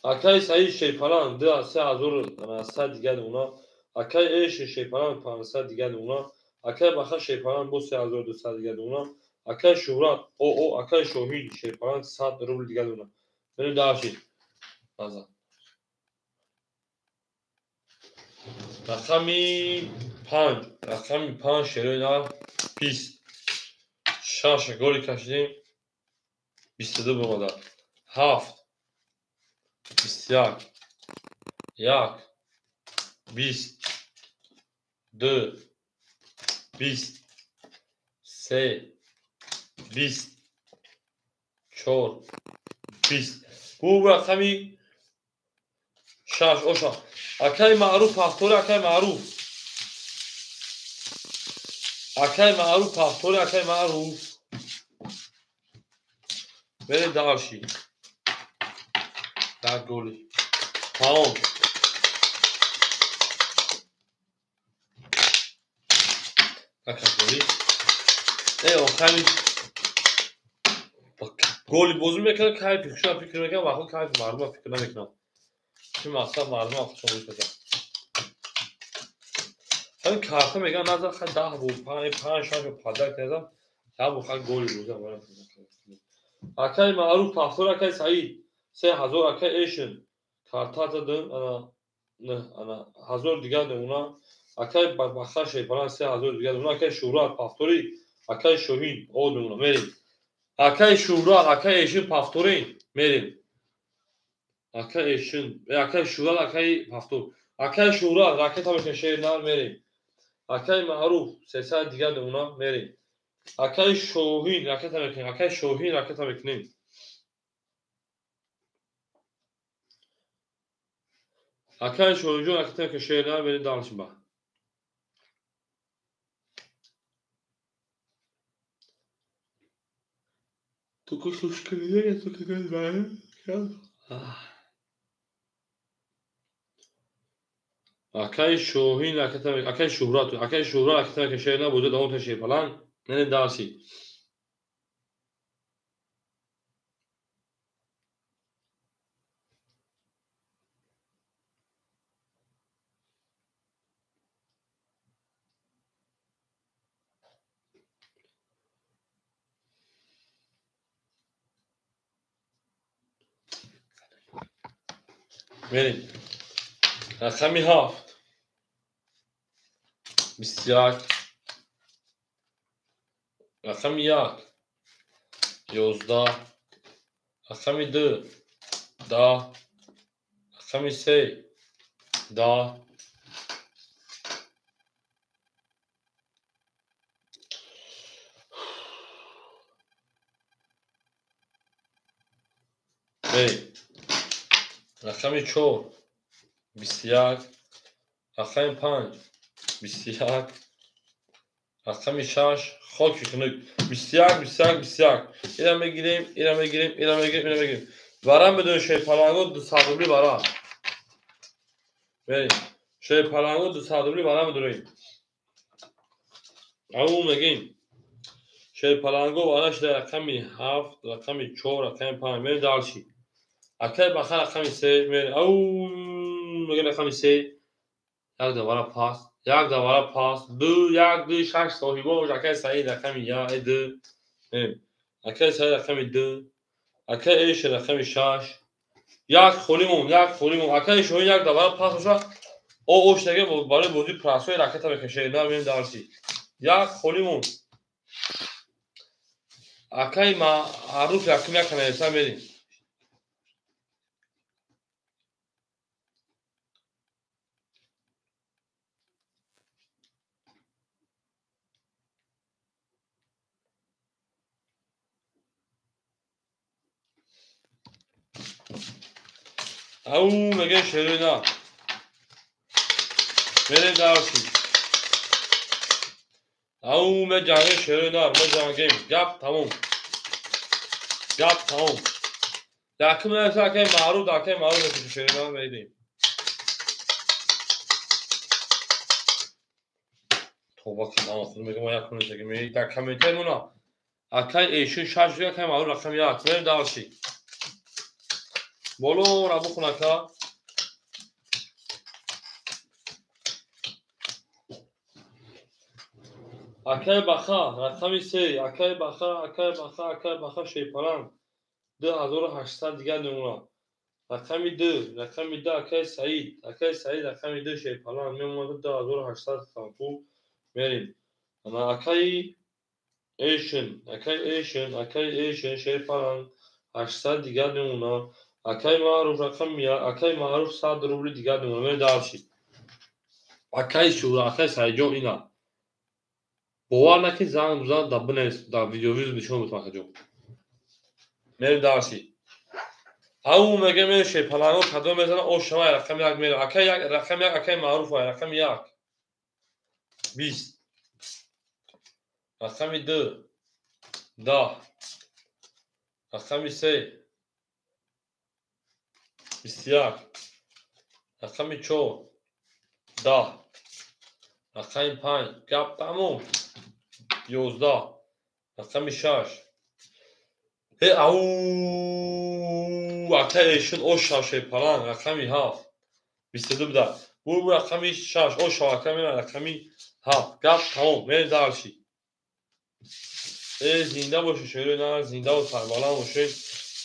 Акаи Саид шерпаланг 3100 дигар девона. Акаи Эши шерпаланг 500 дигар девона. Акаи Баха шерпаланг бо 3200 дигар девона. Акаи Шуҳрат оо, акаи Шоҳин шерпаланг 100 рубл дигар девона. Берем дарши. Назар. Рақами 5, рақами 5 шерои нар 20. 6 голи кашидем. 22 бомада. 7, 21, 1, 20, 2, 20, 3, 20, 4, 20. Бу рақами 6 оша. Акаи Маъруф пафтори, акаи Маъруф. Акаи Маъруф пафтори, акаи Маъруф. Мерем дальше. Як голи. Тамом. Як голи. Охари голи бозӣ мекунад, кайфи хушам фикр мекунам, ва худ кайфи мардумам фикр намекунам. Чӣ мақсад мардумам хушам мекунад. Ҳамин карта мегӯям, назар хай 10 бор, 5 6 падар кардам, як бор хай голи бозӣ. Акай Маъруф повтор, акай Саид 3000, акай Эшин карта задам, ана ана 1000 дигар намуна, акай Бахар Шерпаланг 3000 дигар намуна, акай Шӯҳрат повтори, акай Шоҳин о намуна, мерем. Акай Шӯҳрат, акай Эшин повтори, мерем. Акай Эшин, акай Шӯҳрат, акай повтор. Акай Шӯҳрат ракета мешавад шер нар, мерем. Акай Маъруф 300 дигар намуна, мерем. Акай Шоҳин ракета мекунем, акай Шоҳин ракета мекунем. Акай Шоҳинҷон ракета мекунем, шер нар, мерем дальше ба. Только слушай, акай Шоҳин ракета, акай Шӯҳрат, акай Шӯҳрат ракета мекунем, шер нар, бозӣ давом Шерпаланг, мерем дальше. Мерем. Рақами 7 21, рақами 1 11, рақами 2 10, рақами 3 10, мерем. Рақами 4 21, рақами 5 21, рақами 6 хоки хунук 21 21 21. Ира мегирем, ира мегирем, ира мегирем, ира мегирем. Варам медонем Шерпаланго 200 рубли варам. Мерем. Шерпаланго 200 рубли варам медонем. Ау мегим. Шерпаланго вараш дар рақами 7, рақами 4, рақами 5. Мерем дальше. Акай Бахар рақами 3, мерем. Ау мегем рақами 3. Як давара пас, як давара пас, 2 1 2 6 соҳибо, акай Саид рақами 1 2, мерем. Акай Саид рақами 2, акай Эш рақами 6, як холӣ мон, як холӣ мон. Акай Шоҳин як давара пас боша, о ош деге барои бозии прасои ракета мекашед, на мерем дальше. Як холӣ мон. Акай Маъруф якум як нависа, мерем. Ау мегем шерои на. Мерем дальше. Ау меҷангем шерои нар, меҷангем. Гап тамом. Гап тамом. Якум нависа акай Маъруф, акай Маъруф мекушем шерои нар, мерем. Тоба кардам, худ мегӯям мо якум нависагем. Дар комментари мона акай Эшин 6, акай Маъруф рақами 1. Мерем дальше. Боло ра бухун ака. Акай Баха рақами 3, акай Баха, акай Баха, акай Баха Шерпаланг 2800 дигар намуна. Рақами 2, рақами 2 акай Саид, акай Саид рақами 2 Шерпаланг мемонад 2800 пул, мерем. Ана акай Эшин, акай Эшин, акай Эшин Шерпаланг 800 дигар намуна. Акай Маъруф рақами 1, акай Маъруф 100 рубли дигар намуна. Мерем дальше. Акай Шӯҳрат, акай Саидҷон ина. Бовар накунед, занг бизан, дар бинавис, дар видеовизор нишон битам акаҷон. Мерем дальше. Ау мегем мерем Шерпаланго кадом мезана, о шавай рақами 1 мерем. Акай 1, рақами 1, акай Маъруф рақами 1. 20. Рақами 2 10. Рақами се 21. Рақами чор 10. Рақами панҷ гап тамом 11. Рақами шаш. Э ау акай эшун оша шепалан. Рақами ҳафт 22 буда. Бу рақами шаш оша ака мера рақами ҳафт гап тамом мерем дарши. Э зинда бошед шерои нар, зиндаву сарбаланд бошед.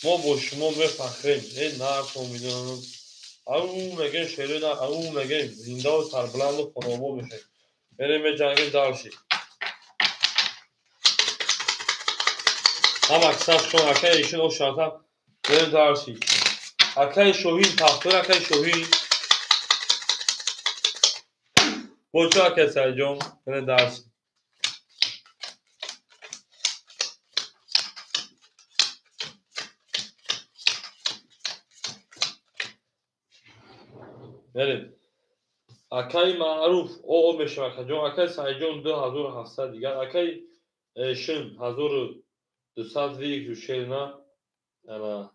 Мо бо шумо мефахрем. Э нартон медонам. Ау мегем шерои нар, ау мегем зиндаву сарбаланду хонобод бошед. Мерем меҷангем дарши. Ҳама сафшон акай ишин ошата мерем дарши. Акай Шоҳин пахтор акай Шоҳин. Бочо акай Саидҷон мерем дарши. Мерем. Акай Маъруф о мешавад акаҷон. Акай Саидҷон 2700 дигар. Акай Эшин 1200 вик шерна ана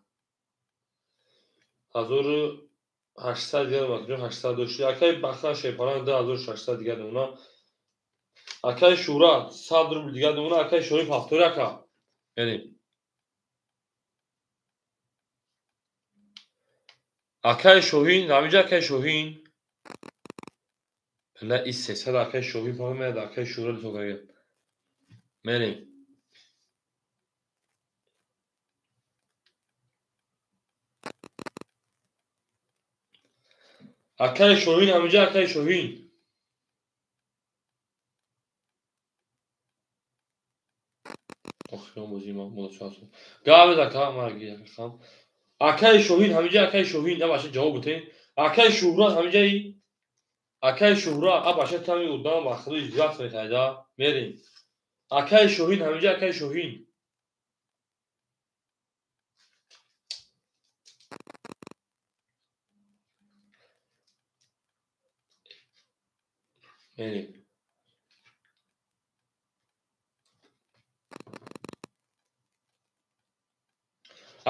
1800 дигар акаҷон 800 дошти. Акай Бахта Шепаран 2600 дигар намуна. Акай Шура 100 рубл дигар намуна. Акай Шориф 70 ака. Мерем. Акай Шоҳин, ҳаминҷа акай Шоҳин. Ла и 300 акай Шоҳин фақат мерад акай Шура дисокага. Мерем. Акай Шоҳин, ҳаминҷа акай Шоҳин. Охирон бозӣ ма молачасу. Гавез ака, марги акам. Акай Шоҳин, ҳаминҷа акай Шоҳин, абаша ҷавоб бутен. Акай Шуҳрат ҳаминҷаи. Акай Шуҳрат, абаша тами удам ба худи иҷозат метайда. Мерем. Акай Шоҳин, ҳаминҷа акай Шоҳин. Мерем.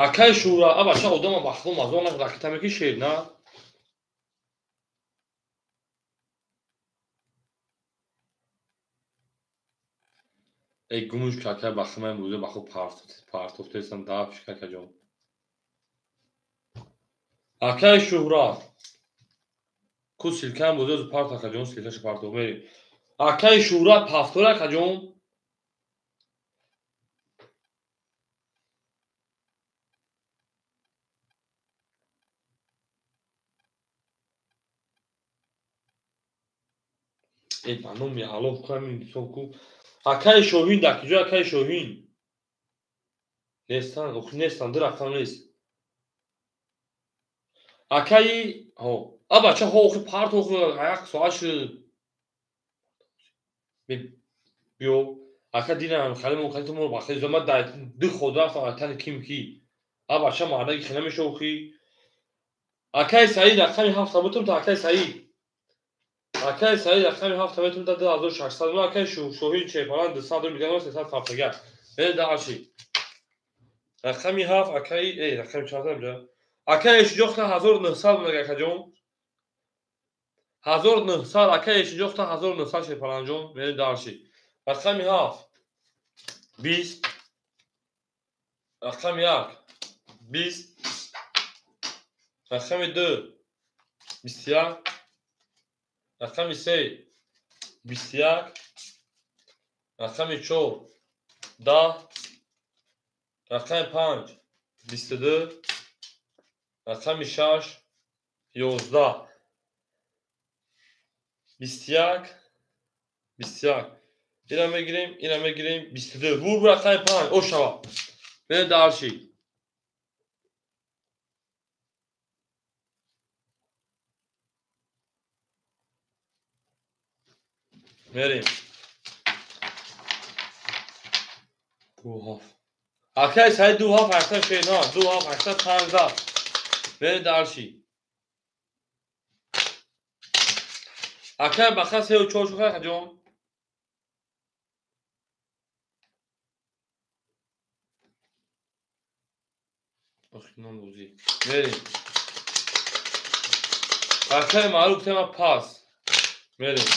Акай Шуҳрат, абаша одама ба худ мазон ракета мекишед, на? Эй гумуш какай ба худ ман буза ба худ партофтесам дафш какаҷон. Акай Шуҳрат. Ку силкаам буза парт акаҷон, силкаша партоф мерем. Акай Шуҳрат пафтор акаҷон. Э ба номи Аллоҳ ку ҳамин ҳисоб ку. Акай Шоҳин дар куҷо акай Шоҳин? Нестан, охи нестан, ду рақам нест. Акаи ҳо, абача ҳо охи парт охи як соат шуд. Биё, ака динам хали мо кати мо ба хали зома дар ду ход рафтам тани ким ки. Абача мардаги хела меша охи. Акай Саид рақами ҳафта бутум та акай Саид. Акай Саид рақами ҳафта бутум та 2600. Ну акай Шоҳин Чепалан 200 рубл дигар 300 ҳафтага. Э дарши. Рақами ҳафт акай рақами чанд инҷа? Акай Эшиҷохта 1900 мега акаҷон. 1900 акай Эшиҷохта 1900 Шепаланҷон. Мерем дарши. Рақами ҳафт 20. Рақами як 20. Рақами ду 21. Рақами се 21. Рақами чор 10. Рақами панҷ 22. Рақами шаш 11. 21 21. Ина мегирем, ина мегирем 22. Бу рақами панҷ ошава. Мерем дарши. Мерем. 2 7. Акай Саид 2 7 8 шена, 2 7 8 15. Мерем дарши. Акай баха 3 4 шуха ҷон. Охирон бозӣ. Мерем. Акаи Маъруф тема пас. Мерем.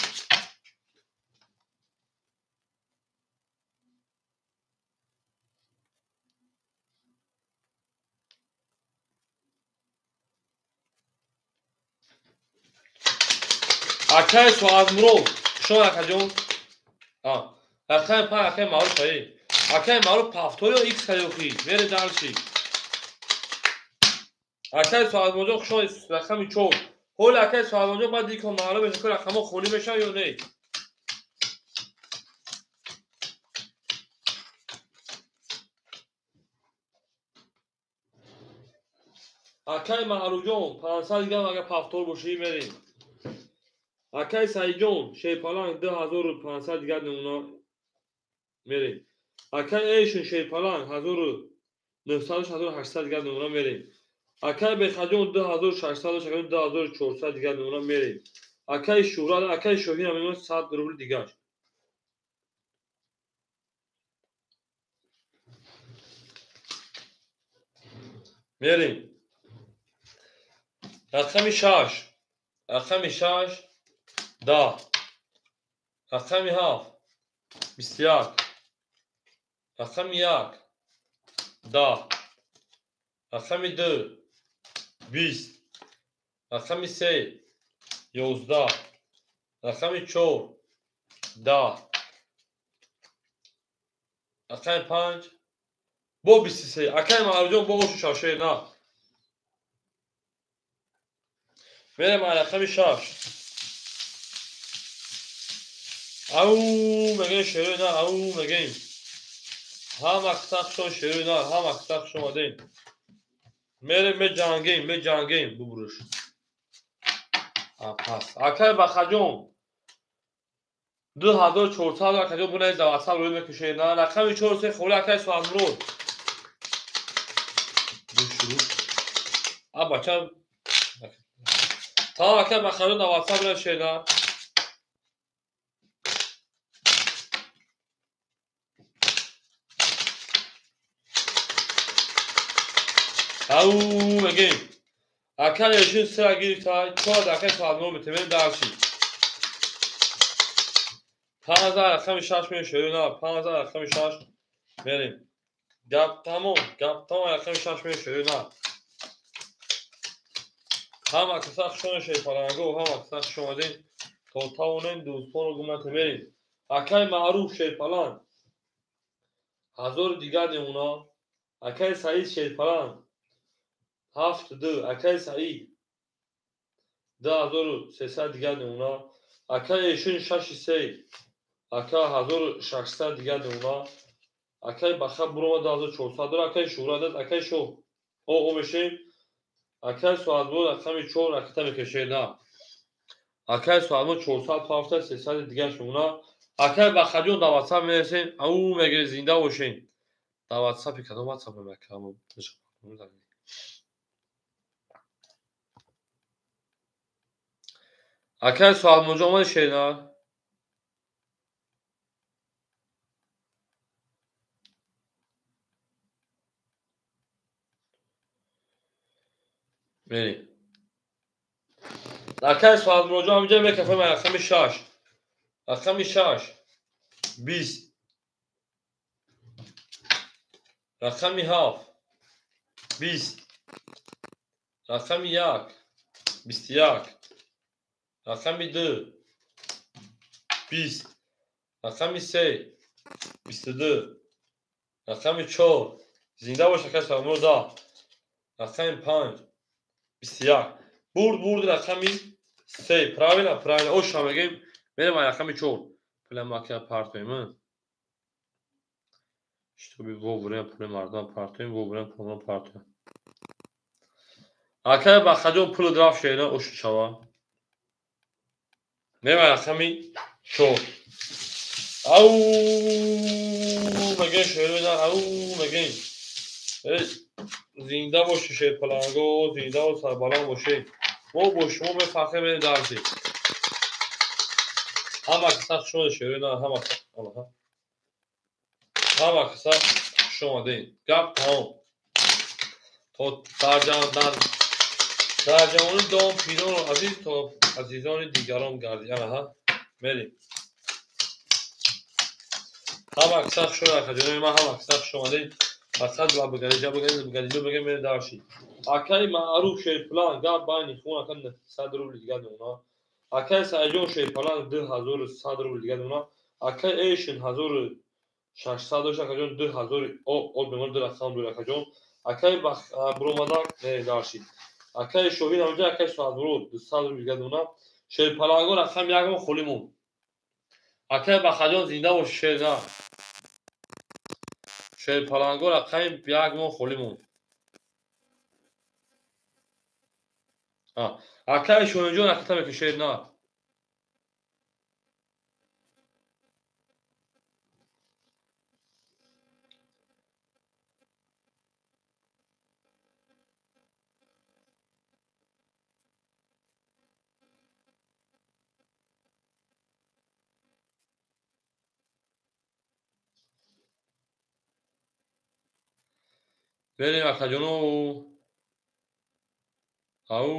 Акаи Соатмурод, шон акаҷон. Рақами 5 акаи Маъруф аи. Акаи Маъруф повтор ё икс каёхи. Мере дальше. Акаи Соатмуродҷон хуш омадед, рақами 4. Ҳоли акаи Соатмуродҷон баъд икон маълум мешавад, ки рақамҳо холӣ мешавад ё не. Акаи Маъруфҷон 500 грамм агар повтор бошӣ мерем. Акаи Саидҷон шерпаланг 2500 дигар намуна мерем. Акаи Эйшин шерпаланг 1900 1800 дигар намуна мерем. Акаи Бехаҷон 2600 2400 дигар намуна мерем. Акаи Шӯҳрат, акаи Шоҳин ҳам 100 рубл дигар. Мерем. Рақами 6. Рақами 6 10. Рақами 7 21. Рақами 1 10. Рақами 2 20. Рақами 3 11. Рақами 4 10. Рақами 5 бо 23. Акаи Маъруфҷон бо ошу шашои на. Мерем рақами 6. Ау мегӯем шерои нар, ау мегӯем. Ҳама қисса хушон шерои нар, ҳама қисса хуш омадем. Мерем меҷангем, меҷангем бубурӯш. Пас. Акаи Бахаҷон 2400 акаҷон бунай за WhatsApp рӯй мекушед. На рақами 4 3 холӣ акаи Соатмурод. А бача тамом акаи Бахаҷон дар WhatsApp рӯй шед. Ау мегӯем. Акаи Эшин сира гирифта, 4 акаи Соатмурод метавонем дарши. 15 рақами 6 мерем шерои нар, 15 рақами 6 мерем. Гап тамом, гап тамом рақами 6 мерем шерои нар. Ҳама каса хуш омадед шерпаланго, ҳама каса хуш омадед. То тавонем дӯстонро гум накунем мерем. Акаи Маъруф шерпаланг 1000 дигар намуна. Акаи Саид шерпаланг 7 2. Акаи Саид 2300 дигар намуна. Акаи Эшин 6 3. Ака 1600 дигар намуна. Акаи Баха бурома 2400 дора. Акаи Шӯҳрат, акаи Шоҳ о мешем. Акаи Соатмурод рақами 4 ракета мекашед на. Акаи Соатмурод 400 пафта 300 дигар намуна. Акаи Бахаҷон дар WhatsApp мерасем. Ау мегиред зинда бошем. Дар WhatsApp кадом WhatsApp мекардам? Акаи Соатмуродҷон омади шерна? Мерем. Акаи Соатмуродҷон ҳаминҷа мекафем рақами 6. Рақами 6 20. Рақами 7 20. Рақами 1 21. Рақами 2 20. Рақами 3 22. Рақами 4 зинда бош акаи Соатмурод 10. Рақами 5 21. Бурд бурд рақами 3. Правильно, правильно. Оша мегӯем. Мерем рақами 4. Пуля макия партоем. Чтобы вовремя пули мардум партоем, вовремя пулма партоем. Акаи Бахаҷон пули рафт шеъра ошу шава. Мерем рақами 4. Ау мегӯем шеъри нар, ау мегӯем. Зинда бошед шерпаланго, зинда ва сарбаланд бошед. Мо бо шумо мефахрем мерем дарси. Ҳама каса хуш омадед шеъри нар, ҳама каса хуш омадед. Гап тамом. То дар ҷавонӣ дом пиронро азиз то азизони дигарон гардӣ. Анаҳа, мерем. Ҳама аксар шуд, акаҷонои ман, ҳама аксар хуш омадед. Фақат ба бугариҷа бугарид, бугариҷа бугарид, мерем дарши. Акаи Маъруф Шерпаланг, гап байни хун, ака 900 рубл дигар мемонад. Акаи Саидҷон Шерпаланг 2100 рубл дигар мемонад. Акаи Эшин 1600 дошт, акаҷон 2000 од мемонад, ду рақам дор, акаҷон. Акаи Буромадак мерем дарши. Акаи Шоҳин ҳамҷа, акаи Соатмурод 200 рубл дигар мемонад. Шерпаланго рақам як мон холӣ монд. Акаи Бахаҷон зинда бош, шер на. Шерпаланго рақами як мон холӣ монд. Акаи Шоҳинҷон рақата мекунӣ, шер на. Берем, акаҷоно. Ау.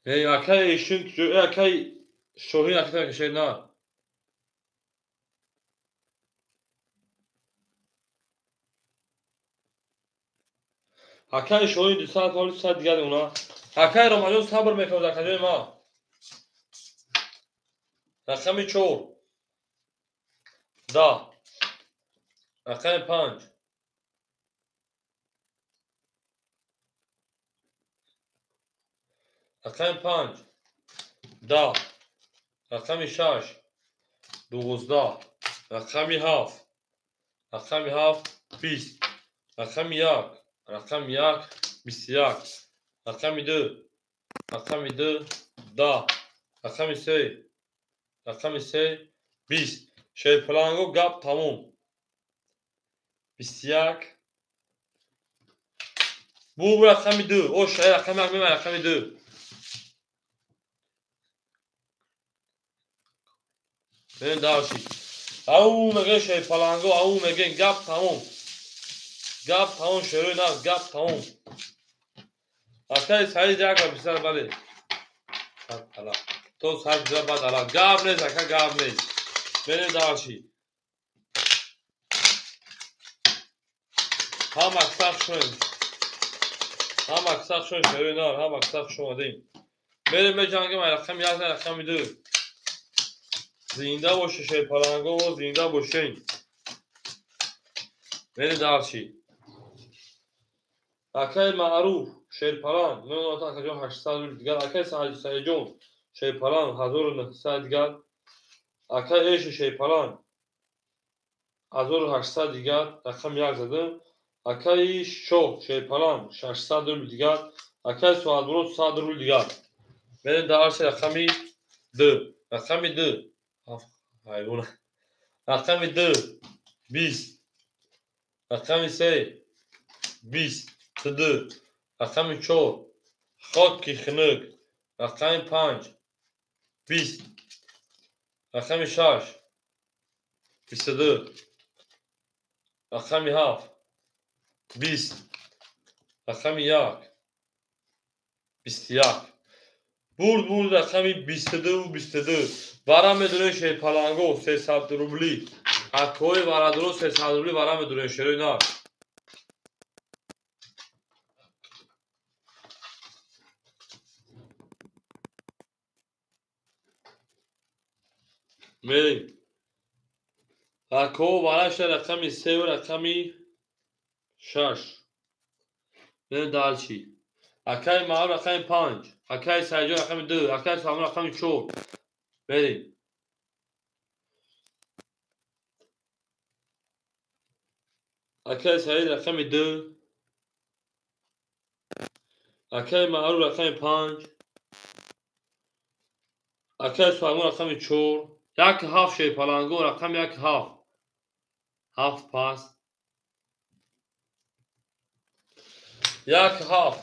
Эй, акаи Эшин, акаи Шоҳин рақата мекунӣ, шер на. Акаи Шоҳин 200 ҳоли 100 дигар мемонад. Акаи Ромаҷон сабр мекунад, акаҷони ман. Рақами 4, 10, рақами 5, рақами 5, 10, рақами 6, 12, рақами 7, рақами 7, 20, рақами 1, рақами 1, 21, рақами 2, рақами 2, 10, рақами 3, рақами 3, 20. Шерпаланго гап тамом. 21. Бу рақами 2. О, шай рақами 1 мемай, рақами 2. Берем дарши. Ау мегӯ шерпаланго, ау мегӯ гап тамом. Гап тамом, шерои нағз, гап тамом. Акаи Саид як ба бисар, бале. То сад бисар баъд ала. Гап нест, ака, гап нест. Берем дарши. Ҳама аксар шуем. Ҳама аксар шуем, шерои нар, ҳама аксар хуш омадем. Берем меҷангем, ай рақами 1, ай рақами 2. Зинда боше шерпаланго, зинда бошен. Берем дарши. Акаи Маъруф Шерпаланг мемонад, акаҷон 800 рубл дигар. Акаи Саидҷон Шерпаланг 1900 дигар. Акаи Эши Шерпаланг 1800 дигар, рақами 1 задам. Акаи Шоҳ Шерпаланг 600 рубл дигар. Акаи Соатмурод 100 рубл дигар. Берем дарси рақами 2. Рақами 2. Ҳайвон. Рақами 2, 20. Рақами 3, 20. 2. Рақами 4, хоки хунук. Рақами 5, 20. Рақами 6, 22. Рақами 7, 20. Рақами 1, 21. Бурд бурд рақами 22 22. Вара медурем шерпаланго 300 рубли. Акои варадуро 300 рубли вара медурем, шерои нар. Мерем. Ако варашта рақами 3 ва рақами 6. Мерем дарчи. Акаи Маъруф рақами 5, акаи Саидҷон рақами 2, акаи Салмон рақами 4. Мерем. Акаи Саид рақами 2, акаи Маъруф рақами 5, акаи Салмон рақами 4. 1 7 шерпаланго рақами 1 7. 7 пас. 1 7.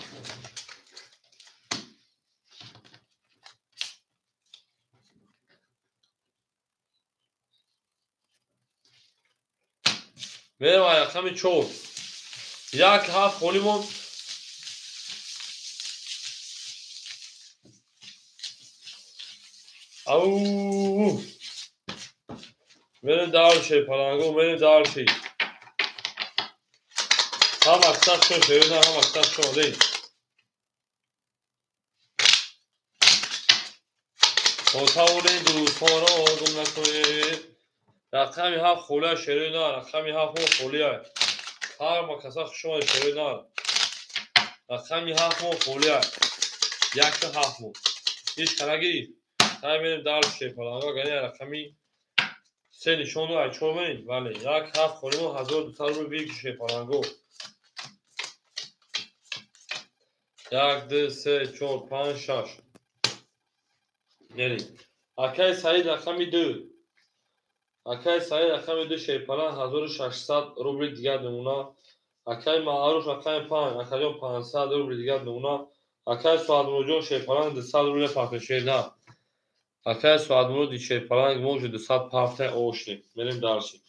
Мерем рақами 4. 1 7 холимон. Ау! Мерем дальше, паланго, мерем дальше. Ҳама сахт шуд, шерина, ҳама сахт шуд. Отаволи дӯстонро гум накунед. Рақами 7 холия шерина, рақами 7 холия. Ҳар каса хуш омадед шерина. Рақами 7 холия. 1 7. Ҳеҷ кара гирифт. Тай мерем дальше, паланго, гани рақами 3 нишон ай 4 мерем. Бале, 1 7 холимо 1200 рубл бикише паланго. 1 2 3 4 5 6. Мерем. Акай Саид рақами 2. Акай Саид рақами 2 шерпалан 1600 рубли дигар намуна. Акай Маъруф рақами 5, акаҷон 500 рубли дигар намуна. Акай Суадмуроҷон шерпалан 200 рубли партия шерна. Акай Суадмуроди шерпалан мо 200 партия ошли. Мерем дальше.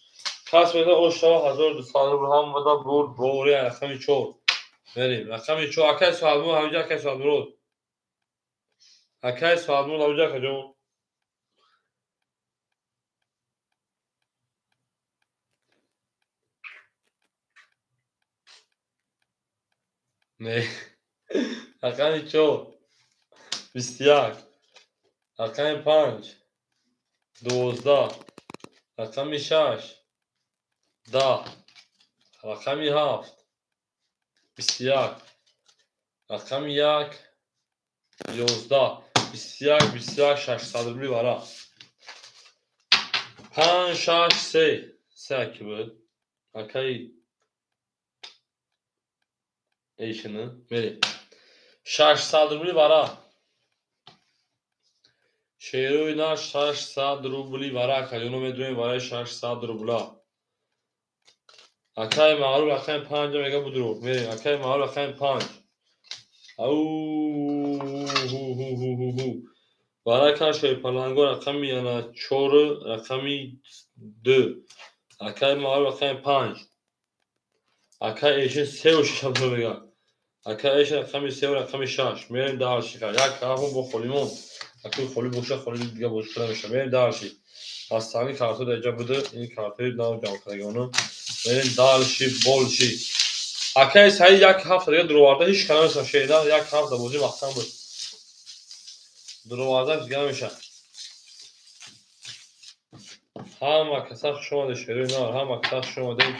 Кас меда ош шава 1200 рубл ҳамада бурд бори рақами 4. Мерем. Рақами 4 акай Суадмурод ҳамиҷа акай Суадмурод. Акай Суадмурод ҳамиҷа акаҷон. Не. Рақами 4 21. Рақами 5 12. Рақами 6 10. Рақами 7 21. Рақами 1 11. 21 21 600 рубли вара. 5 6 3 3 ки буд? Акай эйшини мерем. 600 рубли вара. Шерои на 600 рубли вара. Акаҷоно медонем вараи 600 рубла. Акай Маъруф рақами 5 мега будро. Мерем. Акай Маъруф рақами 5. Ау ху ху ху ху ху. Вара кар шерпаланго рақами ана 4 рақами 2. Акай Маъруф рақами 5. Акай эшин 3 ва 6 ҳам мега. Акай эшин рақами 3 ва рақами 6. Мерем дальше. Як ҳафт бо холимон. Акай холи боша, холи дига боша намеша. Мерем дальше. Астани карто дар ҷа буда, ин картои нав ҷамъ кардагону. Мерем дальше, больше. Акай Саид 1 ҳафта дига дуроварда ҳеҷ кара намеша шеъда, 1 ҳафта бозӣ маҳкам буд. Дуроварда дига намеша. Ҳама каса хуш омадед шерои нар, ҳама каса хуш омадед.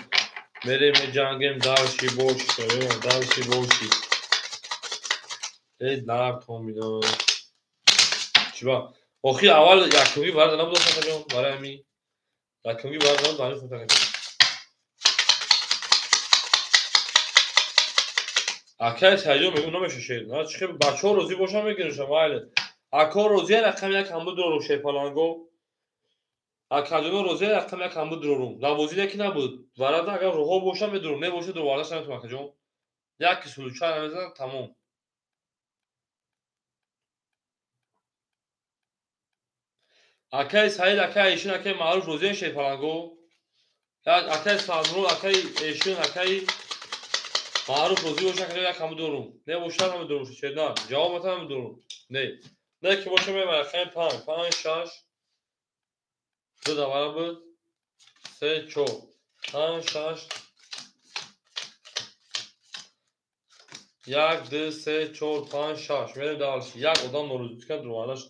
Мерем меҷангем дальше, больше, шерои дальше, больше. Эй нар томида. Чиба? Охи аввал якумги варда набуд акаҷон, барои ҳамин якумги варда набуд, ҳамин худ акаҷон. Акай Саидҷон мегӯ намеша шер. На чи хел бачаҳо розӣ бошам мегиришам, майли. Акаҳо розия рақами 1 ҳам будро шерпаланго. Акаҷоно розия рақами 1 ҳам будро. Навозӣ яки набуд. Варада агар роҳо бошам медурам, небоша дуровардаш наметавонам акаҷон. Як сулуча намезанам, тамом. Акай Саид, акай Эшин, акай Маъруф розиян шерпаланго. Акай Суадмурод, акай Эшин, акай Маъруф розӣ бошан, акаҷон як ҳам дорум. Небошад ҳам дорум, шерна. Ҷавоб ата ҳам дорум. Не. Не ки боша мебарам рақами 5, 5 6 2 давара буд. 3 4 5 6 1 2 3 4 5 6. Мерем дальше. Як одам норозӣ кард, дуровардаш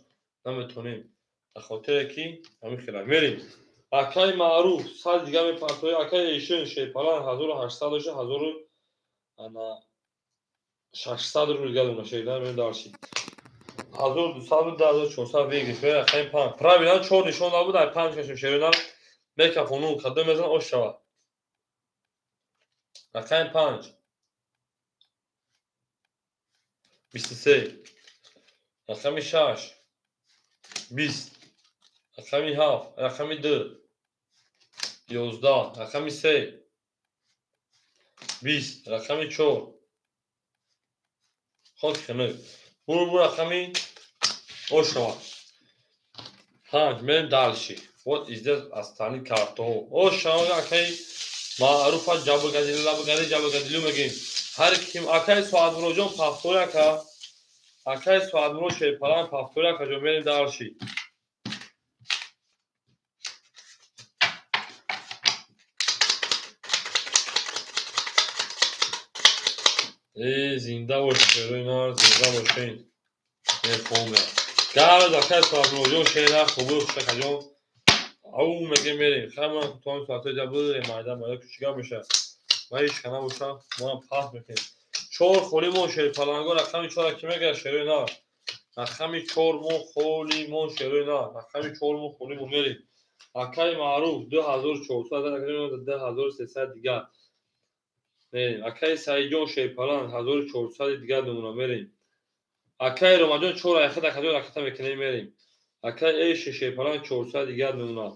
наметонем. Ба хотире ки ҳамин хела. Мерем. Акай Маъруф 100 дига мепартояд. Акай Эшин шерпалан 1800 дошта, 1600 рубл дига дона шердан. Мерем дальше. 1200 буд, 2400 выигрыш. Мерем рақами 5. Правильно 4 нишон набуд, ай 5 кашем шердан. Мекафону кадом мезан ош шавад. Рақами 5. 23. Рақами 6. 20. Рақами 7, рақами 2. 11, рақами 3. 20, рақами 4. Хок хинук. Бур бур рақами ош шавад. 5. Мерем дальше. Вот здесь остальные картоҳо. Ош шавад акай Маъруфа ҷабргазилу лабгади ҷабргазилу мегем. Ҳар ким акай Соатмуроҷон пафтор ака, акай Соатмурод Шерпалан пафтор ака ҷон, мерем дарши. Зинда бошед, шерои нар, зинда бошед. Мехоҳам. Гарз акай Соатмуроҷон шера хубу хушакаҷон. Ау мегем мерем. Хама то соатҳои ҷабр майда майда кучига мешавад. Ва ҳеч ка набоша, мо ҳам паҳн мекунем. Чор холи мо Шерпаланго рақами чора ки мегӯяд шерои нар. Рақами чор мо холи мо шерои нар. Рақами чор мо холи мо мерем. Акай Маъруф 2400, 2300 дигар. Мерем. Акай Саидҷон Шерпаланг 1400 дигар намуна мерем. Акай Ромаҷон чор айхат акаҷон раката мекунем мерем. Акай Эши Шерпаланг 400 дигар намуна.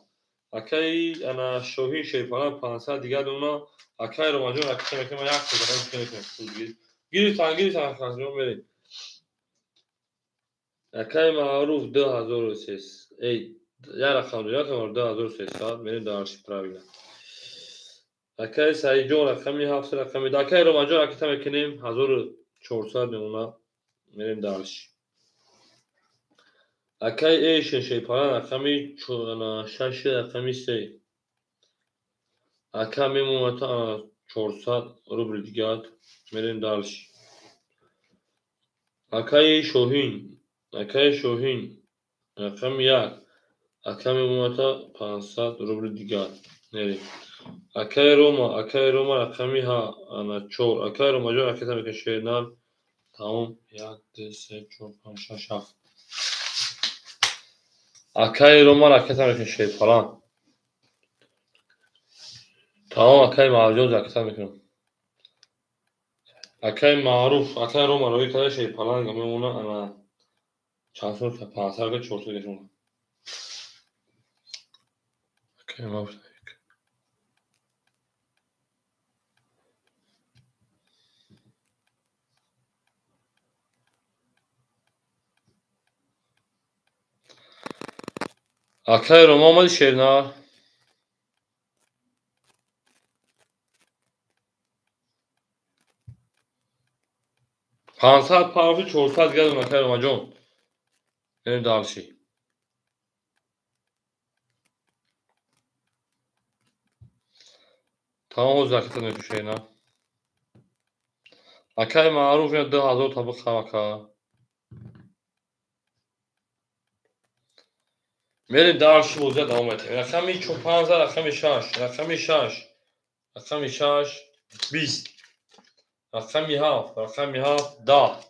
Акай ана Шоҳин Шерпаланг 500 дигар намуна. Акай Ромаҷон раката мекунем, як сад мекунем. Гирифтан, гирифтан, акаҷон мерем. Акай Маъруф 2300. Эй, як рақам, як рақам 2300 мерем дарши правильно. Акай Саидҷон рақами 7 рақами. Акай Ромаҷон раката мекунем 1400 намуна мерем дарши. Акай Эши Шерпаланг рақами 6 рақами 3. Ака мемонад 400 рубл дигар мерем дарши. Акай Шоҳин, акай Шоҳин рақами 1. Ака мемонад 500 рубл дигар мерем. Акай Рома, акай Рома рақами 4. Акай Ромаҷон ракета мекунем шернар. Тамом 1 2 3 4 5 6 7. Акай Рома ракета мекунем Шерпаланг. Тамом акай Маъруф ракета мекунем. Акай Маъруф, акай Рома рои карда Шерпаланг мемона ана чанд сум 500 га 400 гашон. Акай Маъруф Акай Рома омади шернар. Пансад паҳфи 400 дигар дон акай Ромаҷон. Мерем дарши. Тамом ҳозир ракета мекунем шернар. Акай Маъруф 2000 та бихам ака. Мерем дарши бозия давом метаҳем. Рақами 5, рақами 6, рақами 6, рақами 6, 20, рақами 7, рақами 7, 10,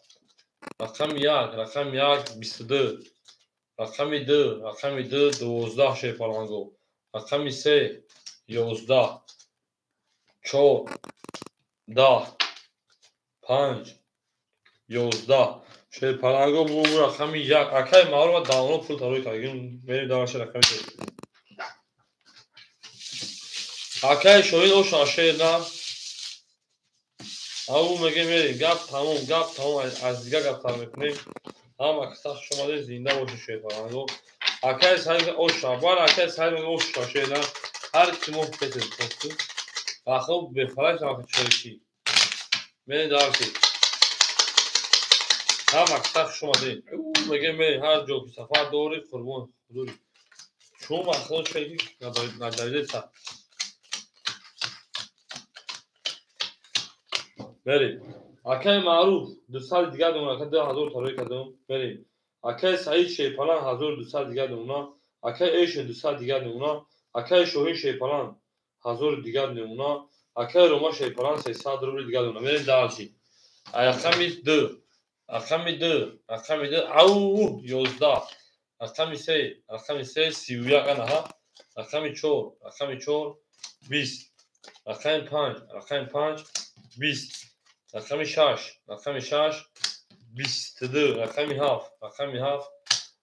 рақами 1, рақами 1, 22, рақами 2, рақами 2, 12 Шерпаланго, рақами 3, 11, 4, 10, 5, 11. Шерпаланго бу рақами 1. Акай Маъруф давно пул тарои кардем. Мерем дарши рақами 2. Акай Шоҳин оша шерна. Ау мегем мерем. Гап тамом, гап тамом. Аз дигар гап тар мекунем. Ҳама каса хуш омадед, зинда бошед Шерпаланго. Акай Саид оша, бар акай Саид оша шерна. Ҳар ки мо песед посту. Ахо бефалаш ама чойки. Мерем дарши. Ҳама каса хуш омадед. Мегем мерем ҳар ҷо ки сафар дорӣ қурбон худури. Шумо ахло чойки надавидеса. Мерем. Акай Маъруф 200 дигар дона, ака 2000 тарои кардам. Мерем. Акай Саид Шерпаланг 1200 дигар дона, акай Эшин 200 дигар дона, акай Шоҳин Шерпаланг 1000 дигар дона, акай Рома Шерпаланг 300 рубл дигар дона. Мерем дарши. Рақами 2, рақами 2, рақами 2, ау 11, рақами 3, рақами 3, 31 анаҳа, рақами 4, рақами 4, 20, рақами 5, рақами 5, 20, рақами 6, рақами 6, 22, рақами 7, рақами 7,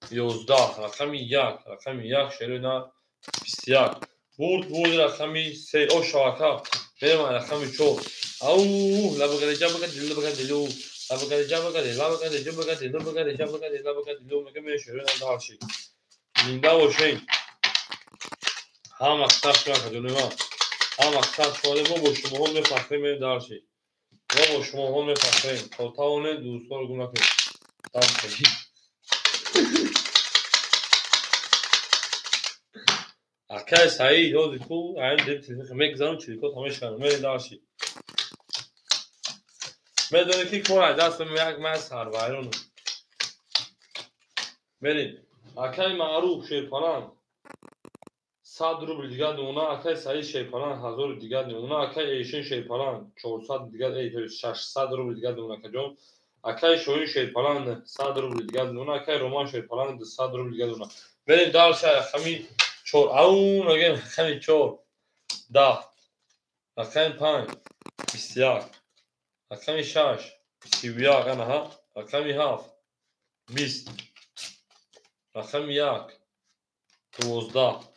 11, рақами 1, рақами 1, шерои нар, 21. Бурд, бурд, рақами 3, о шавака, мерем рақами 4. Ау, лабагади, ҷабагади, лабагади, лу, лабагади, ҷабагади, лабагади, ҷабагади, лабагади, ҷабагади, лабагади, лу, мегем мерем шерои нар дарши. Зинда бошед. Ҳама каса хуш омадед, ҷони ман. Ҳама сад шода мо бо шумоҳо мефахрем, мерем дарши. Мо бо шумоҳо мефахрем. То тавонед дӯстҳоро гум накунед. Акай Саид ҳози ку айн деб телефон мегзарам чиликот ҳамешканам. Мерем дарши. Медонӣ ки кор аз дастам як ман сарвайронам. Мерем. Акай Маъруф Шерпаланг 100 рубл дигар нуна, акай Саид Шерпаланг 1000 дигар нуна, акай Эшин Шерпаланг 400 дигар, 600 рубл дигар нуна акаҷон. Акай Шоҳин Шерпаланг 100 рубл дигар нуна, акай Роман Шерпаланг 200 рубл дигар нуна. Мерем дальше рақами 4. Ау, мегем рақами 4. 10. Рақами 5 21. Рақами 6 31, анаҳа. Рақами 7 20. Рақами 1 12.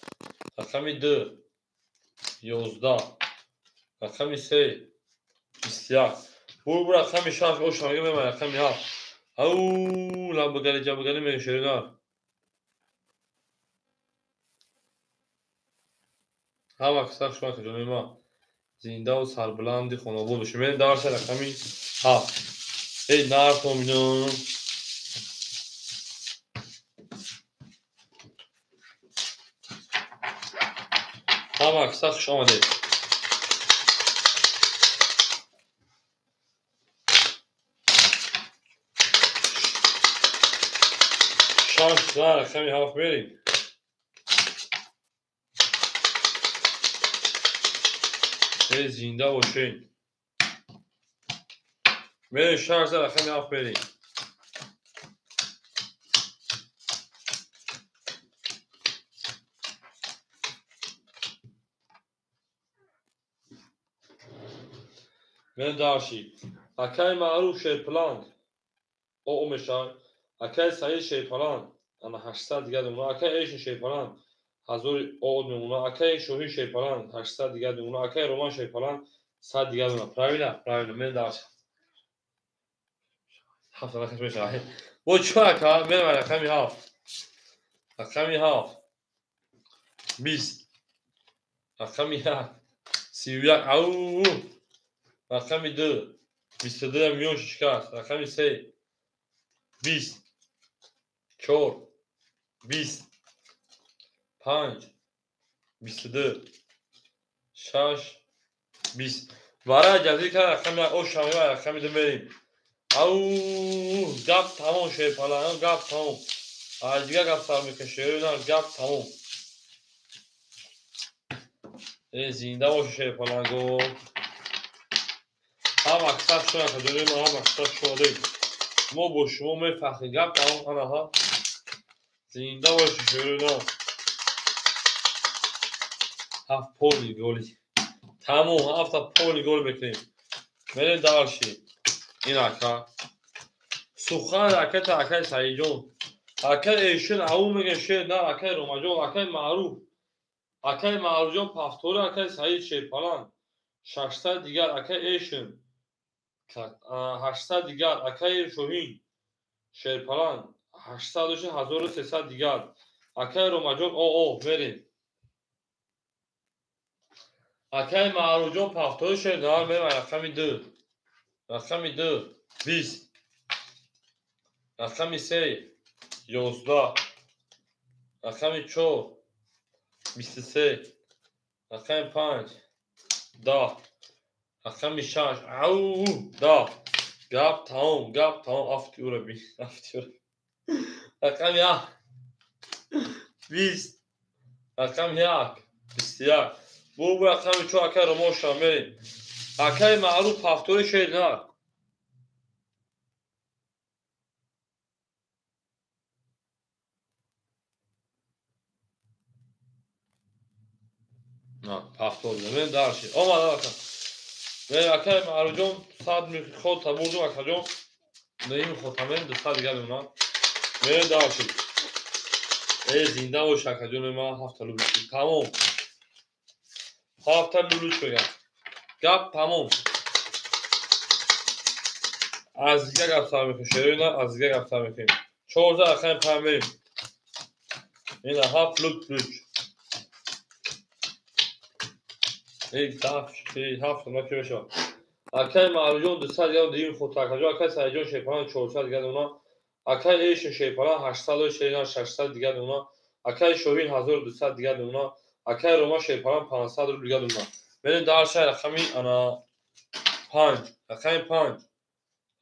Рақами 2 11. Рақами 3 21. Бур бур рақами 6 оша мегем рақами 7. Ау, ламбагари ҷамбагари мегем шеринар. Ҳама касар шумо ҷони ма зиндаву сарбуланди хонобод бошед. Мерем дарса рақами 7. Эй нархоминон. Ҳама касар хуш омадед. Шаш за рақами 7 мерем. Эй зинда бошед. Мерем 6 за рақами 7 мерем. Мерем дарши. Акай Маъруф Шерпаланг о мешавад. Акай Саид Шерпаланг ана 800 дигар мемонад. Акай Эшин Шерпаланг 1000 од мемонад. Акай Шоҳин Шерпаланг 800 дигар мемонад. Акай Роман Шерпаланг 100 дигар мемонад. Правильно? Правильно. Мерем дарши. 7 рақам мешавад. Бо чӣ ака? Мерем рақами 7. Рақами 7 20. Рақами 1 31. Ау! Рақами 2 22 миён шикаст. Рақами 3 20. 4 20. 5 22. 6 20. Барои ҷазир кард рақами 1 оша мева рақами 2 мерем. Ау, гап тамом Шерпаланг, гап тамом. Аз дигар гап сар мекунем шеринар, гап тамом. Э зинда бошед Шерпаланго. Ҳама касар шумо ҷони ма, ҳама касар шумо доред. Мо бо шумо мефахрем. Гап тамом анаҳа. Зинда бошед шеринар. 7 поли голи. Тамом, 7 поли гол мекунем. Мерем дарши. Ин ака. Сухан ракета акай Саидҷон. Акай Эшин ау мегем шер на акай Ромаҷон, акай Маъруф. Акай Маъруфҷон Пафтори, акай Саид Шерпаланг 600 дигар, акай Эшин 800 дигар, акай Шоҳин Шерпаланг 800 1300 дигар, акай Ромаҷон о мерем. Акай Маъруфҷон Пафтори шер на мерем рақами 2. Рақами 2 20. Рақами 3 11. Рақами 4 23. Рақами 5 10. Рақами 6 ау 10. Гап тамом, гап тамом. Афти ура би, афти ура. Рақами 1 20. Рақами 1 21. Бу рақами 4 акай Ромоша мерем. Акай Маъруф Пафтори шеринар. На, Пафтор мерем дарши. Омад ака. Мерем акай Маъруфҷон 100 миход табурдум акаҷон. Наим хотамем 200 дигар мемонад. Мерем дарши. Э зинда бош акаҷон ма 7 луч. Тамом. 7 луч мегам. Гап тамом. Аз дигар гап сар мекунем. Шерина аз дигар гап сар мекунем. 14 рақами 5 мерем. Ина 7 луч. Ҳафт ки мешавад. Акай Маъруфҷон 200 дигар дигим хотакаҷо, акай Саидҷон шерпалан 400 дигар дона, акай Эшин шерпалан 800 шерина 600 дигар дона, акай Шоҳин 1200 дигар дона, акай Рома шерпалан 500 рубл дигар дона. Мерем дар шаҳр рақами ана 5, рақами 5,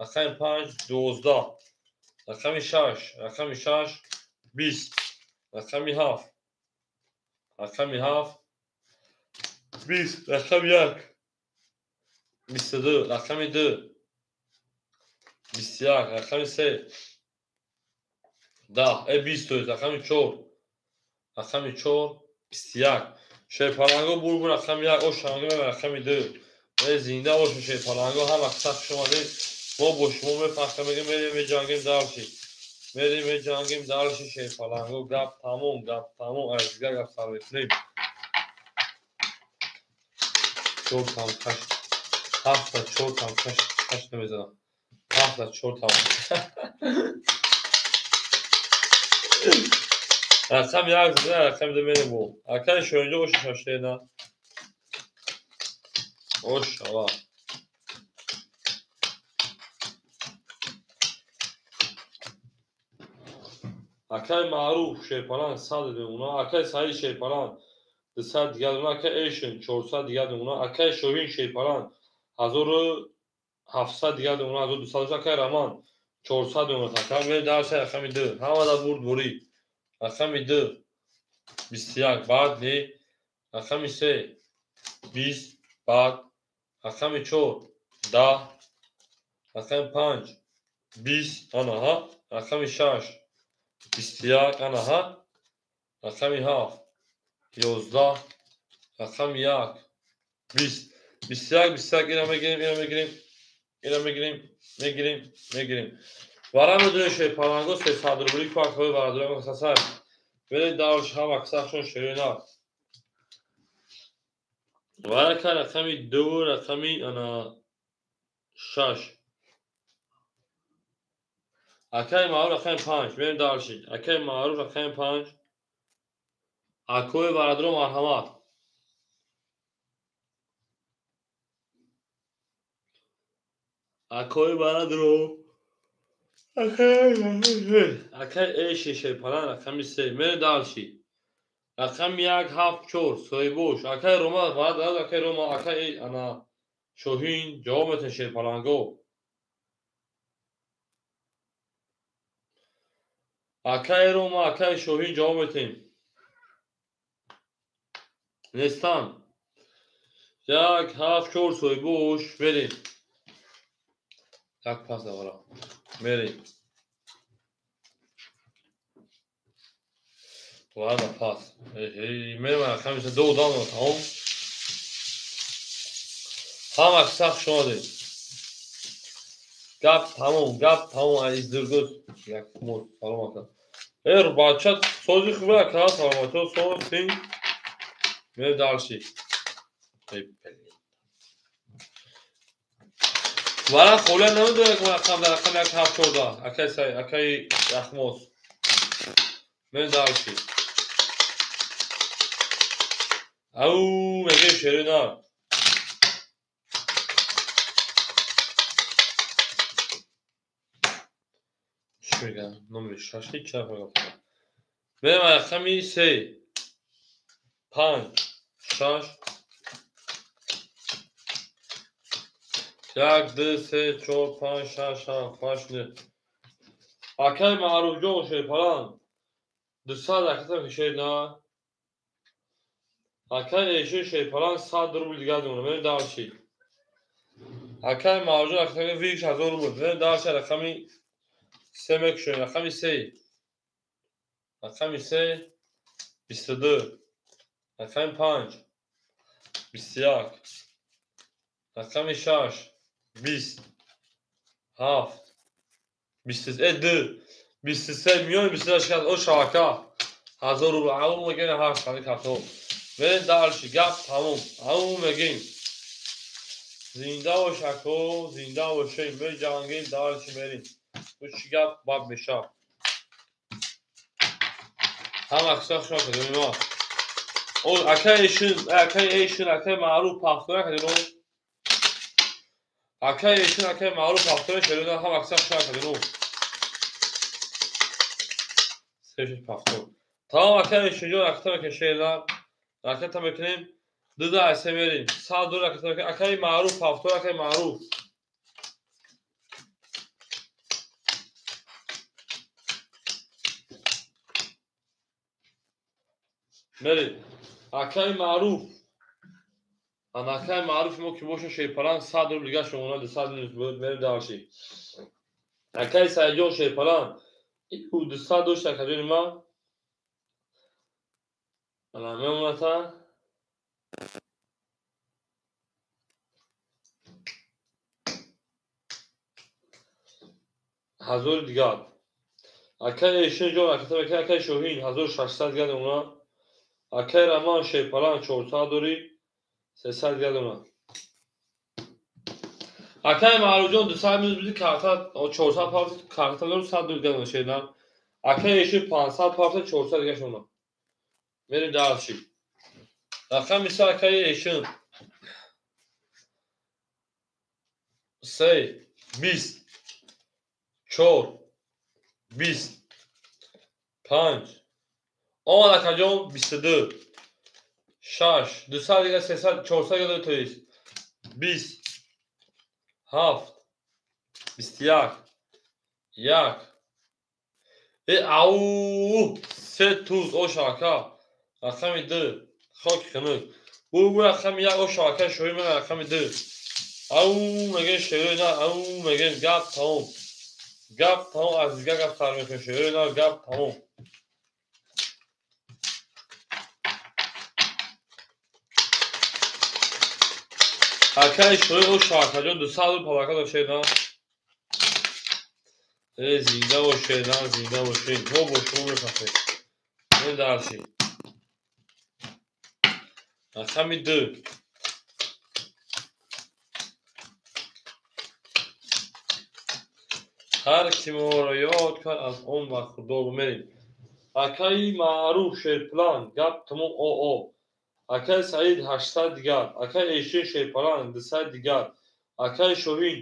рақами 5 12, рақами 6, рақами 6 20, рақами 7, рақами 7 20, рақами 1 22, рақами 2 21, рақами 3 10, 20, рақами 4, рақами 4 21. Шерпаланго бурбур рақами 1, ошанго рақами 2. Зинда бошед шерпаланго, ҳама сахт шумадед. Мо бо шумо мефахр мегем, мерем меҷангем дарши. Мерем меҷангем дарши шерпаланго. Гап тамом, гап тамом, аз дигар гап сар мекунем. 4 там 8, 7 4 там 8, 8 намезанам. 7 4 там. Рақами 1 зина, рақами 2 мерем бо. Акай Шоҳинҷо оша шаштена. Ошава. Акай Маъруф шерпалан 100 дона, акай Саид шерпалан 200 дигар дона, акай Эшин 400 дигар дона, акай Шоҳин шерпалан 1700 дигар дона, 1200, акай Роман 400 дона. Акай мерем дар шаҳр рақами 2. Ҳамада бурд бурӣ. Рақами 2 21, баъд не, рақами 3 20, баъд рақами 4 10, рақами 5 20, анаҳа, рақами 6 21, анаҳа, рақами 7 11, рақами 1 20, 21, 21. Ина мегирем, ина мегирем, ина мегирем, мегирем, мегирем. Вара медонем шерпаланго 300 рубли квартҳои бародарам сасар. Мерем дарш ҳама касахшон шерина. Вара ка рақами 2, рақами ана 6. Акай Маъруф рақами 5. Мерем дарши. Акай Маъруф рақами 5. Акои бародаро марҳамат. Акои бародаро. Акай Эши шерпалан рақами 3. Мерем дарши. Рақами 1 7 4 соҳибош. Акай Рома ваъда, акай Рома, акай ана Шоҳин ҷавоб метен шерпаланго. Акай Рома, акай Шоҳин ҷавоб метен. Нестан. 1 7 4 соҳибош мерем. Як пас давара. Мерем. Ладно, пас. Мерем рақами 2 дам тамом. Ҳама сахт шумадед. Гап тамом, гап тамом. Аз дургоз як мод салом ака. Бача сози хубе ака, саломатӣ соз син. Мерем дарши. Вара холя намедонад ки рақам дар рақами 1 7 4. Акай сай, акай Яхмоз. Мерем дарши. Ау, мегем шерина. Чӣ мегӯям? Номери 6 чӣ мегӯям? Мерем рақами 3 5 6 1 2 3 4 5 6 7 8 9. Акай Маъруфҷон шерпалан 200 рақам шерина. Акай Эшин шерпалан 100 рубл дигар дона. Мерем дарши. Акай Маъруфҷон рақами 1000 рубл. Мерем дарши рақами 3 мекушем. Рақами 3. Рақами 3 22. Рақами 5 21. Рақами 6 20 7 22 23 миёни 28 о шабака 1000 рубл. Ау мегем 8 қани картон. Мерем дарши. Гап тамом. Ау мегем. Зинда бош ако, зинда бошем. Меҷангем дарши мерем. Ту чӣ гап баб мешав. Ҳама кисах шума кадомима. Акай эшин, акай эшин, акай маъруф пахтора кадино. Акай эшин, акай маъруф пахтора шерина ҳам аксар шуа кадино. Сешиш пахтор. Тамом акай эшинҷон ракета мекунем шерина. Ракета мекунем. Дуда айсе мерим. 100 ракета мекунем. Акай маъруф пахтора, акай маъруф. Мерим. Акай маъруф. Ана акай маъруф мо ки боша шерпалан 100 рубл дига шумона 200 минус мерим дальше. Акай Саидҷон шерпалан 200 дошт акаҷони ман. Ана мемоната. Ҳазори дигар. Акай Эшинҷон акай Шоҳин 1600 дигар мемона. Акай Раман шерпалан 400 дори 300 дигар мемона. Акай Маъруфҷон 200 минус биди карта 400 парта карта дору 100 дори дигар мемона шернан. Акай Эшин 500 парта 400 дигар мемона. Мерим дальше. Рақами се акай Эшин. 3 20 4 20 5 омад акаҷон 22 6 200 дига 300 400 дига то есть 20 7 21 1 ау 3 туз оша ака рақами 2 хоки хунук бу рақами 1 оша ака шоҳи ман рақами 2 ау мегӯем шерои на ау мегӯем гап тамом гап тамом аз дигар гап сар мекунем шерои на гап тамом. Акай шоҳи оша акаҷон 200 рубл палака дошт на. Зинда бошед, на зинда бошед. Мо бо шумо мехоҳем. Мерем дальше. Рақами 2. Ҳар ки моро ёд кард аз он бархурдор мерем. Акаи Маъруф шерплан гап тамом оо. Акай Саид 800 дигар. Акай Эшин шерпалан 200 дигар. Акай Шоҳин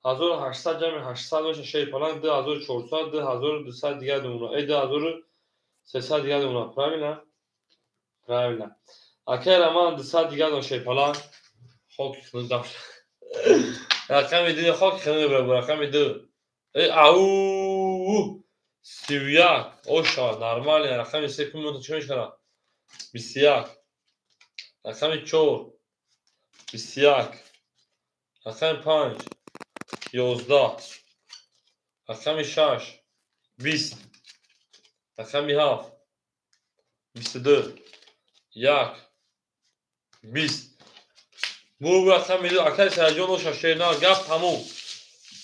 1800 ҷамъи 800 меша шерпалан 2400 2200 дигар мемона. 2300 дигар мемона. Правильно? Правильно. Акай Раман 200 дигар дон шерпалан. Хоки хунук дам. Рақами 2 хоки хунук мебарад. Рақами 2. Ау 31 оша нормально. Рақами 3 минута чӣ мешавад? 21 рақами 4 21 рақами 5 11 рақами 6 20 рақами 7 22 1 20 бу рақами 2 акай Саидҷон оша шерна гап тамом.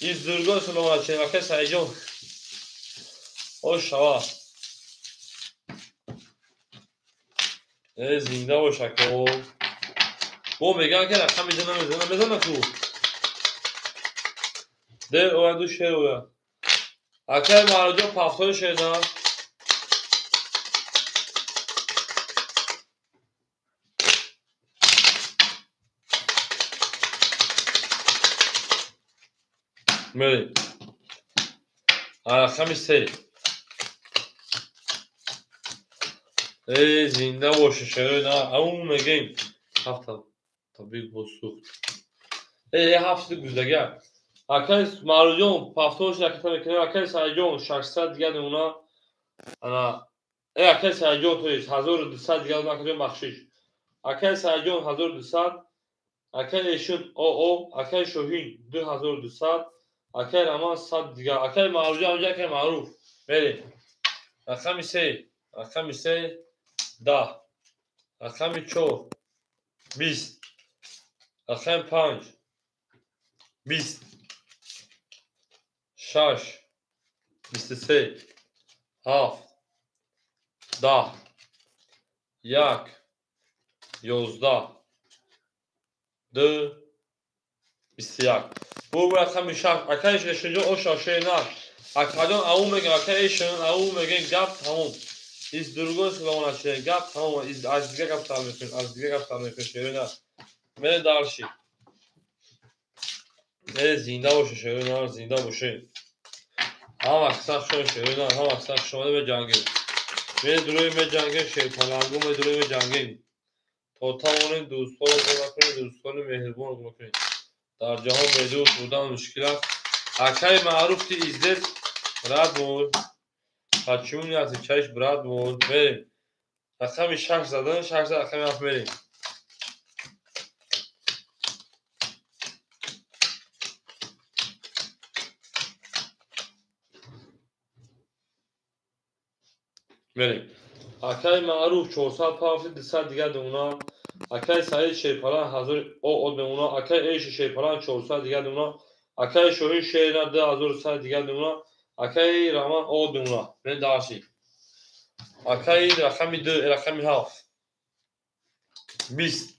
Из зургон саломат акай Саидҷон ошава. Зинда бош ако. Бо мегӯям ки рақами 2 намезана, мезана ку. Де ояду шер ояд. Акай Маъруфҷон пафтори шерна. Мерем. Рақами 3. Зинда боши шерои на ау мегӯем ҳафта табик бо сӯхт. Ҳафти гуздага. Акай Маъруфҷон пафторш ракета мекунем. Акай Саидҷон 600 дигар мемона. Ана акай Саидҷон то есть 1200 дигар мемона. Акаҷон бахшиш. Акай Саидҷон 1200, акай Эшин оо, акай Шоҳин 2200, акай Раман 100 дигар. Акай Маъруфҷон ҳамҷа акай Маъруф. Мерем. Рақами 3, рақами 3 10, рақами 4 20, рақами 5 20, 6 23, 7 10, 1 11, 2 21. Бу рақами 6 акай Эшинҷон оша шерна. Акаҷон ау мегӯем, акай Эшин ау мегӯем гап тамом. Из другой слова начали. Гап тамом, из аз дига гап сар мекунем, аз дига гап сар мекунем, шерои Мере дальше. Мере зинда боше, шерои нар, зинда боше. Ҳама сах шо шерои нар, ҳама сах шо меҷангем. Мере дуруи меҷангем, шерпалангу ме дуруи меҷангем. То тавонем дӯстҳоро гум накунем, дӯстони меҳрубонро гум накунем. Дар ҷаҳон бедӯст будан мушкил аст. Акаи маъруф ти издет рад мой. Почему не отвечаешь, брат мой? Мерем. Рақами 6 задан, 6 зад, рақами 7 мерем. Мерем. Акаи маъруф 400 пафти 200 дигар демона. Акаи Саид Шерпалан 1000 од мемона. Акаи Эши Шерпалан 400 дигар демона. Акаи Шоҳин Шерна 2100 дигар демона. Акаи Раман од мемона. Мерем дальше. Акаи рақами 2, рақами 7. 20.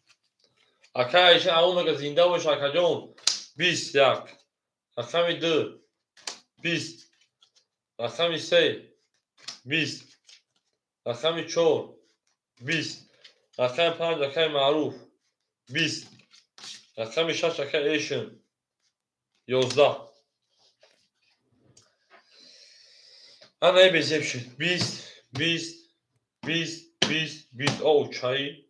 Акаи Айша аун мега зинда бош акаҷон. 21. Рақами 2. 20. Рақами 3. 20. Рақами 4. 20. Рақами 5 акаи Маъруф. 20. Рақами 6 акаи Эшин. 11. Ана безеб шуд. 20, 20, 20, 20, 20. О, чай.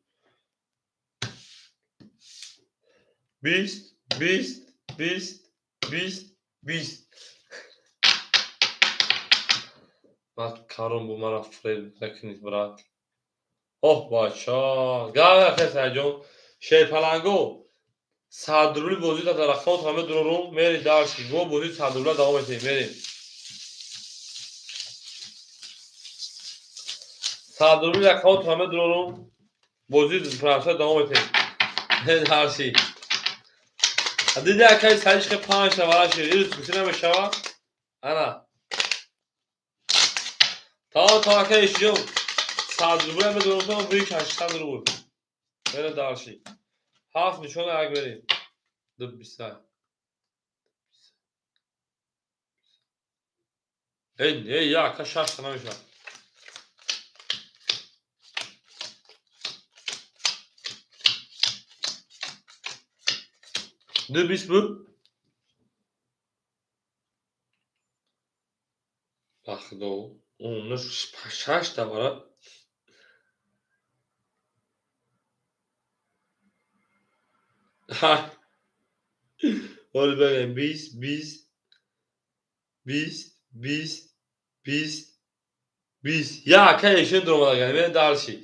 20, 20, 20, 20, 20. Ман каром бу мара фреб накунед, брат. Оҳ, бача. Гап акаи Саидҷон. Шерпаланго. 100 рубли бозӣ дар рақамот ҳама дурорум. Мерем дальше. Мо бозии 100 рубля давом метиҳем. Мерем. 100 рубли рақамот ҳама дурорум. Бозии франса давом метиҳем. Мерем дальше. Диди акаи Саид хе 5 та вара шуд. Ирӯз гуфта намешавад? Ана. Тамом, то акаи Ишиҷон. 100 рубля медонам, бик 800 рубл. Мерем дальше. 7 нишона як мерем. 2 20. Эй, эй, я, ака 6 та намешавад. Ду бист буд? Ба худо, он 6 та вара. Ҳоли бигем 20, 20, 20, 20, 20, 20. Я акаи Эшин дуромада. Мерем дальше.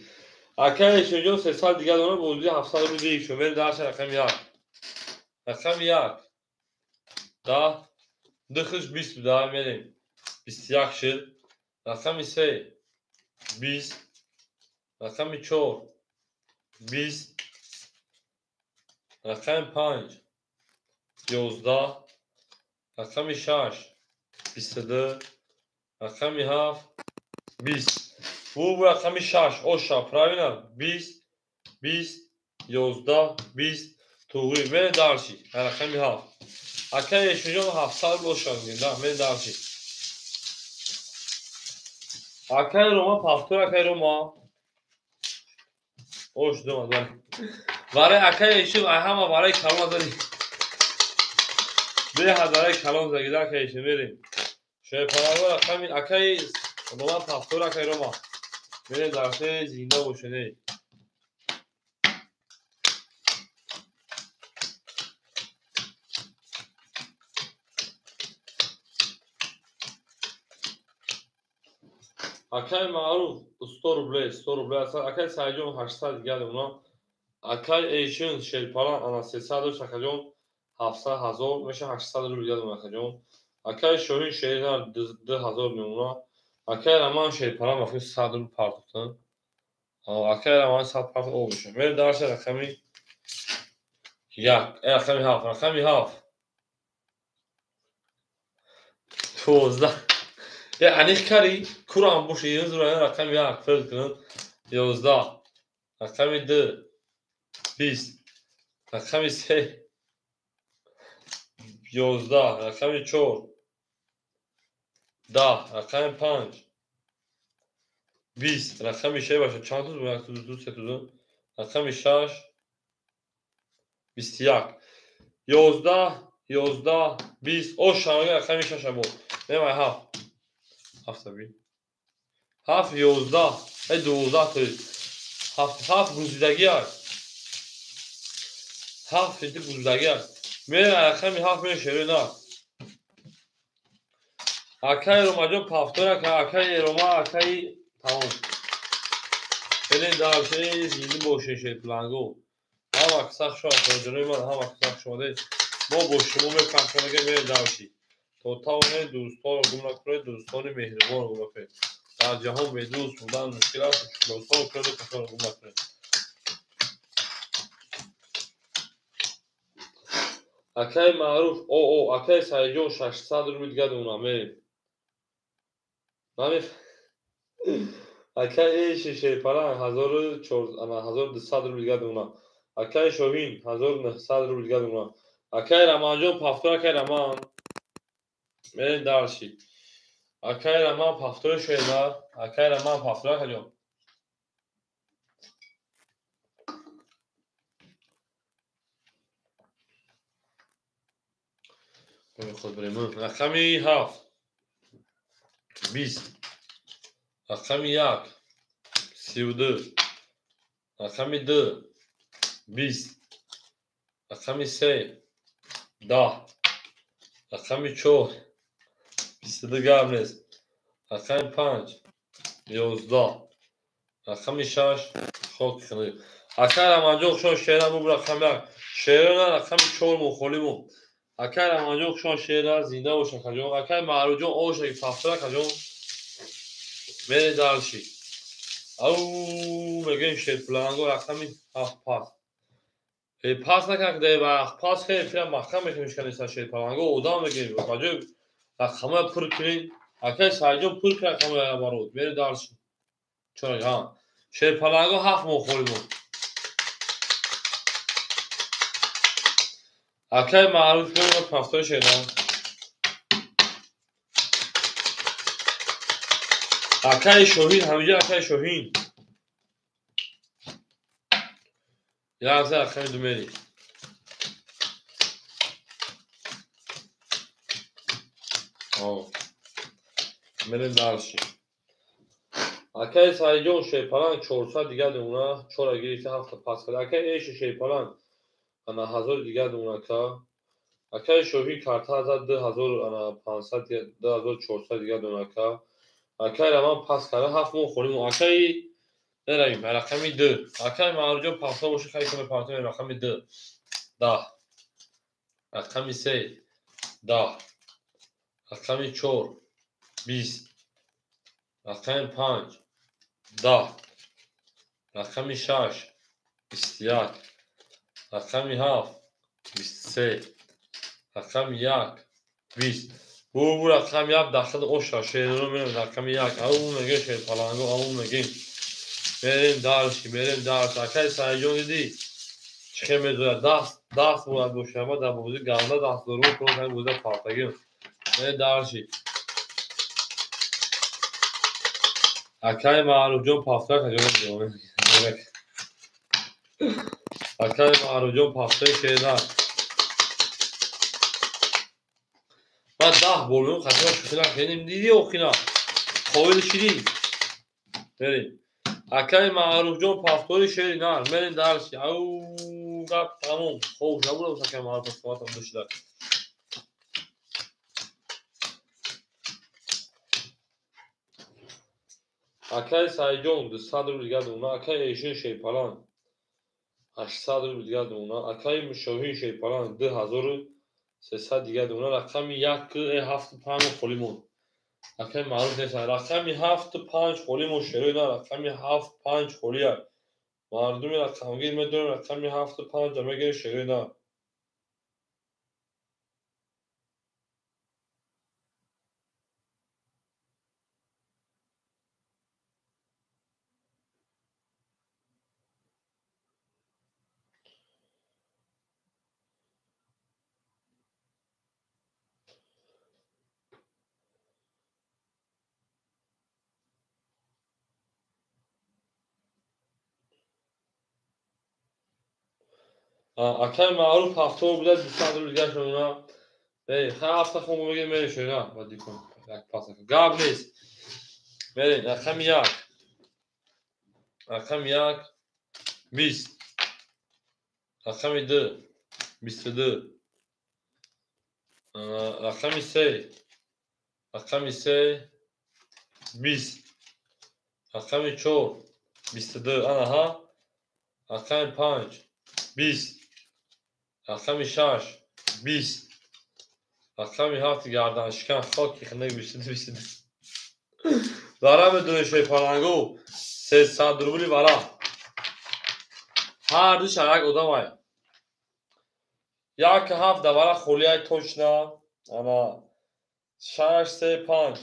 Акаи Эшинҷон 300 дигар дорам, бозии 700 рубл биг шуд. Мерем дальше рақами 1. Рақами 1. 10, 2 хуш 20 буда, мерем. 21 шуд. Рақами 3. 20. Рақами 4. 20. Рақами 5. 11. Рақами 6. 22. Рақами 7. 20. Бу рақами 6. Оша, правильно? 20, 20, 11, 20. Туғри. Мерем дальше. Рақами 7. Акаи Эшинҷон 700 рубл оша мегӯем. Да, мерем дальше. Акаи Рома повтор, акаи Рома. Ош дума, бале. Барои акаи Эшин ҳама барои калон задӣ. Беҳад барои калон задӣ, акаи Эшин, мерем. Шерпаланго рақами акаи Рома повтор, акаи Рома. Мерем дальше, зинда бошед, эй. Акаи Маъруф 100 рублей, 100 рублей аст. Акаи Саидҷон 800 дигар мемонад. Акаи Эшин Шерпалан ана 300 дошт, акаҷон 700 ҳазор мешавад 800 рубл дигар мемонад, акаҷон. Акаи Шоҳин Шернар 2000 мемонад. Акаи Раман Шерпалан ба худ 100 рубл партофтанд. Акаи Раман 100 партофт об мешавад. Мерем дальше рақами 1, рақами 7, рақами 7. 12. Е, аниқ кари, курам боше, юз рақами 1 фирд кунад. 11. Рақами 2. 20. Рақами 3. 11. Рақами 4. 10. Рақами 5. 20. Рақами 6 баша чанд туз? 1 2 3 2. Рақами 6 21. 11 11 20. О шанга рақами 6 буд. Мемай 7. 7 би. 7 11. Эй 12 то. 7 7 гузидагӣ аст. 7 иди гузидагӣ аст. Мерем рақами 7 мерем шерои на. Акаи Ромаҷон пафтора, акаи Рома, акаи тамом. Берем дарше зинда бошед шерпланго. Ҳама каса хуш омадед, ҷаноби ман, ҳама каса хуш омадед. Мо бо шумо мепахшонагем, мерем дарши. То тавонед дӯстонро гум накунед, дӯстони меҳрубонро гум накунед. Дар ҷаҳон бедӯст будан мушкил аст, дӯстонро кунед, касонро гум накунед. Акаи Маъруф, о, акаи Саидҷон 600 рубл дигар дона мерем. Намеф акаи Эши Шерпаланг 1200 рубл дигар дона. Акаи Шоҳин 1900 рубл дигар дона. Акаи Раманҷон пафтор, акаи Раман. Мерем дарши. Акаи Раман пафтори шоеда, акаи Раман пафтор, акаҷон. Худ بریم. Рақами 7 20. Рақами 1 32. Рақами 2 20. Рақами 3 10. Рақами 4 22 гап нест. Рақами 5 11. Рақами 6 хок хунук. Акаи Раманҷон хушон шеъра буб рақами 1. Шеъра рақами 4 мухолиму. Акаи Раманҷон хушон шеъра зинда бош акаҷон. Акаи Маъруфҷон оша пафтор акаҷон. Мере дарши. Ау мегӯем шерпланго рақами 7 пас. Пас накард пас хеле фира маҳкам мекунем шиканиста шерпланго одам мегӯем. Баҷои рақамҳоя пур кунед. Акаи Саидҷон пур кунад рақамҳоя барод. Мере дарши. Чора ҳа. Шерпланго 7 моҳ холӣ буд. Акаи Маъруф пафтори шеъра. Акаи Шоҳин ҳамиҷа акаи Шоҳин. Як рақами 2 мери. Мерем дарши. Акаи Саидҷон Шерпаланг 400 дигар дона, 4 гирифта 7 пас кард. Акаи Эши Шерпаланг ана 1000 дигар дона ка. Акаи Шоҳин карта зад 2500 2400 дигар дона ка. Акаи Раман пас кард 7 моҳ холиму. Акаи неравим рақами 2. Акаи Маъруфҷон пафта боша хай каме пафта рақами 2 10. Рақами 3 10. Рақами 4 20. Рақами 5 10. Рақами 6 21. Рақами 7 23. Рақами 1 20. Бу рақами 1 дахил оша шеърро мерем рақами 1. Ау мегӯем шерпаланго, ау мегӯем. Мерем дарши, мерем дарши. Акаи Саидҷон дидӣ чӣ хел мезояд? Даст бояд бошад, ма дар бозӣ ганда даст дорум, кун бозида партагим. Мерем дарши. Акаи Маъруфҷон пафта акаҷон. Акаи Маъруфҷон пафтаи шеъра. Ман 10 бор мегӯям хатима шӯхӣ накунем. Дидӣ охина? Қобили ширӣ. Мерем. Акаи Маъруфҷон пафтори шеъри нар. Мерем дарши. Ау гап тамом. Хоб набудам акаи Маъруф соатам 2 шуда. Акаи Саидҷон 200 рубл дигар дона. Акаи Эшин Шерпаланг 800 рубл дигар дона. Акаи Шоҳин Шерпаланг 2300 дигар дона. Рақами 1 7 5 холӣ монд. Акаи Маъруф нест. Рақами 7 5 холӣ монд шерои на. Рақами 7 5 холӣ аст. Мардуми рақамгир медонем рақами 7 5 мегирем шерои на. Акай Маъруф ҳафтао буда 200 рубл дигар шуна. Эй, хай ҳафта хон мегирем мерем шуна. Ба дикон. Як пас. Гап нест. Мерем рақами 1. Рақами 1 20. Рақами 2 22. Рақами 3. Рақами 3 20. Рақами 4 22. Анаҳа. Рақами 5 20. Рақами 6 20. Рақами 7 гарданшикан хоки хинак 22 22. Вара медонӣ шои-палангу 300 рубли вара. Ҳар ду шарак одамай. 1 7 да вара холияй точно. Ана 6 3 5.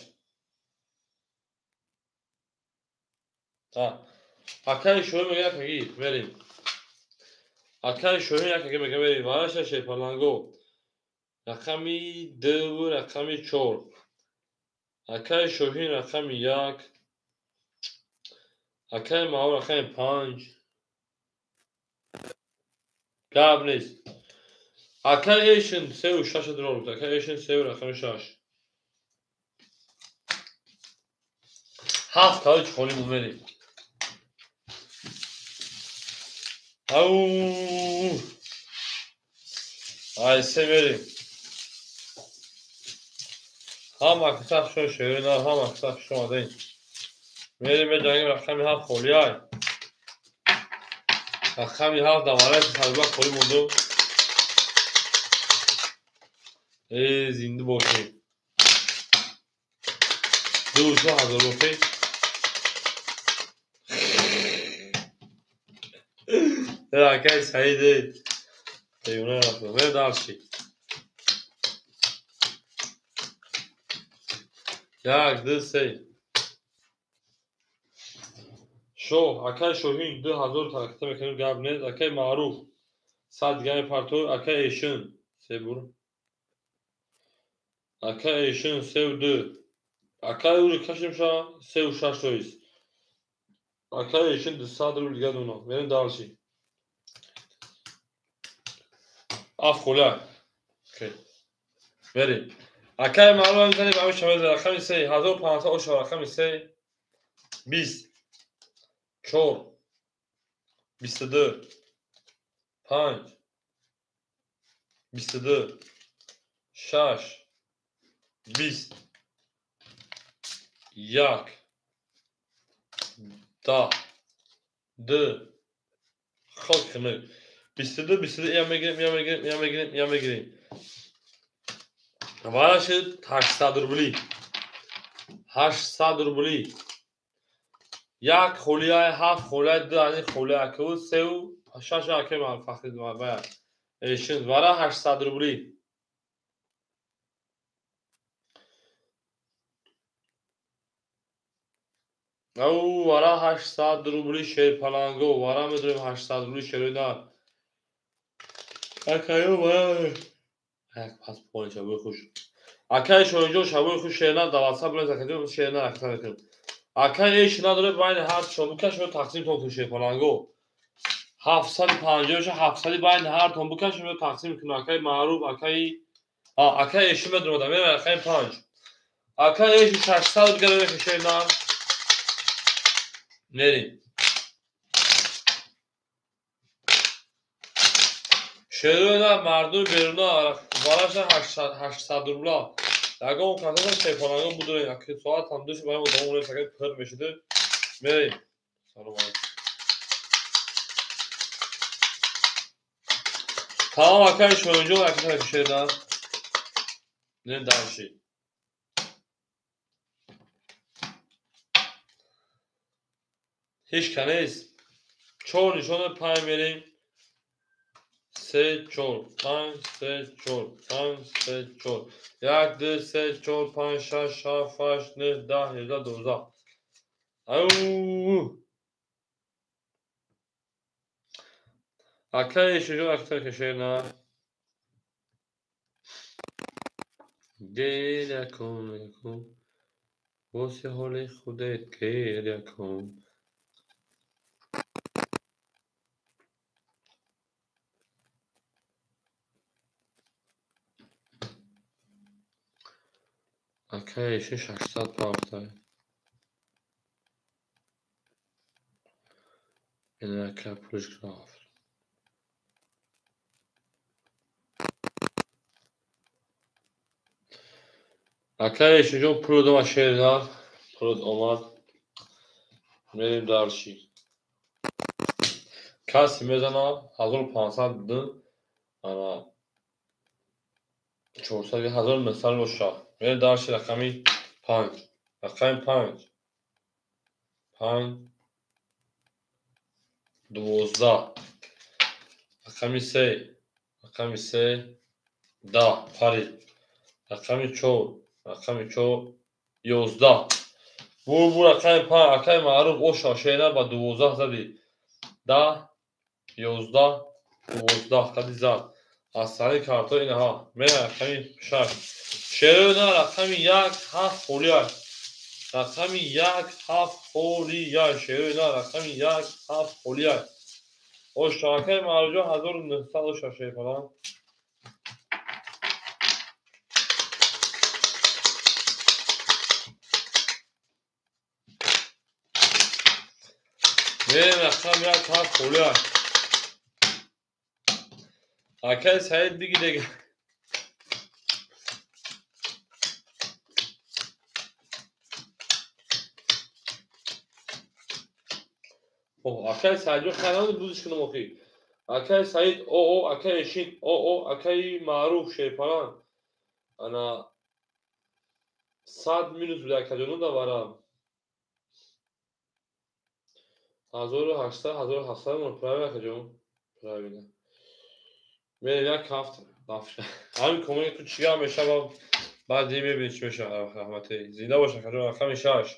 Акаи шоҳӣ мегӯяд якаги мерем. Акаи шоҳӣ якаги мегӯяд мерем. Вара шои-палангу. Рақами 2 рақами 4. Акаи шоҳин рақами 1. Акаи Маъруф рақами 5. Гап нест. Акаи Эшин 3 6 дурор. Акаи Эшин 3 рақами 6. 7 калич холӣ мумерем. Ау! Ай се мерем. Ҳама киса шо шерина, ҳама киса шо омадем. Мерем меҷангем рақами 7 холӣ ай. Рақами 7 давараи сарба холӣ монду. Э, зинда бошед. 2 ҳазор рупӣ. Акай Саид, девона рафт. Мерем дальше. 1 2 3. Шоҳ, акай Шоҳин 2000 тараката мекунем, гап нест. Акай Маъруф 100 дига мепартояд. Акай Эшин се бур. Акай Эшин 3 2. Акай ури кашим ша 3 6 тоист. Акай Эшин 200 рубл дига дуна. Мерем дальше. Аф хуля. Мерем. Акай Маъруф мезанем ҳамин шава рақами 3 1500 оша рақами 3 20 4 22 5 22 6 20 1 10 2 хок хинак 22 22 я мегирем, я мегирем, я мегирем, я мегирем. Вара шуд 800 рубли. 800 рубли. 1 холияй 7 холияй 2 ани холияй ку 3 6 аке ман фахри бая. Эшин вара 800 рубли. Ау вара 800 рубли шер-паланго. Вара медонем 800 рубли шерина. Акаю вара як пас пони шабои хуш. Акай шоҳинҷон шабои хуш шерина дар WhatsApp билез акаҷон шерина рақса мекунем. Акай эш надоред байни ҳар чон букаш ё тақсим тон кун шер-паланго. 750 700 байни ҳар тон букаш ё тақсим кун. Акай Маъруф, акай эши медонад, меравад акай 5. Акай эши 600 дига мекунем шерина. Мерем. Шеруна мардуми беруна вараша 800 рубла. Ягон касаса шер-паланго будурем. Аки соат ҳам душ барои одамон урем сакай пир мешиду. Мерем. Салом алейкум. Тамом акай шоҳинҷон акай шерна. Мерем дальше. Ҳеч ка нест. 4 нишона 5 мерем. 3 4 5 3 4 5 3 4 1 2 3 4 5 6 7 8 9 10 11 12. Ау! Акай шуҷоъ актай кашена. Гиря кун, кун. Боси ҳоли худет гиря кун. Акай эшин 600 партай. Ина акай пулиш рафт. Акай эшинҷон пул додам шер нар. Пулот омад. Мерем дарши. Каси мезанад 1500 ду ана 400 1900 боша. Мерем дарши рақами 5. Рақами 5. 5 12. Рақами 3. Рақами 3 10 парид. Рақами 4. Рақами 4 11. Бур рақами 5 акай маъруф оша шера ба 12 зади. 10 11 12 қади зад. Аз сари карто инаҳа. Мера рақами 6. Шерои на рақами 1 7 холия. Рақами 1 7 холия. Шерои на рақами 1 7 холия. Оша акай маъруф 1900 оша шерфалан. Мерем рақами 1 7 холия. Акай Саид биги дега. Акай Саидҷон хайр бузиш кунам охи. Акай Саид о акай Эшин о акай Маъруф Шерпалан. Ана 100 минус буда акаҷону даварам. 1800 1700 мон правильно акаҷон? Правильно. Мерем як ҳафт дафша. Ҳамин коммент ту чӣ гап мешава? Баъд мебинем чӣ мешава. Раҳмати. Зинда бош акаҷон. Рақами 6.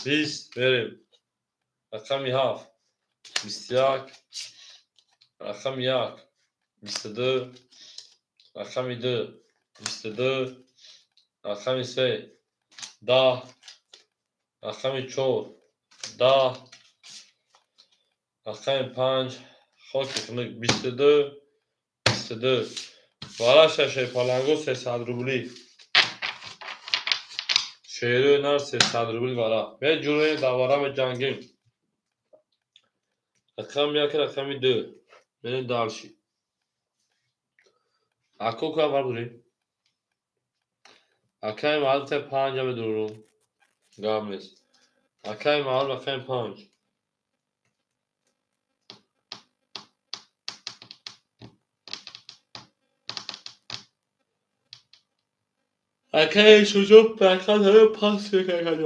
20 мерем. Рақами 7 21. Рақами 1 22. Рақами 2 22. Рақами 3 10. Рақами 4 10. Рақами 5 хоки хунук 22 22. Вараша шерпаланго 300 рубли. Шерои нар 300 рубли вара. Меҷурем давара меҷангем. Рақами 1 рақами 2. Мерем дарши. Ако куя бардорем? Акай маъруф та 5 медурум. Гап нест. Акай маъруф рақами 5. Акай шуҷоъ фақат ҳамин пас мекард.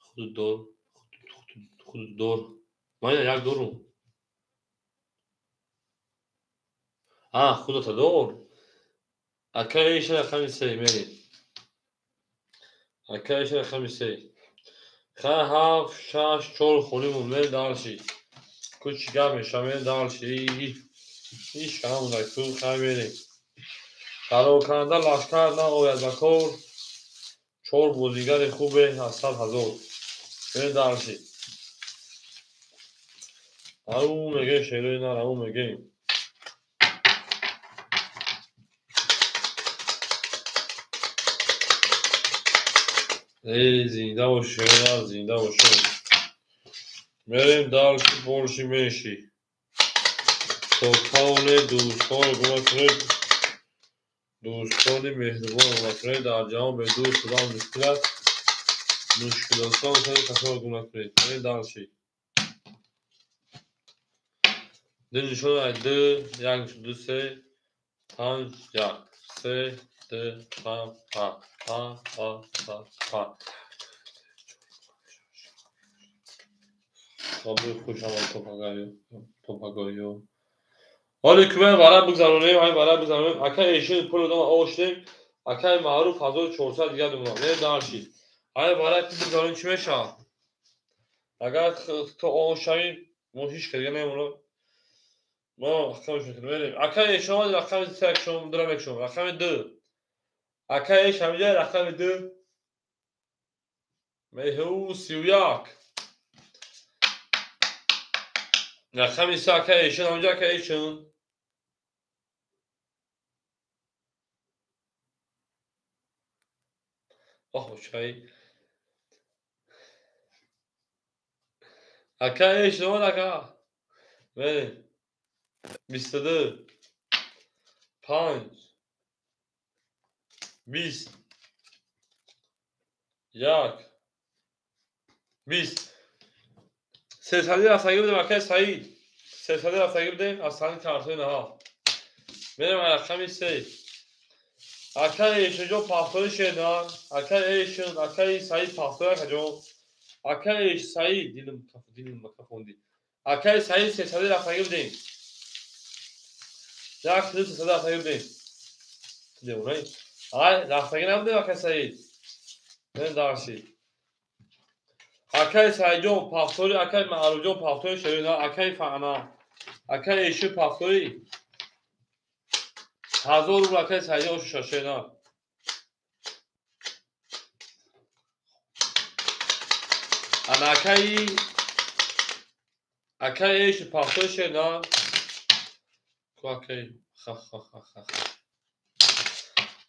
Худдор, худдор. Ман як дорум. А, худата дор. Акай иша рақами 3 мерем. Акай иша рақами 3. Ха 7 6 4 холимон мерем дарши. Ку чӣ гап мешава мерем дарши. Иш камон ку хай мерем. Пароканда лашкар наояд ба кор. 4 бозигари хубе аз 100 ҳазор. Мерем дарши. Ау мегем шерои нар, ау мегем. Эй, зинда бош шерои нар, зинда бош. Мерем дарши борши менши. То тавоне дӯстон гума кунед. Дӯстони меҳрубон гума кунед. Дар ҷаҳон бе дӯст шудан мушкил аст. Мушкилосон сари касоро гума кунед. Мерем дарши. Ду нишон ай 2 1 2 3 5 1 3 2 5 5 5 5 5 5. Хуш омад топагоё. Ҳоли кӯмак вара бигзаронем, ҳамин вара бигзаронем. Акай эшин пул додам оштем. Акай маъруф 1400 дигар думонам. Мерем дарши. Ҳамин вара бигзаронем чӣ мешавад? Агар то ошавем, мо ҳеҷ кас дига намемонад. Мо рақамаш мерем. Акай эшин омад рақами 3 шум дурам мекшум. Рақами 2. Акай эш ҳамиҷа рақами 2. Меҳу 31. Рақами 3 акай эшин ҳамиҷа акай эшин. Оҳ, чай. Ака эш омад ака. Мерем. 22 5 20 1 20 сесади рафтагӣ будем акаи Саид. Сесади рафтагӣ будем аз сани картои наҳал. Мерем рақами 3. Акаи Эшинҷон пахтори шедан. Акаи Эшин, акаи Саид пахтори акаҷон. Акаи Саид, дилам дилам кафонди. Акаи Саид сесади рафтагӣ будем. Як ду сесади рафтагӣ будем. Девонай. Ай, рафтагӣ набудем акаи Саид. Мерем дарси. Акаи Саидҷон пахтори, акаи Маъруфҷон пахтори шерина, акаи Фаъна, акаи Эшин пахтори. 1000 рубл акаи Саидҷон шашена. Ана акаи Эшин пахтори шерина. Ку акаи ха ха ха ха.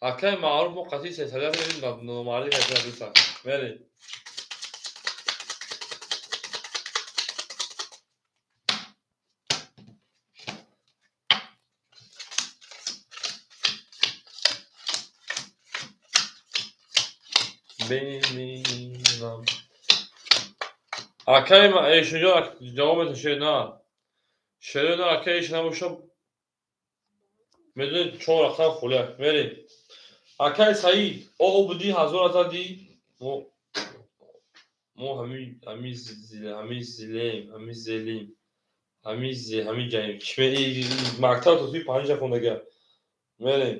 Акаи Маъруф мо қатъи сесади рафтем номардӣ кардем дӯста. Мерем. Бемирам. Акаи Эшинҷон ҷавоб метавон шерина. Шерина акаи Эшин набошад медонед 4 рақам холия. Мерем. Акаи Саид, о будӣ 1000 задӣ. Мо ҳами зилем, ҳами зелим, ҳами зе, ҳами ҷаем. Мактаб то туи 5 хондага. Мерем.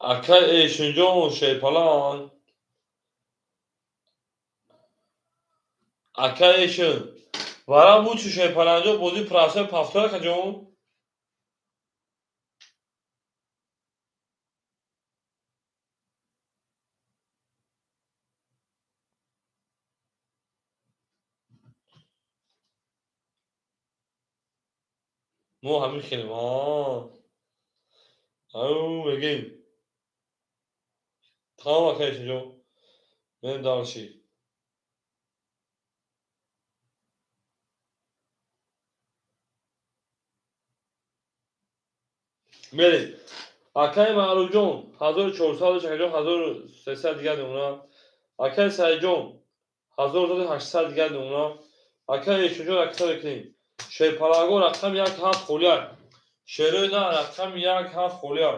Акаи Эшинҷон Шерпаланг. Акаи Эшин. Варам буд чу Шерпалангҷон бозии простой пафтор акаҷон. Мо ҳамин хелем. Ау мегем. Тамом акаи Эшинҷон. Мерем дарси. Мерем. Акаи Маъруфҷон 1400 акаҷон 1300 дигар мемонад. Акаи Саидҷон 1800 дигар мемонад. Акаи Эшинҷон рақса мекунем. Шерпалангҳо рақами 1 7 холия. Шерои на рақами 1 7 холия.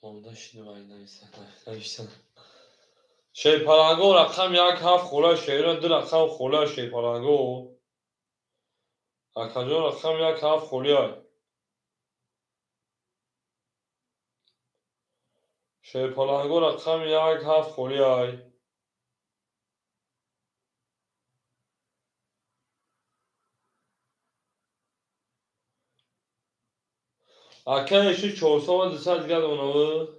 Монда шинавай нависан. Шерпалангҳо рақами 1 7 холия, шерои 2 рақам холия шерпалангҳо. Акаҷон рақами 1 7 холия. Шерпалангҳо рақами 1 7 холия. Акаи Эшин 400 ва 200 дигар мемонад.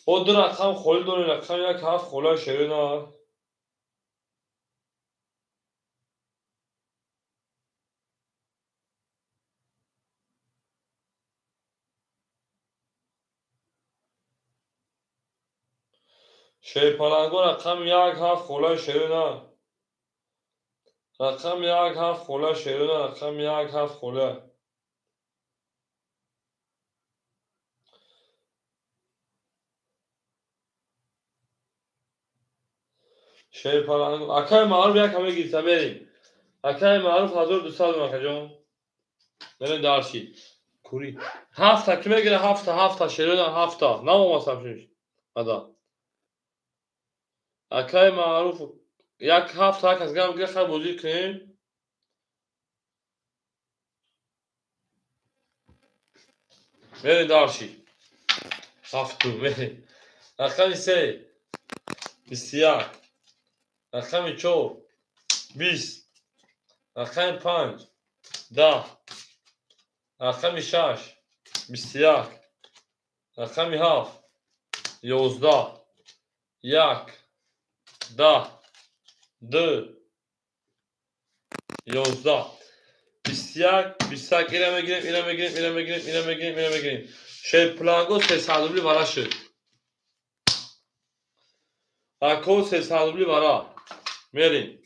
Бо 2 рақам холӣ дорем, рақами 1 7 холия шерина. Шерпалангҳо рақами 1 7 холия шерина. Рақами 1 7 холия шерина, рақами 1 7 холия. Шерпаланг. Акаи Маъруф як ҳама гирифта мерем. Акаи Маъруф 1200 акаҷон. Мерем дарси. Кури. Ҳафта ки мегира ҳафта, ҳафта шерина ҳафта. Наомадам шуш. Ада. Акаи Маъруф Як ҳафт як аз гам гира, хай бозӣ кунем. Мерем дальше. Ҳафту мерем. Рақами се 21, рақами чор 20, рақами панҷ 10, рақами шаш 21, рақами ҳафт 11, як 10, ду 11, 21, 21. Ира мегирем, ира мегирем, ира мегирем, ира мегирем, ира мегирем. Шерпланго 300 рубли вара шуд. Ако 300 рубли вара. Мерем.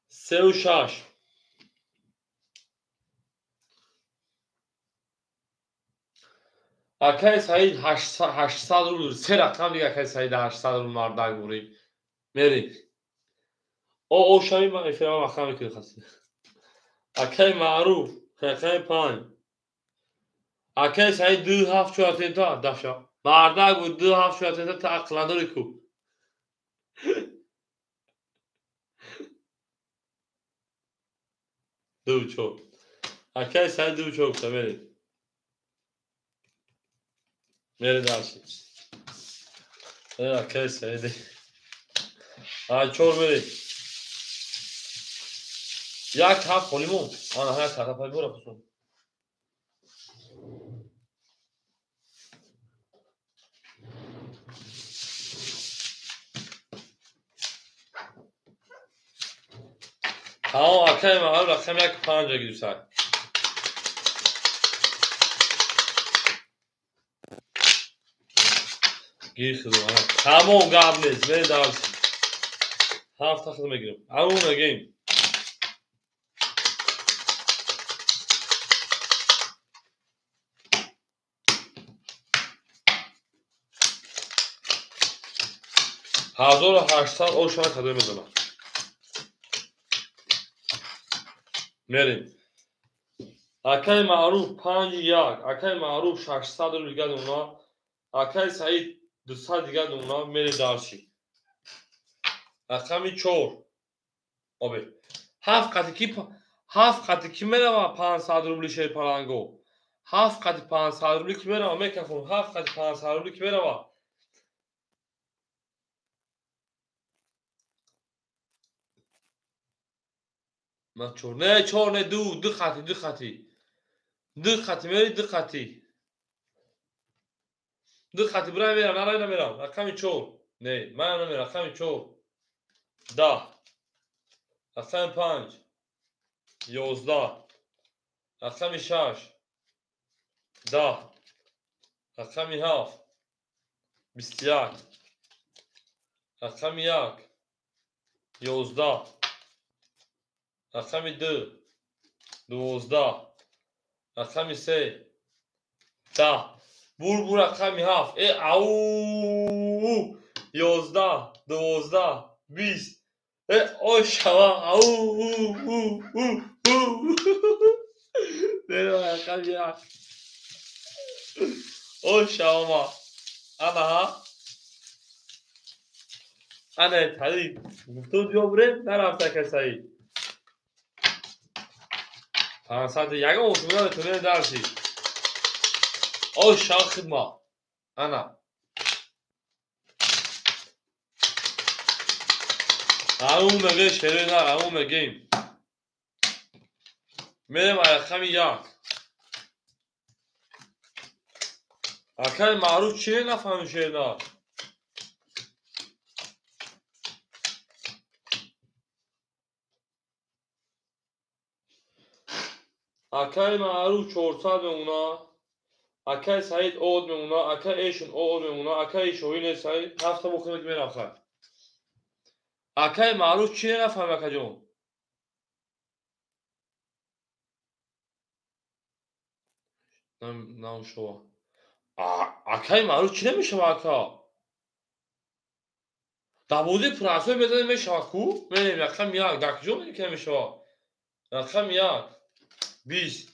Сеу шаш. Акай Саид 800 рубл. Се рақам дига акай Саид 800 рубл мардак бурӣ. Мерем. О, о, шави ман эфирама махам мекунӣ хаси. Акай Маъруф, рақами панҷ. Акай Саид ду ҳафт чор атента даша. Мардак буд ду ҳафт чор атента та ақл надорӣ ку. Ду чор. Акай Саид ду чор гуфта мерем. Мерем дальше. Акай Саид. А чор мерем. Як ҳафт холӣ монд. Ана як ҳафт пай бора хусун. Тамом акай маъруф рақами як панҷа гирифтак. Гир хизм. Тамом гап нест. Мерем дальше. Ҳафта хизм мегирем. Арун мегирем. 1800 ошава кадом мезанад. Мерем. Акай Маъруф панҷ як, акай Маъруф 600 рубл дига номуна, акай Саид 200 дига номуна, мерем дальше. Рақами чор. Обе. Ҳафт қати ки мерава 500 рубли шерпаланго? Ҳафт қати 500 рубли ки мерава? Мекафон. Ҳафт қати 500 рубли ки мерава? Ман чор, не чор, не ду, ду хати, ду хати. Ду хати мери, ду хати. Ду хати бирай мерам, нарай намерам. Рақами чор. Не, ман намерам, рақами чор. 10. Рақами панҷ. 11. Рақами шаш. 10. Рақами ҳафт. 21. Рақами як. 11. Рақами ду 12. Рақами се 10. Бур бур рақами ҳафт. Э ау 11 12 20. Э ой шава ау у у у у. Рақами як. Ой шава. Ана ана тари гуфту биё бурем нарафта касаи. 500 ягон отумина метонем дарси. Ой шава хидма. Ана. Арун меге шерена, арун мегем. Мерем рақами як. Акай Маъруф чи нафаҳмид шерена? Акай Маъруф 400 мемона, акай Саид од мемона, акай Эшун од мемона, акай Шоҳин Саид ҳафта бохӯрд мерам хай. Акай Маъруф чи нафаҳмид акаҷон? Намшава. Акай Маъруф чи намешава ака? Дар бозии пурасой мезанем мешава ку? Мерем рақами як, дар куҷо мерем ки намешава? Рақами як 20,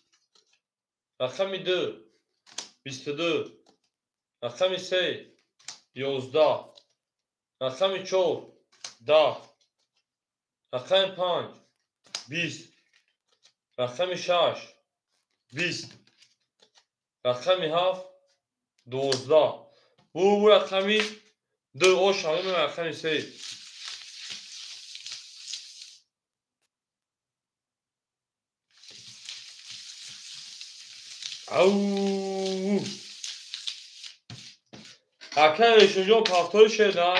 рақами ду 22, рақами се 11, Рақами 4 10. Рақами 5 20. Рақами 6 20. Рақами 7 12. Бу рақами 2 ош ҳамин рақами 3. Ау! Акай Решунҷон пафтори шеда.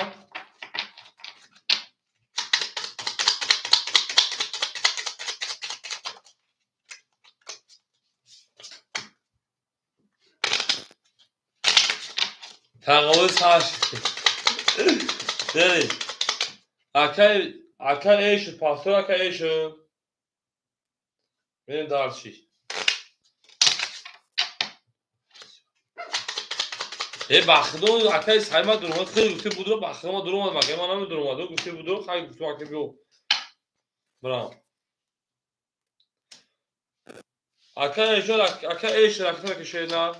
Тағовуз сар шуд. Акай акай эшу пафтор акай эшу. Мерем дарчи. Бахидо акай сайма дуромад, хеле гуфти будро бахидо дуромад, мага ман намедуромад, гуфти будро хай гуфту акай биё. Бирам. Акай эшу акай эшу ракта кишена.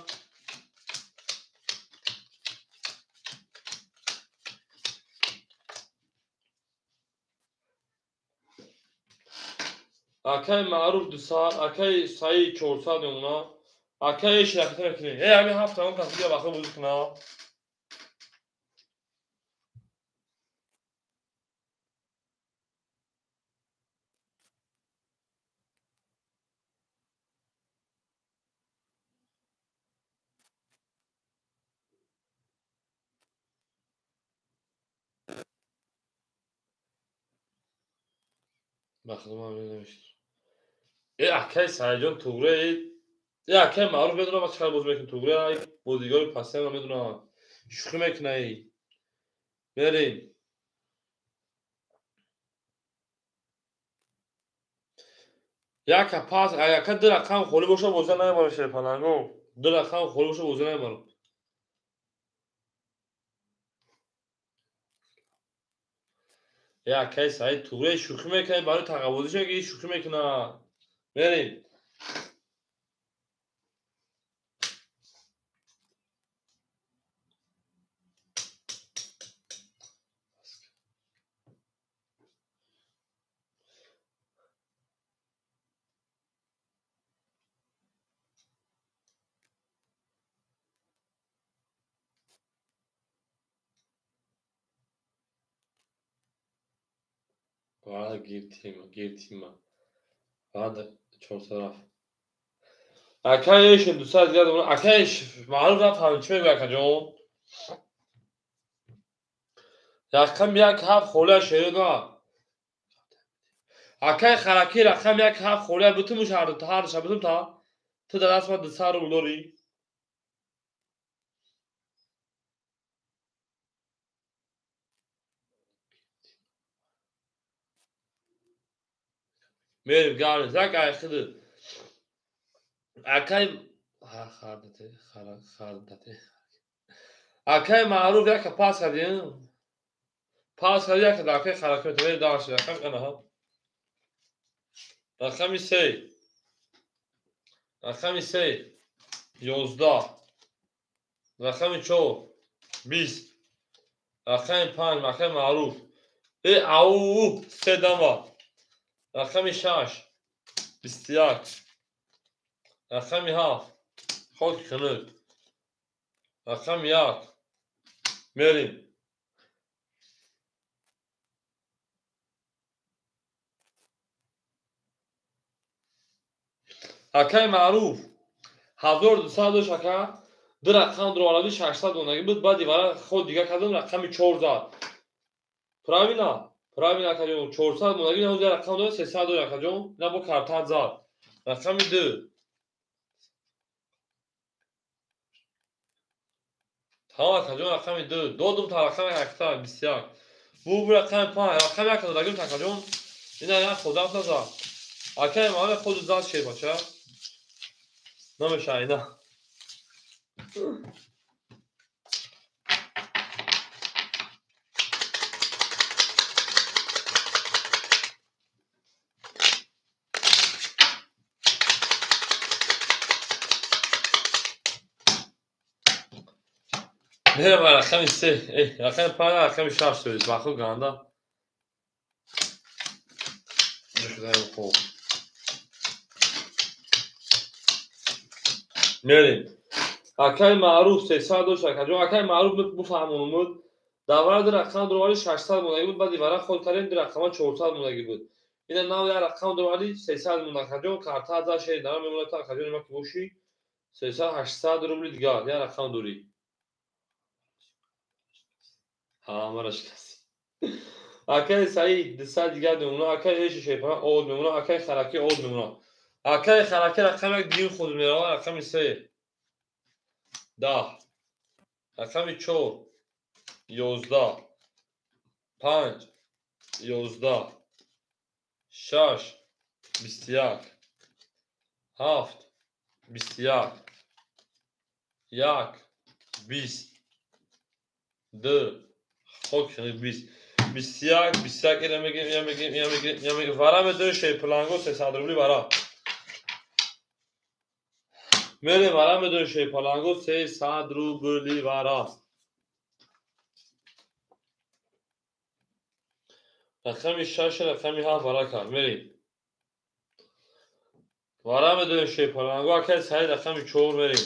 Акай Маъруф 200, акай Саид 400 мемона. Акай эш ракта мекунем. Э ҳамин ҳафт тамом кас бия бахо бозӣ кунам. Бахо ман навишт. Э акай Саидҷон туғре э акай Маъруф медонам чӣ қадр бозӣ мекунӣ туғре бозигари пастиам намедонам. Шӯхӣ мекунӣ. Мерем. Яка пас ака ду рақам холӣ боша бозӣ намебарам шерпаланго. Ду рақам холӣ боша бозӣ намебарам. Э акай Саид туғре шӯхӣ мекунӣ барои тағабозиш ки шӯхӣ мекунад. Мерем. Ваъда гиртима, гиртима. Ваъда чортараф. Акай эш 200 дигар акай эш маъруф нафаҳмид чӣ мегӯяд акаҷон? Рақам 1 7 холия шеър на. Акай хараки рақам 1 7 холия бутумуш ҳар ҳар шаб бутум та. Ту дар даст ман 200 рубл дорӣ. Мерем гарм зак ай хиди. Акай хардате хардате. Акай Маъруф яка пас кардем. Пас карди яка дар акай хараки метавонӣ дарш рақам анаҳа. Рақами 3. Рақами 3 11. Рақами 4 20. Рақами 5 акай Маъруф. Э ау се дама. Рақами 6 21. Рақами 7 хоки хунук. Рақами 1 мерем. Акай Маъруф 1200 дошт ака. Ду рақам дуроварди 600 донагӣ буд, баъди вара ход дига кардам рақами 4 зад. Правильно? Правильно акаҷон, 400 донагӣ ҳозир рақам дорад 300 дорад акаҷон. Ина бо картат зад. Рақами 2. Тамом акаҷон рақами 2. Додум та рақами 1 21. Бу рақами 5, рақами 1 додагим акаҷон. Ина як худам назад. Акай Маъруф худ зад шербача. Намеша ина. Мерам рақами се, рақами панҷ, рақами шаш соиз. Баху ганда. Хуб. Мерем. Акаи Маъруф 300 дошт, акаҷон. Акаи Маъруф буфаҳмонумуд. Давра ду рақам дуроварӣ 600 мондагӣ буд, баъди варақ хол кардем, ду рақама 400 мондагӣ буд. Ина нав як рақам дуроварӣ 300 монда, акаҷон. Карта аз шери дара мемонад, то акаҷон нима ки бошӣ 300 800 рубли дигар, як рақам дурӣ. Ҳамаро шикастӣ. Акаи Саид 200 дигар мемонад, акаи Эши Шерпана од мемонад, акаи Хараки од мемонад. Акаи Хараки рақами як дуюм худ меравад, рақами се 10, рақами 4 11, 5 11, 6 21, 7 21, 1 20, 2 хок 20, 21 21. Ина мегирем, ина мегирем, ина мегирем, ина мегирем. Вара медои шерпаланго 300 рубли вара. Мерем вара медои шерпаланго 300 рубли вара. Рақами 6, рақами 7 вара кард. Мерем. Вара медои шерпаланго. Акаи Саид рақами 4 мерем.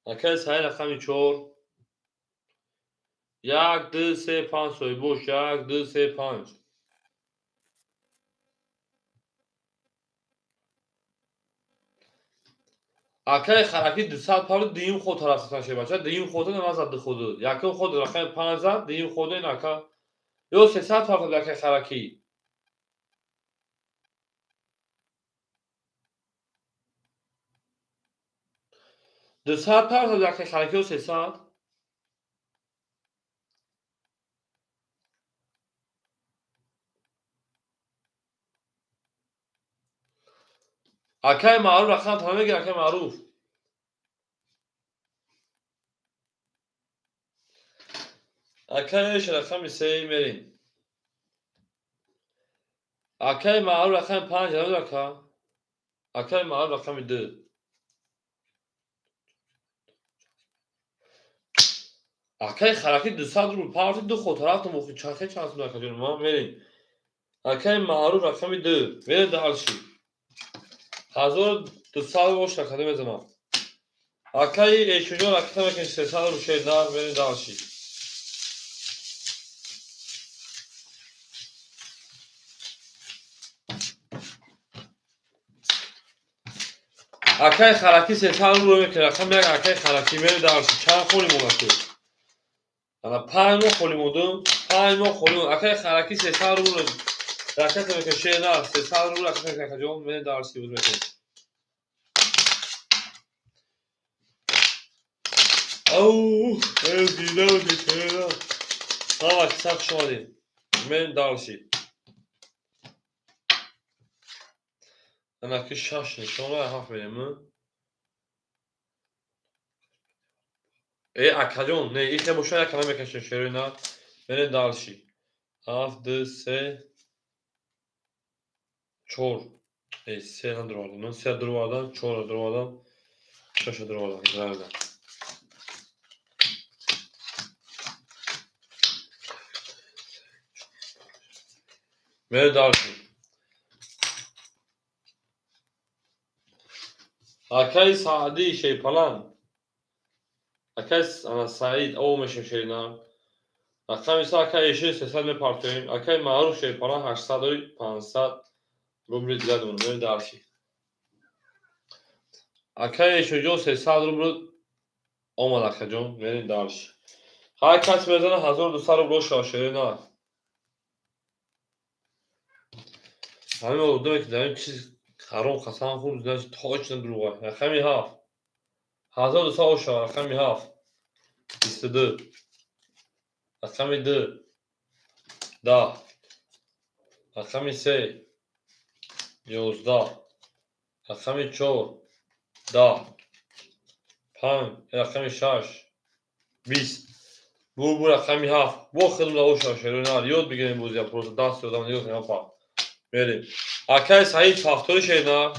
Акаи Саид рақами 4. 1 2 3 5 соҳибош. 1 2 3 5. Акаи Хараки 200 павли дуюм ход тараф шед бача. Дуюм хода намазад ду ходу. Якум ход рақами 5 зад, дуюм хода ин ака. Ё 300 павли акаи Хараки. 200 павли акаи Хараки ё 300. Акаи Маъруф рақам та мегир, акаи Маъруф. Акаи Эш рақами 3 мерем. Акаи Маъруф рақами 5 намед ака. Акаи Маъруф рақами 2. Акаи Хараки 200 рубл парти ду ход тараф мохи чахе чанд сум акаҷон ма мерем. Акаи Маъруф рақами 2. Мерем дальше. 1200 бош раката мезанам. Акаи Эшуҷон раката мекунем 300 рубл шер нар мерем дальше. Акаи Хараки 300 рубл мекунем. Рақами як акаи Хараки мерем дальше. Чанд холи монда? Ана 5 моҳ холи мондум. 5 моҳ холи мондум. Акаи Хараки 300 рубл раката мекунем шер нар 300 рубл раката мекунем акаҷон. Мерем дальше буз мекунем. Ау, дида бечера. Ава, сақ шодем. Мерем дальше. Ана ки 6 нишона 7 мерем. Акаҷон, не, ихе боша як намекашем шерои на. Мерем дальше. 7 2 3 4. 3 надровардам. 3 дровардам, 4 дровардам, 6 дровардам. Мерем дальше. Акаи Саъди Шерпалан. Акаи Саид о мешем шерина. Рақами се акаи Эшир 300 мепартоем. Акаи Маъруф Шерпалан 800 дори 500 рубли дигар мемонад. Мерем дальше. Акаи Эширҷон 300 рубл омад акаҷон. Мерем дальше. Ҳар кас мезанад 1200 рубл шава шерина. Ҳамин одаме ки дар ин чиз ҳаром қасам хӯрд, значит точно дурӯғ. Рақами 7. 1200 ошава, рақами 7. 22. Рақами 2. 10. Рақами 3. 11. Рақами 4. 10. 5. Рақами 6. 20. Бу рақами 7. Бо хидм ошава шерона. Ёд бигирем бозия просто даст одам нигоҳ кунем па. Мерем. Акаи Саид повтори шерна.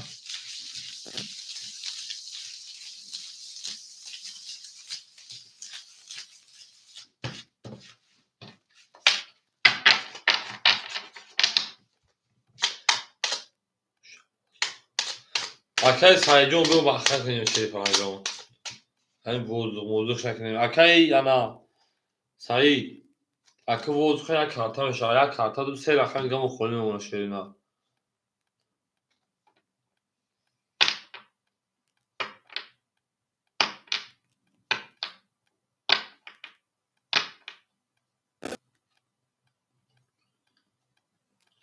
Акай Саидҷон бё бахша кунем Шерифаланҷон. Ҳамин воздух моздух шакунем. Акай ана Саид. Ака воздух як карта мешавад. Як карта ду се рақам дига мо холӣ мемонад шерина.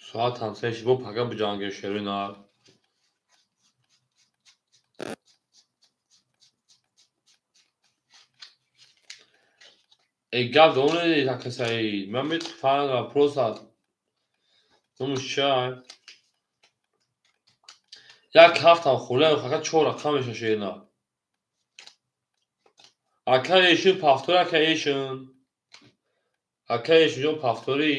Соат ҳам се шид, бо пага биҷангем шерина. Э гап донед ака Саид. Ман метфаҳмам просто номаш чиай? Як ҳафтам холиам фақат чор рақам меша шерина. Ака эшин пафтори, ака эшин. Ака эшинҷон пафторӣ.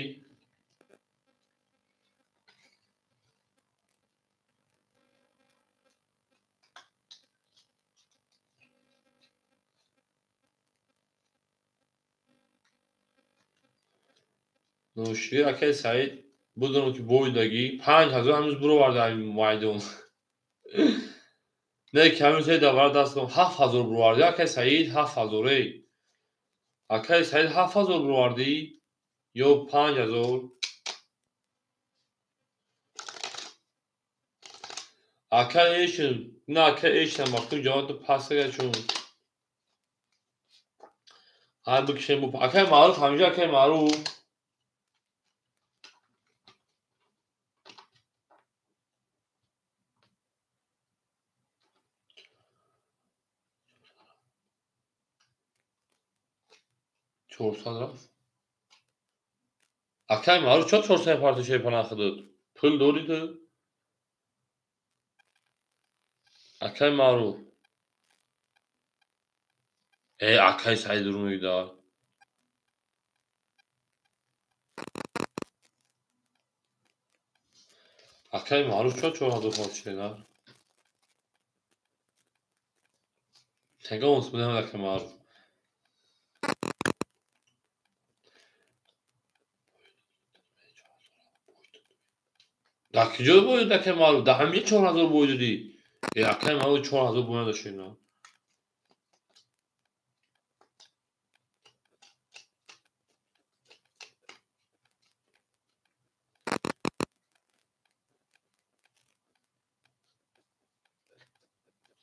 Ношир акай Саид будам ки бойдагӣ 5000 ҳанӯз буроварда ҳамин майдон. Не ки ҳамин се давра даст 7000 буровардӣ акай Саид 7000 эй. Акай Саид 7000 буровардӣ ё 5000? Акай эшин, на акай эшин вақти ҷавоб пас чун. Ҳар бикшем бу. Акай Маъруф ҳаминҷо акай Маъруф. Чорсад рафт. Акай Маъруф чо 400 парти шерпана худат? Пул дорӣ ту? Акай Маъруф. Э акай Саид дурӯғ мегӯяд. Акай Маъруф чо 4000 парти шерна? Ягон будам акай Маъруф. Дар куҷо бояд акай Маъруф? Дар ҳаминҷо 4000 бой додӣ. Э акай Маъруф 4000 бой надошт.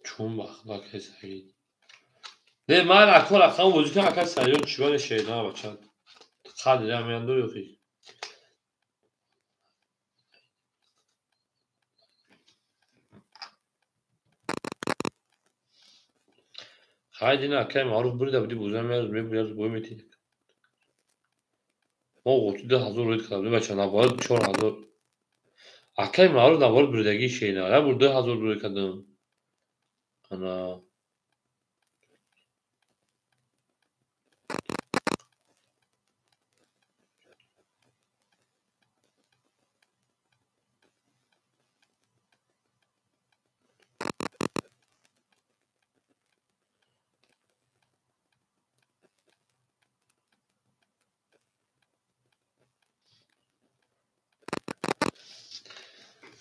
Чун вақт акай Саид. Не ман ако рақам бозӣ кунам акай Саидҷон чӣ бане шерина бача. Қадр ҳамин дорӣ охи. Хай дина акай Маъруф бурида будӣ бозиам як рӯз мебури як рӯз бой метӣ. Мо ғотӣ 2000 рӯид кардам бача наоборот 4000. Акай Маъруф наоборот буридагии шерина. Як бор 2000 бурид кардам. Ана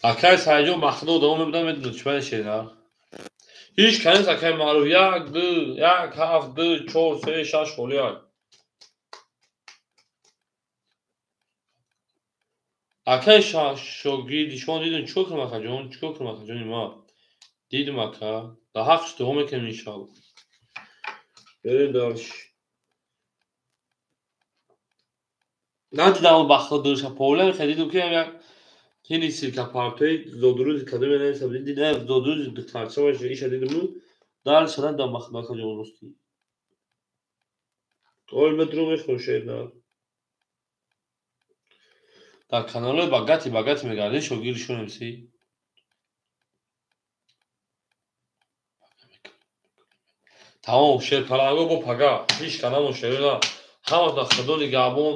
акай Саидҷон махлуқ давом мебудам медонад чӣ бане шерина. Ҳеҷ канис акай Маъруф 1 2 1 7 2 4 3 6 холӣ як. Акай шогирди шумо дидем чикор кунам акаҷон? Чикор кунам акаҷони ма? Дидем ака. Дар ҳаққш дуо мекунем иншоалло. Берем дарш. Надидам бахто душа повлям хе дидем ки як ҳини сиркапартои зодрӯзи кадоме нависа будем дидем зодрӯзи духтарча баша иша дидему дарша надидам бахто акаҷон ростӣ. Ол метро мехӯршед на. Дар каналҳои багати багати мегардед шогирди шумо намисӣ. Тамом шерпаланго бо пага ҳеҷ канамо шерина. Ҳаматон худо нигаҳбон.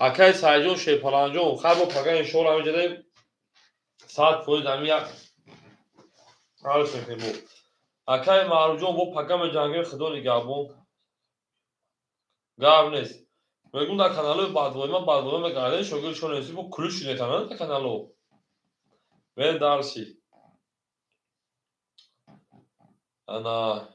Акай Саидҷон шерпаланҷон хайр бо пага иншоалло ҳамин ҷадаем 100% ҳамин як ҳалш мекунем бо. Акай Маъруфҷон бо пага меҷангем худо нигаҳбон. Гап нест. Мегӯм дар каналҳои бадвоима бадвоима мегардед шогирди шумо намисӣ бо кулиш метананд дар каналҳо. Берем дарси. Ана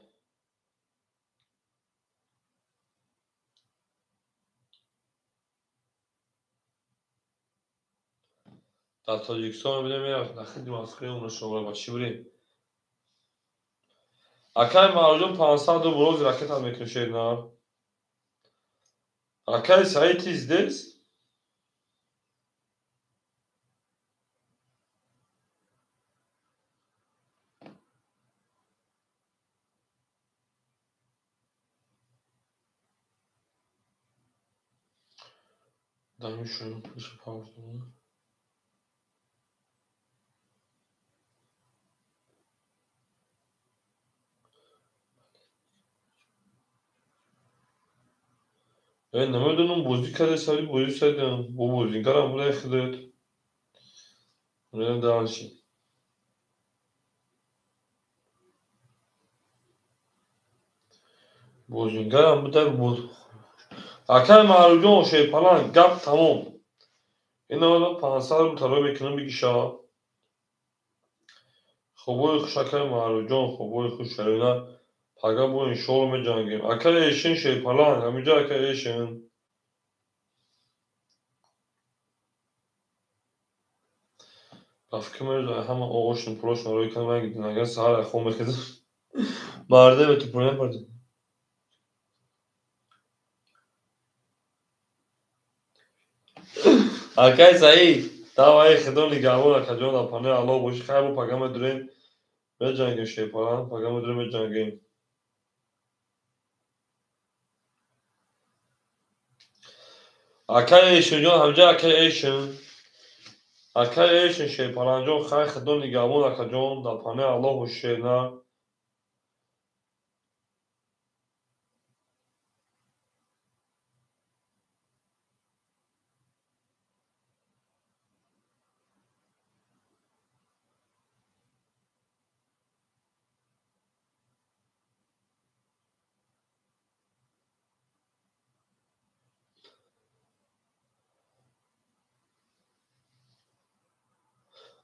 дар Тоҷикистон мебинем, мерафт нахиди Москваи умрашон ба чӣ бурем? Акай Маъруфҷон 500 рубл рози ракета мекушед на? Акай Саид, ты здесь? Дай пушу паузу. Намедонам, бозӣ карда сари бозӣ садам. Бо бозигарам буда худат. Мерам дальше. Бозигарам буда боз. Акай Маъруфҷон, Шерпаланг, гап тамом. Ина 500 рубл тарои мекунам, бигиша. Хобои хуш, акай Маъруфҷон, хобои хуш, шарина. Пага бо иншоалло меҷангем. Акай Эшин, Шерпаланг, ҳаминҷо акай Эшин. Ба фикр мерӯзад ҳама оғошон пулошон рӯй кунам, агар саҳар хоб мехезам. Марде ба ту пул напардем. Акай Саид, давай, худо нигаҳбон, акаҷон, дар паноҳи Аллоҳ бошӣ. Хайр, бо пага медурем, меҷангем, Шерпаланг, пага медурем, меҷангем. Акай Эшинҷон, ҳамҷа акай Эшин. Акай Эшин, Шерпалангҷон, хайр, худо нигаҳбон, акаҷон, дар паноҳи Аллоҳ бошӣ, шерна.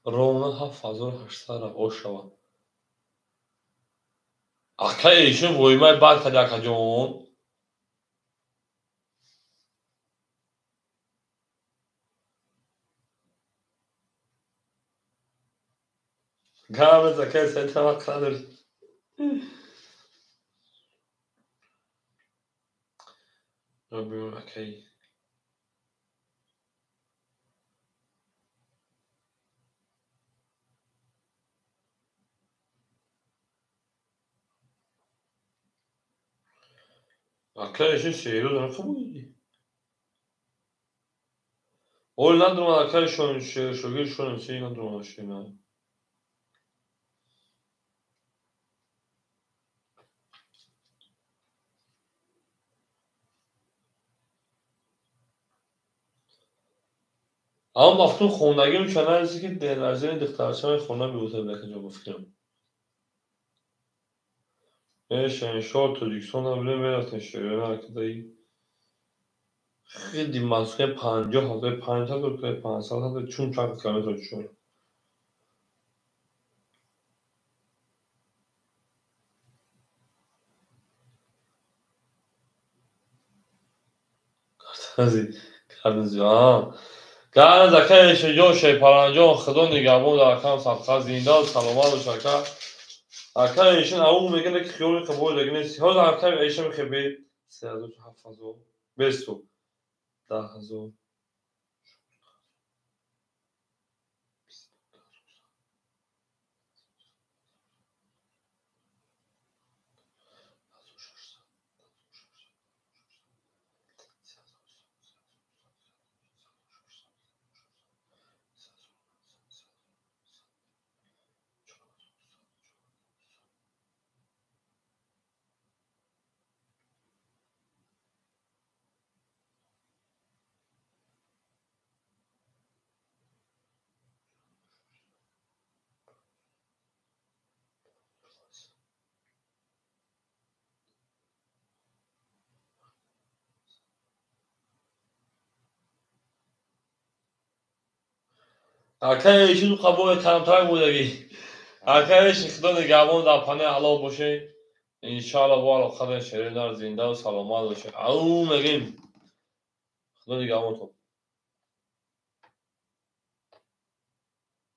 Ровно 7800 рафт, ошава. Акай Эшин воимаи бад карди, акаҷон. Гап акай Саид, ҳама қадр. Акай Акай Эшин серьёзно қабул. Оли надурмад акай шогир шоним, си надурмад шина. Аммо мафтун хондагим чанарисе ки ден духтарчаи хона биётад акаҷон, ба фикрам. Эшен шор Тоҷикистон набудем, мерафтем шерона акадаи. Хиди Москва 50 000, 5 000, 500 000 чун чанд километр шуд. Гараз акай Эшинҷон, Шерпалангҷон, худо нигаҳбон, дар акам садқа, зинда саломат бош ака. Акай Эшин ау мегӯяд ки хиёли қабул даги нест. Ҳозир акай Эшин мехебе 3000, 7000, бесу 10 000. Акай Эшин қабои камтар будагӣ. Акаи, Худо нигаҳбон, дар паноҳи Аллоҳ бошед. Иншоалло, бо алоқадан шеринар, зиндаву саломат бошед. Ау мегем, Худо нигаҳбонтон.